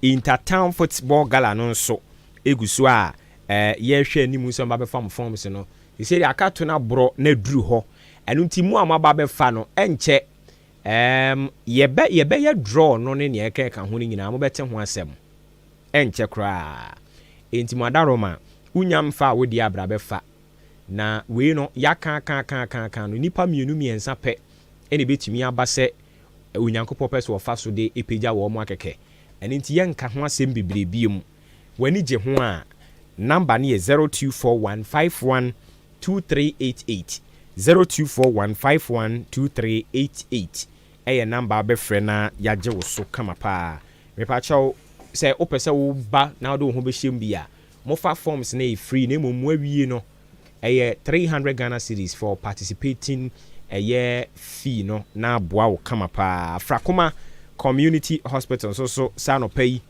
Intertown Football Gala no nso egu so a yɛrehwɛ anim sɛ ɔmo abɛfa mo forms no sɛ deɛ aka to no aborɔ na aduru hɔ. Ɛno nti mu a mo aba abɛfa no, ɛnkyɛ yɛbɛyɛ draw no ne nea ɛka ɛka ho no nyinaa, mobɛte ho asɛm ɛnkyɛ koraa. Enti mo adaroma wonya mfa a wodi abra bɛfa na wei no yɛaka aka aka aka aka no, nipa mmienu mmiɛnsa pɛ ɛna ebɛtumi aba sɛ Onyankopɔn pɛ sɛ ɔfa so de epagya wɔn mo akɛkɛ. Ɛno nti yɛnka ho asɛm bebree bio. W'ani gye ho a, number no yɛ 0241 51 2388, 0241 51 2388 ɛyɛ number a wobɛfrɛ na yɛagye wo so kama paa. Mepakyɛw, sɛ wopɛ sɛ woba na wode wo ho bɛhyɛ mu bi a, mofa forms no yɛ free, na mmom mo awie no ɛyɛ 300 Ghana cedis for participating, ɛyɛ fee no na aboa wo kama paa. Frakoma Community Hospital nso so saa nɔpa yi,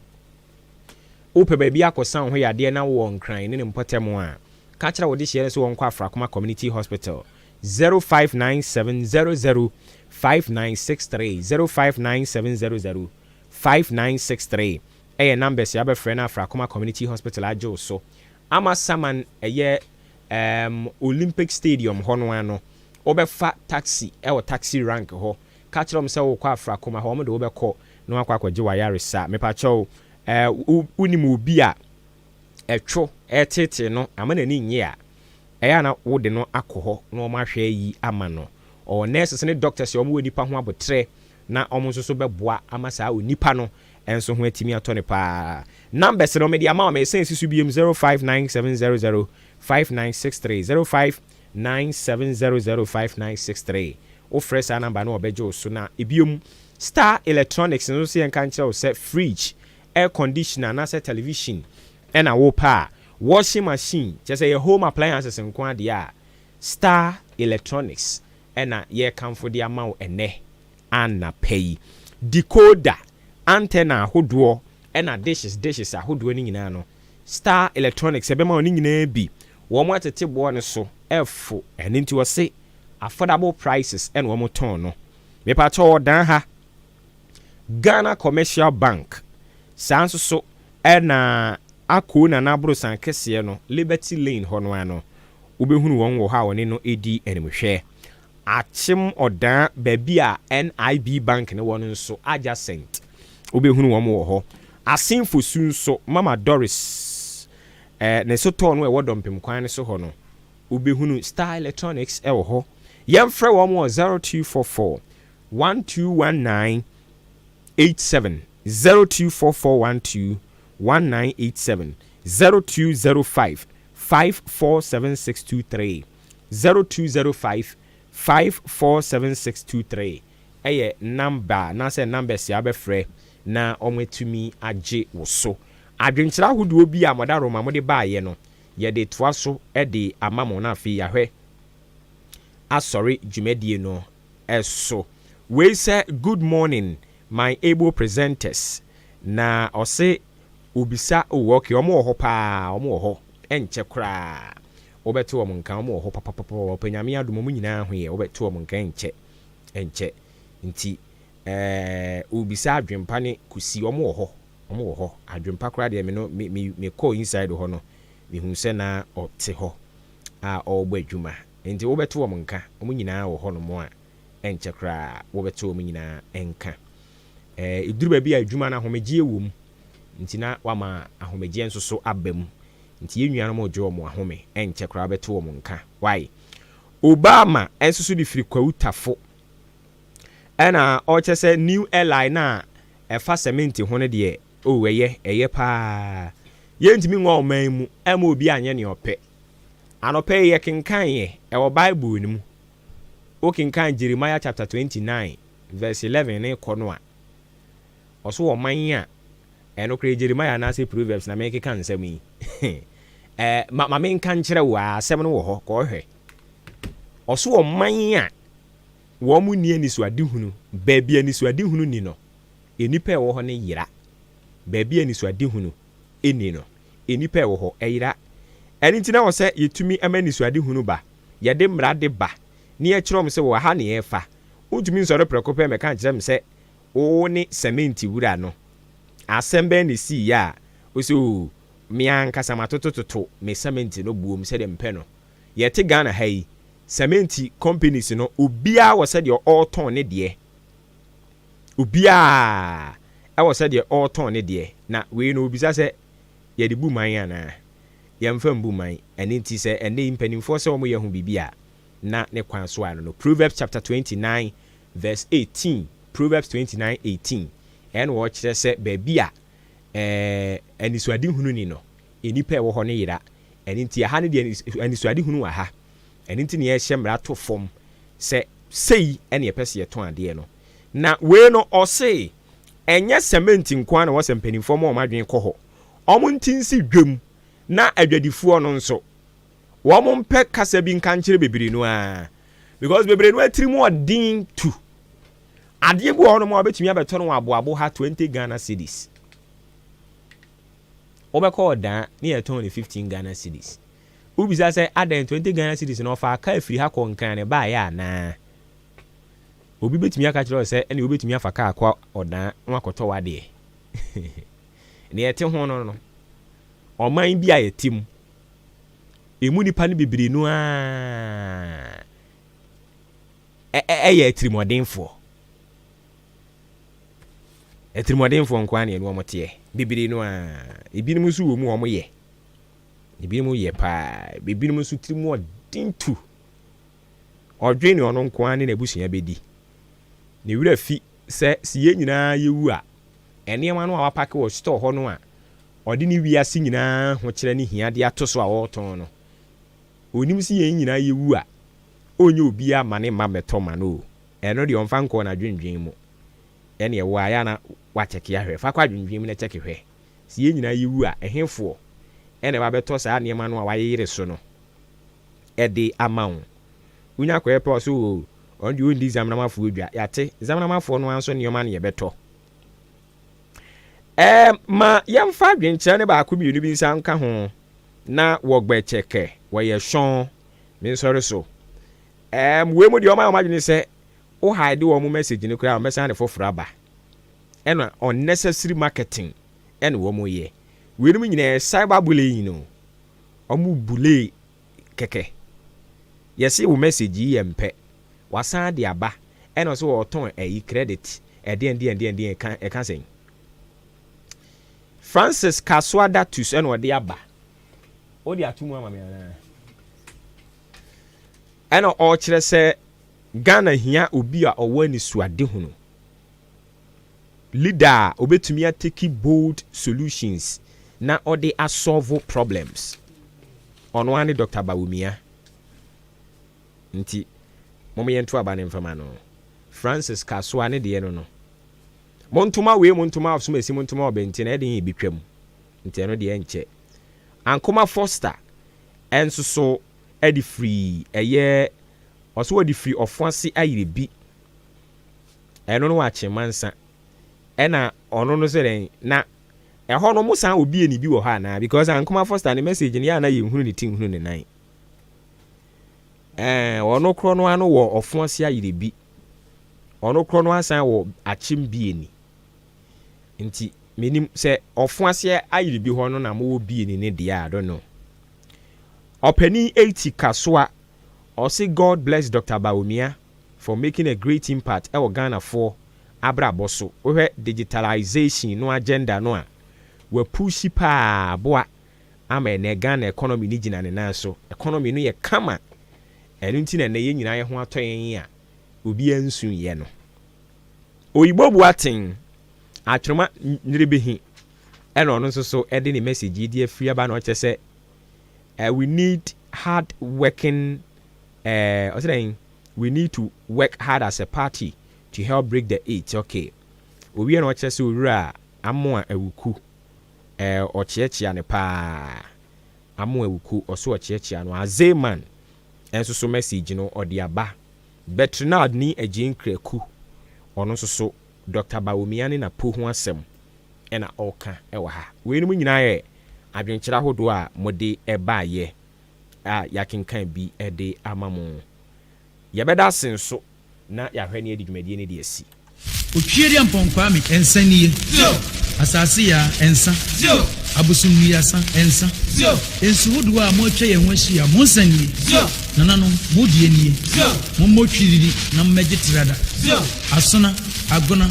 wopɛ baabi akɔsan wo ho yadeɛ na wowɔ Nkran ne ne mpɔtam a, ka kyerɛ wo de hyɛ no sɛ wɔnkɔ Afrakoma Community Hospital. 0597 00 5963, 0597 00 5963 ɛyɛ numbers yɛ abɛfrɛ no. Afrakoma Community Hospital agye wo so ama saman. Ɛyɛ Olympic Stadium hɔ no ano, wobɛfa taxi ɛwɔ taxi rank hɔ, ka kyerɛ wɔn sɛ wokɔ Afrakoma hɔ, wɔn de wobɛkɔ na wakɔ akɔgye wayaresa. Mepakyɛw, wonim obi a ɛtwo ɛtete no ama n'ani nye a, ɛyɛ a na wode no akɔ hɔ na wɔn ahwɛ yi ama no. Ɔwɔ nurses ne doctors a wɔn wɔ nipa ho abotrɛ na wɔn nso so bɛboa ama saa onipa no nso ho atumi atɔ ne paa. Numbers no mede ama wɔn, ɛsɛn si so biem: 059700 5963, 059700 5963. Wofrɛ saa number no, wɔbɛgye wo so. Na ebiom, Star Electronics nso sɛ yɛnka nkyerɛ wo sɛ fridge, air conditioner anaasɛ television ɛna wopɛ a, washing machine, kyerɛ sɛ yɛ home appliances nko adeɛ a, Star Electronics ɛna yɛrekamfo de ama wo ɛnɛ anapa yi. Decoder, antenna ahodoɔ, ɛna dishes ahodoɔ no nyinaa no, Star Electronics ɛbɛma wo ne nyinaa bi. Wɔn atete boɔ no so ɛfo, ɛno nti wɔse affordable prices ɛna wɔn tɔn no. Mepatɔ, ɔdan ha Ghana Commercial Bank saa nso so ɛna akoo Nana Aborosan kɛseɛ no, Liberty Lane hɔ no ano, wobɛhunu wɔn wɔ hɔ a wɔne no ɛdi animhwɛ. Akyem Ɔdan, baabi a NIB Bank ne wɔ no nso adjacent, wobɛhunu wɔn wɔ hɔ. Asenfosu nso, Mama Doris ne sotɔɔ no ɛwɔ Dɔmpem kwan no so hɔ no, wobɛhunu Star Electronics ɛwɔ hɔ. Yɛmfrɛ wɔn wɔ 0244 1219 87, 0244 12 1987, 0205 547623, 0205 547623 ɛyɛ number anaasɛ numbers a wobɛfrɛ na ɔmo atumi agye wo so. Adwenkyerɛ ahodoɔ bi a mɔda Roma mode baayɛ no, yɛde toa so de ama mo na afei yɛahwɛ asɔre dwumadie no ɛso. Wei sɛ, "Good morning, my able presenters," na ɔse obisa. Oh, okay, ɔmo wɔ hɔ paa, ɔmo wɔ hɔ, ɛnkyɛ koraa wobɛte wɔn nka. Ɔmo wɔ hɔ papapapa. Ɔpɛ Nyame adom, ɔmo nyinaa ho yɛ. Wobɛte wɔn nka ɛnkyɛ, ɛnkyɛ. Nti obisa Adwempa ne Kusi, ɔmo wɔ hɔ, ɔmo wɔ hɔ. Adwempa koraa deɛ, me no me me me kɔɔ inside hɔ no, mehu sɛ na ɔte hɔ a ɔrebɔ adwuma, nti wobɛte wɔn nka. Ɔmo nyinaa wɔ hɔ nom a ɛnkyɛ koraa wobɛte wɔn nyinaa nka. Ɛduru baabi a adwuma no ahomegyeɛ wɔ mu, nti na wama ahomegyeɛ nso so aba mu, nti yɛn nuanom regye wɔn ahome. Ɛnkyɛ koraa wobɛte wɔn nka. Why Obama nso so de firi Kwawutafo ɛna ɔkyɛ sɛ new airline na ɛfa cement ho no deɛ. Oh, ɛyɛ, ɛyɛ paa. Yɛntumi nwɔ ɔman mu ɛma obi anyɛ nea ɔpɛ. Anɔpa yi yɛkenkan yɛ ɛwɔ Bible no mu. Wokenkan Jeremiah chapter 29 verse 11 ne kɔ no a, ɔso ɔman a ɛno koraa Jeremiah anaasɛ Proverbs na mekeka nsɛm yi. Ɛɛ, ma, ma menka nkyerɛ wo a, asɛm no wɔ hɔ, kɔhwɛ. Ɔso ɔman a wɔn mu nni anisoadehunu, baabi anisoadehunu ni no, nnipa a ɛwɔ hɔ no yera. Baabi a anisoadehunu nni no, nnipa a ɛwɔ hɔ yera. Ɛno nti na ɛwɔ sɛ yɛtumi ma anisoadehunu ba. Yɛde mmara de ba, na yɛkyerɛ wɔn sɛ wɔ ha na yɛrefa. Wontumi nsɔre prɛko pɛ mmɛka nkyerɛ me sɛ wo ne sɛmɛnti wura no. Asɛm bɛn na ɛsiiɛ a wose oo, me ankasa matotototo me sɛmɛnti no boɔ mu sɛdeɛ mepɛ no. Yɛte Ghana ha yi, sɛmɛnti companies no, obiara wɔ sɛdeɛ ɔretɔn ne deɛ. Obiara wɔ sɛdeɛ ɔretɔn ne deɛ. Na wei no wɔbisa sɛ yɛde bu man anaa? Yɛmfa mbu man. Ɛno nti sɛ ɛnnɛ yi mpanimfoɔ sɛ wɔyɛ ho biribi a, na ne kwan so ano no. Proverbs chapter 29 verse 18, Proverbs 29 18, ɛna wɔkyerɛ sɛ baabi a ɛɛ anisoadehunu ni no, nnipa a ɛwɔ hɔ no yera. Ɛno nti ɛha no deɛ anisoadehunu wɔ ha. Ɛno nti na yɛhyɛ mmara to fam sɛ sei ɛna yɛpɛ sɛ yɛtɔn adeɛ no. Na wei no ɔse ɛnyɛ sɛmɛnti nko ara na ɛwɔ sɛ mpanimfoɔ ma wɔn adwene kɔ hɔ. Wɔn nti nsi dwam na adwadifoɔ no nso wɔn mpɛ kasa bi nka nkyerɛ bebree no ara because bebree no atiri mu ɔden tu. Adeɛ bi wɔ hɔnom a wɔbɛtumi abɛtɔ no wɔ aboabo ha 20 Ghana cedis. Wobɛkɔ ɔdaa ne yɛtɔn no 15 Ghana cedis. Wobisa sɛ adɛn 20 Ghana cedis no ɔfaa kaa firi ha kɔ Nkran na ɛbaeɛ anaa? Obi bɛtumi aka kyerɛ wo sɛ ɛne wobɛtumi afa kaa akɔ ɔdaa na wakɔtɔ w'adeɛ. Nea ɛte ho no no, ɔman bi a yɛte mu, ɛmu nnipa no bebree no ara ɛyɛ atirimuɔdenfoɔ. Atirimuɔdenfoɔ nko ara na ɛne wɔn teɛ. Bebree no ara. Ebinom nso wɔ mu a wɔyɛ. Ebinom yɛ paa. Ebinom nso tirim ɔden tu. Ɔdwen nea ɔno nko ara ne n'abusua bɛdi. Ne werɛ fi sɛ sɛ yɛn nyinaa yɛwu a, nneɛma no a wapake wɔ store hɔ no a ɔde ne wiase nyinaa ahokyerɛ ne hia de ato so a ɔretɔn no, ɔnim sɛ yɛn nyinaa yɛwu a, ɔnyɛ obiara mma ne mma mmɛtɔ mma no o. Ɛno deɛ ɔmfa nkɔɔ n'adwendwen mu. Ɛneɛ wo a, ɛyɛ a na woakyɛke ahwɛ. Fa kɔ adwendwen mu na kyɛke hwɛ. Sɛ yɛn nyinaa yɛwu a, ɛhefoɔ na ɛba bɛtɔ saa nneɛma no a wayeyere so no de ama wo? Wonya kɔyɛ pɛ a, ɔse oo, ɔno deɛ ɔndi Zamnamafoɔ dwa. Yɛate, Zamnamafoɔ no ara nso nneɛma na yɛbɛtɔ. Ɛɛ, ma yɛmfa adwenkyerɛ no baako mmienu bi nsa nka ho na wɔgbɛkyɛkɛ, wɔyɛ hyɔn, mensɔre so. Ɛɛm, wei mu deɛ wɔayɛ wɔn adwene sɛ wo hide wɔn message no koraa a, wɔbɛsan de foforɔ aba. Ɛna unnecessary marketing ɛna wɔn yɛ. Weinom nyinaa yɛ cyber bullying o. Wɔn bully kɛkɛ. Yɛse wo message yi yɛ mpɛ. Wasan de aba. Ɛna ɔse ɔtɔn ɛyi credit. Ɛdeɛn deɛn deɛn deɛn ɛka ɛka sɛn. Francis Kasoa Datus ɛna ɔde aba. Wode ato mu ama me anaa? Ɛna ɔkyerɛ sɛ Ghana hia obi a ɔwɔ anisoadehunu. Leader a obetumi atake bold solutions na ɔde asɔlvo problems. Ɔno ara ne Doctor Bawumia. Nti mom yɛnto aba no mfama no. Francis Kasoa ne deɛ no no. Montoma wei montoma Asomasi montoma Ɔbɛnten ɛden ebetwam. Nti ɛno deɛ ɛnkyɛ. Ankoma Foster nso so de firi ɛyɛ ɔso ɔde firi Ɔfoase Ayerebi. Ɛno no wɔ Akyemansa. Ɛna ɔno no sɛ dɛn na ɛhɔ no mo san wɔ bi bi wɔ hɔ anaa because Ankoma Foster ne message no yɛ a na yɛnhunu ne ti nhunu ne nan. Ɛɛ ɔno korɔ no ano wɔ Ɔfoase Ayerebi. Ɔno korɔ no asan wɔ Akyem Bieni. Nti menim sɛ Ɔfoase Ayerebi hɔ no na mowɔ Bieni ne deɛ a I don't know. Ɔpanin 80 Kasoa ɔse God bless Doctor Bawumia for making a great impact ɛwɔ Ghanafoɔ abrabɔ so. Wohwɛ digitalization no agenda no a, wapushi paa aboa ama ɛnɛ Ghana economy no gyina ne nan so. Economy no yɛ kama. Ɛno nti na ɛnɛ yɛn nyinaa yɛ ho atɔ yɛn a obiara nsu yɛ no. Oyibo Boateng, Atwerɛma Nyerebehi. Ɛna ɔno nso so ɛde ne message yi de afiri aba na ɔkyerɛ sɛ we need hard working ɔsɛ dɛn, we need to work hard as a party to help break the eight. Okay, owie na ɔkyerɛ sɛ Owura Amoa Awuku ɔkyeakyea ne paa. Amoa Awuku ɔso ɔkyeakyea no. Azeman ɛnso so message no ɔde aba. Betrinald ni Agye Nkraku, ɔno nso so Dr Bawumia ne Napo ho asɛm ɛna ɔreka ɛwɔ ha. Weinom nyinaa yɛ adwenkyerɛ ahodoɔ a mode ɛbaayɛ a yɛakenkan bi ɛde ama mo. Yɛbɛda ase nso na yɛahwɛ ne yɛde dwumadie no de asi. Otwieri Mpɔnkwame, ɛnsa nie. Asase yaa, ɛnsa. Abosomnuasa, ɛnsa. Nsu hodoɔ a moatwa yɛn ho ahyia, mo nsa nie. Nananom, mo deɛ nie. Mommɔ twiriri na mommɛgye trada. Asona, Agona.